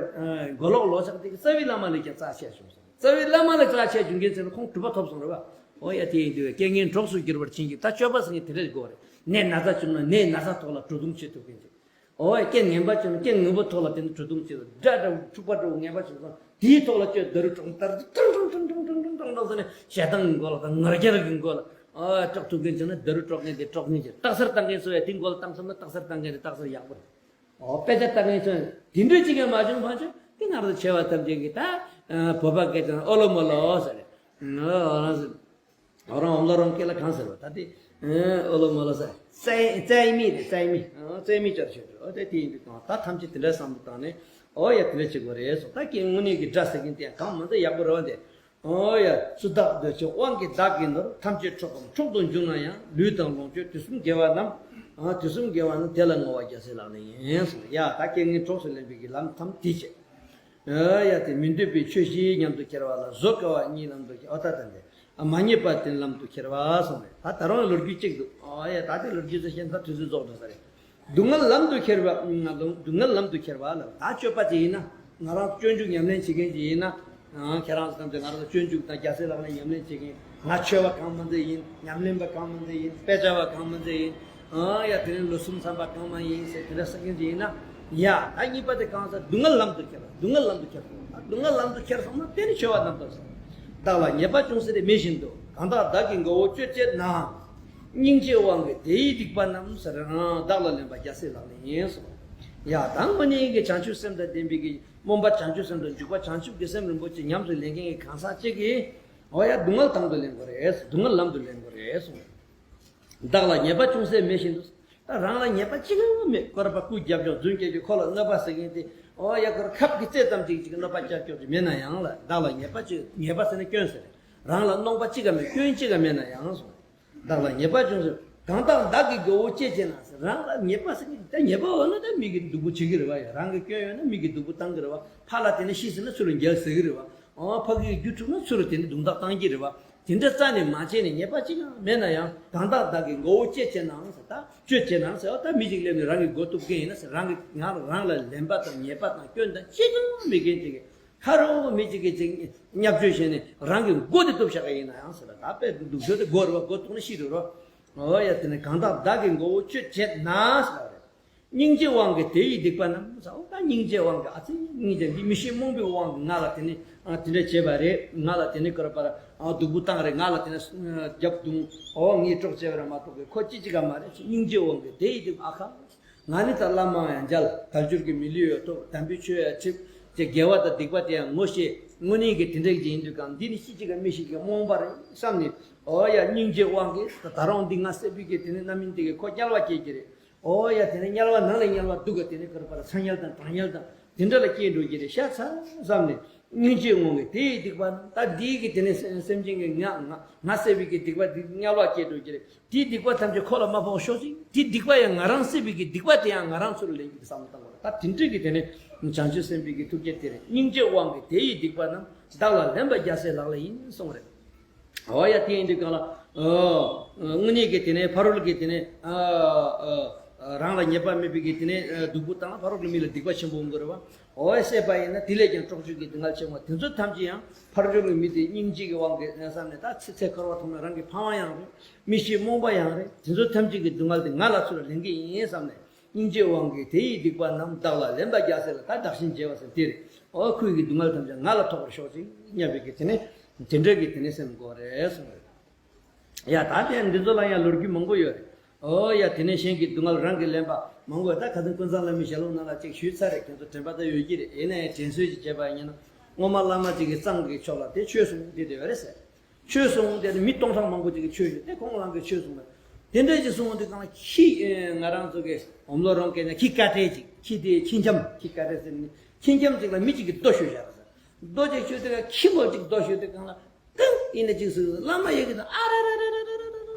མགོ་ལོག་ལོ་ལྕགས་དེ་གི་རྩ་བའི་བླ་མ་ལས་ཀྱང་རྩ་ཆེ་བྱུང་ཟེར། རྩ་བའི་བླ་མ་ལས་རྩ་ཆེ་བྱུང་མཁན་ཟེར་ན་ཁོང་གྲུབ་པ་ཐོབ་སོང་རེད་པ། ཨོ་ཡ། དེ་ཡིན་དུས་རྐྱེན་ངན་གྲོགས་སུ་གྱུར་པར་བྱིན་གྱིས། ད་སྤྱོད་པ་ཟེར་མཁན་དེ་འདྲ་དགོས་རེད། ནད་ན་ཚ་བྱུང་ན་ནད་ན་ཚ་ཐོག་ལ་གྲོས་བསྡུར་བྱེད་ཐུབ་མཁན་ཅིག་ཨོ་ཡ། རྐྱེན་ངན་པ་བྱུང་ན་རྐྱེན་ངན་པ་ཐོག་ལ་དེ་ནི་གྲོས་བསྡུར་བྱེད་དགོས། དགྲ་འདྲ་བོ་འཁྲུག་པ་འདྲ་བོ་ངན་པ་བྱུང་ཙང་། དེའི་ཐོག་ལ་ཁྱོད་ཌཱ་རུ་དཀྲོག་ཏར་ཀྲང་ཀྲང་ཀྲང་ཀྲང་ཟེར་ནས་ཞེ་སྡང་གི་མགོ་ལ་དང་ང་རྒྱལ་གྱི་མགོ་ལ། ཨ་དཀྲོག་ཐུབ་མཁན་བྱུང་ན་ཌཱ་རུ་དཀྲོག་མཁན་དེ་དཀྲོག་མཁན་གྱི། རྟགས་གསལ་བཏང་མཁན་སུ་ཡ། དེ་མགོ་ལ་བཏང་ཐུབ་ན་རྟགས་གསལ་བཏང་མཁན་དེ་རྟགས་གསལ་ཡག་པོ་རེད། ཨོ་དཔེ་ཆ་ལྟ་མཁན་ཚོས་དེ་འདྲ་ཅིག་ཡང་མ་བྱུང་ཕན་ཆོད་དེ། ང་རང་ཚོ་ཆེ་བ་ཐམས་ཅད་ཀྱིས་ད་བོད་པ་སྐད་ཆ་ཨོ་ལོ་མོ་ལོ་ཟེར་རེད། ཨོ་རང་ཚོ་ཨོ་རང་ཨོ་ལོ་རང་སྐད་ལ་གང་ཟེར་བ། ད་དེ་ཨོ་ལོ་མོ་ལོ་ཟེར། རྩེད་རྩེད་མི་རེད། རྩེད་མི། ཨོ་རྩེད་མི་བྱར་ཆོད་རེད། ཨོ་དེ་དེ་ཡིན་དུས་གང་ད་ཐམས་ཅད་དེ་འདྲ་བསམ་བློ་བཏང་ནས། ཨོ་ཡ། དེ་འདྲ་བྱེད་དགོས་རེད་སོ། ད་ཀྱེ་དངོས་གནས་ཀྱི་དགྲ་ཟེར་མཁན་དེ་ཡང་གང་མ་ཚད་ཡག་པོ་རེད་བ་དེ། ཨོ་ཡ། སུ་དག་འདོད་ཆེན་དབང་གིས་བདག་གི་ནོར། ཐམས་ཅད་འཕྲོག་གམ་འཕྲོག་ཏུ་འཇུག་ན་ཡང་། ལུས་དང་ལོངས་སྤྱོད་དུས་གསུམ་དགེ་བ་རྣམས། ཨ་དུས་གསུམ་དགེ་བ་རྣམས། དེ་ལ་བསྔོ་བ་རྒྱལ་སྲས་ལག་ལེན་ཡིན་གསུངས། ཡ། ད་རྐྱེན་ངན་གྲོགས་སུ་ལེན་པའི་གི་ལམ་ཐམས་ཅད་བྱེད། ཨོ་ཡ། དེ་མི་འདོད་པའི་ཆོས་བཞི་ཉམས་སུ་འཁྱེར་བ་ལ། བཟོད་དཀའ་བ་གཉིས་ལམ་དུ་འཁྱེར། ཨོ་ད་ད་འདི་མ་རྙེད་པ་དེ་ལམ་དུ་འཁྱེར་བ་གསུངས་རེད། ད་ད་རུང་ལོ་རྒྱུས་གཅིག་འདུག་ཨོ་ཡ། ད་དེ་ལོ་རྒྱུས་ཚོ་བཤད་ན་ད་དུས་ཚོད་རྫོགས་འགྲོ་ས་རེད། སྡུག་བསྔལ་ལམ་དུ་ཁྱེར་བ། སྡུག་བསྔལ་ལམ་དུ་ཁྱེར་བ་ལ། ད་སྤྱོད་པ་ཅིག་ཡིན་ན་ང་རང་སྤྱོད་འཇུག་ཉམས་ལེན་བྱེད་མཁན་ཅིག་ཡིན་ན། ཨང་། ཁྱེད་རང་ཚོ་ཐམས་ཅད་ང་རང་ཚོ་སྤྱོད་འཇུག་དང་རྒྱལ་སྲས་ལག་ལེན་ཉམས་ལེན་བྱེད་མཁན། ང་ཆོས་པ་གང་མང་ཚང་ཡིན། ཉམས་ལེན་པ་གང་མང་ཚང་ཡིན། དཔེ་ཆ་བ་གང་མང་ཚང་ཡིན། ཨང་། ཡ། དེ་ནས་ལོ་གསུམ་མཚམས་པ་གང་མང་ཡིན་ཟེར་དེ་འདྲ་ཟེར་མཁན་ཅིག་ཡིན་ན། ཡ། ད་གཉིས་པ་དེ་གང་ཟེར། སྡུག་བསྔལ་ལམ་དུ་ཁྱེར་བ། སྡུག་བསྔལ་ལམ་དུ་ཁྱེར་སོང་ན། སྡུག་བསྔལ་ལམ་དུ་ཁྱེར་སོང་ན་དེ་ནི་ཆོས་པ་རྣམས་ལྟར་ཟེར། བདག་ལ་ཉེས་པ་ཅུང་ཟད་རེ་མེད་བཞིན་དུ། གང་དག་བདག་གི་མགོ་བོ་གཅོད་བྱེད་ན། སྙིང་རྗེའི་དབང་གིས་དེ་ཡི་སྡིག་པ་རྣམས་ཟེར། བདག་ལ་ལེན་པ་རྒྱལ་སྲས་ལག་ལེན་ཡིན་གསུངས། ཡ། ད་དངོས་གནས་ཀྱི་བྱང་ཆུབ་སེམས་དང་ལྡན་པའི་གི་སྨོན་པ། བྱང་ཆུབ་སེམས་དང་འཇུག་པ། བྱང་ཆུབ་ཀྱི་སེམས་རིན་པོ་ཆེ་ཉམས་སུ་ལེན་མཁན་གྱི་གང་ཟག་ཅིག་གིས། འོ་ཡ། སྡུག་བསྔལ་དང་དུ་ལེན་དགོས་རེད། སྡུག་བསྔལ་ལམ་དུ་ལེན་དགོས་རེད་གསུངས། བདག་ལ་ཉེས་པ་ཅུང་ཟད་མེད་བཞིན་དུ། ད་རང་ལ་ཉེས་པ་གཅིག་ཀྱང་མེད། ཁོ་ར་པ་རྐུ་རྒྱབ་ཀྱོག་རྫུན་སྐྱེལ་གྱི་ཁོ་ལ་གནོད་པ་ཟེར་མཁན་དེ། འོ་ཡ། ཁོ་ར་ཁབ་ཀྱི་རྩེ་ཙམ་ཅིག་ཅིག་གནོད་པ་རྒྱབ་ཀྱོག་ཅིག་མེད་ན་ཡང་ལ། བདག་ལ་ཉེས་པ་ཅིག་ཉེས་པ་ཟེར་ན་སྐྱོན་ཟེར། རང་ལ་གནོད་པ་གཅིག་ཀྱང་མེད། སྐྱོན་གཅིག་ཀྱང་མེད་ན་ཡང་གསུངས། བདག་ལ་ཉེས་པ་ཅུང་ཟད། གང་དག་བདག་གི་མགོ་བོ་གཅོད་བྱེད་ན་ཟེར། རང་ལ་ཉེས་པ་ཟེར་གྱི་ད་ཉེས་པ་འོ་ན་ད་མི་གི་སྡུག་པོ་བྱེད་ཀྱི་རེད་བ། ཡ། རང་གི་སྐྱོན་ཡོད་ན་མི་གི་སྡུག་པོ་བཏང་གི་རེད་བ། ཕར་ལ་དེ་ནས་ཤི་ཟེར་ན་ཚུར་ལ་འགྱེལ་ཟེར་གྱི་རེད་བ། ཨོ་ཕ་གི་རྒྱུ་འཁྲུགས་ན་ཚུར་དེ་ནས་རྡུང་རྡེག་བཏང་གི་རེད་བ། དེ་འདྲ་རྩ་ནས་མ་བྱས་ནས་ཉེས་པ་གཅིག་ཀྱང་མེད་ན་ཡང་། གང་དག་བདག་གི་མགོ་བོ་གཅོད་བྱེད་ན་ཟེར། ད་གཅོད་བྱེད་ན་ཟེར་བ་ད་མི་གཅིག་སླེབས་ནས་རང་གི་མགོ་གཏུབ་མཁན་ཡིན་ན་ཟེར། རང་གི་ང་རང་ལ་ལེན་པ་དང་ཉེས་པ་དང་སྐྱོན་དང་གཅིག་ཀྱང་མེད་མཁན་ཅིག་གི། ཁ་རོག་མི་གཅིག་གིས་ཅིག་བརྙས་བཅོས་བྱས་ནས་རང་གི་མགོ་དེ་གཏུབ་བཞག་གི་ཡིན་ན་ཡང་ཟེར། ད་དཔེ་སྡུག་ཤོས་དེ་མགོ་རེད་བ། མགོ་གཏུབ་ན་ཤི་འགྲོ་རོགས། འོ་ཡ། དེ་ནས་གང་དག་བདག་གི་མགོ་བོ་གཅོད་བྱེད་ན་ཟེར་བ་རེད། སྙིང་རྗེའི་དབང་གིས་དེ་ཡི་སྡིག་པ་རྣམས་ཟེར། འོ་ད་སྙིང་རྗེའི་དབང་གིས། ཨ་ཙི། སྙིང་རྗེ་འདི་མི་ཤེས་རྨོངས་པའི་དབང་གིས་ང་ལ་དེ་ནས་ཨ་དེ་འདྲ་བྱས་པ་རེད། ང་ལ་དེ་ནས་ཀར་པར་ཨ་སྡུག་པོ་བཏང་རེད། ང་ལ་དེ་ནས་རྒྱབ་རྡུང་། འོ་ངས་གྲོགས་བྱས་པ་རེད་མ་གཏོགས་ཁོ་ཅི་གཅིག་ག་མ་རེད། སྙིང་རྗེའི་དབང་གིས་དེ་ཡི་སྡིག་པ། ཨ་ཁ། ང་ནི་ད་བླ་མ་ཡང་མཇལ། དལ་འབྱོར་གྱི་མི་ལུས་ཡོད་ཐོག། དམ་པའི་ཆོས་ཡང་ཁྲིད། དེ་དགེ་བ་དང་སྡིག་པ་དེ་ཡང་ངོ་ཤེས། དངོས་གནས་ཀྱི་དེ་འདྲ་ཅིག་ཡིན་དུས་གང་འདི་ནི་ཤི་གཅིག་ག་མི་ཤི་གི་རྨོངས་པ་རེད་བསམ་ནས། འོ་ཡ། སྙིང་རྗེའི་དབང་གིས་ད་ད་རུང་འདི་ང་བསད་པའི་གི་དེ་ནི་རྣམ་སྨིན་དེ་གིས་ཁོ་དམྱལ་བ་སྐྱེ་གི་རེད། འོ་ཡ། དེ་ནི་དམྱལ་བ་ནང་ལ་དམྱལ་བ་སྡུག་ག་དེ་ནི་ཀར་པར་ཚ་དམྱལ་དང་གྲང་དམྱལ་དང་དེ་འདྲ་ལ་སྐྱེ་འགྲོ་གི་རེད་ཤག་ཚ་བསམ་ནས། སྙིང་རྗེའི་དབང་གིས་དེ་ཡི་སྡིག་པ་རྣམས། ད་འདིའི་གི་དེ་ནི་སེམས་ཅན་གྱི་ང་ང་ང་བསད་པའི་གི་སྡིག་པ་འདི་དམྱལ་བ་སྐྱེ་འགྲོ་གི་རེད། དེའི་སྡིག་པ་ཐམས་ཅད་ཁོ་ལ་མ་ཕོག་ཤོག་ཅིག་དེའི་སྡིག་པ་ཡང་ང་རང་བསད་པའི་གི་སྡིག་པ་དེ་ཡང་ང་རང་ཚུར་ལེན་གྱི་བསམ་བློ་བཏང་དགོས་རེད། ད་དེ་འདྲ་གི་དེ་ནས་བྱང་ཆུབ་སེམས་དཔའི་གི་ཐུགས་རྗེ་དེ་རེད། སྙིང་རྗེའི་དབང་གིས་དེ་ཡི་སྡིག་པ་རྣམས། བདག་ལ་ལེན་པ་རྒྱལ་སྲས་ལག་ལེན་ཡིན་གསུངས་རེད། འོ་ཡ། དེ་ཡིན་དུས་གང་ལ། ཨ་དངོས་གནས་ཀྱི་དེ་ནས་ཕ་རོལ་གྱི་དེ་ནས་ཨ་ཨ་རང་ལ་ཉེས་པ་མེད་པའི་གི་དེ་ནས་ཨ་སྡུག་པོ་བཏང་ན་ཕ་རོལ་གྱི་མི་ལ་སྡིག་པ་ཆེན་པོ་འོང་གི་རེད་བ། འོ་ཡ། བསད་པ་ཡིན་ན་དེ་ལས་ཀྱང་སྲོག་གཅོད་ཀྱི་སྡུག་བསྔལ་ཆེན་པོ། དེ་ཚོ་ཐམས་ཅད་ཡང་ཕ་རོལ་གྱི་མི་དེ་སྙིང་རྗེ་གི་དབང་གིས་བསམ་ནས། ད་ཚེ་ཚེ་འཁོར་བ་ཐོག་མའི་རང་གི་ཕ་མ་ཡང་རེད། མི་ཤེས་རྨོངས་པ་ཡང་རེད། དེ་ཚོ་ཐམས་ཅད་ཀྱི་སྡུག་བསྔལ་དེ་ང་ལ་ཚུར་ལེན་གྱི་ཡིན་བསམ་ནས། སྙིང་རྗེའི་དབང་གིས་དེ་ཡི་སྡིག་པ་རྣམས། བདག་ལ་ལེན་པ་རྒྱལ་སྲས་ལག། ད་བདག་གཞན་བརྗེ་བ་ཟེར་དེ་རེད། འོ་ཁོའི་གི་སྡུག་བསྔལ་ཐམས་ཅད་ང་ལ་ཐོགས་པར་ཤོག་ཅིག་སྙམ་པའི་གི་དེ་ནས་དེ་འདྲ་གི་དེ་ནས་སེམས་དགོས་རེད་གསུངས་རེད། ཡ། ད་དེ་འདི་ཚོ་ལ་ཡང་ལོ་རྒྱུས་མང་པོ་ཡོད་རེད། འོ་ཡ། དེ་ནས་གཞན་གྱི་སྡུག་བསྔལ་རང་གིས་ལེན་པ་མང་པོ་ཡོད། ད་ཁ་སང་ཀུན་བཟང་བླ་མའི་ཞལ་ལུང་ནང་ལ་ཅིག་ཞུས་ཚར་རེད། ཁྱེད་ཚོ་དྲན་པ་ད་ཡོད་ཀྱི་རེད། ཡིན་ན་ཡང་དྲན་གསོ་ཅིག་བྱས་པ་ཡིན་ན། སྔོན་མ་བླ་མ་ཅིག་གིས་གཙང་གི་ཕྱོགས་ལ་དེ་ཆོས་གསུངས་དེ་དེ་ཡོད་རེད་ཟེར། ཆོས་གསུངས་དེ་མི་སྟོང་ཕྲག་མང་པོ་ཅིག་གིས་ཆོས་ཞུས་ཏེ། ཁོང་རང་གིས་ཆོས་གསུངས་པ། དེ་འདྲ་ཅིག་གསུངས་དུས་གང་ལ་ཁྱི་ཨེ་ང་རང་ཚོ་གི་འོམ་ལོ་རོང་སྐད་ནས་ཁྱི་ཀ་ཏྲེ་ཅིག་ཁྱི་དེ་ཁྱི་འཁྱམ་ཁྱི་ཀ་ཏྲེ་ཟེར་ནི་ཁྱི་འཁྱམ་ཅིག་ལ་མི་གཅིག་གིས་རྡོ་གཞུས་བཞག་ཟེར། རྡོ་ཅིག་གཞུས་དུས་ཁྱི་མོ་ཅིག་རྡོ་གཞུས་དུས་གང་ལ་ཀང་ཡིན་ན་ཅིག་ཟེར་བླ་མ་ཡི་གེ་དང་ཨ་ར་ར་ར་ར་ར་ར་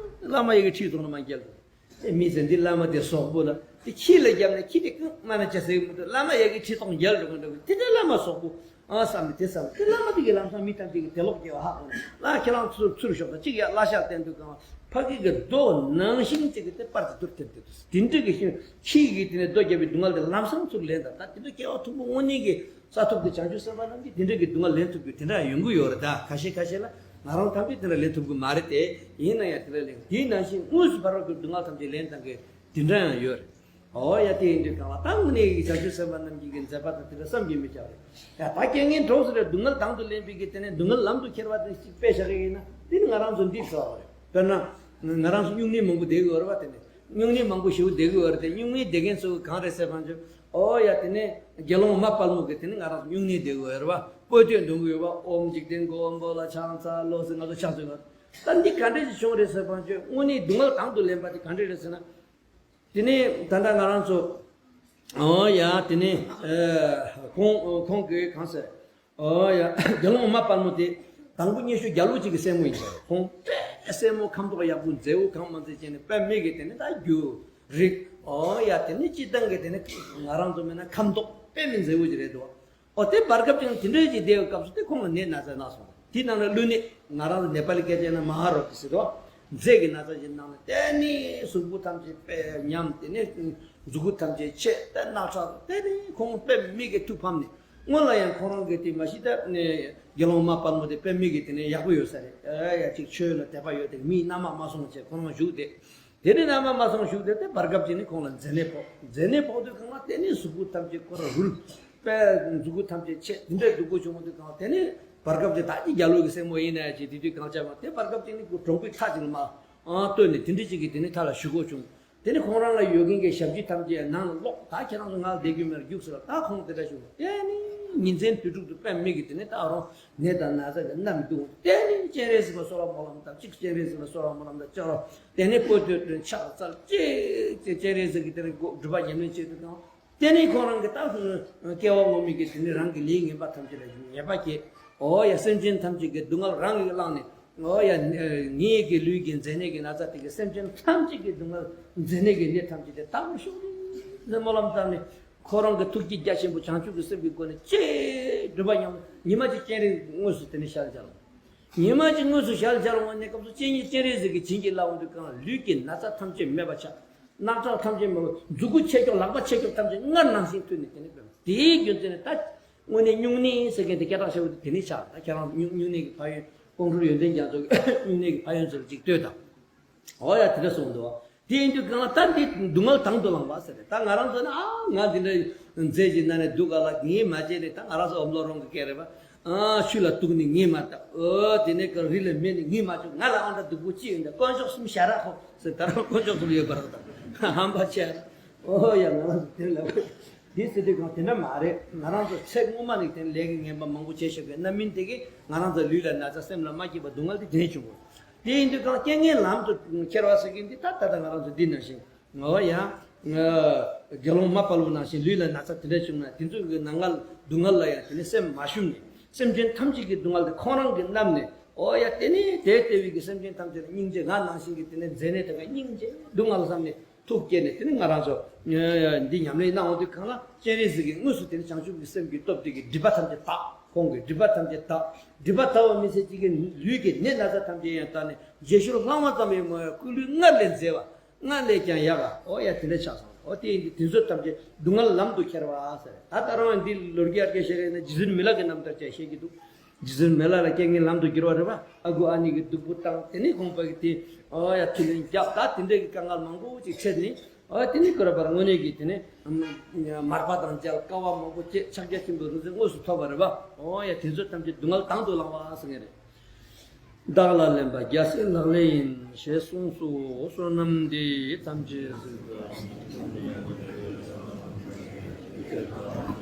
བླ་མ་ཡི་གེ་ཁྲིད་སོང་ན་མ་རྒྱལ་དུ། དེ་མི་ཚེ་འདི་བླ་མ་དེ་སོག་པོ་ལ་དེ་ཁྱི་ལ་རྒྱབ་ནས་ཁྱི་དེ་ཀང་མ་ན་ཅི་ཟེར་མི་འདུག་བླ་མ་ཡི་གེ་ཁྲིད་སོང་རྒྱལ་འགྲོ་གི་འདུག་དེ་འདྲ་བླ་མ་སོག་པོ། ཨང་བསམ་ནས་དེ་བསམ་དེ་བླ་མ་དེ་གི་ལམ་སང་མི་ཐམས་ཅད་ཀྱི་དེ་ལོག་སྐྱེ་བ་ཧ་གོ་ནས་ལ་ཁྱེད་རང་ཚུར་ཚུར་ཞོག་དང་གཅིག་ཡ་བླ་ཤག་བསྟན་དུས་གང་ཕ་གི་གི་རྡོ་ནང་བཞིན་གཅིག་གི་དེ་པར་དུ་དུར་ཐེབས་ཏེ་དུས་དེ་འདྲ་གི་ཤིང་ཁྱི་གི་དེ་ནས་རྡོ་བརྒྱབ་པའི་སྡུག་བསྔལ་དེ་ལམ་སང་ཚུར་ལེན་དང་ད་དེ་འདྲ་སྐྱེ་བ་མཐོན་པོ་དངོས་གནས་ཀྱི་ས་ཐོབ་ཀྱི་བྱང་ཆུབ་སེམས་དཔའ་རྣམས་ཀྱིས་དེ་འདྲ་གི་སྡུག་བསྔལ་ལེན་ཐུབ་རྒྱུ་དེ་འདྲ་ཡོང་གི་ཡོད་རེད། ད་ཁ་ཤས་ཁ་ཤས་ལ་ང་རང་ཐམས་ཅད་དེ་འདྲ་ལེན་ཐུབ་གི་མ་རེད་དེ་ཡིན་ན་ཡང་དེ་འདྲ་ལེན་དེའི་ནང་བཞིན་དངོས་སུ་ཕ་རོལ་གྱི་སྡུག་བསྔལ་ཐམས་ཅད་ལེན་སྟངས་ཀྱི་དེ་འདྲ་ཡང་ཡོད་རེད། ཨོ་ཡ་དེ་ཡིན་དུས་གང་ལ་ད་དངོས་གནས་ཀྱི་བྱང་ཆུབ་སེམས་དཔའ་རྣམས་ཀྱི་མཛད་པ་དང་དེ་ལ་བསམ་གྱིས་མི་ཁྱབ་རེད། ཡ་ད་རྐྱེན་ངན་གྲོགས་སུ་རེད་སྡུག་བསྔལ་དང་དུ་ལེན་པའི་གི་དེ་ནས་སྡུག་བསྔལ་ལམ་དུ་ཁྱེར་བ་དེ་ཞིག་དཔེ་བཞག་གི་ཡིན་ན་དེ་ནི་ང་རང་ཚོ་འདི་ཚོ་རེད། དཔེར་ན་ང་རང་ཚོ་སྨྱུང་གནས་མང་པོ་བསྡད་གི་ཡོད་རེད་བ། དེ་ནས་སྨྱུང་གནས་མང་པོ་ཞེ་པོ་བསྡད་གི་ཡོད་རེད་དེ་སྨྱུང་གནས་བསྡད་མཁན་ཚོ་གང་རེད་ཟེར་བ་ཚོ་ཨོ་ཡ་དེ་ནས་དགེ་སློང་མ་དཔལ་མོ་གི་དེ་ནི་ང་རང་ཚོ་སྨྱུང་གནས་བསྡད་གི་ཡོད་རེད་བ། པོ་ཏོས་འདོན་གི་ཡོད་བ། ཨོཾ་འཇིག་རྟེན་མགོན་པོ་ལ་ཕྱག་འཚལ་ལོ་ཟེར་ང་ཚོ་ཕྱག་འཚལ་ཡོད། ད་འདི་ག་འདྲས་ཞིག་བྱུང་རེད་ཟེར་བ་ཚོ་དངོས་གནས་སྡུག་བསྔལ་དང་དུ་ལེན་པ་དེ་ག་འདྲས་རེད་ཟེར་ན། དེ་ནས་ད་ལྟ་ང་རང་ཚོ། ཨོ་ཡ་དེ་ནས་ཨ་ཁོང་ཁོང་གིས་གང་ཟེར། ཨོ་ཡ་དགེ་སློང་མ་དཔལ་མོ་དེ་དང་པོ་སྙན་ཞུ་རྒྱལ་པོ་གཅིག་གི་སྲས་མོ་ཡིན་ཟེར། ཁོང་དཔེ་སྲས་མོ་ཁམ་ཐོག་ཡག་པོ་མཛེས་པོ་གང་མ་མཛེས་བྱས་ནས་དཔེ་མི་གི་དེ་ནས་ད་རྒྱུ་རིག་ཨོ་ཡ་དེ་ནས་སྤྱིར་བཏང་གི་དེ་ནས་ང་རང་ཚོ་མིན་ན་ཁམ་ཐོག་དཔེ་མི་མཛེས་པོ་ཅིག་རེད་འདུག་ཨོ་དེ་བར་སྐབས་ཅིག་དེ་འདྲའི་ཅིག་བསྡད་པའི་སྐབས་སུ་དེ་ཁོང་ལ་ནད་ན་ཚ་ན་སོང་། དེའི་ནང་ནས་ཀླུ་ནད་ང་རང་ཚོ་ནེ་པ་ལི་སྐད་ཆ་ན་མ་ཧ་རོ་ཏི་ཟེར་དོ། མཛེ་གི་ན་ཚ་ཅིག་ནང་ནས་དེ་ནི་གཟུགས་པོ་ཐམས་ཅད་དཔེ་ཉམས་དེ་ནི་མཛུ་གུ་ཐམས་ཅད་ཆད་དེ་རྣག་ཁྲག་དེ་ནི་ཁོང་དཔེ་མི་གི་ཐུགས་ཕམ་ནས་སྔོན་ལ་ཡང་ཁོང་རང་གི་དེ་མ་གཞི་ད་ནི་དགེ་སློང་མ་དཔལ་མོ་དེ་དཔེ་མི་གི་དེ་ནི་ཡག་པོ་ཡོད་ས་རེད། ཨ་ཡ་ཅིག་ཆོས་ལ་དད་པ་ཡོད་དེ་མིའི་མནའ་མ་མ་སོང་བྱས་ཁོང་རང་བཞུགས་དེ། དེ་ནས་མནའ་མ་མ་སོང་བཞུགས་དེ་དེ་བར་སྐབས་ཅིག་ནི་ཁོང་ལ་མཛེ་ནད་ཕོག་མཛེ་ནད་ཕོག་དུས་གང་ལ་དེ་ནི་གཟུགས་པོ་ཐམས་ཅད་ཁོ་ར་རུལ། དཔེ་མཛུ་གུ་ཐམས་ཅད་ཆད་དེ་འདྲའི་སྡུག་པོ་བྱུང་བ་དུས་གང་ལ་དེ་ནི་བར་སྐབས་ཅིག་ད་ཅི་རྒྱ་ལོ་གི་སྲས་མོ་ཡིན་ན་ཡ་ཅིག་དེ་དུས་གང་བྱ་བ་དེ་བར་སྐབས་ཅིག་ནི་ཁོ་གྲོང་པའི་ཁ་ཅིག་ལ་མ་ཨ་བཏོན་ནས་དེ་འདྲའི་ཅིག་གིས་དེ་ནི་མཐའ་ལ་ཞུ་དགོས་བྱུང་། དེ་ནི་ཁོང་རང་ལ་ཡོད་མཁན་གྱི་ཞབས་ཕྱི་ཐམས་ཅད་ནང་ལ་སློག་ད་ཁྱེད་རང་ཚོ་ང་ལ་བསྡད་རྒྱུ་མེད་རྒྱུགས་ཟེར་ལ་ད་ཁོང་དེ་འདྲ་ཞུ་དེ་ནི་ཉིན་མཚན་དུས་དྲུག་ཏུ་དཔེ་མི་གི་དེ་ནི་ད་རུང་ནད་དང་ན་ཚ་གི་མནར་མི་འདུག་དེ་ནི་སྤྱན་རས་གཟིགས་ལ་གསོལ་བ་སྨོན་ལམ་བཏབ་གཅིག་སྤྱན་རས་གཟིགས་ལ་གསོལ་བ་སྨོན་ལམ་བཏབ་ཅོག་རོ། དེ་ནས་པོ་ཏོ་དོན་ཕྱག་འཚལ་གཅིག་ཅེས་སྤྱན་རས་གཟིགས་ཀྱི་དེ་ནི་སྒོ་སྒྲུབ་པ་ཉམས་ལེན་བྱེད་དུ་བཏང་། དེ་ནས་ཁོང་རང་གི་ད་སྐྱེ་བ་སྔོན་མའི་གི་དེ་ནི་རང་གི་ལས་ངན་པ་ཐམས་ཅད་ལ་ཉེས་པ་བཀལ། ཨོ་ཡ་སེམས་ཅན་ཐམས་ཅད་ཀྱི་སྡུག་བསྔལ་རང་གིས་བླངས་ནས་ཨོ་ཡ་ངའི་གི་ལུས་ཀྱི་མཛེ་ནད་ཀྱི་ན་ཚ་དེ་གི་སེམས་ཅན་ཐམས་ཅད་ཀྱི་སྡུག་བསྔལ་མཛེ་ནད་ཀྱི་ནད་ཐམས་ཅད་དེ་དག་པར་ཤོག་ཅེས་སྨོན་ལམ་བཏབ་ནས་ཁོ་རང་གི་ཐུགས་རྗེ་རྒྱ་ཆེན་པོ་བྱང་ཆུབ་ཀྱི་སེམས་ཀྱི་སྒོ་ནས་ཅེས་སྒྲུབ་པ་ཉམས་ཉི་མ་གཅིག་སྤྱན་རས་དངོས་སུ་དེ་ནས་ཞལ་མཇལ། ཉི་མ་གཅིག་དངོས་སུ་ཞལ་མཇལ་འོང་ནས་སྐབས་སུ་སྤྱན་གཉིས་སྤྱན་རས་གཟིགས་ཀྱིས་བྱིན་གྱིས་བརླབས་འོང་དུས་གང་ལུས་ཀྱི་ན་ཚ་ཐམས་ཅད་མེད་པ་ཆགས། རྣག་ཁྲག་ཐམས་ཅད་མེད་པ་མཛུ་གུ་ཆད་ཀྱོག་ལག་པ་ཆད་ཀྱོག་ཐམས་ཅད་སྔར་ནང་བཞིན་ཐུལ་ནས་དེ་ནས་བབས། དེའི་རྒྱུ་མཚན་ནི་ད་དངོས་གནས་སྨྱུང་གནས་ཟེར་མཁན་དེ་སྐད་གྲགས་ཆེ་བོ་དེ་དེ་ནས་ཆགས། ད་ཁྱེད་རང་སྨྱུང་སྨྱུང་གནས་ཀྱི་ཕན་ཡོན་ཀོང་སྤྲུལ་ཡོན་ཏན་རྒྱ་མཚོ་གི་སྨྱུང་གནས་ཀྱི་ཕན་ཡོན་ཚོ་ལ་ཅིག་ལྟོས་དང་། འོ་ཡ་དེ་འདྲ་གསུངས་འདུག་དེ་ཡིན་དུས་གང་ལ་ད་འདི་སྡུག་བསྔལ་དང་དུ་བླངས་པ་ཟེར་རེད། ད་ང་རང་ཚོ་ནི་ཨ་ང་འདི་འདྲ་མཛེ་ཞིག་ན་ནས་སྡུག་ག་ལ་ངས་མ་བྱས་ནས་ད་ང་རང་ཚོ་འོམ་ལོ་རོང་གི་སྐད་རེད་པ། ཨ་ཆུ་ལ་གཏུགས་ནས་ངས་མ་བཏབ། ཨོ་དེ་ནས་ཀ་རི་ལ་མེ་ནས་ངས་མ་བཅུག་ང་ལ་ཨང་འདྲ་སྡུག་པོ་ཅི་ཡོད་འདྲ་དཀོན་མཆོག་གསུམ་ཞལ་རག་ཁོ་ཟེར་ད་རང་དཀོན་མཆོག་གསུམ་ཡོད་པ་རེད་ད་ཧམ་པ་ཆེ། ཨོ་ཡ་ང་རང་ཚོ་དེ་ལ་འདི་ཟེར་དུས་གང་དེ་འདྲ་མ་རེད། ང་རང་ཚོ་ཚེ་སྔོན་མ་ནས་དེ་ལས་ཀྱི་ངན་པ་མང་པོ་བྱས་ཤོག་གི་རྣམ་སྨིན་དེ་གིས་ང་རང་ཚོ་ལུས་ལ་ན་ཚ་སེམས་ལ་མ་སྐྱིད་པ་སྡུག་བསྔལ་དེ་དྲན་བྱུང་གོ། དེ་ཡིན་དུས་གང་རྐྱེན་ངན་ལམ་དུ་ཁྱེར་བ་ཟེར་གྱིན་འདི་ད་ད་ལྟ་ང་རང་ཚོ་འདི་ནང་བཞིན་ངོ་ཡ། དགེ་སློང་མ་དཔལ་བོ་ནང་བཞིན་ལུས་ལ་ན་ཚ་དེ་འདྲ་བྱུང་ན་དེ་ཚོ་གི་ནང་ང་སྡུག་བསྔལ་ལ་ཡང་དེ་ནས་སེམས་མ་ཞུམ་ནས་སེམས་ཅན་ཐམས་ཅད་ཀྱི་སྡུག་བསྔལ་དེ་ཁོང་རང་གིས་བསྣམས་ནས་ཨོ་ཡ་དེ་ནས་དེ་ལྟ་བུའི་གི་སེམས་ཅན་ཐམས་ཅད་ལ་སྙིང་རྗེ་ང་ནང་བཞིན་གྱི་དེ་ནས་མཛེ་ནད་དེ་ག་སྙིང་རྗེ་སྡུག་བསྔལ་བསམ་ནས་ཐུགས་བསྐྱེད་ནས་དེ་ནས་ང་རང་ཚོ་འདི་ཉམས་ལེན་གནང་འོང་དུས་གང་ལ་སྤྱན་རས་གཟིགས་ཀྱིས་དངོས་སུ་དེ་ནས་བྱང་ཆུབ་ཀྱི་སེམས་ཀྱི་སྟོབས་དེ་གིས་སྒྲིབ་པ་ཐམས་ཅད་དག་ཁོང་གིས་སྒྲིབ་པ་ཐམས་ཅད་དག་སྒྲིབ་པ་དག་པ་མི་ཚད་ཅིག་གི་ལུས་ཀྱི་ནད་ན་ཚ་ཐམས་ཅད་ཡང་དག་ནས་རྗེས་ཤུལ་ལྷག་མ་ཙམ་ཡང་མ་ཡོང་སྐུ་ལུས་སྔར་ལས་མཛེས་པ། སྔར་ལས་ཀྱང་ཡག་ག་ཨོ་ཡ་དེ་འདྲ་ཆགས་སོང་། ཨོ་དེ་ཡིན་དུས་དེ་ཚོ་ཐམས་ཅད་སྡུག་བསྔལ་ལམ་དུ་ཁྱེར་བ་ཟེར། ད་ལྟ་རང་འདི་ལོ་རྒྱུས་ཡར་རྒྱས་བཤད་རེད་ན་རྗེ་བཙུན་མི་ལ་གི་རྣམ་ཐར་བཅས་བཤད་ཀྱི་འདུག་རྗེ་བཙུན་མི་ལ་ལ་རྐྱེན་ངན་ལམ་དུ་བསྒྱུར་བ་རེད་པ། ཨ་ཁུ་ཨ་ནེ་གི་སྡུག་པོ་བཏང་དེ་ནས་ཁོང་པ་གི་དེ་ཨོ་ཡ་ཐུགས་ལན་བརྒྱབ། ད་དེ་འདྲ་གི་དཀའ་ངལ་མང་པོ་ཅིག་འཕྲད་ནས་ཨོ་དེ་ནས་ཁོ་ར་བར་དངོས་གནས་ཀྱི་དེ་ནས་མར་པ་དང་མཇལ་དཀའ་བ་མང་པོ་སྤྱད་ཕྱག་རྒྱ་ཆེན་པོའི་རིག་འཛིན་དངོས་སུ་ཐོབ་པ་རེད་པ། ཨོ་ཡ་དེ་ཚོ་ཐམས་ཅད་སྡུག་བསྔལ་དང་དུ་བླངས་པ་ཟེར་མཁན་རེད། བདག་ལ་ལེན་པ་རྒྱལ་སྲས་ལག་ལེན་ཡིན། ཞེས་གསུངས་སོ། བསོད་ནམས་འདི་ཐམས་ཅད་གཟིགས་པ།